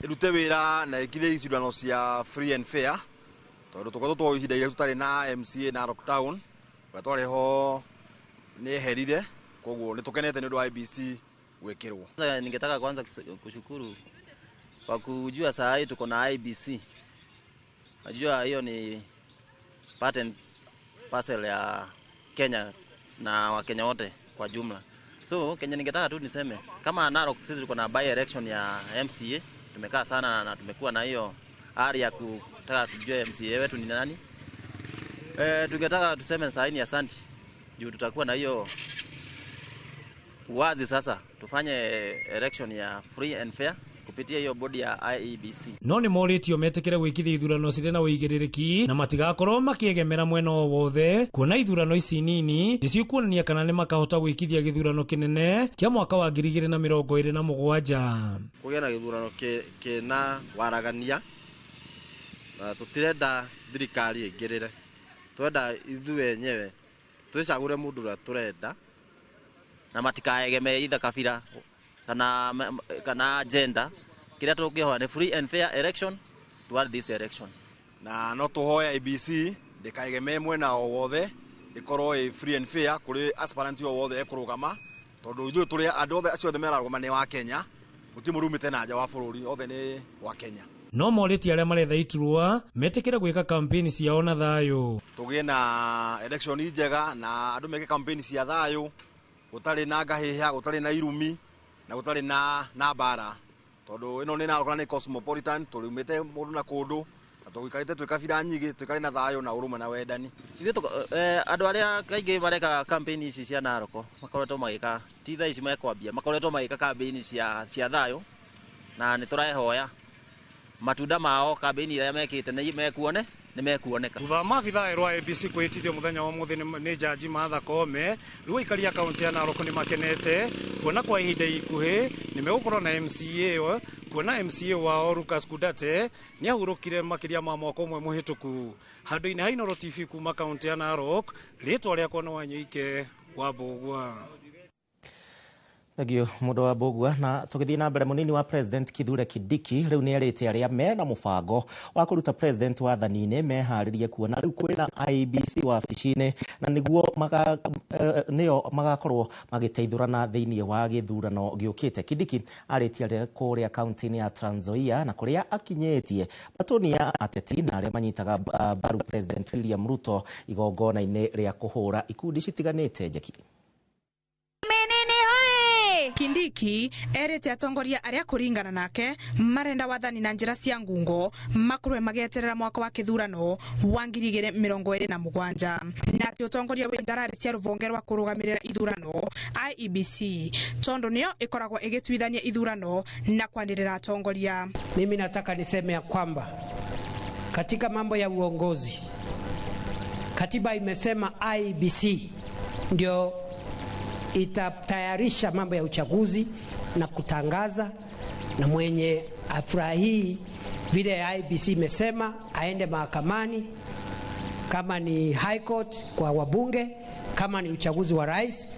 S15: ĩrute wĩra na ĩkithie icindano cia free and fair, tondũ tũkoretwo ihinda iraihu tũtarĩ na MCA Narok town, ũrĩa twarĩ ho nĩ eherire, koguo nĩ tũkenete nĩ ũndũ wa IEBC gwĩkĩrwo.
S17: Ningetaka kwanza kushukuru
S4: Kwa kujua saa hii tuko na IEBC. Najua hiyo ni part and parcel ya Kenya na Wakenya wote kwa jumla. So Kenya ningetaka tu niseme kama Narok sisi tuko na by election ya MCA, tumekaa sana na tumekuwa na hiyo ari ya kutaka tujue MCA wetu ni nani. Tungetaka tuseme saa hii ni asante juu tutakuwa na hiyo wazi sasa tufanye election ya free and fair kupitia hiyo bodi ya IEBC.
S10: No nĩ morĩtio metĩkĩre gwĩkithia ithurano cirĩ na ũigĩrĩrĩki na matigakorwo makĩegemera mwena o wothe, kuona ithurano ici nini nĩcio kuonania kana nĩ makahota gwĩkithia gĩthurano kĩnene kĩa mwaka wa 2027.
S7: Kũgĩa na gĩthurano kĩna waragania na tũtirenda thirikari ĩingĩrĩre, twenda ithuĩ enyewe twĩcagũre mũndũ ũrĩa tũrenda
S4: na matikaegemee either kabira kana agenda. Kĩrĩa tũngĩhoya nĩ free and fair election toward this election.
S15: Na no tũhoe IEBC ndĩkaegemee mwena o wothe, ĩkorwo ĩ free and fair kũrĩ aspirant o wothe ekũrũgama, tondũ ithuĩ tũrĩ andũ othe acio othe merarũgama nĩ wa Kenya, gũtirĩ mũndũ umĩte na nja wa bũrũri, othe nĩ wa Kenya.
S10: No morĩtie arĩa maretha iturwa metĩkĩre gwĩka kampeni ciao na thayũ.
S15: Tũgĩe na election njega na andũ meke kampeni cia thayũ, gũtarĩ na ngahĩha, gũtarĩ na irumi na gũtarĩ na mbara, tondũ ĩno nĩ Narok na nĩ cosmopolitan, tũrĩumĩte mũndũ na kũndũ na tũgĩikarĩte twĩ kabira nyingĩ, tũikare na thayũ na ũrũmwe na wendani.
S4: Ithuĩ andũ arĩa kaingĩ mareka campaign ici cia Narok makoretwo magĩka, ti thaa ici mekwambia, makoretwo magĩka campaign cia thayũ, na nĩ tũrehoya matunda mao campaign iria mekĩte nĩ mekuone nĩ mekuoneka.
S10: Thutha wa maabithaa erũ a IEBC kwĩhĩtithio mũthenya wa ũmũthĩ nĩ Jaji Martha Koome, rĩu aikari a kaũntĩ ya Narok nĩ makenete kuona kwa ihinda ikuhĩ nĩ megũkorwo na MCA, kuona MCA wao Lucas Kudate nĩ ahurũkire makĩria ma mwaka ũmwe mũhĩtũku. Handũ-inĩ ha Inooro TV kuma kaũntĩ ya Narok, rĩtwa rĩakwa nĩ Wanyoike wa Mbũgua.
S13: Thengio mũndũ wa Mbũgua. Na tũgĩthiĩ na mbere, mũnini wa President Kithure Kindiki rĩu nĩ erĩte arĩa mena mũbango wa kũruta President wathani-inĩ meharĩrie kuona rĩu kwĩna IEBC wabici-inĩ na nĩguo nĩo magakorwo magĩteithũrana thĩinĩ wa gĩthurano gĩũkĩte. Kindiki arĩtie arĩa kũrĩa kaunti-inĩ ya Trans Nzoia na kũrĩa akinyĩtie matũni ya ateti na arĩa manyitaga mbaru President William Ruto igongona-inĩ rĩa kũhũra ikundi citiganĩte njeki.
S17: Kindiki erĩte atongoria arĩa kũringana nake marenda wathani na njĩra cia ngungo makorwe magĩeterera mwaka wa kĩthurano wa 2027 na atĩ ũtongoria wĩ ngarari cia rũhonge rwa kũrũgamĩrĩra ithurano IEBC tondũ nĩyo ĩkoragwo ĩgĩtuithania ithurano na kwanĩrĩra atongoria.
S18: Mimi nataka niseme ya kwamba katika mambo ya uongozi katiba imesema IEBC ndio itatayarisha mambo ya uchaguzi na kutangaza, na mwenye afurahii vile IEBC imesema aende mahakamani, kama ni High Court kwa wabunge, kama ni uchaguzi wa rais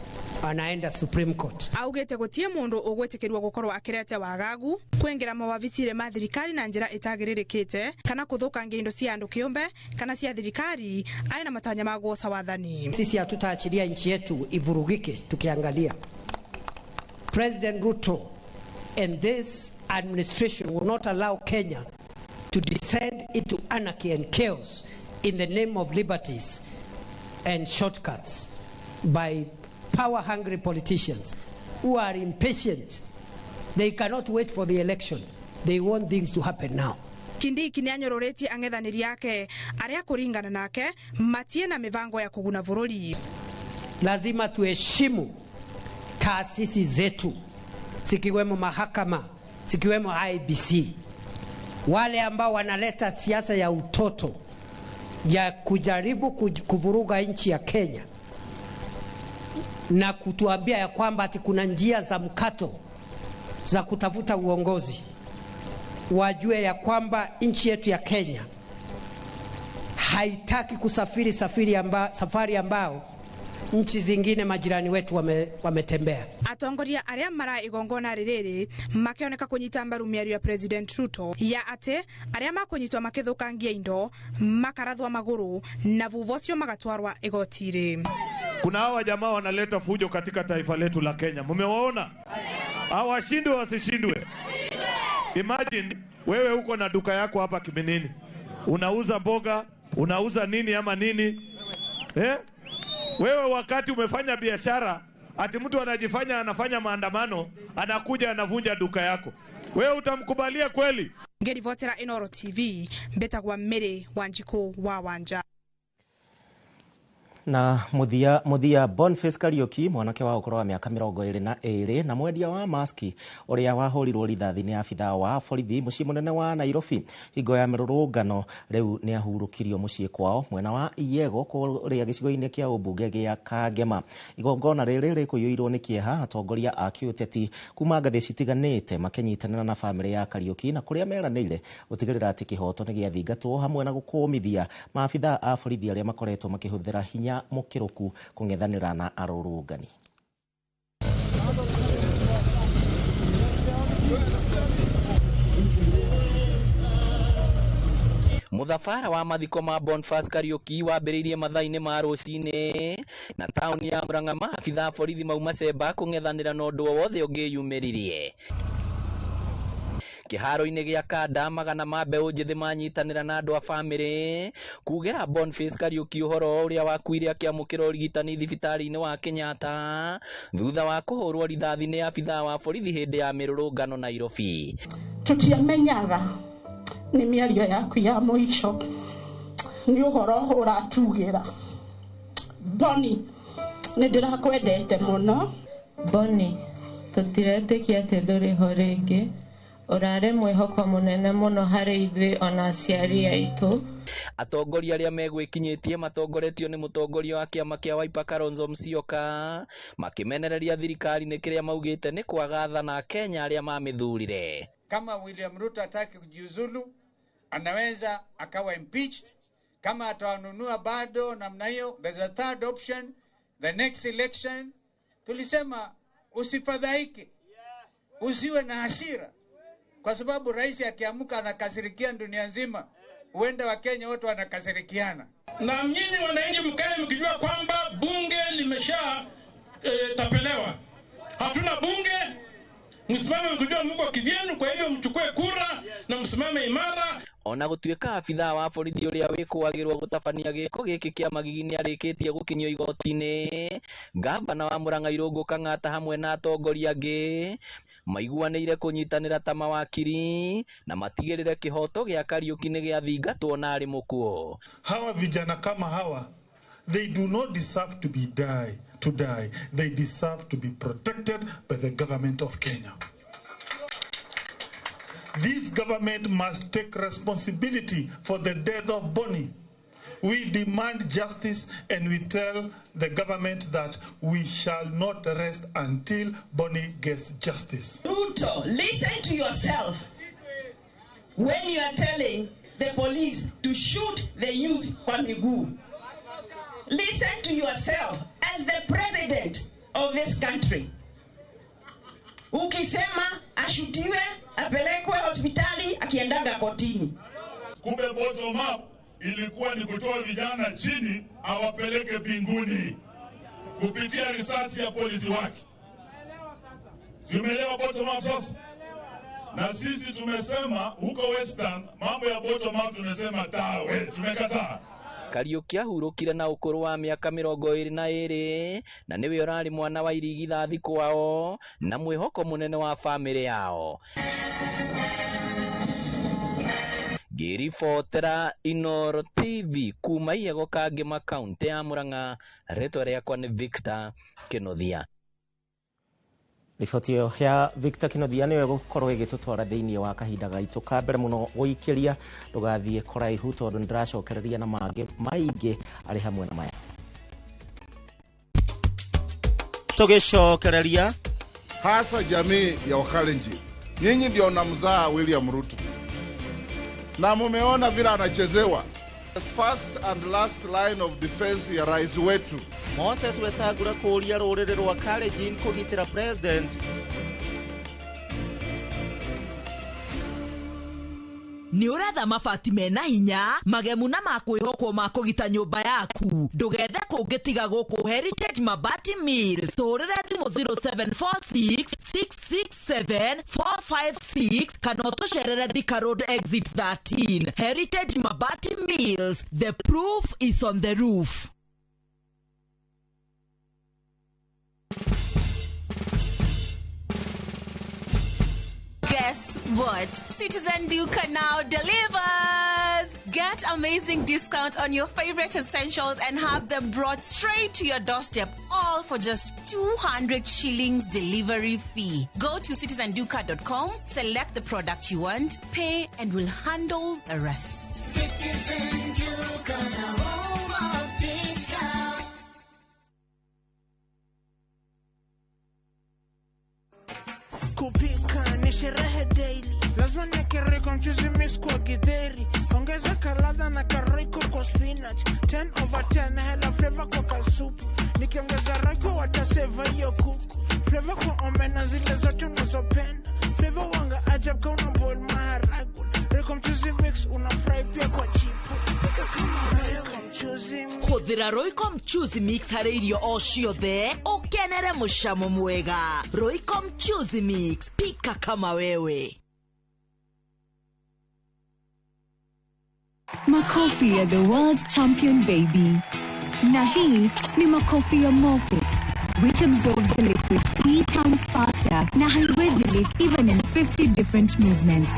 S18: anaenda Supreme Court.
S17: Augite gutie mundu ugwitikirwo gukorwo akirete wagagu kwingira mawabicire ma thirikari na njira itagiririkite kana kuthukangia indo cia andu kiumbe kana cia thirikari aina matanya ma guoca wathani.
S18: Sisi hatutaachilia nchi yetu ivurugike tukiangalia. President Ruto and this administration will not allow Kenya to descend into anarchy and chaos in the name of liberties and shortcuts by power-hungry politicians who are impatient. They cannot wait for the election. They want things to happen now.
S17: Kindiki ni anyororetie ang'ethanĩri ake aria kuringana nake matie na mivango ya kuguna bururi.
S18: Lazima tuheshimu taasisi zetu, zikiwemo mahakama, zikiwemo IEBC. Wale ambao wanaleta siasa ya utoto ya kujaribu kuvuruga nchi ya Kenya na kutuambia ya kwamba ati kuna njia za mkato za kutafuta uongozi, wajue ya kwamba nchi yetu ya Kenya haitaki kusafiri safari ambao nchi zingine majirani wetu wametembea.
S17: Atongoria aria mara igongona ririri makioneka kunyita mbaru mĩario ya President Ruto ya ati aria makunyitwa makithukangia indo makarathwa maguru na vuva ucio magatwarwa igoti-inĩ.
S19: Kuna hawa jamaa wanaleta fujo katika taifa letu la Kenya. Mmewaona? Hawashindwe wasishindwe? Imagine wewe uko na duka yako hapa Kiminini, unauza mboga, unauza nini ama nini, eh? Wewe wakati umefanya biashara, ati mtu anajifanya anafanya maandamano, anakuja anavunja duka yako, wewe utamkubalia kweli?
S17: Ngĩribotera Inooro TV mbĩtagwa Mary Wanjikũ wa Wanja.
S13: Na muthia Boniface Kariuki mwanake wa ũkũrũ wa mĩaka 22 na mwendia wa maski ũrĩa wahũrirwo rithathi nĩ abithaa wa borithi mũciĩ mũnene wa Nairobi hingo ya mĩrũrũngano rĩu nĩ ahurũkirio mũciĩ kwao mwena wa Iyego kũrĩa gĩcigo-inĩ kĩa ũmbunge gĩa Kangema. Igongona rĩrĩ rĩkũiyũirwo nĩ kĩeha atongoria a kĩũteti kuma ngathĩ citiganĩte makĩnyitanĩra na bamĩrĩ ya Kariuki na kũrĩa meranĩire gũtigĩrĩra atĩ kĩhoto nĩ gĩathingatwo hamwe na gũkũmithia maabithaa a borithi arĩa makoretwo makĩhũthĩra hinya mũkĩrũku kũng'ethanĩra na arũrũngani.
S5: Mũthabara wa mathiko ma Boniface Kariuki wambĩrĩirie mathaa-inĩ ma rũcinĩ na taũni ya Murang'a maabithaa borithi mauma cemba kũng'ethanĩra na ũndũ o wothe ũngĩyumĩririe. Kĩharo-inĩ gĩa Kanda magana ma mbeũ njĩthĩ manyitanĩra na andũ a bamĩrĩ kugĩra Boniface Kariuki ũhoro ũrĩa wakuire akĩamũkĩra ũrigitani thibitarĩ-inĩ wa Kenyatta thutha wa kũhũrwo rithathi nĩ abithaa wa borithi hĩndĩ ya mĩrũrũngano Nairobi.
S8: Tũtiamenyaga nĩ mĩario yaku ya mũico nĩ ũhoro ũratugĩra. Boni, nĩ ndĩrakwendete mũno.
S9: Boni, tũtiretĩkia atĩ ndũrĩ ho rĩngĩ. Ũrarĩ mwĩhoko mũnene mũno harĩ ithuĩ ona aciari aitũ.
S5: Atongoria arĩa megwĩkinyĩtie matongoretio nĩ mũtongoria wa kĩama kĩa Wiper Kalonzo Musyoka makĩmenereria thirikari nĩ kĩrĩa maugĩte nĩ kwaga tha na Kenya arĩa mamĩthurire.
S12: Kama William Ruto hataki kujiuzulu, anaweza akawa impeached. Kama atawanunua bado namna hiyo, there's a third option, the next election. Tulisema usifadhaike, usiwe na hasira, kwa sababu rais akiamka anakasirikia dunia nzima, huenda Wakenya wote wanakasirikiana.
S23: Na nyinyi wananchi mkae mkijua kwamba bunge limesha tapelewa. Hatuna bunge, msimame mkijua mko kivyenu, kwa hivyo mchukue kura na msimame imara.
S5: Ona gũtuĩka abithaa wa borithi ũrĩa wĩkũagĩrwo gũtabania gĩko gĩkĩ kĩa magigi nĩarĩkĩtie gũkinyio igoti-inĩ, ngavana wa Murang'a Irũngũ Kang'ata hamwe na atongoria angĩ maiguanĩire kũnyitanĩra ta mawakiri na matigĩrĩre kĩhoto gĩa Kariuki nĩ gĩathingatwo na arĩ mũkuũ.
S26: Hawa vijana kama hawa, they do not deserve to be die. They deserve to be protected by the government of Kenya. This government must take responsibility for the death of Bonnie. We demand justice and we tell the government that we shall not rest until Bonnie gets justice.
S27: Ruto, listen to yourself when you are telling the police to shoot the youth kwa miguu. Listen to yourself as the president of this country. Ukisema ashutiwe apelekwe hospitali akiendaga kotini.
S28: Kumbe bottom up ilikuwa ni kutoa vijana chini awapeleke binguni kupitia risasi ya polisi wake. Zimeelewa bottom up sasa? Na sisi tumesema huko Western mambo ya bottom up tumesema tawe, tumekataa.
S5: Kariuki ahurũkire na ũkũrũ wa mĩaka 22 na nĩwe ũrarĩ mwana wa irigithathi kwao na mwĩhoko mũnene wa bamĩrĩ yao. Ngĩribotera Inooro TV kuma Iyego Kangema kaũntĩ ya Murang'a, rĩtwa rĩakwa nĩ Victor Kĩnuthia.
S13: Riboti ĩyo ya Victor Kĩnuthia nĩyo ĩgũkorwo ĩgĩtũtwara thĩinĩ wa kahinda gaitũ ka mbere mũno gũikĩria. Ndũgathiĩ kũraihu tondũ nĩndĩracokereria na mangĩ maingĩ arĩ hamwe na maya. Tũgĩcokereria
S29: hasa jamii ya Wakalenjin, nyinyi ndio namzaa William Ruto na mumeona vile anachezewa. The first and last line of defense ya rais wetu
S13: Moses Wetangula kũũria rũrĩrĩ rwa Kalenjin kũgitĩra president.
S1: Nĩ ũretha mabati mena hinya, magemu na ma kwĩhokwo ma kũgita nyũmba yaku. Ndũgethe kũngĩ tiga gũkũ Heritage Mabati Mills. Tũhũrĩre thimũ 0746 667 456 kana ũtũcerere Thika Road exit 13. Heritage Mabati Mills, the proof is on the roof.
S3: Guess what? Citizen Duka now delivers! Get amazing discount on your favorite essentials and have them brought straight to your doorstep, all for just 200 shillings delivery fee. Go to citizenduka.com, select the product you want, pay, and we'll handle the rest.
S11: Citizen Duka, the home of discount.
S16: Kupika ni sherehe daily, lazima niweke Royco mchuzi mix kwa githeri, ongeza kaladha na karoiko kwa spinach, 10 over 10 hela flavor kwa kasupu, nikiongeza Royco wataseva hiyo kuku, flavor kwa omena zile zote unazopenda, flavor wanga ajab ka una boil maharagwe, Royco mchuzi mix una fry pia kwa chipo, pika kama Royco mchuzi mix.
S1: Hũthĩra Royco mchuzi mix harĩ irio o ciothe ũkenere mũcamo mwega. Royco mchuzi mix, pika kama wewe.
S20: Makofi ya the world champion baby. Na hii ni makofi ya Morfix, which absorbs the liquid 3 times faster na haiwezi leak even in 50 different movements.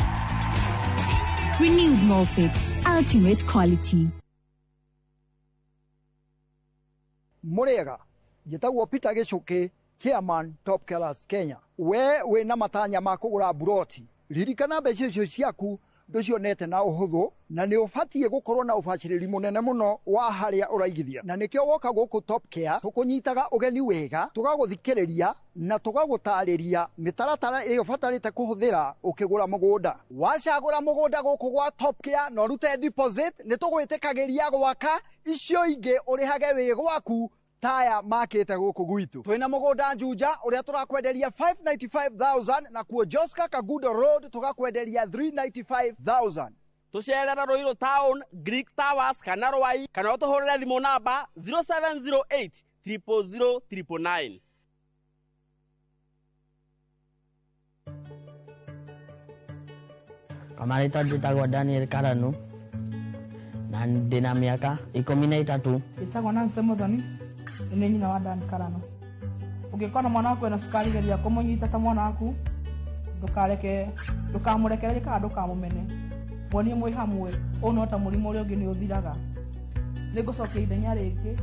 S20: Renewed Morfix, ultimate quality.
S21: Murega, njĩtagwo Peter Gĩcũkĩ, chairman Top Killers Kenya. We wĩna matanya ma kũgũra mburoti, ririkana mbeca icio ciaku ndũcionete na ũhũthũ, na nĩ ũbatiĩ gũkorwo na ũbacĩrĩri mũnene mũno wa harĩa ũraigithia. Na nĩkĩo woka gũkũ Top Care tũkũnyitaga ũgeni wega, tũgagũthikĩrĩria na tũgagũtarĩria mĩtaratara ĩrĩa ũbatarĩte kũhũthĩra ũkĩgũra mũgũnda. Wacagũra mũgũnda gũkũ gwa Top Care na ũrute deposit, nĩ tũgwĩtĩkagĩria gwaka icio ingĩ ũrĩhage wĩ gwaku taya makĩte gũkũ gwitũ. Twĩna mũgũnda Juja ũrĩa tũrakwenderia 595,000 na kuo Joska Kagudo Road tũgakwenderia 395,000.
S22: Tũcerere Ruiru Town, Greek Towers kana Rwai kana ũtũhũrĩre thimũ namba 0708 000 999.
S24: Kwa marĩtwa njĩtagwo Daniel Karanu na ndĩna mĩaka 13.
S25: Njĩtagwo Nancy Muthoni, nĩ nyina wa Dan Karano. Ũngĩkona mwana waku ena cukari geria kũmũnyita ta mwana waku, ndũkareke, ndũkamũrekererie kana ndũkamũmene. Muonie mwĩ hamwe, ũũ no ta mũrimũ ũrĩa ũngĩ nĩ ũthiraga. Nĩngũcokia ithenya rĩngĩ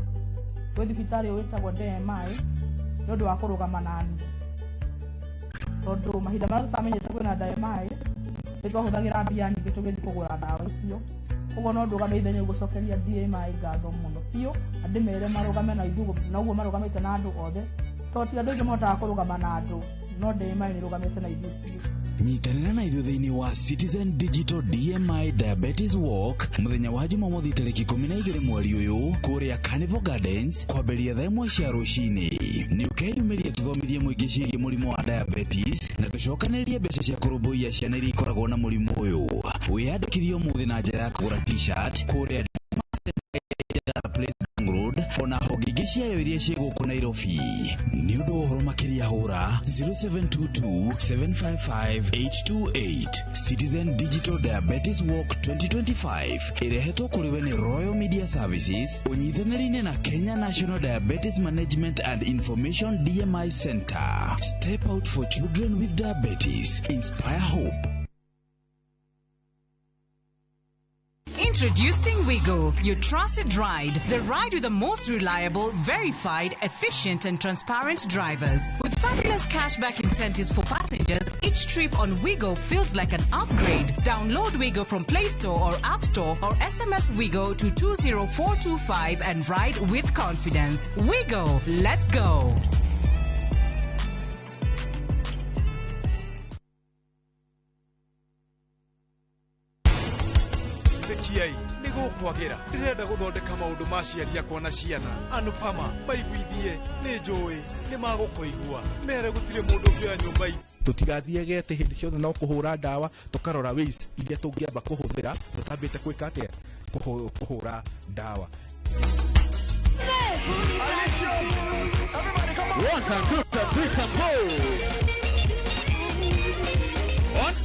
S25: gwĩ thibitarĩ ũyũ wĩtagwo DMI nĩ ũndũ wa kũrũgama nani, tondũ mahinda marĩa tũtamenyete kwĩna DMI nĩ twahũthagĩra mbia nyingĩ tũgĩthiĩ kũgũra ndawa icio. Koguo no ndũgame ithenya gũcokeria DMI ngatho mũno biũ, na ndĩmere marũgame na ithuĩ na ũguo marũgamĩte na andũ othe, tondũ ti andũ aingĩ mahotaga kũrũgama na andũ, no DMI nĩ ĩrũgamĩte na ithuĩ biũ.
S30: Nyitanĩra na ithuĩ thĩinĩ wa Citizen Digital DMI Diabetes Walk mũthenya wa Jumamothi tarĩki 12 mweri ũyũ kũrĩa Carnival Gardens kwambĩrĩria thaa 1 cia rũcinĩ. Nĩ ũkeyumĩria tũthomithie mũingĩ ciĩgiĩ mũrimũ wa diabetes na tũcokanĩrĩrie mbeca cia kũrũmbũiya ciana iria ikoragwo na mũrimũ ũyũ. Wĩyandĩkithie ũmũthĩ na njĩra ya kũgũra t-shirt kũrĩa Place Road ona honge ingĩ ciayo iria ciĩ gũkũ Nairobi. Nĩ ũndũ wa ũhoro makĩria hũra 0722 755 828. Citizen Digital Diabetes Walk 2025 ĩrehetwo kũrĩ we nĩ Royal Media Services ũnyitanĩri-inĩ na Kenya National Diabetes Management and Information DMI Center. Step out for children with diabetes. Inspire hope.
S31: Introducing Wigo, your trusted ride. The ride with the most reliable, verified, efficient and transparent drivers. With fabulous cashback incentives for passengers, each trip on Wigo feels like an upgrade. Download Wigo from Play Store or App Store or SMS Wigo to 20425 and ride with confidence. Wigo, let's go.
S32: The
S2: Cokiai nĩ gũkwagĩra. Ndĩrenda gũthondeka maũndũ ma aciari akwa na ciana. Anupama maiguithie nĩ njũĩ nĩ magũkũigua. Mere gũtirĩ mũndũ ũngĩoya nyũmba itũ.
S4: Tũtigathiage atĩ hĩndĩ ciothe no kũhũra ndawa, tũkarora ways iria tũngĩamba kũhũthĩra tũtambĩte gwĩka atĩa, kũhũra ndawa.
S6: One time, two time, three time, go! One.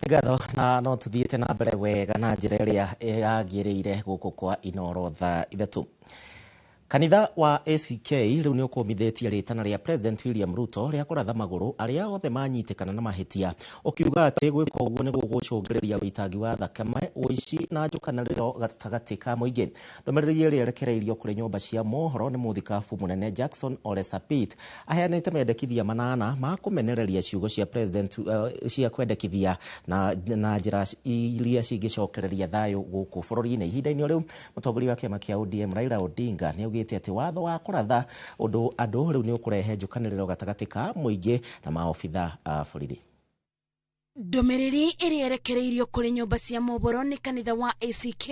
S13: Ngatho na no tuthiĩte na mbere wega na njĩra ĩrĩa ĩragĩrĩire gũkũ kwa Inooro thaa 3. Kanitha wa ACK rĩu nĩ ũkũmithĩtie rĩtana rĩa President William Ruto rĩa kũratha magũrũ arĩa othe manyitĩkana na mahĩtia, ũkiuga atĩ gwĩka ũguo nĩ gũgũcũngĩrĩria ũitangi wa thakame, ũici na njũkanĩrĩro gatagatĩ ka mũingĩ. Ndũmĩrĩri ĩrĩa ĩrekereirio kũrĩ nyũmba cia mohoro nĩ mũthikabu mũnene Jackson Ole Sapit aheanĩte mendekithia 8 ma kũmenereria ciugo cia President cia kwendekithia na njĩra iria cingĩcokereria thayũ gũkũ bũrũri-inĩ. Ihinda-inĩ o rĩu mũtongoria wa kĩama kĩa ODM Raila Odinga nĩ augĩte atĩ watho wa kũratha ũndũ andũ rĩu nĩ ũkũrehe njũkanĩrĩro gatagatĩ ka mũingĩ na maobitha a borithi.
S7: Ndũmĩrĩri ĩrĩa ĩrekereirio kũrĩ nyũmba cia mohoro nĩ kanitha wa ACK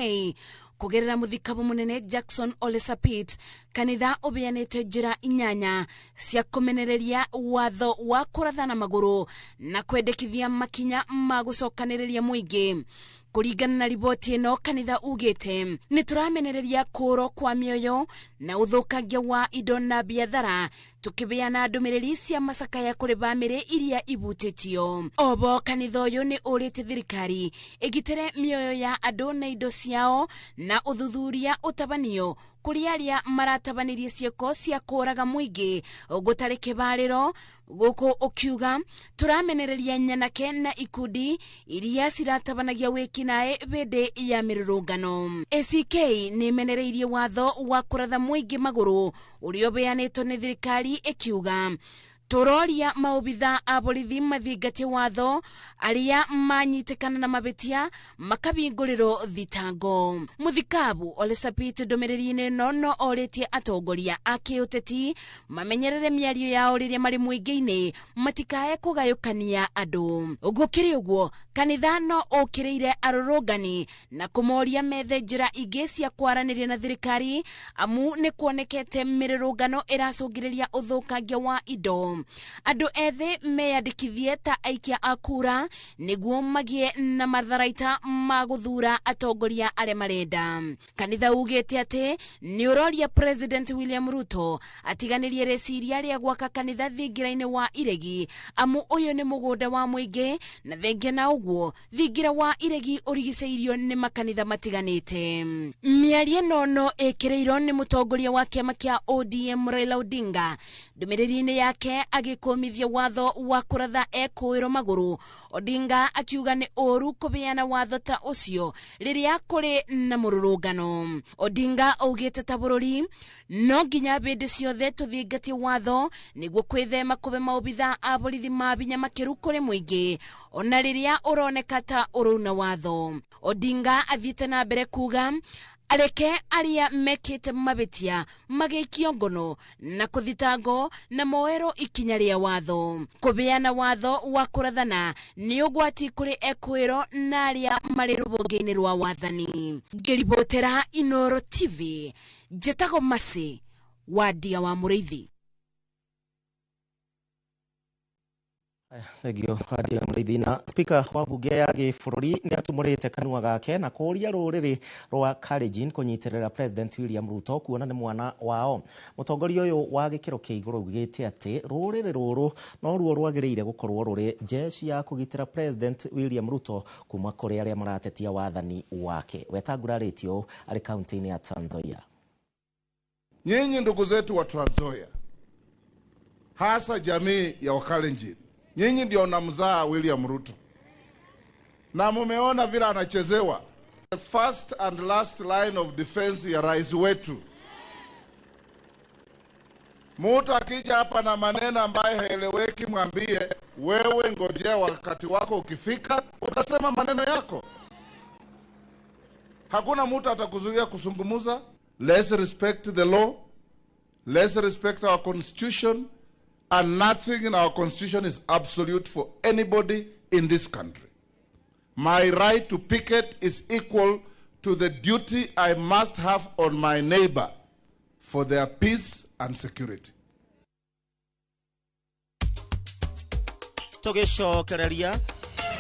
S7: kũgerera mũthikabu mũnene Jackson Ole Sapit. Kanitha ũbeanĩte njĩra 8 cia kũmenereria watho wa kũrathana magũrũ na kwendekithia makinya ma gũcokanĩrĩria mũingĩ. Kũringana na riboti ĩno, kanitha ugĩte nĩ tũramenereria kũũrwo kwa mĩoyo na ũthũkangia wa indo na biathara, tũkĩbeana ndũmĩrĩri cia macakaya kũrĩ bamĩrĩ iria ibutĩtio. Obo kanitha ũyũ nĩ ũrĩtie thirikari ĩgitĩre mĩoyo ya andũ na indo ciao na ũthuthuria ũtabanio kũrĩ arĩa maratabanirie ciĩko cia kũũraga mũingĩ gũtarĩ kĩbarĩro. Gũkũ ũkiuga tũramenereria nyanake na ikundi iria ciratabanagia wĩkinaĩ hĩndĩ ya mĩrũrũngano. ACK nĩ ĩmenereirie watho wa kũratha mũingĩ magũrũ ũrĩa ũbeanĩtwo nĩ thirikari ĩkiuga tũroria maobitha a borithi mathingatie watho arĩa manyitĩkana na mabĩtia makabingũrĩrwo thitango. Mũthikabu Ole Sapit ndũmĩrĩri-inĩ ĩno no orĩtie atongoria a kĩũteti mamenyerere mĩario yao rĩrĩa marĩ mũingĩ-inĩ matikae kũgayũkania andũ. Gũkĩrĩ ũguo, kanitha no ũkĩrĩire arũrũngani na kũmoria methe njĩra ingĩ cia kwaranĩria na thirikari, amu nĩ kuonekete mĩrũrũngano ĩracũngĩrĩria ũthũkangia wa indo. Andũ ethĩ meyandĩkithie ta aikia a kura nĩguo magĩe na matharaita ma gũthura atongoria arĩa marenda. Kanitha ugĩte atĩ nĩ ũroria President William Ruto atiganĩrie rĩciria rĩa gwaka kanitha thingira-inĩ wa Iregi, amu ũyũ nĩ mũgũnda wa mũingĩ na thengia na ũguo thingira wa Iregi ũrigicĩirio nĩ makanitha matiganĩte. Mĩario ĩno no ĩkĩrĩirwo nĩ mũtongoria wa kĩama kĩa ODM Raila Odinga ndũmĩrĩri-inĩ yake agĩkũmithia watho wa kũratha ekũĩrwo magũrũ. Odinga akiuga nĩ ũru kũbeana watho ta ũcio rĩrĩa kũrĩ na mũrũrũngano. Odinga augĩte ta bũrũri no nginya hĩndĩ ciothe tũthingatie watho nĩguo kwĩthema kũbe maobitha a borithi ma binya makĩru kũrĩ mũingĩ ona rĩrĩa ũroneka ta ũrauna watho. Odinga athiĩte na mbere kuga areke arĩa mekĩte mabĩtia magĩikio ngono na kũthitango na moero ikinya rĩa watho. Kũbeana watho wa kũrathana nĩ ũgwati kũrĩ ekũĩro na arĩa marĩ rũhonge-inĩ rwa wathani. Ngĩribotera Inooro TV, njĩtagwo Mercy Wandia wa Mũrĩithi.
S13: Thengio Wandia Mũrĩithi. Na Speaker wa bunge ya gĩbũrũri nĩ atumũrĩte kanua gake na kũũria rũrĩrĩ rwa Kalenjin kũnyitĩrĩra President William Ruto kuona nĩ mwana wao. Mũtongoria ũyũ wa gĩkĩro kĩa igũrũ augĩte atĩ rũrĩrĩ rũrũ noruo rwagĩrĩire gũkorwo rũrĩ jeshi ya kũgitĩra President William Ruto kuma kũrĩ arĩa maratetia wathani wake. Wetangurarĩtio arĩ kaunti-inĩ ya Trans Nzoia.
S29: Nyinyi ndugu zetu wa Trans Nzoia, hasa jamii ya Wakalenjin, nyinyi ndio namzaa William Ruto na mumeona vile anachezewa. The first and last line of defense ya rais wetu. Mtu akija hapa na maneno ambaye haeleweki, mwambie Wewe ngojea wakati wako ukifika, utasema maneno yako. Hakuna mtu atakuzuia kuzungumza. Let's respect the law. Let's respect our constitution. And nothing in our constitution is absolute for anybody in this country. My right to picket is equal to the duty I must have on my neighbor for their peace and security.
S13: Tũgĩcokereria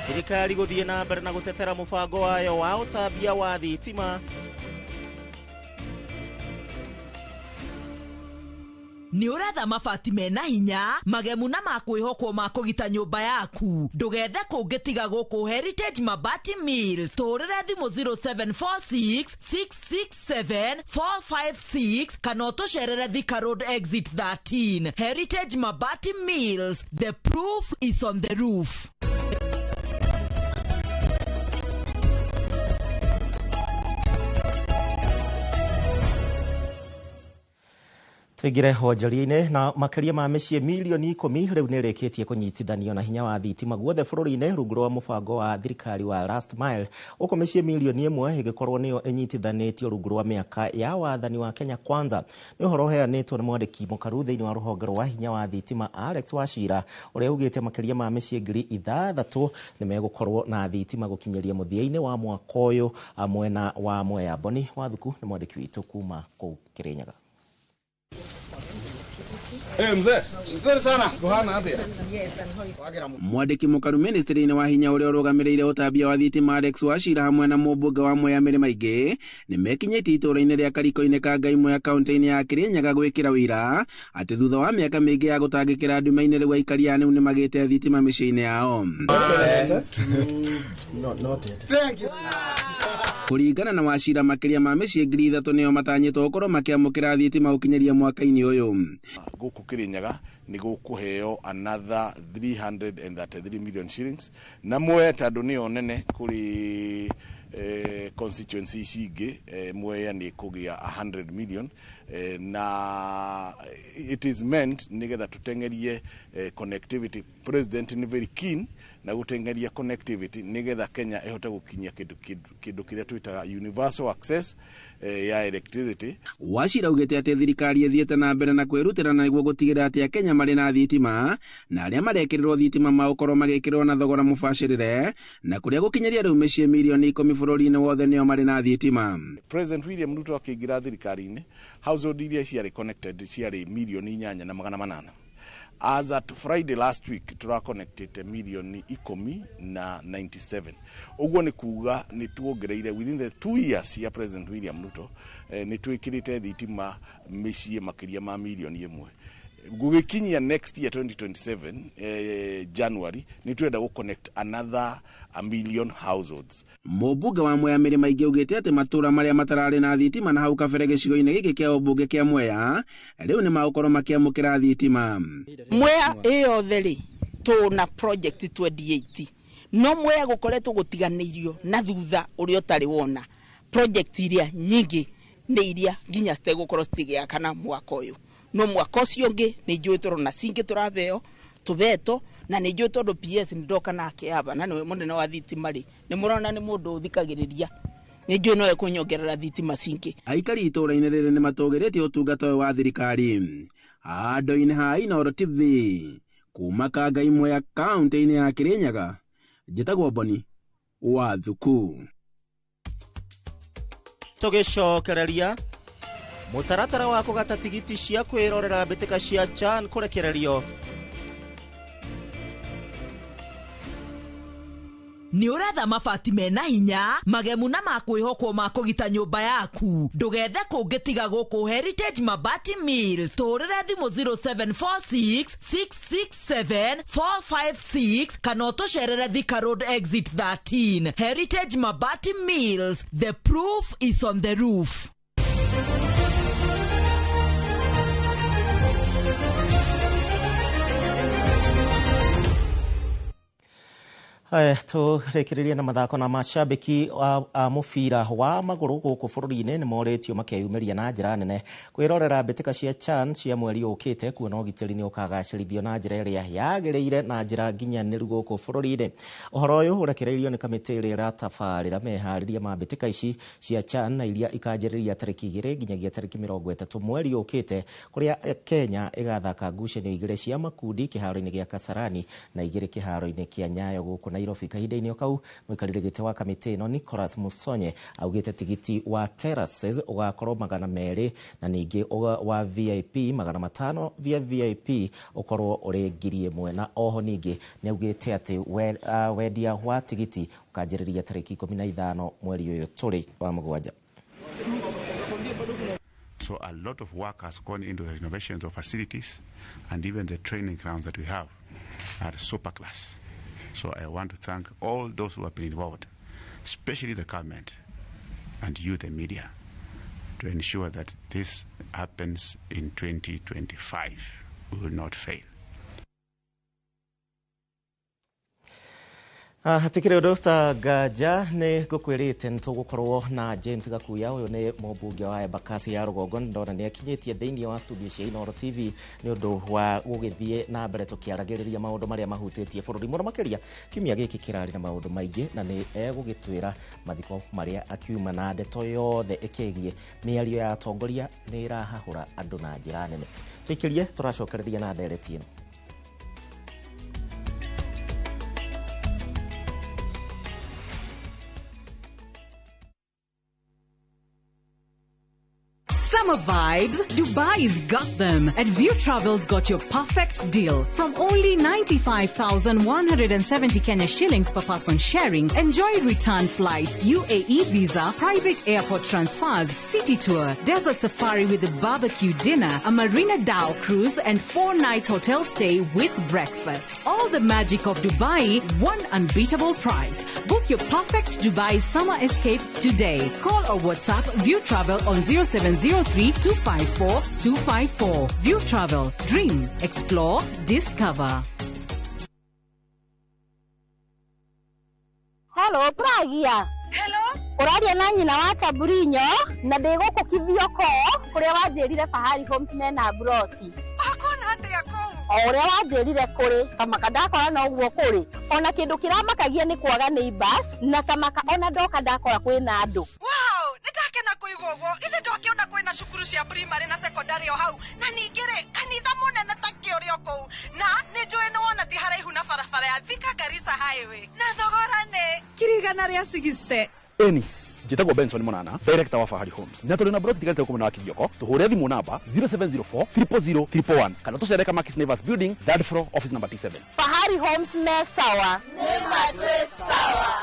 S13: thirikari gũthiĩ na mbere na gũtetera mũbango wayo wa ũtambia wa thitima.
S1: Nĩ ũretha mabati mena hinya magemu na ma kwĩhokwo ma kũgita nyũmba yaku. Ndũgethe kũngĩ tiga gũkũ Heritage Mabati Mills. Tũhũrĩre thimũ 0746 667 456 kana ũtũcerere Thika Road Exit 13. Heritage Mabati Mills, the proof is on the roof.
S13: Tuingire wonjoria-inĩ na makĩria ma mĩciĩ milioni 10 rĩu nĩrĩkĩtie kũnyitithanio na hinya wa thitima guothe bũrũri-inĩ rungu rwa mũbango wa thirikari wa Last Mile, ũkũ mĩciĩ milioni 1 ĩgĩkorwo nĩyo ĩnyitithanĩtio rungu rwa mĩaka ya wathani wa Kenya Kwanza. Nĩ ũhoro ũheanĩtwo nĩ mwandĩki mũkaru thĩinĩ wa rũhonge rwa hinya wa thitima Alex Wachira, ũrĩa ugĩte makĩria ma mĩciĩ 6,000 nĩ megũkorwo na thitima gũkinyĩria mũthia-inĩ wa mwaka ũyũ mwena wa Mwea. Boni Wathuku nĩ mwandĩki witũ kuma kũu Kĩrĩnyaga.
S29: Hey, mzee, mzuri sana. Kuhana atia.
S8: Mwandĩki mũkaru ministry-inĩ wa hinya ũrĩa ũrũgamĩrĩire ũtambia wa thitima Alex Wachira hamwe na mũmbunge wa Mwea Mĩrĩ Maingĩ nĩ mekinyĩtie itũũra-inĩ rĩa Kariko-inĩ ka Ngai Mwea kaunti-inĩ ya Kĩrĩnyaga gwĩkĩra ũira atĩ thutha wa mĩaka mĩingĩ ya gũtangĩkĩra nduma-inĩ rĩu aikari a nĩu nĩmagĩte thitima mĩciĩ-inĩ yao. Kũringana na Wachira, makĩria ma mĩciĩ 3,000 nĩo matanyĩtwo gũkorwo makĩamũkĩra thitima gũkinyĩria mwaka-inĩ ũyũ.
S9: Gũkũ Kĩrĩnyaga nĩ gũkũheo another 333 million shillings na Mwea tondũ nĩyo nene kũrĩ constituency ici ingĩ, Mwea nĩ kũgĩa 100 million na it is meant nĩgetha tũteng'erie connectivity. President nĩ very keen na gũteng'eria connectivity nĩgetha Kenya ĩhote gũkinyia kĩndũ kĩrĩa twĩtaga universal access ya electricity.
S8: Wachira augĩte atĩ thirikari ĩthiĩte na mbere na kwĩrutĩra na nĩguo gũtigĩrĩra atĩ Akenya marĩ na thitima na arĩa marekĩrĩrwo thitima magũkorwo magĩkĩrwo na thogora mũbacĩrĩre na kũrĩa gũkinyĩria rĩu mĩciĩ milioni 10 bũrũri-inĩ wothe nĩo marĩ na thitima.
S9: President William Ruto akĩingĩra thirikari-inĩ, household iria ciarĩ connected ciarĩ milioni 8,800. As at Friday last week tũraconnectĩte milioni 10.97. Ũguo nĩ kuga nĩ tuongereire within the 2 years ya President William Ruto nĩ twĩkĩrĩte thitima mĩciĩ makĩria ma milioni 1. Gũgĩkinyia next year 2027 January nĩ twenda gũ-connect another a million households.
S8: Mũmbunge wa Mwea Mĩrĩ Maingĩ augĩte atĩ matũũra marĩa matararĩ na thitima na hau kabere gĩcigo-inĩ gĩkĩ kĩa ũmbunge kĩa Mwea rĩu nĩ magũkorwo makĩamũkĩra thitima.
S27: Mwea ĩyothe rĩ tũna project 28 no Mwea gũkoretwo gũtiganĩirio na thutha ũrĩa ũtarĩ wona project iria nyingĩ nĩ iria nginya citegũkorwo citigĩakana mwaka ũyũ. No mwaka ũcio ũngĩ nĩ njũĩ tũrona cingĩ tũrabeo tũbeto na nĩ njũĩ tondũ PS nĩ ndoka nake aba na nĩwe mũnene wa thitima rĩ nĩ mũrona nĩ mũndũ ũthikagĩrĩria nĩ njũĩ no ekũnyongerera thitima cingĩ.
S8: Aikari itũũra-inĩ rĩrĩ nĩ matũgĩrĩtie ũtungata ũyũ wa thirikari. Handũ-inĩ ha Inooro TV kuma Kangai Mwea kaunti-inĩ ya Kĩrĩnyaga, njĩtagwo Boni Wathuku.
S13: Tũgĩcokereria mũtaratara wa kũgata tigiti cia kwĩrorera mbĩtĩka cia CHAN kũrekererio.
S1: Nĩ ũretha mabati mena hinya magemu na ma kwĩhokwo ma kũgita nyũmba yaku. Ndũgethe kũngĩ tiga gũkũ Heritage Mabati Mills. Tũhũrĩre thimũ 0746 667 456 kana ũtũcerere Thika Road Exit 13. Heritage Mabati Mills, the proof is on the roof.
S13: Haya, tũrĩkĩrĩrie na mathako na mashabiki a mũbira wa magũrũ gũkũ bũrũri-inĩ nĩ morĩtio makeyumĩria na njĩra nene kwĩrorera mbĩtĩka cia CHAN cia mweri ũkĩte, kuona ũgitĩri nĩ ũkagacĩrithio na njĩra ĩrĩa yagĩrĩire na njĩra nginyanĩru gũkũ bũrũri-inĩ. Ũhoro ũyũ ũrekereirio nĩ kamĩtĩ ĩrĩa ĩratabarĩra meharĩria ma mbĩtĩka ici cia CHAN na iria ikanjĩrĩria tarĩki 2 nginyagia tarĩki 30 mweri ũkĩte, kũrĩa Kenya ĩgathaka ngucanio 2 cia makundi kĩharo-inĩ gĩa Kasarani na 2 kĩharo-inĩ kĩa Nyayo gũkũ Nairobi. Kahinda-inĩ o kau, mũikarĩri gĩtĩ wa kamĩtĩ ĩno Nicholas Musonye augĩte tigiti wa terraces ũgakorwo 200 na ningĩ wa VIP 500, via VIP ũkorwo ũrĩ 1000, na oho ningĩ nĩ augĩte atĩ wendia wa tigiti ũkanjĩrĩria tarĩki 15 mweri ũyũ tũrĩ wa mũgwanja.
S5: So a lot of work has gone into the renovations of facilities, and even the training grounds that we have are super class. So I want to thank all those who have been involved, especially the government and you, the media, to ensure that this happens in 2025. We will not fail.
S13: Hatikire ũndũ ta nganja nĩ ngũkwĩrĩte nĩ tũgũkorwo na James Gakuya. Ũyũ nĩ mũmbunge wa Embakasi ya rũgongo, ndona nĩ akinyĩtie thĩinĩ wa studio cia Inooro TV nĩ ũndũ wa gũgĩthiĩ na mbere tũkĩaragĩrĩria maũndũ marĩa mahutĩtie bũrũri mũno makĩria kiumia gĩkĩ kĩrarĩ na maũndũ maingĩ, na nĩ egũgĩtwĩra mathiko marĩa akiuma na ndeto yothe ĩkĩgiĩ mĩario ya atongoria nĩ ĩrahahũra andũ na njĩra nene. Tũikĩrie tũracokereria na ndereti ĩno.
S31: Summer vibes, Dubai's got them. At View Travel's got your perfect deal. From only 95,170 Kenya shillings per person sharing, enjoy return flights, UAE visa, private airport transfers, city tour, desert safari with a barbecue dinner, a Marina Dhow cruise, and 4-night hotel stay with breakfast. All the magic of Dubai, one unbeatable price. Book your perfect Dubai summer escape today. Call or WhatsApp View Travel on 0703 254 254. View Travel. Dream, explore, discover.
S10: Hello, Pragia.
S12: Hello.
S10: Ũraria na nyina wa Chaburinyo na ndĩ gũkũ Kithioko kũrĩa wanjĩrire Fahari Homes mena broti.
S12: Ũkuona atĩa kũu?
S10: O ũrĩa wanjĩrire kũrĩ kamaka ndakora no ũguo kũrĩ. Ona kĩndũ kĩramakagia nĩ kwaga neighbors na kamaka ona ndoka ndakora kwĩna andũ.
S12: Wow, nĩndakena kũigua ũguo. Ithe ndwakĩona kwĩna cukuru cia primary na secondary o hau, na ningĩ rĩ kanitha mũnene ta kĩũrĩ o kũu, na nĩ njũĩ nĩ wona ti haraihu na barabara ya Thika Garissa Highway, na thogora nĩ 160,000.
S6: Eni njĩtagwo Benson Monana, director wa Fahari Homes, na tũrĩ na broti tigarĩte gũkũ mwena wa Kithioko. Tũhũre thimũ namba 0704 000 111 kana tũcere Kamakis Neighbors Building, third floor, office number T7.
S10: Fahari Homes me sawa.
S12: Nĩ matwĩ sawa.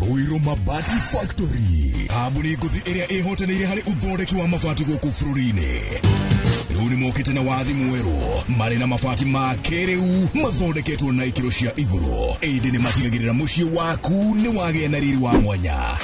S14: Ruiru Mabati Factory, kambuni ngũthi ĩrĩa ĩhotanĩire harĩ ũthondeki wa mabati gũkũ bũrũri-inĩ. Rĩu nĩ mokĩte na wathi mwerũ, marĩ na mabati ma kĩrĩu mathondeketwo na ikĩro cia igũrũ, ĩndĩ nĩ matigagĩrĩra mũciĩ waku nĩ wagĩa na riri wa mwanya.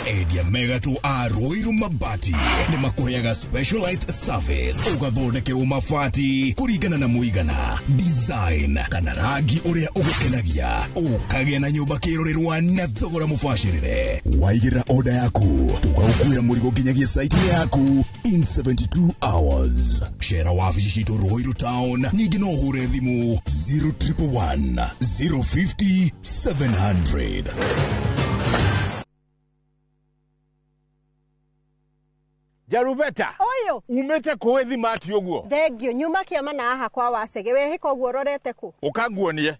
S14: Endia megatũ a Ruiru Mabati nĩ makũheaga specialized service, ũgathondekerwo mabati kũringana na mũigana, design kana rangi ũrĩa ũgũkenagia, ũkagĩa na nyũmba kĩrorerwa na thogora mũbacĩrĩre. Waigĩrĩra order yaku, tũgagũkuĩra mũrigo nginyagia site yaku in 72 hours. Cera wabici citũ Ruiru Town, ningĩ no ũhũre thimũ 0111 050 700.
S15: Jarubeta.
S17: Oyo.
S15: Umete kũĩ thimati ũguo.
S17: Thengio nyuma kĩama na haha kwa Wacege wehĩka ũguo ũrorete kũ?
S15: Ũkanguonie.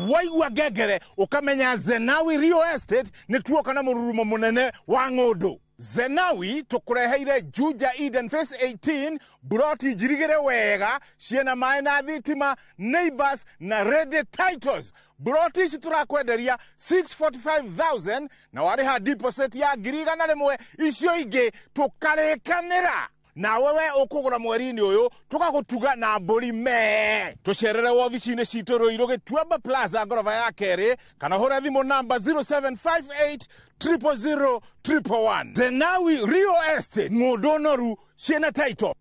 S15: Waigua ngengere ũkamenya Zenawi Real Estate nĩ tuoka na mũrurumo mũnene wa ng'ũndũ. Zenawi tũkũreheire Juja Eden Phase 18 buroti njirigĩre wega ciĩna maĩ na thitima, neighbors na ready titles. Buroti ici tũrakwenderia 645,000 na warĩha deposit ya 100,000, icio ingĩ tũkarĩkanĩra. Nawe we ũkũgũra mweri-inĩ ũyũ tũgagũtuga na mbũri mee. Tũcerere wobici-inĩ citũ Ruiru Gĩtuamba Plaza ngoroba ya kerĩ, kana ũhũre thimũ namba 0758 000 111. Zenawi Real Estate, ng'ũndũ noru ciĩna title.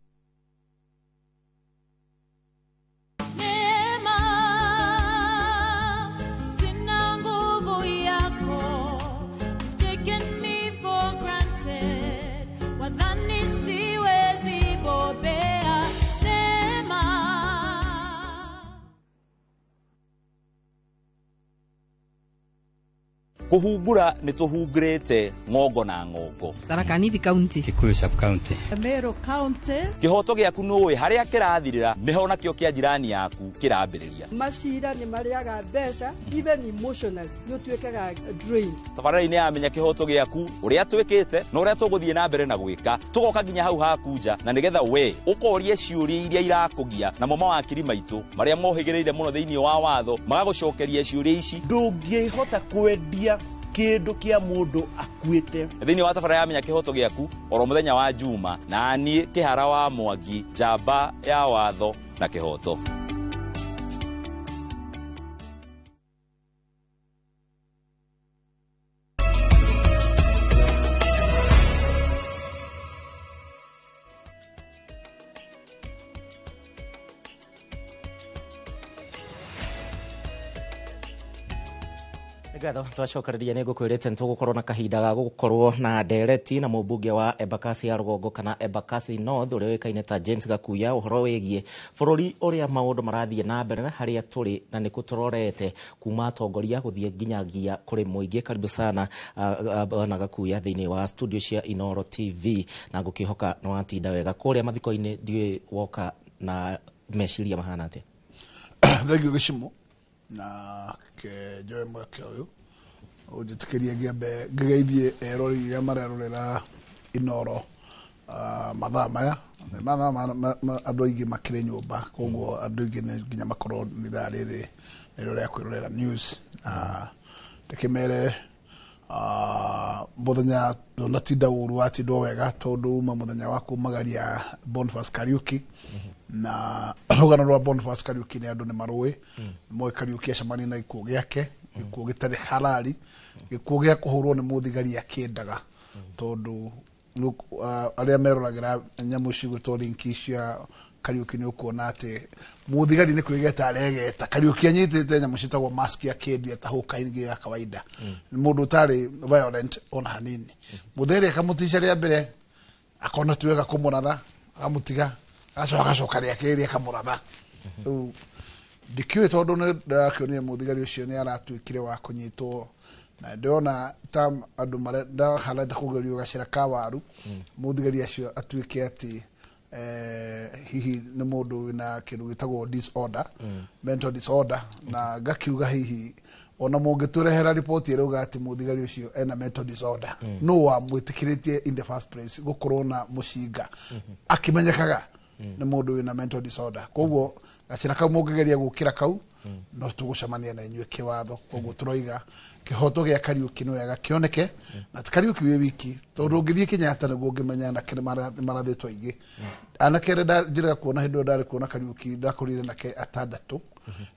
S3: Kũhungura nĩ tũhungurĩte ng'ongo na ng'ongo.
S12: Tharaka Nithi County,
S11: Kikuyu sub county,
S12: Meru County.
S3: Kĩhoto gĩaku nũĩ harĩa kĩrathirĩra nĩho nakĩo kĩa jirani yaku kĩrambĩrĩria.
S16: Macira nĩ marĩaga mbeca, even emotionally nĩ ũtuĩkaga drained.
S3: Tabarĩra-inĩ ya Menya Kĩhoto Gĩaku, ũrĩa twĩkĩte na ũrĩa tũgũthiĩ na mbere na gwĩka, tũgoka nginya hau haku nja, na nĩgetha we ũkorie ciũria iria irakũgia, namo mawakiri maitũ marĩa mohĩgĩrĩire mũno thĩinĩ wa watho magagũcokeria ciũria ici.
S18: Ndũngĩhota kwendia kĩndũ kĩa mũndũ akuĩte.
S3: Thĩinĩ wa tabarĩra ya Menya Kĩhoto Gĩaku oro mũthenya wa Juma, na niĩ Kĩhara wa Mwangi, njamba ya watho na kĩhoto.
S13: Ngatho twacokereria nĩ ngũkwĩrĩte nĩtũgũkorwo na kahinda ga gũkorwo na ndereti na mũmbunge wa Embakasi ya rũgongo kana Embakasi North ũrĩa ũĩkaine ta James Gakuya ũhoro wĩgiĩ bũrũri ũrĩa maũndũ marathiĩ na mbere na harĩa tũrĩ na nĩkũ tũrorete kuma atongoria gũthiĩ nginyagia kũrĩ mũingĩ. Karibu sana bwana Gakuya thĩinĩ wa studio cia Inooro TV, na ngũkĩhoka nĩ watinda wega kũrĩa mathiko-inĩ, ndiũĩ woka na meciria mahana atĩa.
S19: Thank you Gĩcimo na ke njoe mweke ũyũ ũnjĩtĩkĩrie ngĩambe ngĩgeithie erori iria marerorera Inooro mathaa maya. Mathaa andũ aingĩ makĩrĩ nyũmba, koguo andũ aingĩ nĩ nginya makorwo nĩ ithaa rĩrĩ nĩrĩo rĩa kwĩrorera news, na ndĩkĩmere mũthenya ndũnatinda ũru watindwo wega tondũ uma mũthenya wa kumagaria Boniface Kariuki. Na rũgano rwa Boniface Kariuki nĩ andũ nĩ marũĩ moĩ Kariuki acemania na gĩkuũ gĩake, gĩkuũ gĩtarĩ halali, gĩkuũ gĩa kũhũrwo nĩ mũthigari akĩendaga, tondũ arĩa meroragĩra nyamũ cigwĩtwo linki cia Kariuki nĩ ũkuona atĩ mũthigari nĩ kwĩgeta aregeta. Kariuki anyitĩte nyamũ ciĩtagwo mask akĩendia ta hũka-inĩ ya kawaida, nĩ mũndũ ũtarĩ violent ona hanini. Mũthigari akamũtica rĩa mbere akona ti wega kũmũratha, akamũtiga, agacoka agacoka rĩa kerĩ akamũratha. Rĩu ndikĩũĩ tondũ nĩ ndakĩonire mũthigari ũcio nĩ aratuĩkire wa kũnyitwo, na ndĩrona ta andũ marenda kũgerio gacĩra ka waru, mũthigari acio atuĩke atĩ hihi nĩ mũndũ wĩna kĩndũ gĩtagwo disorder, mental disorder, na ngakiuga hihi ona mũngĩtũrehera riboti ĩrauga atĩ mũthigari ũcio ena mental disorder, no wamwĩtĩkĩrĩtie in the first place gũkorwo na mũcinga akĩmenyekaga nĩ mũndũ wĩna mental disorder. Koguo gacĩra kau mũngĩgeria gũkĩra kau no tũgũcemania na inyuĩ kĩwatho. Koguo tũroiga kĩhoto gĩa Kariuki nĩ wega kĩoneke, na ti Kariuki wĩ wiki, tondũ ũngĩthiĩ Kenyatta nĩguo ũngĩmenya anake nĩ marathĩtwo aingĩ. Anake arĩa njĩraga kuona hĩndĩ ĩyo ndarĩ kuona Kariuki ndakorire nake atandatũ,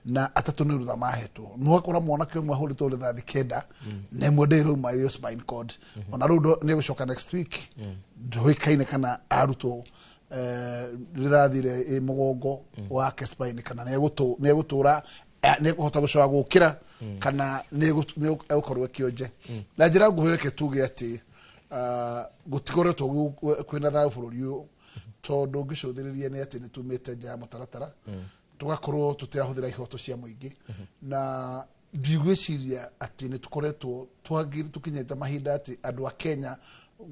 S19: na atatũ nĩ rũtha mahetwo. Nĩwakora mwanake ũmwe ahũrĩtwo rĩthathi 9 na ĩmwe ndĩrauma ĩyo spine cord, ona rĩu nĩegũcoka next week, ndũĩkaine kana arutwo rĩrathire ĩ mũgongo wake spine kana nĩegũtũra, nĩekũhota gũcoka gũkĩra kana nĩegũkorwo kĩonje. Na njĩra nguhĩ reke tuge atĩ gũtikoretwo kwĩna thayũ bũrũri ũyũ, tondũ ũngĩcũthĩrĩria nĩ atĩ nĩtumĩte nja ya mũtaratara, tũgakorwo tũtirahũthĩra ihoto cia mũingĩ, na ndigwĩciria atĩ nĩtũkoretwo tũkinyĩte mahinda atĩ andũ a Kenya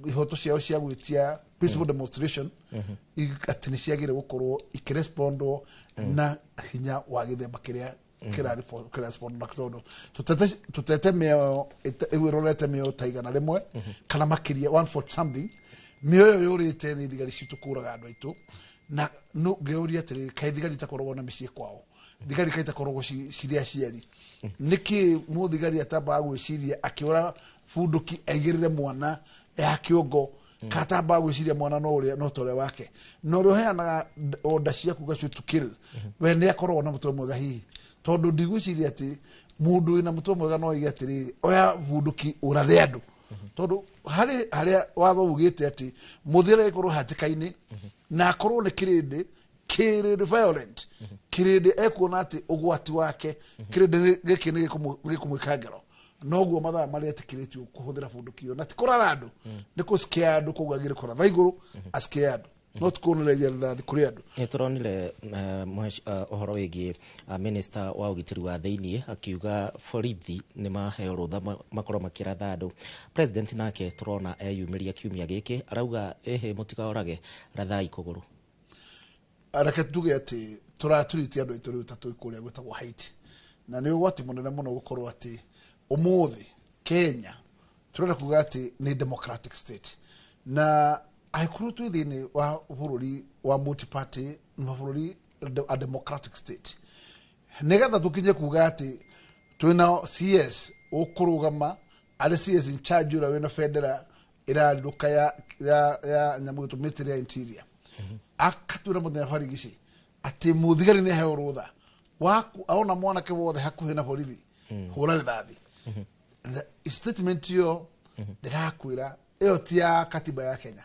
S19: ihoto ciao cia gwĩtia peaceful demonstration atĩ nĩ ciagĩrĩire gũkorwo ikĩrespondwo na hinya wa gĩthemba kĩrĩa kĩrarespond na, tondũ tũtete mĩoyo ĩgu ĩrorete mĩoyo ta 100 kana makĩria 140 something mĩoyo yũrĩte nĩ thigari citũ kũraga andũ aitũ. Na no ngĩũria atĩrĩrĩ, kaĩ thigari itakoragwo na mĩciĩ kwao, thigari kaĩ itakoragwo cirĩ aciari, nĩkĩ mũthigari atambaga gwĩciria akĩũra bunduki aigĩrĩre mwana ya kĩongo, katambaga gwĩciria mwana no ũrĩa no ta ũrĩa wake, na ũrĩa ũheanaga order cia kuga shoot to kill, we nĩ akoragwo na mũtwe mwega hihi? Tondũ ndigwĩciria atĩ mũndũ wĩna mũtwe mwega no oige atĩrĩrĩ, oya bunduki ũrathe andũ, tondũ harĩ harĩa watho ugĩte atĩ mũthigari agĩkorwo hatĩka-inĩ na akorwo nĩ kĩrĩndĩ kĩrĩndĩ violent, kĩrĩndĩ ekuona atĩ ũgwati wake kĩrĩndĩ gĩkĩ nĩ gĩkũmwĩka ngero, noguo mathaa marĩa etĩkĩrĩtio kũhũthĩra bunduki ĩyo, na ti kũratha andũ, nĩ kũscare andũ, koguo agĩrĩire kũratha igũrũ ascare andũ. Not kuonereria rithathi kũrĩ andũ.
S13: Nĩ tũronire ũhoro wĩgiĩ minister wa ũgitĩri wa thĩiniĩ akiuga borithi nĩ maheo rũtha makorwo makĩratha andũ. President nake tũrona eyumĩria kiumia gĩkĩ arauga ĩhĩ mũtikaorage, rathai kũgũrũ.
S19: Reke tuge atĩ tũraturitie andũ aitũ rĩu ta twĩ kũrĩa gwĩtagwo Haiti, na nĩ ũgwati mũnene mũno gũkorwo atĩ ũmũthĩ Kenya tũrenda kuga atĩ nĩ democratic state, na angĩkorwo twĩ thĩinĩ wa bũrũri wa multi-party, mabũrũri a democratic state, nĩgetha tũkinye kuga atĩ twĩna CS ũkũrũgama arĩ CS in charge ũrĩa wĩna bendera ĩrarũka ya nyamũ ĩtwo Ministry ya Interior, akatwĩra mũthenya barigici atĩ mũthigari nĩ aheo rũtha waku aona mwanake wothe hakuhĩ na borithi hũra rithathi. The statement ĩyo ndĩrakwĩra ĩyo ti ya katiba ya Kenya.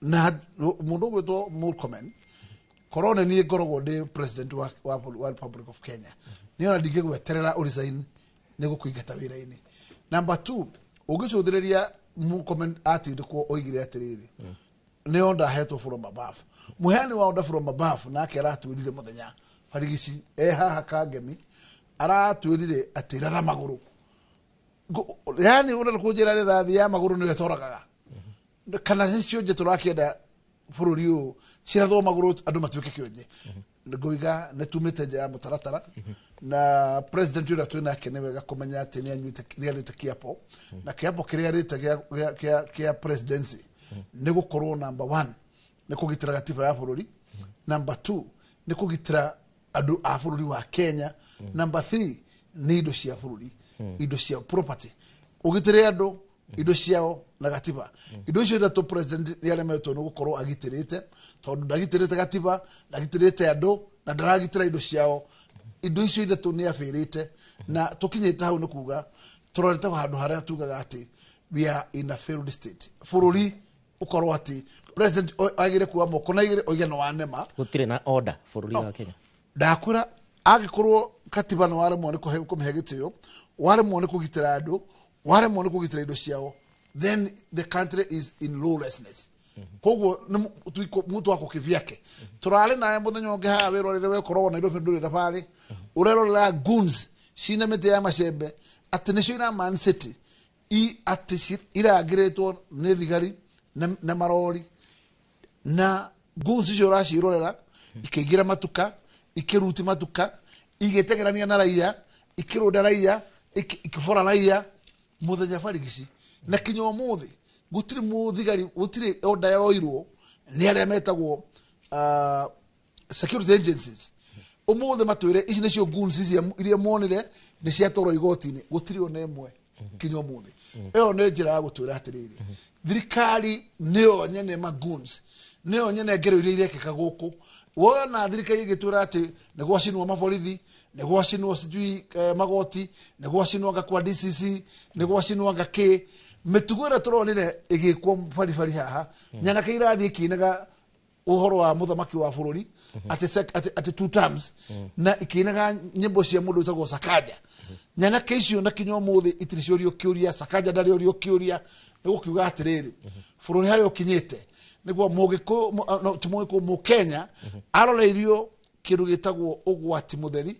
S19: Na mũndũ ũgwĩtwo Murkomen, korwo nĩ niĩ ngoragwo ndĩ president wa Republic of Kenya, niĩ ona ndingĩgweterera ũresign nĩ gũkũingata wĩra-inĩ. Number 2, ũngĩcũthĩrĩria Murkomen atindĩkwo oigire atĩrĩrĩ, nĩ order ahetwo from above. Mũheani wa order from above nake aratwĩrire mũthenya barigici e haha Kangemi, aratwĩrire atĩ ratha magũrũ. Yani ũrenda kũnjĩra rithathi ya magũrũ nĩyo ĩtoragaga, kana nĩ cionje tũrakĩenda bũrũri ũyũ cirathwo magũrũ andũ matuĩke kĩonje. Ngũiga nĩ tumĩte nja ya mũtaratara, na president ũrĩa twĩ nake nĩ wega kũmenya atĩ nĩ arĩte kĩapo, na kĩapo kĩrĩa arĩte kĩa presidency nĩ gũkorwo number 1 nĩ kũgitĩra gatiba ya bũrũri, number 2 nĩ kũgitĩra andũ a bũrũri wa Kenya, number 3 nĩ indo cia bũrũri, indo cia property, ũgitĩre andũ indo ciao na gatiba. Indo icio ithatũ president nĩ aremetwo nĩ gũkorwo agitĩrĩte, tondũ ndagitĩrĩte gatiba, ndagitĩrĩte andũ na ndaragitĩra indo ciao. Indo icio ithatũ nĩ abĩrĩte, na tũkinyĩte hau nĩ kuga tũrorete handũ harĩa tugaga atĩ we are in a failed state. Bũrũri ũkorwo atĩ president agire kuoya moko na igĩrĩ oige nĩ wanema,
S13: gũtirĩ na order bũrũri wa Kenya.
S19: Ndakwĩra angĩkorwo katiba nĩ waremwo nĩ kũmĩhe gĩtĩo, waremwo nĩ kũgitĩra andũ, waremwo nĩ kũgitĩra indo ciao, then the country is in lawlessness. Koguo nĩ mtu wako kivyake. Tũrarĩ naye mũthenya ũngĩ haha wĩrorere wekoragwo Nairobi ndũrĩ thabarĩ, ũrerorera goons cina mĩtĩ ya macembe atĩ nĩcio ira Man City atĩ irangĩrĩtwo nĩ thigari na marori, na goons icio ũracirorera ikĩingĩra matuka, ikĩruti matuka, igĩtegerania na raia, ikĩrũnda raia, ikĩbora raia mũthenya barigici. Na kinya ũmũthĩ gũtirĩ mũthigari, gũtirĩ order yoirwo nĩ arĩa metagwo security agencies. Ũmũthĩ matwĩre ici nĩcio goons ici iria monire nĩ ciatwarwo igoti-inĩ, gũtirĩ ona ĩmwe kinya ũmũthĩ. Ĩyo nĩ njĩra ya gũtwĩra atĩrĩrĩ, thirikari nĩyo nyene ma goons, nĩyo nyene ngero iria irekĩka gũkũ. Wona thirikari ĩgĩtwĩra atĩ nĩ gwacinwo maborithi, nĩ gwacinwo sijui magoti, nĩ gwacinwo anga kwa DCC, nĩ gwacinwo anga kĩ, mĩtugo ĩrĩa tũronire ĩgĩkwo baribari haha, nyanake irathiĩ ikĩinaga ũhoro wa mũthamaki wa bũrũri atĩ 2 terms, na ikĩinaga nyĩmbo cia mũndũ wĩtagwo Sakaja. Nyanake icio na kinya ũmũthĩ itirĩ ciorio kĩũria, Sakaja ndarĩ orio kĩũria, nĩ gũkiuga atĩrĩrĩ, bũrũri harĩa ũkinyĩte nĩguo mũgĩkũyũ, ti mũgĩkũyũ, mũkenya aroreirio kĩndũ gĩtagwo ũgwati mũtheri,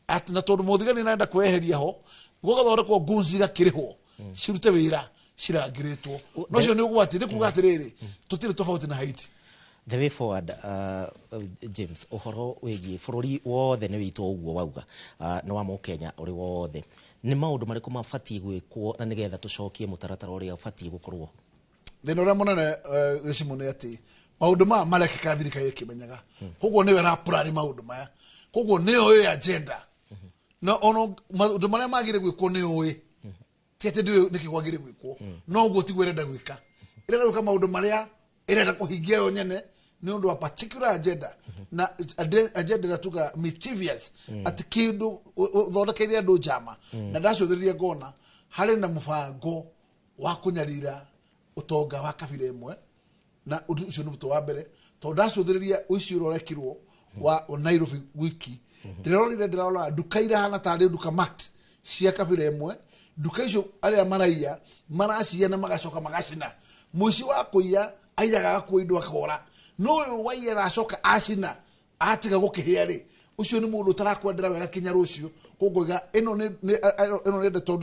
S19: atĩ na tondũ mũthigari nĩarenda kweheria ho, gũgathondekwo goons igakĩrĩhwo cirute wĩra cirangĩrĩtwo. No ũcio nĩ ũgwati, nĩ kuga atĩrĩrĩ, tũtirĩ tofauti na Haiti.
S13: The way forward, James, ũhoro wĩgiĩ bũrũri wothe nĩ witũ ũguo wauga, nĩ wa mũkenya ũrĩ wothe, nĩ maũndũ marĩkũ mabatiĩ gwĩkwo na nĩgetha tũcokie mũtaratara ũrĩa ũbatiĩ gũkorwo?
S19: Thĩna ũrĩa mũnene gĩcimo nĩ atĩ maũndũ maya marekĩka thirikari ĩkĩmenyaga, koguo nĩyo ĩrapurani maũndũ maya, koguo nĩyo ĩ agenda, na ona maũndũ marĩa magĩrĩire gwĩkwo nĩ ũĩ, ti atĩ ndũĩ nĩkĩ kwagĩrĩire gwĩkwo, no ũguo tiguo ĩrenda gwĩka, ĩrenda gwĩka maũndũ marĩa ĩrenda kũhingia yo nyene nĩ ũndũ wa particular agenda, na agenda ĩrĩa tuga mischievous, atĩ kĩndũ ũthondekeire andũ njama. Na ndacũthĩrĩria ngona harĩ na mũbango wa kũnyarira ũtonga wa kabira ĩmwe, na ũndũ ũcio nĩ mũtwe wa mbere, tondũ ndacũthĩrĩria ũici ũrĩa ũrekirwo wa Nairobi wiki, ndĩrorire ndĩrarora nduka irahana tarĩ nduka marked cia kabira ĩmwe, nduka icio arĩa maraiya maraciya na magacoka magacina. Mũici wa kũiya aiyaga agakua indo akora. No ũyũ waiya aracoka acina atiga gũkĩhĩa rĩ, ũcio nĩ mũndũ ũtarakwendera wega kinya rũciũ. Koguo iga ĩno nĩ ndeto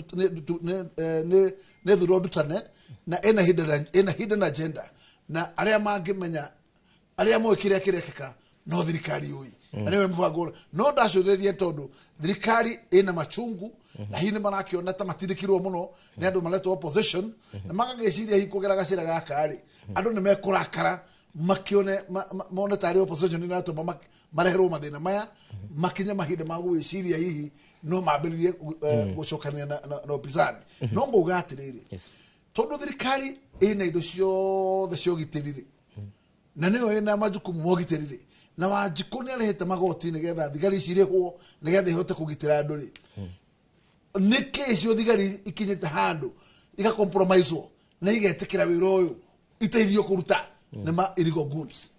S19: nĩ thuro ndutane na ĩna hidden agenda, na arĩa mangĩmenya arĩa moĩ kĩrĩa kĩrekĩka no thirikari yũĩ na nĩwe mũbango. No ndacũthĩrĩrie tondũ thirikari ĩna machungu na hihi nĩ marakĩona ta matindĩkirwo mũno nĩ andũ maretwo opposition, na magagĩciria hihi kũgera gacĩra gaka rĩ andũ nĩ mekũrakara makione mone tarĩ opposition ĩratũma mareherwo mathĩna maya, makinye mahinda ma gwĩciria hihi no mambĩrĩrie gũcokania na upinzani. No ngauga atĩrĩrĩ, tondũ thirikari ĩna indo ciothe cia ũgitĩri rĩ, na nĩyo ĩna majukumu ma ũgitĩri rĩ, na Wanjikũ nĩ arĩhĩte magoti nĩgetha thigari cirĩhwo nĩgetha ihote kũgitĩra andũ rĩ, nĩkĩ icio thigari ikinyĩte handũ igacompromiswo na igetĩkĩra wĩra ũyũ iteithio kũruta nĩ ma illegal goods?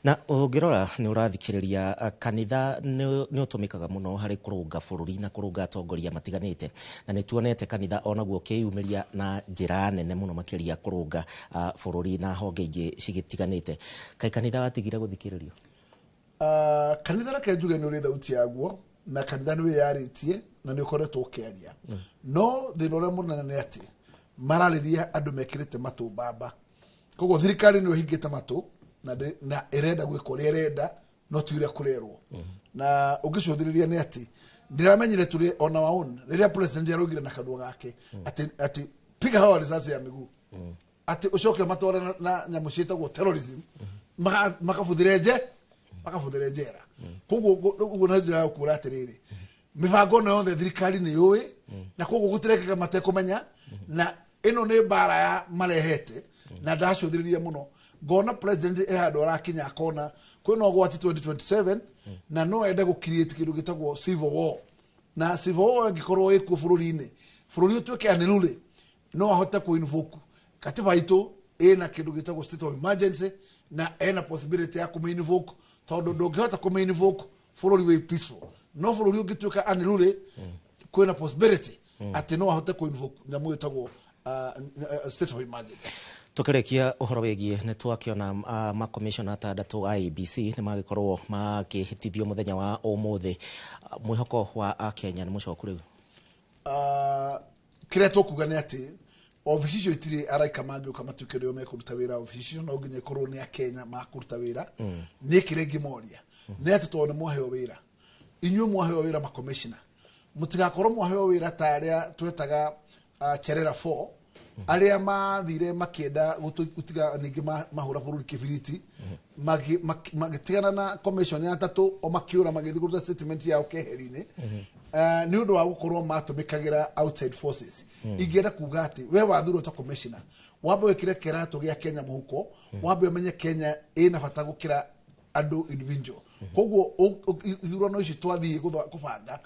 S13: Na ũngĩrora nĩ ũrathikĩrĩria kanitha nĩ ũtũmĩkaga mũno harĩ kũrũnga bũrũri na kũrũnga atongoria matiganĩte, na nĩ tuonete kanitha onaguo ũkĩyumĩria na njĩra nene mũno makĩria kũrũnga bũrũri na honge ingĩ cigĩtiganĩte. Kaĩ kanitha watigire gũthikĩrĩrio?
S19: Kanitha reke njuge nĩ ũrĩ thauti yaguo, na kanitha nĩ wĩyarĩtie na nĩ ũkoretwo ũkĩaria. No thĩna ũrĩa mũnene nĩ atĩ mararĩria andũ mekĩrĩte matũ mbamba. Koguo thirikari nĩ ĩhingĩte matũ na ĩrenda gwĩka ũrĩa ĩrenda no ti ũrĩa kũrerwo. Na ũngĩcũthĩrĩria nĩ atĩ ndĩramenyire tũrĩ on our own rĩrĩa president araugire na kanua gake atĩ piga hawa risasi ya miguu, atĩ ũcoke matware na nyamũ ciĩtagwo terrorism, makabuthĩre nje makabuthĩre njera. Koguo ũguo na njĩra ya kuura atĩrĩrĩ, mĩbango ĩno yothe thirikari nĩ yũĩ, na koguo gũtirekĩka matekũmenya, na ĩno nĩ mbara ya marehete. Na ndacũthĩrĩria mũno ngona president e handũ arakinya akona kwĩna ũgwati 2027, na no ende gũ create kĩndũ gĩtagwo civil war, na civil war ĩngĩkorwo ĩkuo bũrũri-inĩ, bũrũri ũtuĩke unruly, no ahote kũ invoke katiba itũ ĩna kĩndũ gĩtagwo state of emergency, na ena possibility ya kũmĩ invoke, tondũ ndũngĩhota kũmĩ invoke bũrũri wĩ peaceful. No bũrũri ũngĩtuĩka unruly kwĩna possibility atĩ no ahote kũ invoke nyamũ ĩtagwo state of emergency.
S13: Tukĩrĩkia ũhoro wĩgiĩ nĩ twakĩona makomishona atandatũ a IEBC nĩ magĩkorwo makĩhĩtithio mũthenya wa ũmũthĩ. Mwĩhoko wa Akenya nĩ mũcoku rĩu?
S19: Kĩrĩa tũkuga nĩ atĩ obici icio itirĩ araika mangĩũka matuĩke nĩo mekũruta wĩra. Obici icio no nginya ikorwo nĩ Akenya makũruta wĩra. Nĩ kĩrĩa ingĩmoria nĩ atĩ tondũ nĩ mwaheo wĩra, inyuĩ mwaheo wĩra makomishona, mũtigakorwo mwaheo wĩra ta arĩa twetaga Cherera 4 arĩa mathire makĩenda gũtiga ningĩ mahũra bũrũri kĩbiriti, magĩtigana na commission ya atatũ o makĩũra magĩthiĩ kũruta statement yao keheri-inĩ nĩ ũndũ wa gũkorwo matũmĩkagĩra outside forces. Ingĩenda kuga atĩ we wathurwo ta commissioner, wambe wĩkĩre kĩratũ gĩa Kenya mũhuko, wambe ũmenye Kenya ĩna bata gũkĩra andũ individual. Koguo ithurano ici twathiĩ kũbanga,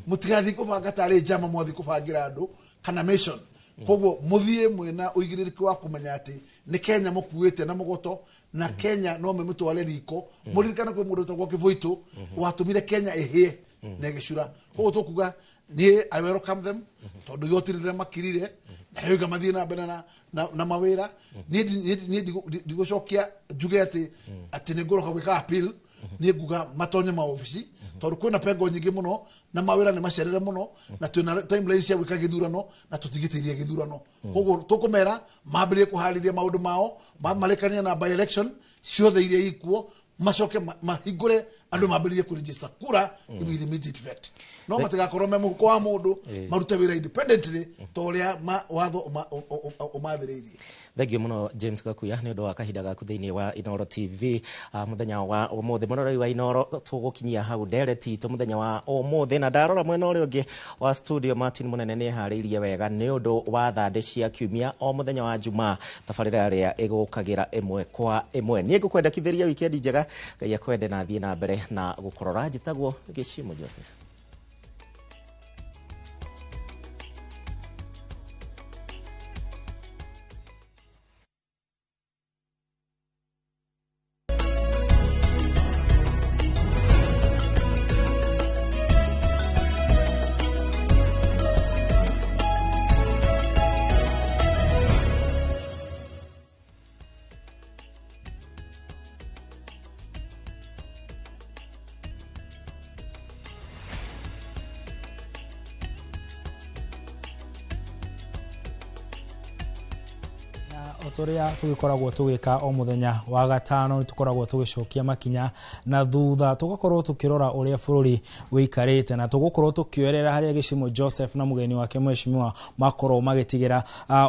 S19: mũtigathiĩ kũbanga tarĩ njama mwathiĩ kũbangĩra andũ kana mission. Koguo mũthiĩ mwĩna ũigĩrĩrĩki wa kũmenya atĩ nĩ Kenya mũkuĩte na mũgoto, na Kenya no mĩmũtware riko. Mũririkane kwĩ mũndũ wĩtagwo Kĩbũitũ watũmire Kenya ĩhĩe na ĩgĩcura. Koguo tũkuga niĩ I welcome them, tondũ igoti rĩrĩa makirire na rĩu mathiĩ na mbere na mawĩra. Niĩ ndigũcokia njuge atĩ nĩ ngũroka gwĩka appeal. Niĩ nguga matonye maobici tondũ kwĩna pengo nyingĩ mũno na mawĩra nĩ macerere mũno, na twĩna timeline cia gwĩka gĩthurano na tũtigĩtĩirie gĩthurano. Koguo tũkũmera mambĩrĩrie kũharĩria maũndũ mao, marĩkanie na by election ciothe iria ikuo, macoke mahingũre andũ mambĩrĩrie kũregister kura with immediate effect. No matigakorwo me mũhuko wa mũndũ, marute wĩra independently ta ũrĩa watho ũmathĩrĩirie.
S13: Thengiũ mũno James Gakuya nĩ ũndũ wa kahinda gaku thĩinĩ wa Inooro TV mũthenya wa ũmũthĩ. Mũroreri wa Inooro, tũgũkinyia hau ndereti itũ mũthenya wa ũmũthĩ, na ndarora mwena ũrĩa ũngĩ wa studio Martin Mũnene nĩ eharĩirie wega nĩ ũndũ wa thandĩ cia kiumia o mũthenya wa Jumaa, tabarĩra ĩrĩa ĩgũkagĩra ĩmwe kwa ĩmwe. Niĩ ngũkwendekithĩria wikendi njega, Ngai akwende na athiĩ na mbere na gũkũrora. Njĩtagwo Gĩcimu Joseph.
S2: O ta ũrĩa tũgĩkoragwo tũgĩka o mũthenya wa gatano, nĩ tũkoragwo tũgĩcokia makinya na thutha, tũgakorwo tũkĩrora ũrĩa bũrũri wĩikarĩte, na tũgũkorwo tũkĩoerera harĩa Gĩcimo Joseph na mũgeni wake mheshimiwa makorwo magĩtigĩra.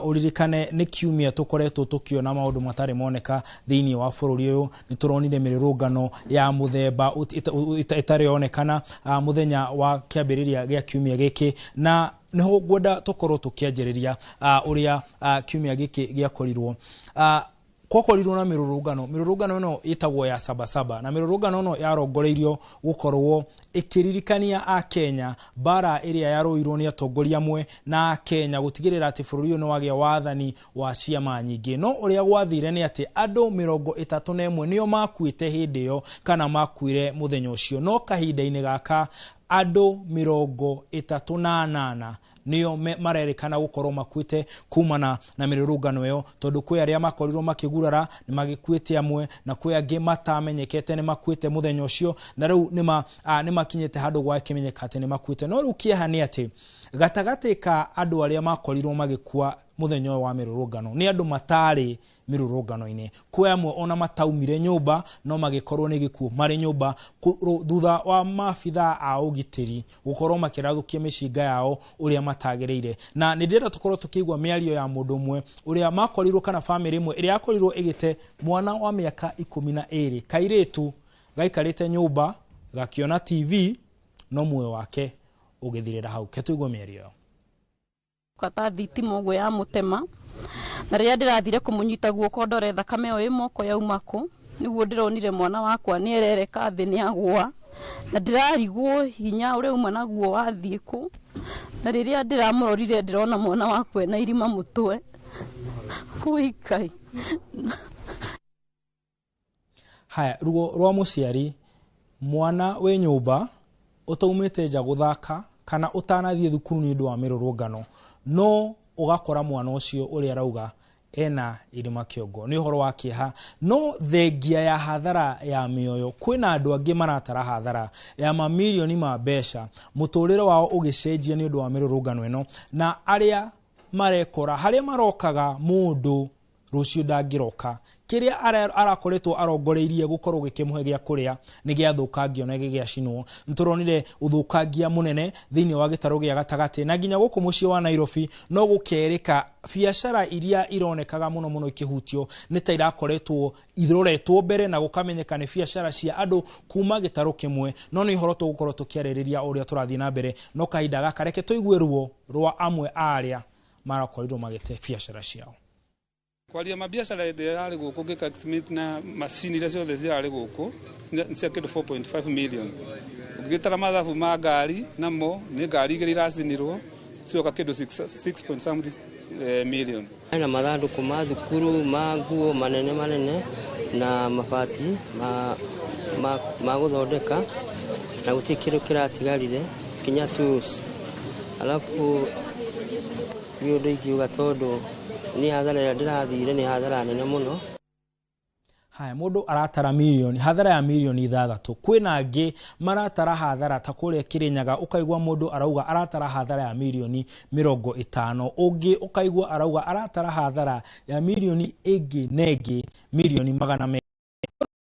S2: Ũririkane nĩ kiumia tũkoretwo tũkĩona maũndũ matarĩ moneka thĩinĩ wa bũrũri ũyũ. Nĩ tũronire mĩrũrũngano ya mũthemba ĩtarĩ yonekana mũthenya wa kĩambĩrĩria gĩa kiumia gĩkĩ, na niho ngwenda tũkorwo tũkĩanjĩrĩria ũrĩa kiumia gĩkĩ gĩakorirwo. Kwakorirwo na mĩrũrũngano. Mĩrũrũngano ĩno ĩtagwo ya Sabasaba, na mĩrũrũngano ĩno yarongoreirio gũkorwo ĩkĩririkania Akenya mbara ĩrĩa yarũirwo nĩ atongoria amwe na Akenya gũtigĩrĩra atĩ bũrũri ũyũ nĩ wagĩa wathani wa ciama nyingĩ. No ũrĩa gwathire nĩ atĩ andũ 31 nĩo makuĩte hĩndĩ ĩyo, kana makuire mũthenya ũcio, no kahinda-inĩ gaka andũ 38 nĩo marerĩkana gũkorwo makuĩte kumana na mĩrũrũngano ĩyo, tondũ kwĩ arĩa makorirwo makĩgurara nĩ magĩkuĩte amwe, na kwĩ angĩ matamenyekete nĩ makuĩte mũthenya ũcio, na rĩu nĩ makinyĩte handũ gwakĩmenyeka atĩ nĩ makuĩte. No rĩu kĩeha nĩ atĩ gatagatĩ ka andũ arĩa makorirwo magĩkua mũthenya ũyũ wa mĩrũrũngano nĩ andũ matarĩ mĩrũrũngano-inĩ. Kwĩ amwe ona mataumire nyũmba no magĩkorwo nĩ gĩkuũ marĩ nyũmba thutha wa maabithaa a ũgitĩri gũkorwo makĩrathũkia mĩcinga yao ũrĩa matagĩrĩire. Na nĩ ndĩrenda tũkorwo tũkĩigua mĩario ya mũndũ ũmwe ũrĩa makorirwo, kana bamĩrĩ ĩmwe ĩrĩa yakorirwo ĩgĩte mwana wa mĩaka 12, kairĩtu gaikarĩte nyũmba gakĩona TV, no muoyo wake ũgĩthirĩra hau. Ke tũigue mĩario ĩyo.
S11: Kata thitima ũguo ya mũtema, na rĩrĩa ndĩrathire kũmũnyita guoko ndore thakame ĩyo ĩ moko yauma kũ, nĩguo ndĩronire mwana wakwa nĩ erereka thĩ nĩ agũa, na ndĩrarigwo hinya ũrĩa uma naguo wathiĩ kũ, na rĩrĩa ndĩramũrorire ndĩrona mwana wakwa ena irima mũtwe. Ũikai.
S2: Haya, ruo rwa mũciari, mwana wĩ nyũmba ũtaumĩte nja gũthaka kana ũtanathiĩ thukuru nĩ ũndũ wa mĩrũrũngano, no ũgakora mwana ũcio ũrĩa arauga ena irima kĩongo. Nĩ ũhoro wa kĩeha. No thengia ya hathara ya mĩoyo, kwĩna andũ angĩ maratara hathara ya mamirioni ma mbeca, mũtũrĩre wao ũgĩcenjia nĩ ũndũ wa mĩrũrũngano ĩno, na arĩa marekora harĩa marokaga mũndũ rũciũ ndangĩroka. Kĩrĩa arakoretwo arongoreirie gũkorwo gĩkĩmũhe gĩa kũrĩa nĩ gĩathũkangio na gĩgĩacinwo. Nĩ tũronire ũthũkangia mũnene thĩinĩ wa gĩtarũ gĩa gatagatĩ na nginya gũkũ mũciĩ wa Nairobi, no gũkerĩka biacara iria ironekaga mũno mũno ikĩhutio nĩ ta irakoretwo iroretwo mbere, na gũkamenyeka nĩ biacara cia andũ kuma gĩtarũ kĩmwe. No nĩ ũhoro tũgũkorwo tũkĩarĩrĩria ũrĩa tũrathiĩ na mbere, no kahinda gaka reke tũigue ruo rwa amwe a arĩa marakorirwo magĩte biacara ciao.
S20: Kwaria mabiacara ĩrĩa yarĩ gũkũ ngĩka estimate na macini iria ciothe cirarĩ gũkũ nĩ cia kĩndũ 4.5 million. Ũngĩgĩtara mathabu ma ngari namo nĩ ngari igĩrĩ iracinirwo cioka kĩndũ 6 point something million.
S21: Hena mathandũkũ ma thukuru ma nguo manene manene na mabati ma gũthondeka, na gũtirĩ kĩndũ kĩratigarire kinya tools. Alafu nĩ ũndũ ingiuga tondũ nĩ hathara ĩrĩa ndĩrathire nĩ hathara nene mũno.
S2: Haya, mũndũ aratara mirioni, hathara ya mirioni 6. Kwĩna angĩ maratara hathara ta kũrĩa Kĩrĩnyaga, ũkaigua mũndũ arauga aratara hathara ya mirioni 50, ũngĩ ũkaigua arauga aratara hathara ya mirioni ĩngĩ na ĩngĩ mirioni 200.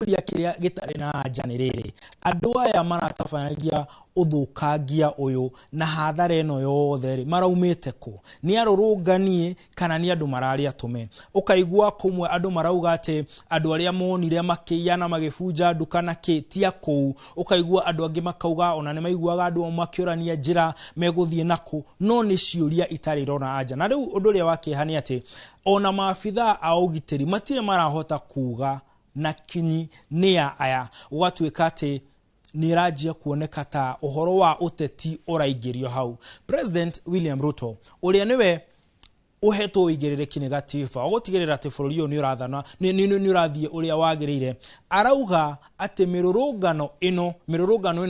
S2: Kĩrĩa gĩtarĩ na anja nĩ rĩrĩ, andũ aya maratabanagia ũthũkangia ũyũ na hathara ĩno yothe rĩ, maraumĩte kũ? Nĩ arũrũnganie kana nĩ andũ mararĩ atũme? Ũkaigua kũmwe andũ marauga atĩ andũ arĩa monire makĩiya na magĩbunja nduka na kĩ ti a kũu. Ũkaigua andũ angĩ makauga ona nĩ maiguaga andũ makĩũrania njĩra megũthiĩ nakũ, no nĩ ciũria itarĩ irona anja. Na rĩu ũndũ ũrĩa wa kĩeha nĩ atĩ ona maabithaa a ũgitĩri matirĩ marahota kuga na kinyi nĩ a aya, gũgatuĩka atĩ nĩ ĩranjia kuoneka ta ũhoro wa ũteti ũraingĩrio hau. President William Ruto ũrĩa nĩwe ũhetwo ũigĩrĩrĩki nĩ gatiba ũgũtigĩrĩra atĩ bũrũri ũyũ nĩ ũrathana, nĩ ũrathiĩ ũrĩa wagĩrĩire, arauga atĩ mĩrũrũngano ĩno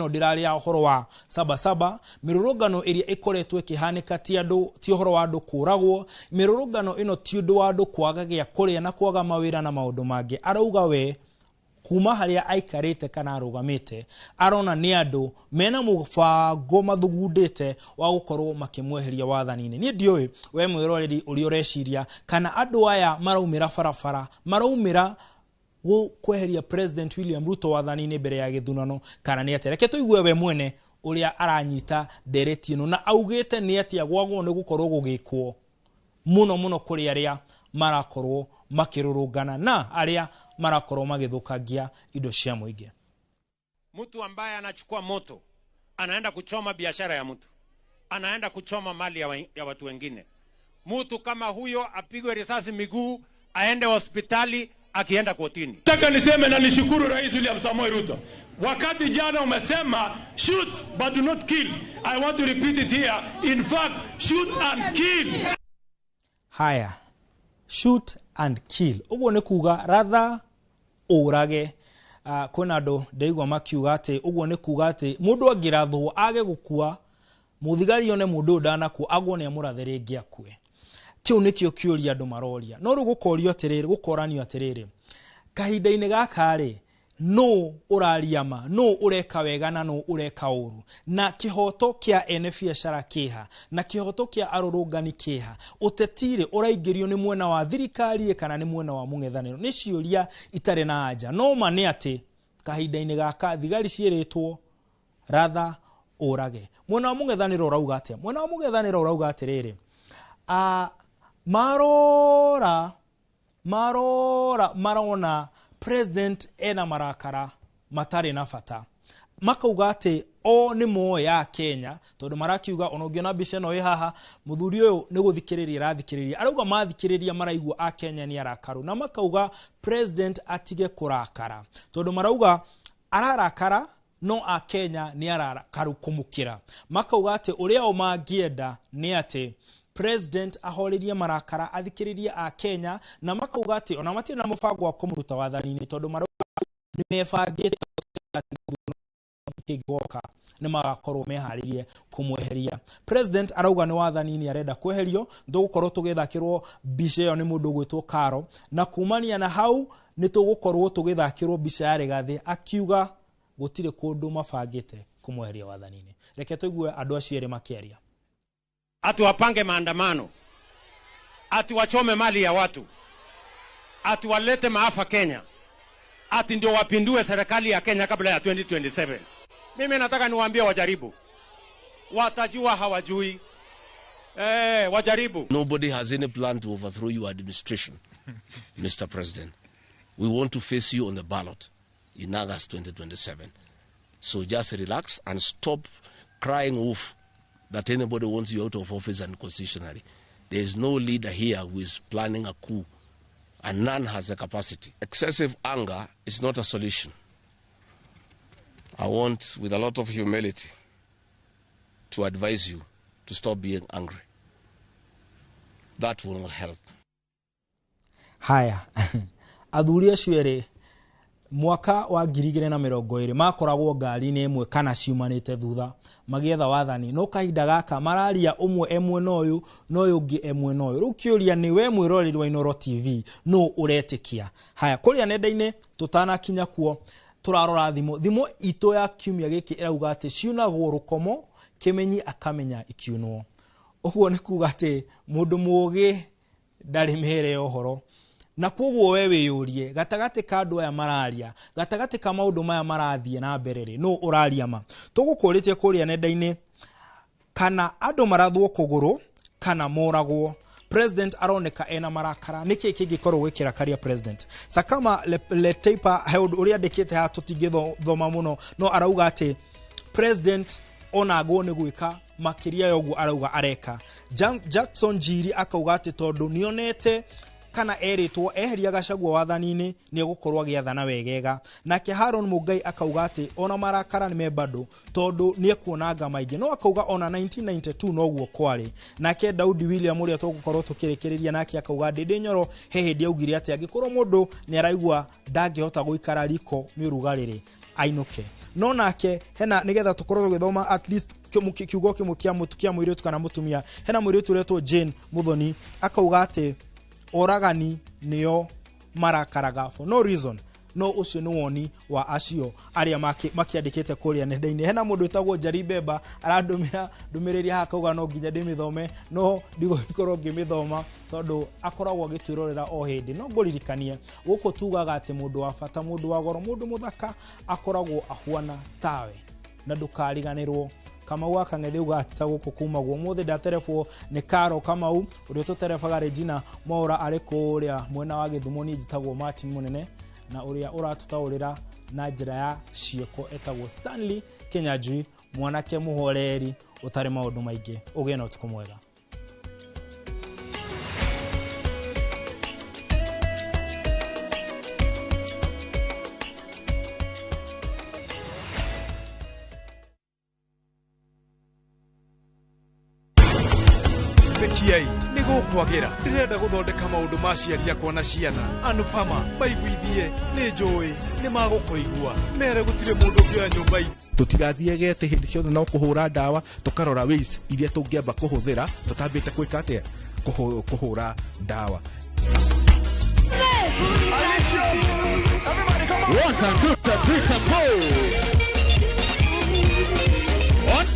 S2: ndĩrarĩ ya ũhoro wa Sabasaba, mĩrũrũngano ĩrĩa ĩkoretwo ĩkĩhanĩka ti andũ, ti ũhoro wa andũ kũragwo, mĩrũrũngano ĩno ti ũndũ wa andũ kwaga gĩa kũrĩa na kwaga mawĩra na maũndũ mangĩ. Arauga we Kuma harĩa aikarĩte kana arũgamĩte, arona nĩ andũ mena mũbango mathugundĩte wa gũkorwo makĩmweheria wathani-inĩ. Niĩ ndiũĩ we mwĩroreri ũrĩa ũreciria kana andũ aya maraumĩra barabara, maraumĩra kweheria President William Ruto wathani-inĩ mbere ya gĩthurano kana nĩ atĩa. Reke tũigue we mwene ũrĩa aranyita ndereti ĩno na augĩte nĩ atĩa gwagwo nĩ gũkorwo gũgĩkwo mũno mũno kũrĩ arĩa marakorwo makĩrũrũngana na arĩa marakorwo magĩthũkangia indo cia mũingĩ.
S4: Mtu ambaye anachukua moto anaenda kuchoma biashara ya mtu, anaenda kuchoma mali ya watu wengine, mtu kama huyo apigwe risasi miguu, aende hospitali akienda kotini.
S7: Nataka niseme na nishukuru Rais William Samoei Ruto. Wakati jana umesema shoot but do not kill. I want to repeat it here. In fact, shoot and kill.
S2: Haya, shoot and kill. Ũguo nĩ kuga ratha ũrage. Kwĩna andũ ndaigua makiuga atĩ ũguo nĩ kuga atĩ mũndũ angĩrathwo age gũkua, mũthigari one mũndũ ũyũ ndanakua, agwo nĩ amũrathe rĩngĩ akue. Kĩu nĩkĩo kĩũria andũ maroria. No rĩu gũkorio atĩrĩrĩ, gũkoranio atĩrĩrĩ, kahinda-inĩ gaka rĩ, nũ ũraria ma, nũ ũreka wega na nũ ũreka ũru, na kĩhoto kĩa ene biacara kĩha, na kĩhoto kĩa arũrũngani kĩha, ũteti-rĩ ũraingĩrio nĩ mwena wa thirikari kana nĩ mwena wa mũng'ethanĩro? Nĩ ciũria itarĩ na anja. No ma nĩ atĩ kahinda-inĩ gaka thigari ciĩrĩtwo ratha ũrage. Mwena wa mũng'ethanĩro ũrauga atĩa? Mwena wa mũng'ethanĩro ũrauga atĩrĩrĩ, marora marona president ena marakara matarĩ na bata, makauga atĩ o nĩ moĩ ya Kenya, tondũ marakiuga ona ũngĩona mbica ĩno ĩ haha, mũthuri ũyũ nĩ gũthikĩrĩria arathikĩrĩria, arauga mathikĩrĩria maraigua a Kenya nĩ arakaru, na makauga president atige kũrakara, tondũ marauga ararakara no a Kenya nĩ arakaru kũmũkĩra. Makauga atĩ ũrĩa o mangĩenda nĩ atĩ president ahorerie marakara, athikĩrĩrie a Kenya, na makauga atĩ ona matirĩ na mũbango wa kũmũruta wathani-inĩ, tondũ marauga nĩ mebangĩte kĩgoka nĩ magakorwo meharĩirie kũmweheria. President arauga nĩ wathani-inĩ arenda kweherio. Tũgũkorwo tũgĩthakĩrwo mbica ĩyo nĩ mũndũ ũgwĩtwo Karo, na kumania na hau nĩ tũgũkorwo tũgĩthakĩrwo mbica ya Rigathĩ akiuga gũtirĩ kũndũ mabangĩte kũmweheria wathani-inĩ. Reke tũigue andũ acio erĩ makĩaria.
S4: Ati wapange maandamano, ati wachome mali ya watu, ati walete maafa Kenya, ati ndio wapindue serikali ya Kenya kabla ya 2027. Mimi nataka niwaambie wajaribu. Watajua hawajui. Wajaribu.
S9: Nobody has any plan to overthrow your administration, Mr. President. We want to face you on the ballot in August 2027. So just relax and stop crying wolf that anybody wants you out of office unconstitutionally. There is no leader here who is planning a coup, and none has the capacity. Excessive anger is not a solution. I want, with a lot of humility, to advise you to stop being angry. That will not help.
S2: Haya, athuri acio erĩ mwaka wa 2020 makoragwo ngari-inĩ ĩmwe kana ciumanĩte thutha magĩetha wathani, no kahinda gaka mararia ũmwe e mwena ũyũ na ũyũ ũngĩ e mwena ũyũ. Rĩu kĩũria nĩ we mwĩroreri wa Inooro TV, nũ ũretĩkia? Haya, kũrĩa nenda-inĩ tũtanakinya kuo tũrarora thimũ. Thimũ itũ ya kiumia gĩkĩ ĩrauga atĩ ciunagwo rũkomo, kĩmenyi akamenya ikiunwo. Ũguo nĩ kuga atĩ mũndũ mũũgĩ ndarĩ mĩhere ya ũhoro. Na koguo we wĩyũrie gatagatĩ ka andũ aya mararia, gatagatĩ ka maũndũ maya marathiĩ na mbere rĩ, nũ ũraria ma? Tũgũkũrĩtie kũrĩa nenda-inĩ kana andũ marathwo kũgũrũ kana moragwo. President aroneka ena marakara, nĩkĩ kĩngĩkorwo gĩkĩrakaria president? Sakama Leteipa he ũndũ ũrĩa andĩkĩte haha tũtingĩthoma mũno, no arauga atĩ president onagwo nĩ gwĩka makĩria ya ũguo arauga areka. Jackson Njiri akauga atĩ tondũ nĩonete kana erĩtwo eheria Gachagua wathani-inĩ nĩ egũkorwo agĩathana wegega. Nake Haron Mũngai akauga atĩ ona marakara nĩ me bado tondũ nĩ ekuonanga maingĩ, no akauga ona 1992 noguo kwarĩ. Nake Daudi William ũrĩa tũgũkorwo tũkĩrĩkĩrĩria nake akauga Ndĩndĩ Nyoro he hĩndĩ augire atĩ angĩkorwo mũndũ nĩ araigua ndangĩhota gũikara riko nĩ ũrugarĩ ainũke. No nake hena nĩgetha tũkorwo tũgĩthoma at least kiugo kĩmwe kĩa mũirĩtu kana mũtumia, hena mũirĩtu ũretwo Jane Muthoni akauga atĩ oragani nĩo marakaraga for no reason. No ũcio nĩ woni wa acio arĩa makĩandĩkĩte kũrĩa nenda-inĩ. Hena mũndũ wĩtagwo Njari Bemba arandũmĩra ndũmĩrĩri haha akauga no nginya ndĩmĩthome, no ndigũkorwo ngĩmĩthoma tondũ akoragwo agĩtwĩrorera o hĩndĩ. No ngũririkanie gũkũ tugaga atĩ mũndũ wa bata, mũndũ wa goro, mũndũ mũthaka akoragwo ahuana tawe, na ndũkariganĩrwo. Kamau wa Kang'ethe uga atĩ gũkũ kumagwo ũmũthĩ ndaterebwo nĩ Karo Kamau ũrĩa ũtũterebaga Regina Mwaura arĩ kũrĩa mwena wa Gĩthumo. Niĩ njĩtagwo Martin Mũnene, na ũrĩa ũratũtaũrĩra na njĩra ya ciĩko etagwo Stanley Kinyanjui, mwanake mũhoreri ũtarĩ maũndũ maingĩ. Ũgĩe na ũtukũ mwega.
S1: Thekiai nĩ gũkwagĩra. Ndĩrenda gũthondeka maũndũ ma aciari akwa na ciana. Anupama maiguithie nĩ njũĩ nĩ magũkũigua, mere gũtirĩ mũndũ ũngĩoya nyũmba itũ.
S8: Tũtigathiage atĩ hĩndĩ ciothe no kũhũra ndawa, tũkarora ways iria tũngĩamba kũhũthĩra tũtambĩte gwĩka atĩa, kũhũra ndawa.
S22: One time, two time, three time, four. One.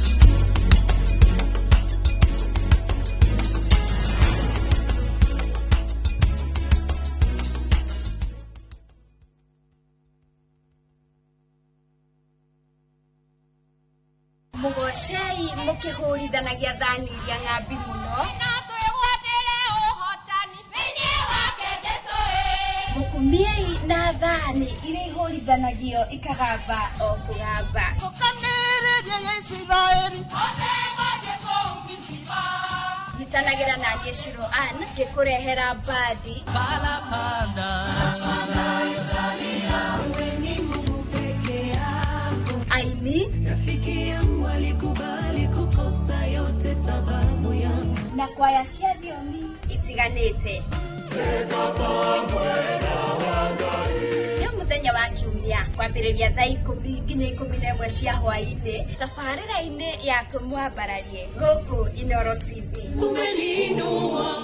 S23: Mũgocei mũkĩhũrithanagia thani iria ng'ambi mũno. Mũkumiei na thani iria ihũrithanagio ikagamba o kũgamba. Nyitanagĩra na niĩ Shiro Ann ngĩkũrehera mbathi. Aini
S24: Rafiki yangu alikubali kukosa yote sababu yangu,
S23: na kwaya cia thiomi itiganĩte. Nĩ mũthenya wa Kiumia kwambĩrĩria thaa 10 nginya 11 cia hwaĩ-inĩ tabarĩra-inĩ ya Tũmwambararie gũkũ Inooro TV.
S24: Umeniinua.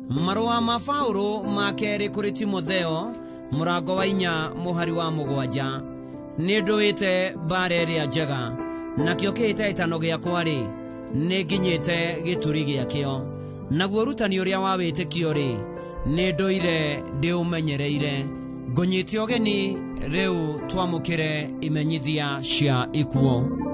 S25: Marũa ma Paũlũ ma kerĩ kũrĩ Timotheo mũrango wa 4 mũhari wa 7. Nĩ ndũĩte mbara ĩrĩa njega, nakĩo kĩhĩtahĩtano gĩakwa-rĩ, nĩ nginyĩte gĩturi gĩakĩo, naguo ũrutani ũrĩa wa wĩtĩkio-rĩ, nĩ ndũire ndĩũmenyereire. Ngũnyite ũgeni rĩu twamũkĩre imenyithia cia ikuũ.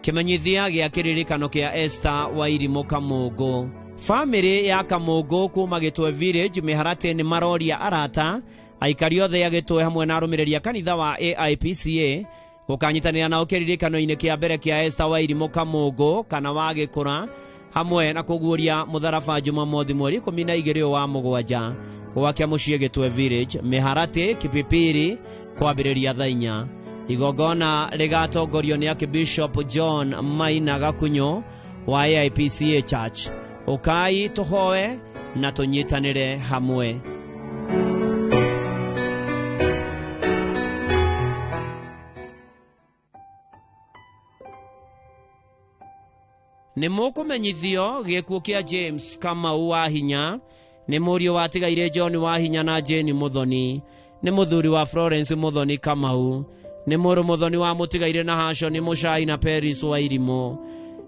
S25: Kĩmenyithia gĩa kĩririkano kĩa Esther Wairimũ Kamũngũ. Bamĩrĩ ya Kamũngũ kuma Gĩtwe Village Mĩharatĩ nĩ maroria arata aikari othe a Gĩtwe hamwe na arũmĩrĩri a kanitha wa AIPCA gũkanyitanĩra nao kĩririkano-inĩ kĩa mbere kĩa Esther Wairimũ Kamũngũ kana wa Gĩkũra, hamwe na kũguũria mũtharaba Jumamothi mweri 12 wa 7 gwake mũciĩ Gĩtwe Village Mĩharatĩ Kipipiri kwambĩrĩria thaa 4. Igongona rĩgatongorio nĩ Archbishop John Maina Gakunyo wa AIPCA Church. Ũkai tũhoe na tũnyitanĩre hamwe. Nĩ mũkũmenyithio gĩkuũ kĩa James Kamau wa Hinya, nĩ mũriũ wa tigaire John wa Hinya na Jane Muthoni, nĩ mũthuri wa Florence Muthoni Kamau, nĩ mũrũ Muthoni wa mũtigaire na Hashoni Mũcai na Paris wa Irimũ,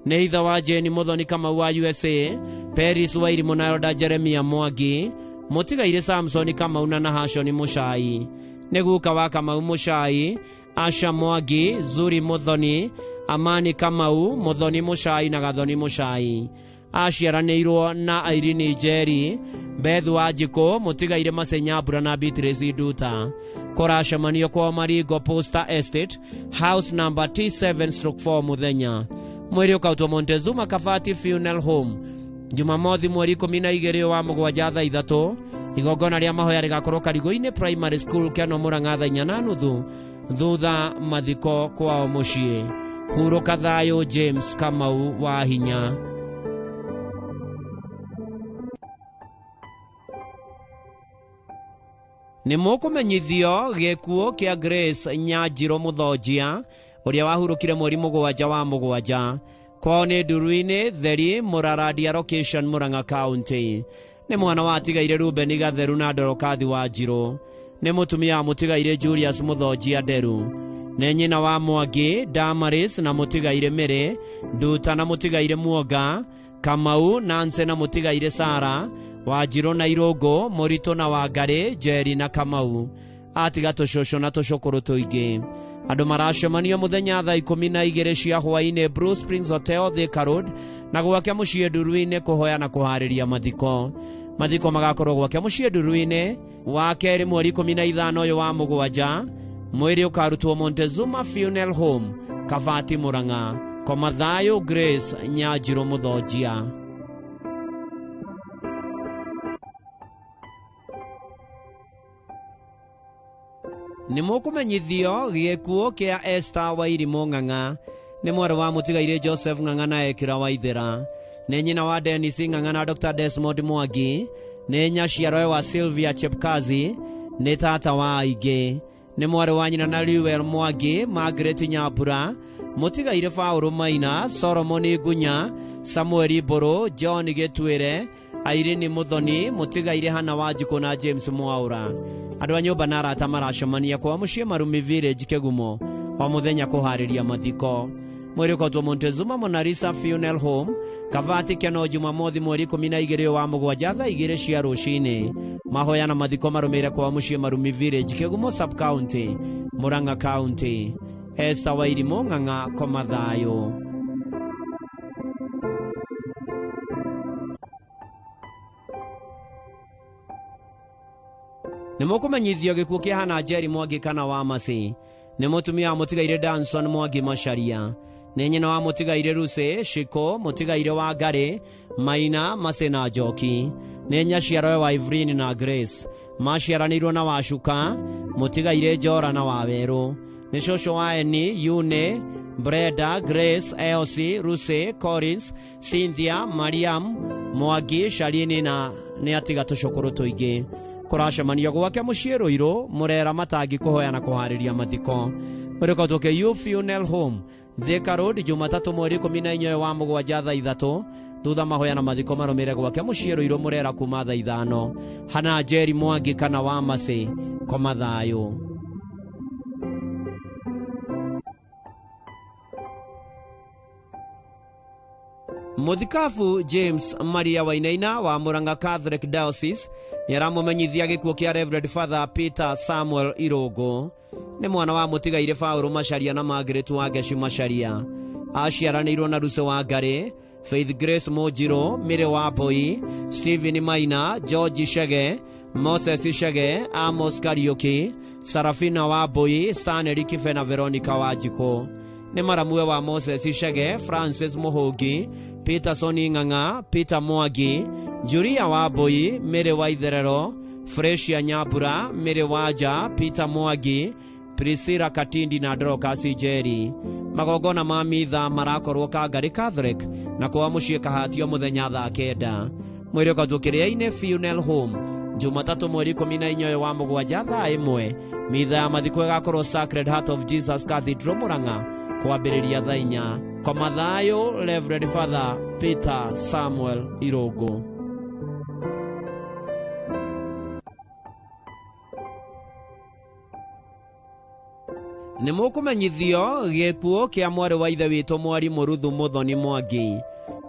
S25: nĩ ithe wa Jane Muthoni Kamau wa USA, Paris wa Irimũ na Elda Jeremia Mwangi, mũtigaire Samson Kamau na Nahashoni Mũcai, nĩ guka wa Kamau Mũcai, Asha Mwangi, Zuri Muthoni, Amani Kamau, Muthoni Mũcai na Gathoni Mũcai. Aciaranĩirwo na Irene Njeri, Beth Wanjikũ, mũtigaire Masenya Mbura na Beatrice Nduta. Kũracemanio kwa Maringo Posta Estate, house number T7/4 mũthenya. Mwĩrĩ ũkautwo Montezuma Kabati Funeral Home. Jumamothi mweri 12 wa 7 thaa 3. Igongona rĩa mahoya rĩgakorwo Karigũ-inĩ Primary School Keno Murang'a thaa 4:30 thutha mathiko kwao mũciĩ. Hurũka thayũ James Kamau wa Hinya. Nĩ mũkũmenyithio gĩkuũ kĩa Grace Nyanjirũ Mũthonjia, Ũrĩa wahurũkire mweri 7 wa 7. Kwao nĩ Nduru-inĩ Theri Mũraradia location Murang'a County. Nĩ mwana wa atigaire Ruben Gatheru na Dorokathi wa Njirũ. Nĩ mũtumia wa mũtigaire Julius Mũthonjia Nderu. Nĩ nyina wa Mwangi Damaris na mũtigaire Mĩrĩ Nduta na mũtigaire Muonga Kamau Nancy na mũtigaire Sara Wanjirũ na Irũngũ Mũritũ na Wangarĩ Njeri na Kamau. Atiga tũcũcũ na tũcũkũrũ tũingĩ. Andũ maracemanio mũthenya thaa 12 cia hwaĩ-inĩ Blue Springs Hotel Thika Road na gwake mũciĩ Nduru-inĩ kũhoya na kũharĩria mathiko. Mathiko magakorwo gwake mũciĩ Nduru-inĩ wa kerĩ mweri 15 ũyũ wa 7. Mwĩrĩ ũkarutwo Montezuma Funeral Home Kabati Murang'a. Komathayo Grace Nyanjirũ Mũthonjia. Nĩ mũkũmenyithio gĩkuũ kĩa Esther Wairimũ Ng'ang'a. Nĩ mwarĩ wa mũtigaire Joseph Ng'ang'a na Ekira Waithera. Nĩ nyina wa Dennis Ng'ang'a na Dr. Desmond Mwangi. Nĩ nyaciarwe wa Sylvia Chepkazi. Nĩ tata wa aingĩ. Nĩ mwarĩ wa nyina na Lewel Mwangi, Margaret Nyambura, mũtigaire Paũlũ Maina, Solomon Ngunya, Samuel Mbũrũ, John Gĩtuĩre, Irene Muthoni, mũtigaire Hana Wanjikũ na James Mwaura. Andũ a nyũmba na arata maracemania kwa mũciĩ Marumi Village Kĩgumo o mũthenya kũharĩria mathiko. Mwĩrĩ ũkotwo Montezuma Monalisa Funeral Home Kabati Keno Jumamothi mweri 12 wa 7 thaa 2 cia rũcinĩ. Mahoya na mathiko marũmĩrĩre kwa mũciĩ Marumi Village Kĩgumo Sub County Murang'a County. Esther Wairimũ Ng'ang'a Komathayo. Nĩ mũkũmenyithio gĩkuũ kĩa Hannah Njeri Mwangi kana wa Masi. Nĩ mũtumia wa mũtigaire Danson Mwangi Macharia. Nĩ nyina wa mũtigaire Lucy Shiko mũtigaire wa Ngarĩ Maina Masi na Njoki. Nĩ nyaciarwe wa Evelyn na Grace. Maciaranĩirwo na Wacuka mũtigaire Njora na Wawerũ. Nĩ cũcũ wa Eni Yune Brenda Grace Elsie Lucy Collins Cynthia Mariam Mwangi Shalini na nĩ atiga tũcũkũrũ tũingĩ. Kũracemanio gwake mũciĩ Rũirũ Mũrera Matangi kũhoya na kũharĩria mathiko. Mũrĩkotwo KU Funeral Home Thika Road Jumatatũ mweri 14 wa 7 thaa 3. Thutha mahoya na mathiko marũmĩrĩre gwake mũciĩ Rũirũ Mũrera kuma thaa 5. Hannah Njeri Mwangi kana wa Masi Komathayo. Mũthikabu James Maria Wainaina wa Murang'a Catholic Diocese nĩaramũmenyithia gĩkuũ kĩa Reverend Father Peter Samuel Irũngũ. Nĩ mwana wa mũtigaire Paũlũ Macharia na Margaret Wangeci Macharia. Aciaranĩirwo na Lucy Wangarĩ, Faith Grace Mũnjirũ, Mĩrĩ wa Mbui, Stephen Maina, George Chege, Moses Chege, Amos Kariuki, Sarafina wa Mbui, Stanley Kibe na Veronica Wanjikũ. Nĩ maramue wa Moses Chege, Francis Mũhũngi, Peterson Ng'ang'a, Peter Mwangi, Julia wa Mbui, Mĩrĩ wa Itherero, Fresia Nyambura, Mĩrĩ Wanja, Peter Mwangi, Priscilla Katindi na Dorcas Njeri. Magongona ma mitha marakorwo Kangarĩ Catholic na kwa mũciĩ Kahatio mũthenya thaa 9. Mwĩrĩ ũkotwo Kĩrĩa-inĩ Funeral Home Jumatatũ mweri 14 wa 7 thaa 1. Mitha ya mathiko ĩgakorwo Sacred Heart of Jesus Cathedral Murang'a kwambĩrĩria thaa 4. Komathayo Reverend Father Peter Samuel Irũngũ. Nĩ mũkũmenyithio gĩkuũ kĩa mwarĩ wa ithe witũ mwarimũ Ruthu Muthoni Mwangi.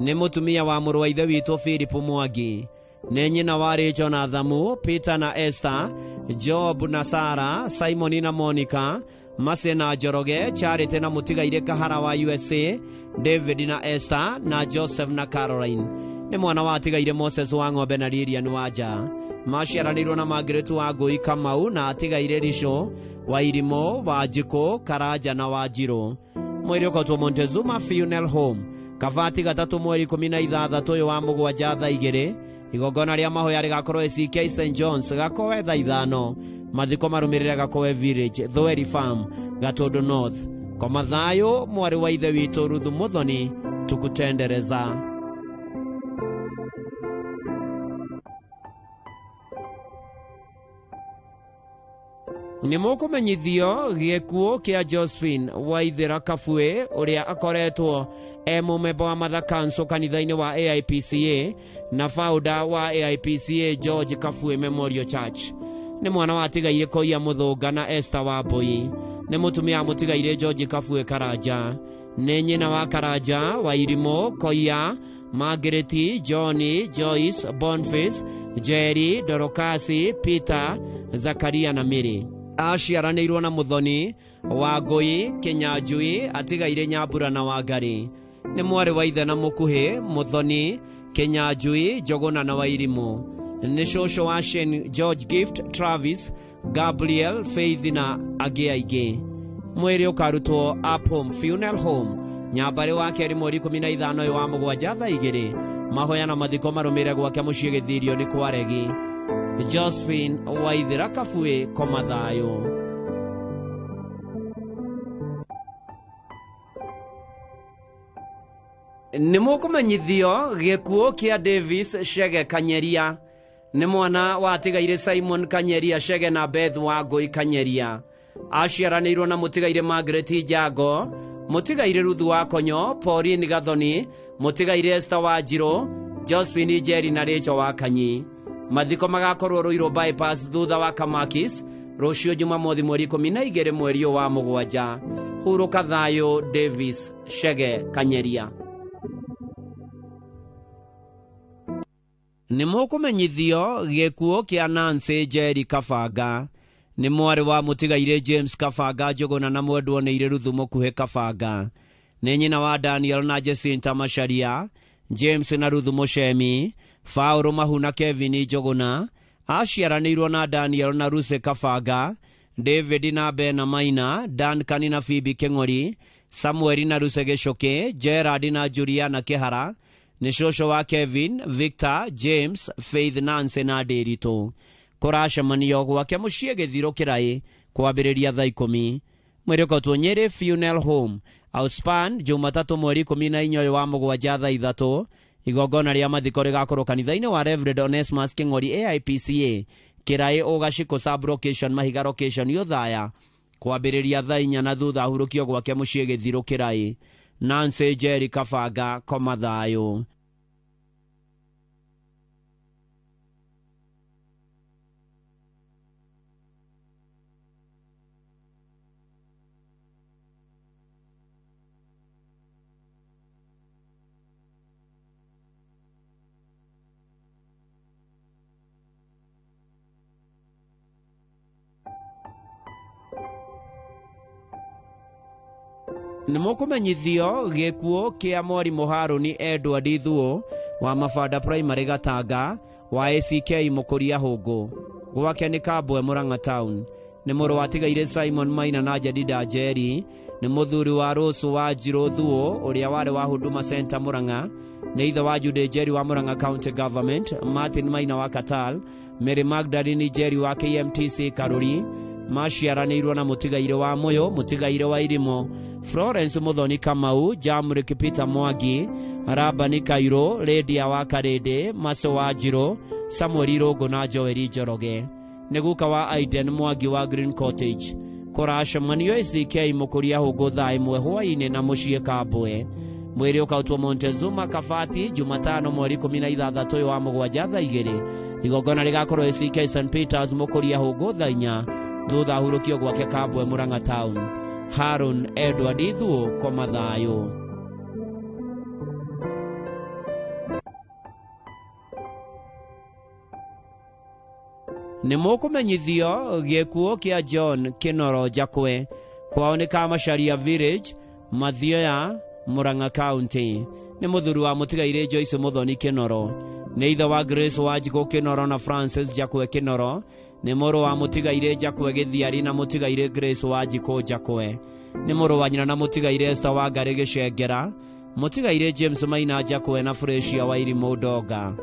S25: Nĩ mũtumia wa mũrũ wa ithe witũ Philip Mwangi. Nĩ nyina wa Rachel na Thamu, Peter na Esther, Job na Sara, Simon na Monica, Mase na Njoroge, Charity na mũtigaire Kahara wa USA, David na Esther na Joseph na Caroline. Nĩ mwana wa atigaire Moses wa Ng'ombe na Lilian Wanja. Maciaranĩirwo na Margaret wa Ngũi Kamau na atigaire Rico Wairimo Wanjikũ Karanja na Wanjirũ. Mwĩrĩ ũkotwo Montezuma Funeral Home Kabati 3 mweri 16 ũyũ wa 7 thaa 2. Igongona rĩa mahoya rĩgakorwo ACK St John's Gakowe thaa 5. Mathiko marũmĩrĩre Gakowe Village Thweri Farm Gatũndũ North. Komathayo mwarĩ wa ithe witũ Ruthu Muthoni tukutendereza. Nĩ mũkũmenyithio gĩkuũ kĩa Josephine Waithĩra Kabue ũrĩa akoretwo e mũmemba wa Mother Council kanitha-inĩ wa AIPCA na founder wa AIPCA George Kabue Memorial Church. Nĩ mwana wa atigaire Koia Mũthũnga na Esther Wambui. Nĩ mũtumia wa mũtigaire George Kabue Karanja. Nĩ nyina wa Karanja, Wairimũ, Koia, Margaret, John, Joyce, Boniface, Jerry, Dorokasi, Peter, Zakaria na Mary. Aciaranĩirwo na Muthoni, Wangũi, Kĩnyanjui, atigaire Nyambura na Wangari. Nĩ mwarĩ wa ithe na mũkuhĩ, Muthoni, Kĩnyanjui, Njũgũna na Wairimũ. Nĩ cũcũ wa Shane, George Gift, Travis, Gabriel, Faith na angĩ aingĩ. Mwĩrĩ ũkarutwo Uphome Funeral Home, Nyambarĩ wa kerĩ mweri 15 ũyũ wa mũgwanja thaa 2. Mahoya na mathiko marũmĩrĩre gwake mũciĩ Gĩthirio nĩ Kwaregi. Josephine Waithĩra Kabue, koma thayũ. Nĩ mũkũmenyithio gĩkuũ kĩa Davis Chege Kanyeria. Nĩ mwana wa atigaire Simon Kanyeria Chege na Beth Wangũi Kanyeria. Aciaranĩirwo na mũtigaire Margaret Njango, mũtigaire Ruth wa Konyo, Pauline Gathoni, mũtigaire Esther Wanjirũ, Josephine Njeri na Rachel wa Kanyi. Mathiko magakorwo Ruiru bypass thutha wa Kamakis rũciũ Jumamothi mweri 12 mweri ũyũ wa mũgwanja. Hurũka thayũ Davis Chege Kanyeria. Nĩ mũkũmenyithio gĩkuũ kĩa Nancy Njeri Kabanga. Nĩ mwarĩ wa mũtigaire James Kabanga Njũgũna na mwendwo nĩ Irĩ Ruthu Mũkuhĩ Kabanga. Nĩ nyina wa Daniel na Jacinta Macharia, James na Ruthu Mũcemi, Paul Mahu na Kevin Njũgũna. Aciaranĩirwo na Daniel na Ruse Kabanga, David na Bena Maina, Duncan na Phoebe Kĩng'ori, Samuel na Ruse Gĩcũkĩ, Gerard na Juliana Kĩhara. Nĩ cũcũ wa Kevin, Victor, James, Faith, Nancy na Ndĩritũ. Kũracemanio gwake mũciĩ Gĩthirũ Kĩraĩ kwambĩrĩria thaa 10. Mwĩrĩ ũkautwo Nyĩrĩ Funeral Home, Outspan, Jumatatũ mweri 14 ũyũ wa mũgwanja thaa 3. Igongona rĩa mathiko rĩgakorwo kanitha-inĩ wa Reverend Onesmus Kĩng'ori AIPCA Kĩraĩ Ũgacikũ sub location Mahiga location Othaya kwambĩrĩria thaa 4 na thutha ahurũkio gwake mũciĩ Gĩthirũ Kĩraĩ. Nancy Njeri Kabanga, koma thayũ. Nĩ mũkũmenyithio gĩkuũ kĩa mwarimũ Harũni Edward Thuo wa Mabanda Primary Gatanga wa ACK Mũkũria Hũngũ. Gwake nĩ Kambwe Murang'a Town. Nĩ mũrũ wa atigaire Simon Maina na Jedida Njeri. Nĩ mũthuri wa Rose wa Njirũ Thuo ũrĩa warĩ wa Huduma Center Murang'a. Nĩ ithe wa Jude Njeri wa Murang'a County Government, Martin Maina wa Qatar, Mary Magdalene Njeri wa KMTC Karuri. Maciaranĩirwo na mũtigaire wa Mũyũ, mũtigaire wa Irimo, Florence Muthoni Kamau, Jamrick Peter Mwangi, Rabani Kairo, Lydia wa Karĩndĩ, Maso wa Njirũ, Samuel Irũngũ na Joel Njoroge. Nĩ guka wa Aiden Mwangi wa Green Cottage. Kũracemanio ACK Mũkũria Hũngũ thaa 1 hwaĩ-inĩ na mũciĩ Kambwe. Mwĩrĩ ũkautwo Montezuma Kabati Jumatano mweri 16 ũyũ wa mũgwanja thaa 2. Igongona rĩgakorwo ACK St Peters Mũkũria Hũngũ thaa 4 thutha ahurũkio gwake Kambwe Murang'a Town. Harun Edward Thuo, koma thayũ. Nĩ mũkũmenyithio gĩkuũ kĩa John Kĩnoro Njakwe. Kwao nĩ Kamacharia Village, Mathioya, Murang'a County. Nĩ mũthuri wa mũtigaire Joyce Muthoni Kĩnoro. Nĩ ithe wa Grace Wanjikũ Kĩnoro na Francis Njakwe Kĩnoro. Nĩ mũrũ wa mũtigaire Njakwe Gĩthiari na mũtigaire Grace Wanjikũ Njakwe. Nĩ mũrũ wa nyina na mũtigaire Esther Wangari Gĩcengera, mũtigaire James Maina Njakwe na Fresia Wairimũ Ndonga.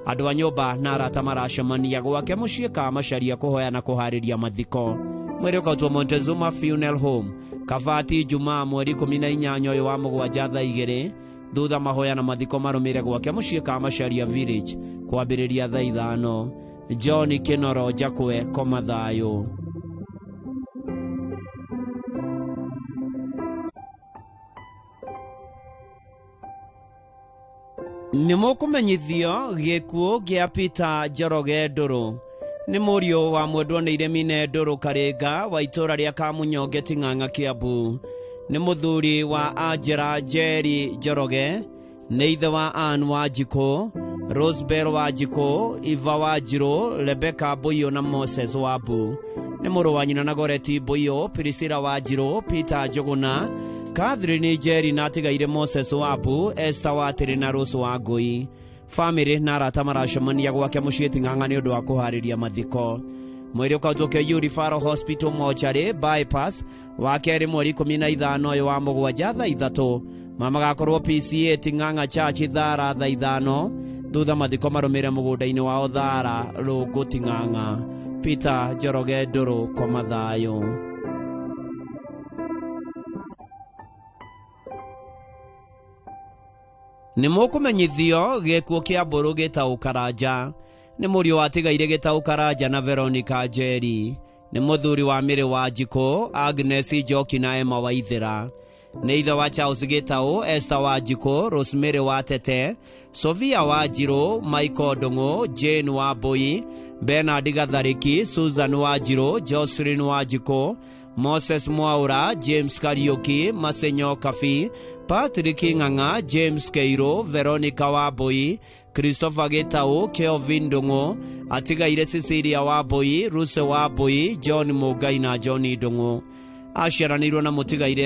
S25: Andũ a nyũmba na arata maracemania gwake mũciĩ Kamacharia kũhoya na kũharĩria mathiko. Mwĩrĩ ũkautwo Montezuma Funeral Home, Kabati Jumaa mweri 18 ũyũ wa mũgwanja thaa 2. Thutha mahoya na mathiko marũmĩrĩre gwake mũciĩ Kamacharia Village kwambĩrĩria thaa 5. John Kĩnoro Njakwe, koma thayũ. Nĩ mũkũmenyithio gĩkuũ gĩa Peter Njoroge Ndũrũ. Nĩ mũriũ wa mwendwa nĩ Iremine Ndũrũ Karĩnga wa itũũra rĩa Kamunyonge Ting'ang'a Kiambu. Nĩ mũthuri wa Angela Njeri Njoroge, nĩ ithe wa Ann Wanjikũ, Rosebell Wanjikũ, Eva Wanjirũ, Rebecca Mbũiyũ na Moses Wambu. Nĩ mũrũ wa nyina na Goreti Mbũiyũ, Priscilla Wanjirũ, Peter Njũgũna, Catherine Njeri na atigaire Moses Wambu, Esther Watĩrĩ na Rose Wangũi. Famĩlĩ na arata maracemania gwake mũciĩ Ting'ang'a nĩ ũndũ wa kũharĩria mathiko. Mwĩrĩ ũkautwo KU Referral Hospital Mortuary Bypass wa kerĩ mweri 15 ũyũ wa mũgwanja thaa 3. Mamagakorwo PCA Ting'ang'a Church Thara thaa 5. Thutha mathiko marũmĩrĩre mũgũnda-inĩ wao Thara Rũngũ Ting'ang'a. Peter Njoroge Ndũrũ koma thayũ. Nĩ mũkũmenyithio gĩkuũ kĩa Mbũrũ Gĩtaũ Karanja. Nĩ mũriũ watigaire Gĩtaũ Karanja na Veronica Njeri. Nĩ mũthuri wa Mĩrĩ Wanjikũ, Agnes Njoki na Emma Waithĩra. Nĩ ithe wa Charles Gĩtaũ, Esther Wanjikũ, Rosemary Watete, Sofia Wanjirũ, Michael Ndũng'ũ, Jane Wambui, Bernard Gatharĩki, Susan Wanjirũ, Jocelyn Wanjikũ, Moses Mwaura, James Kariuki, Masenyo Kabi, Patrick Ng'ang'a, James Keiro, Veronica Wambui, Christopher Gĩtaũ, Kelvin Ndũng'ũ, atigaire Cecilia Wambui, Ruse Wambui, John Mũngai na John Ndũng'ũ. Aciaranĩirwo na mũtigaire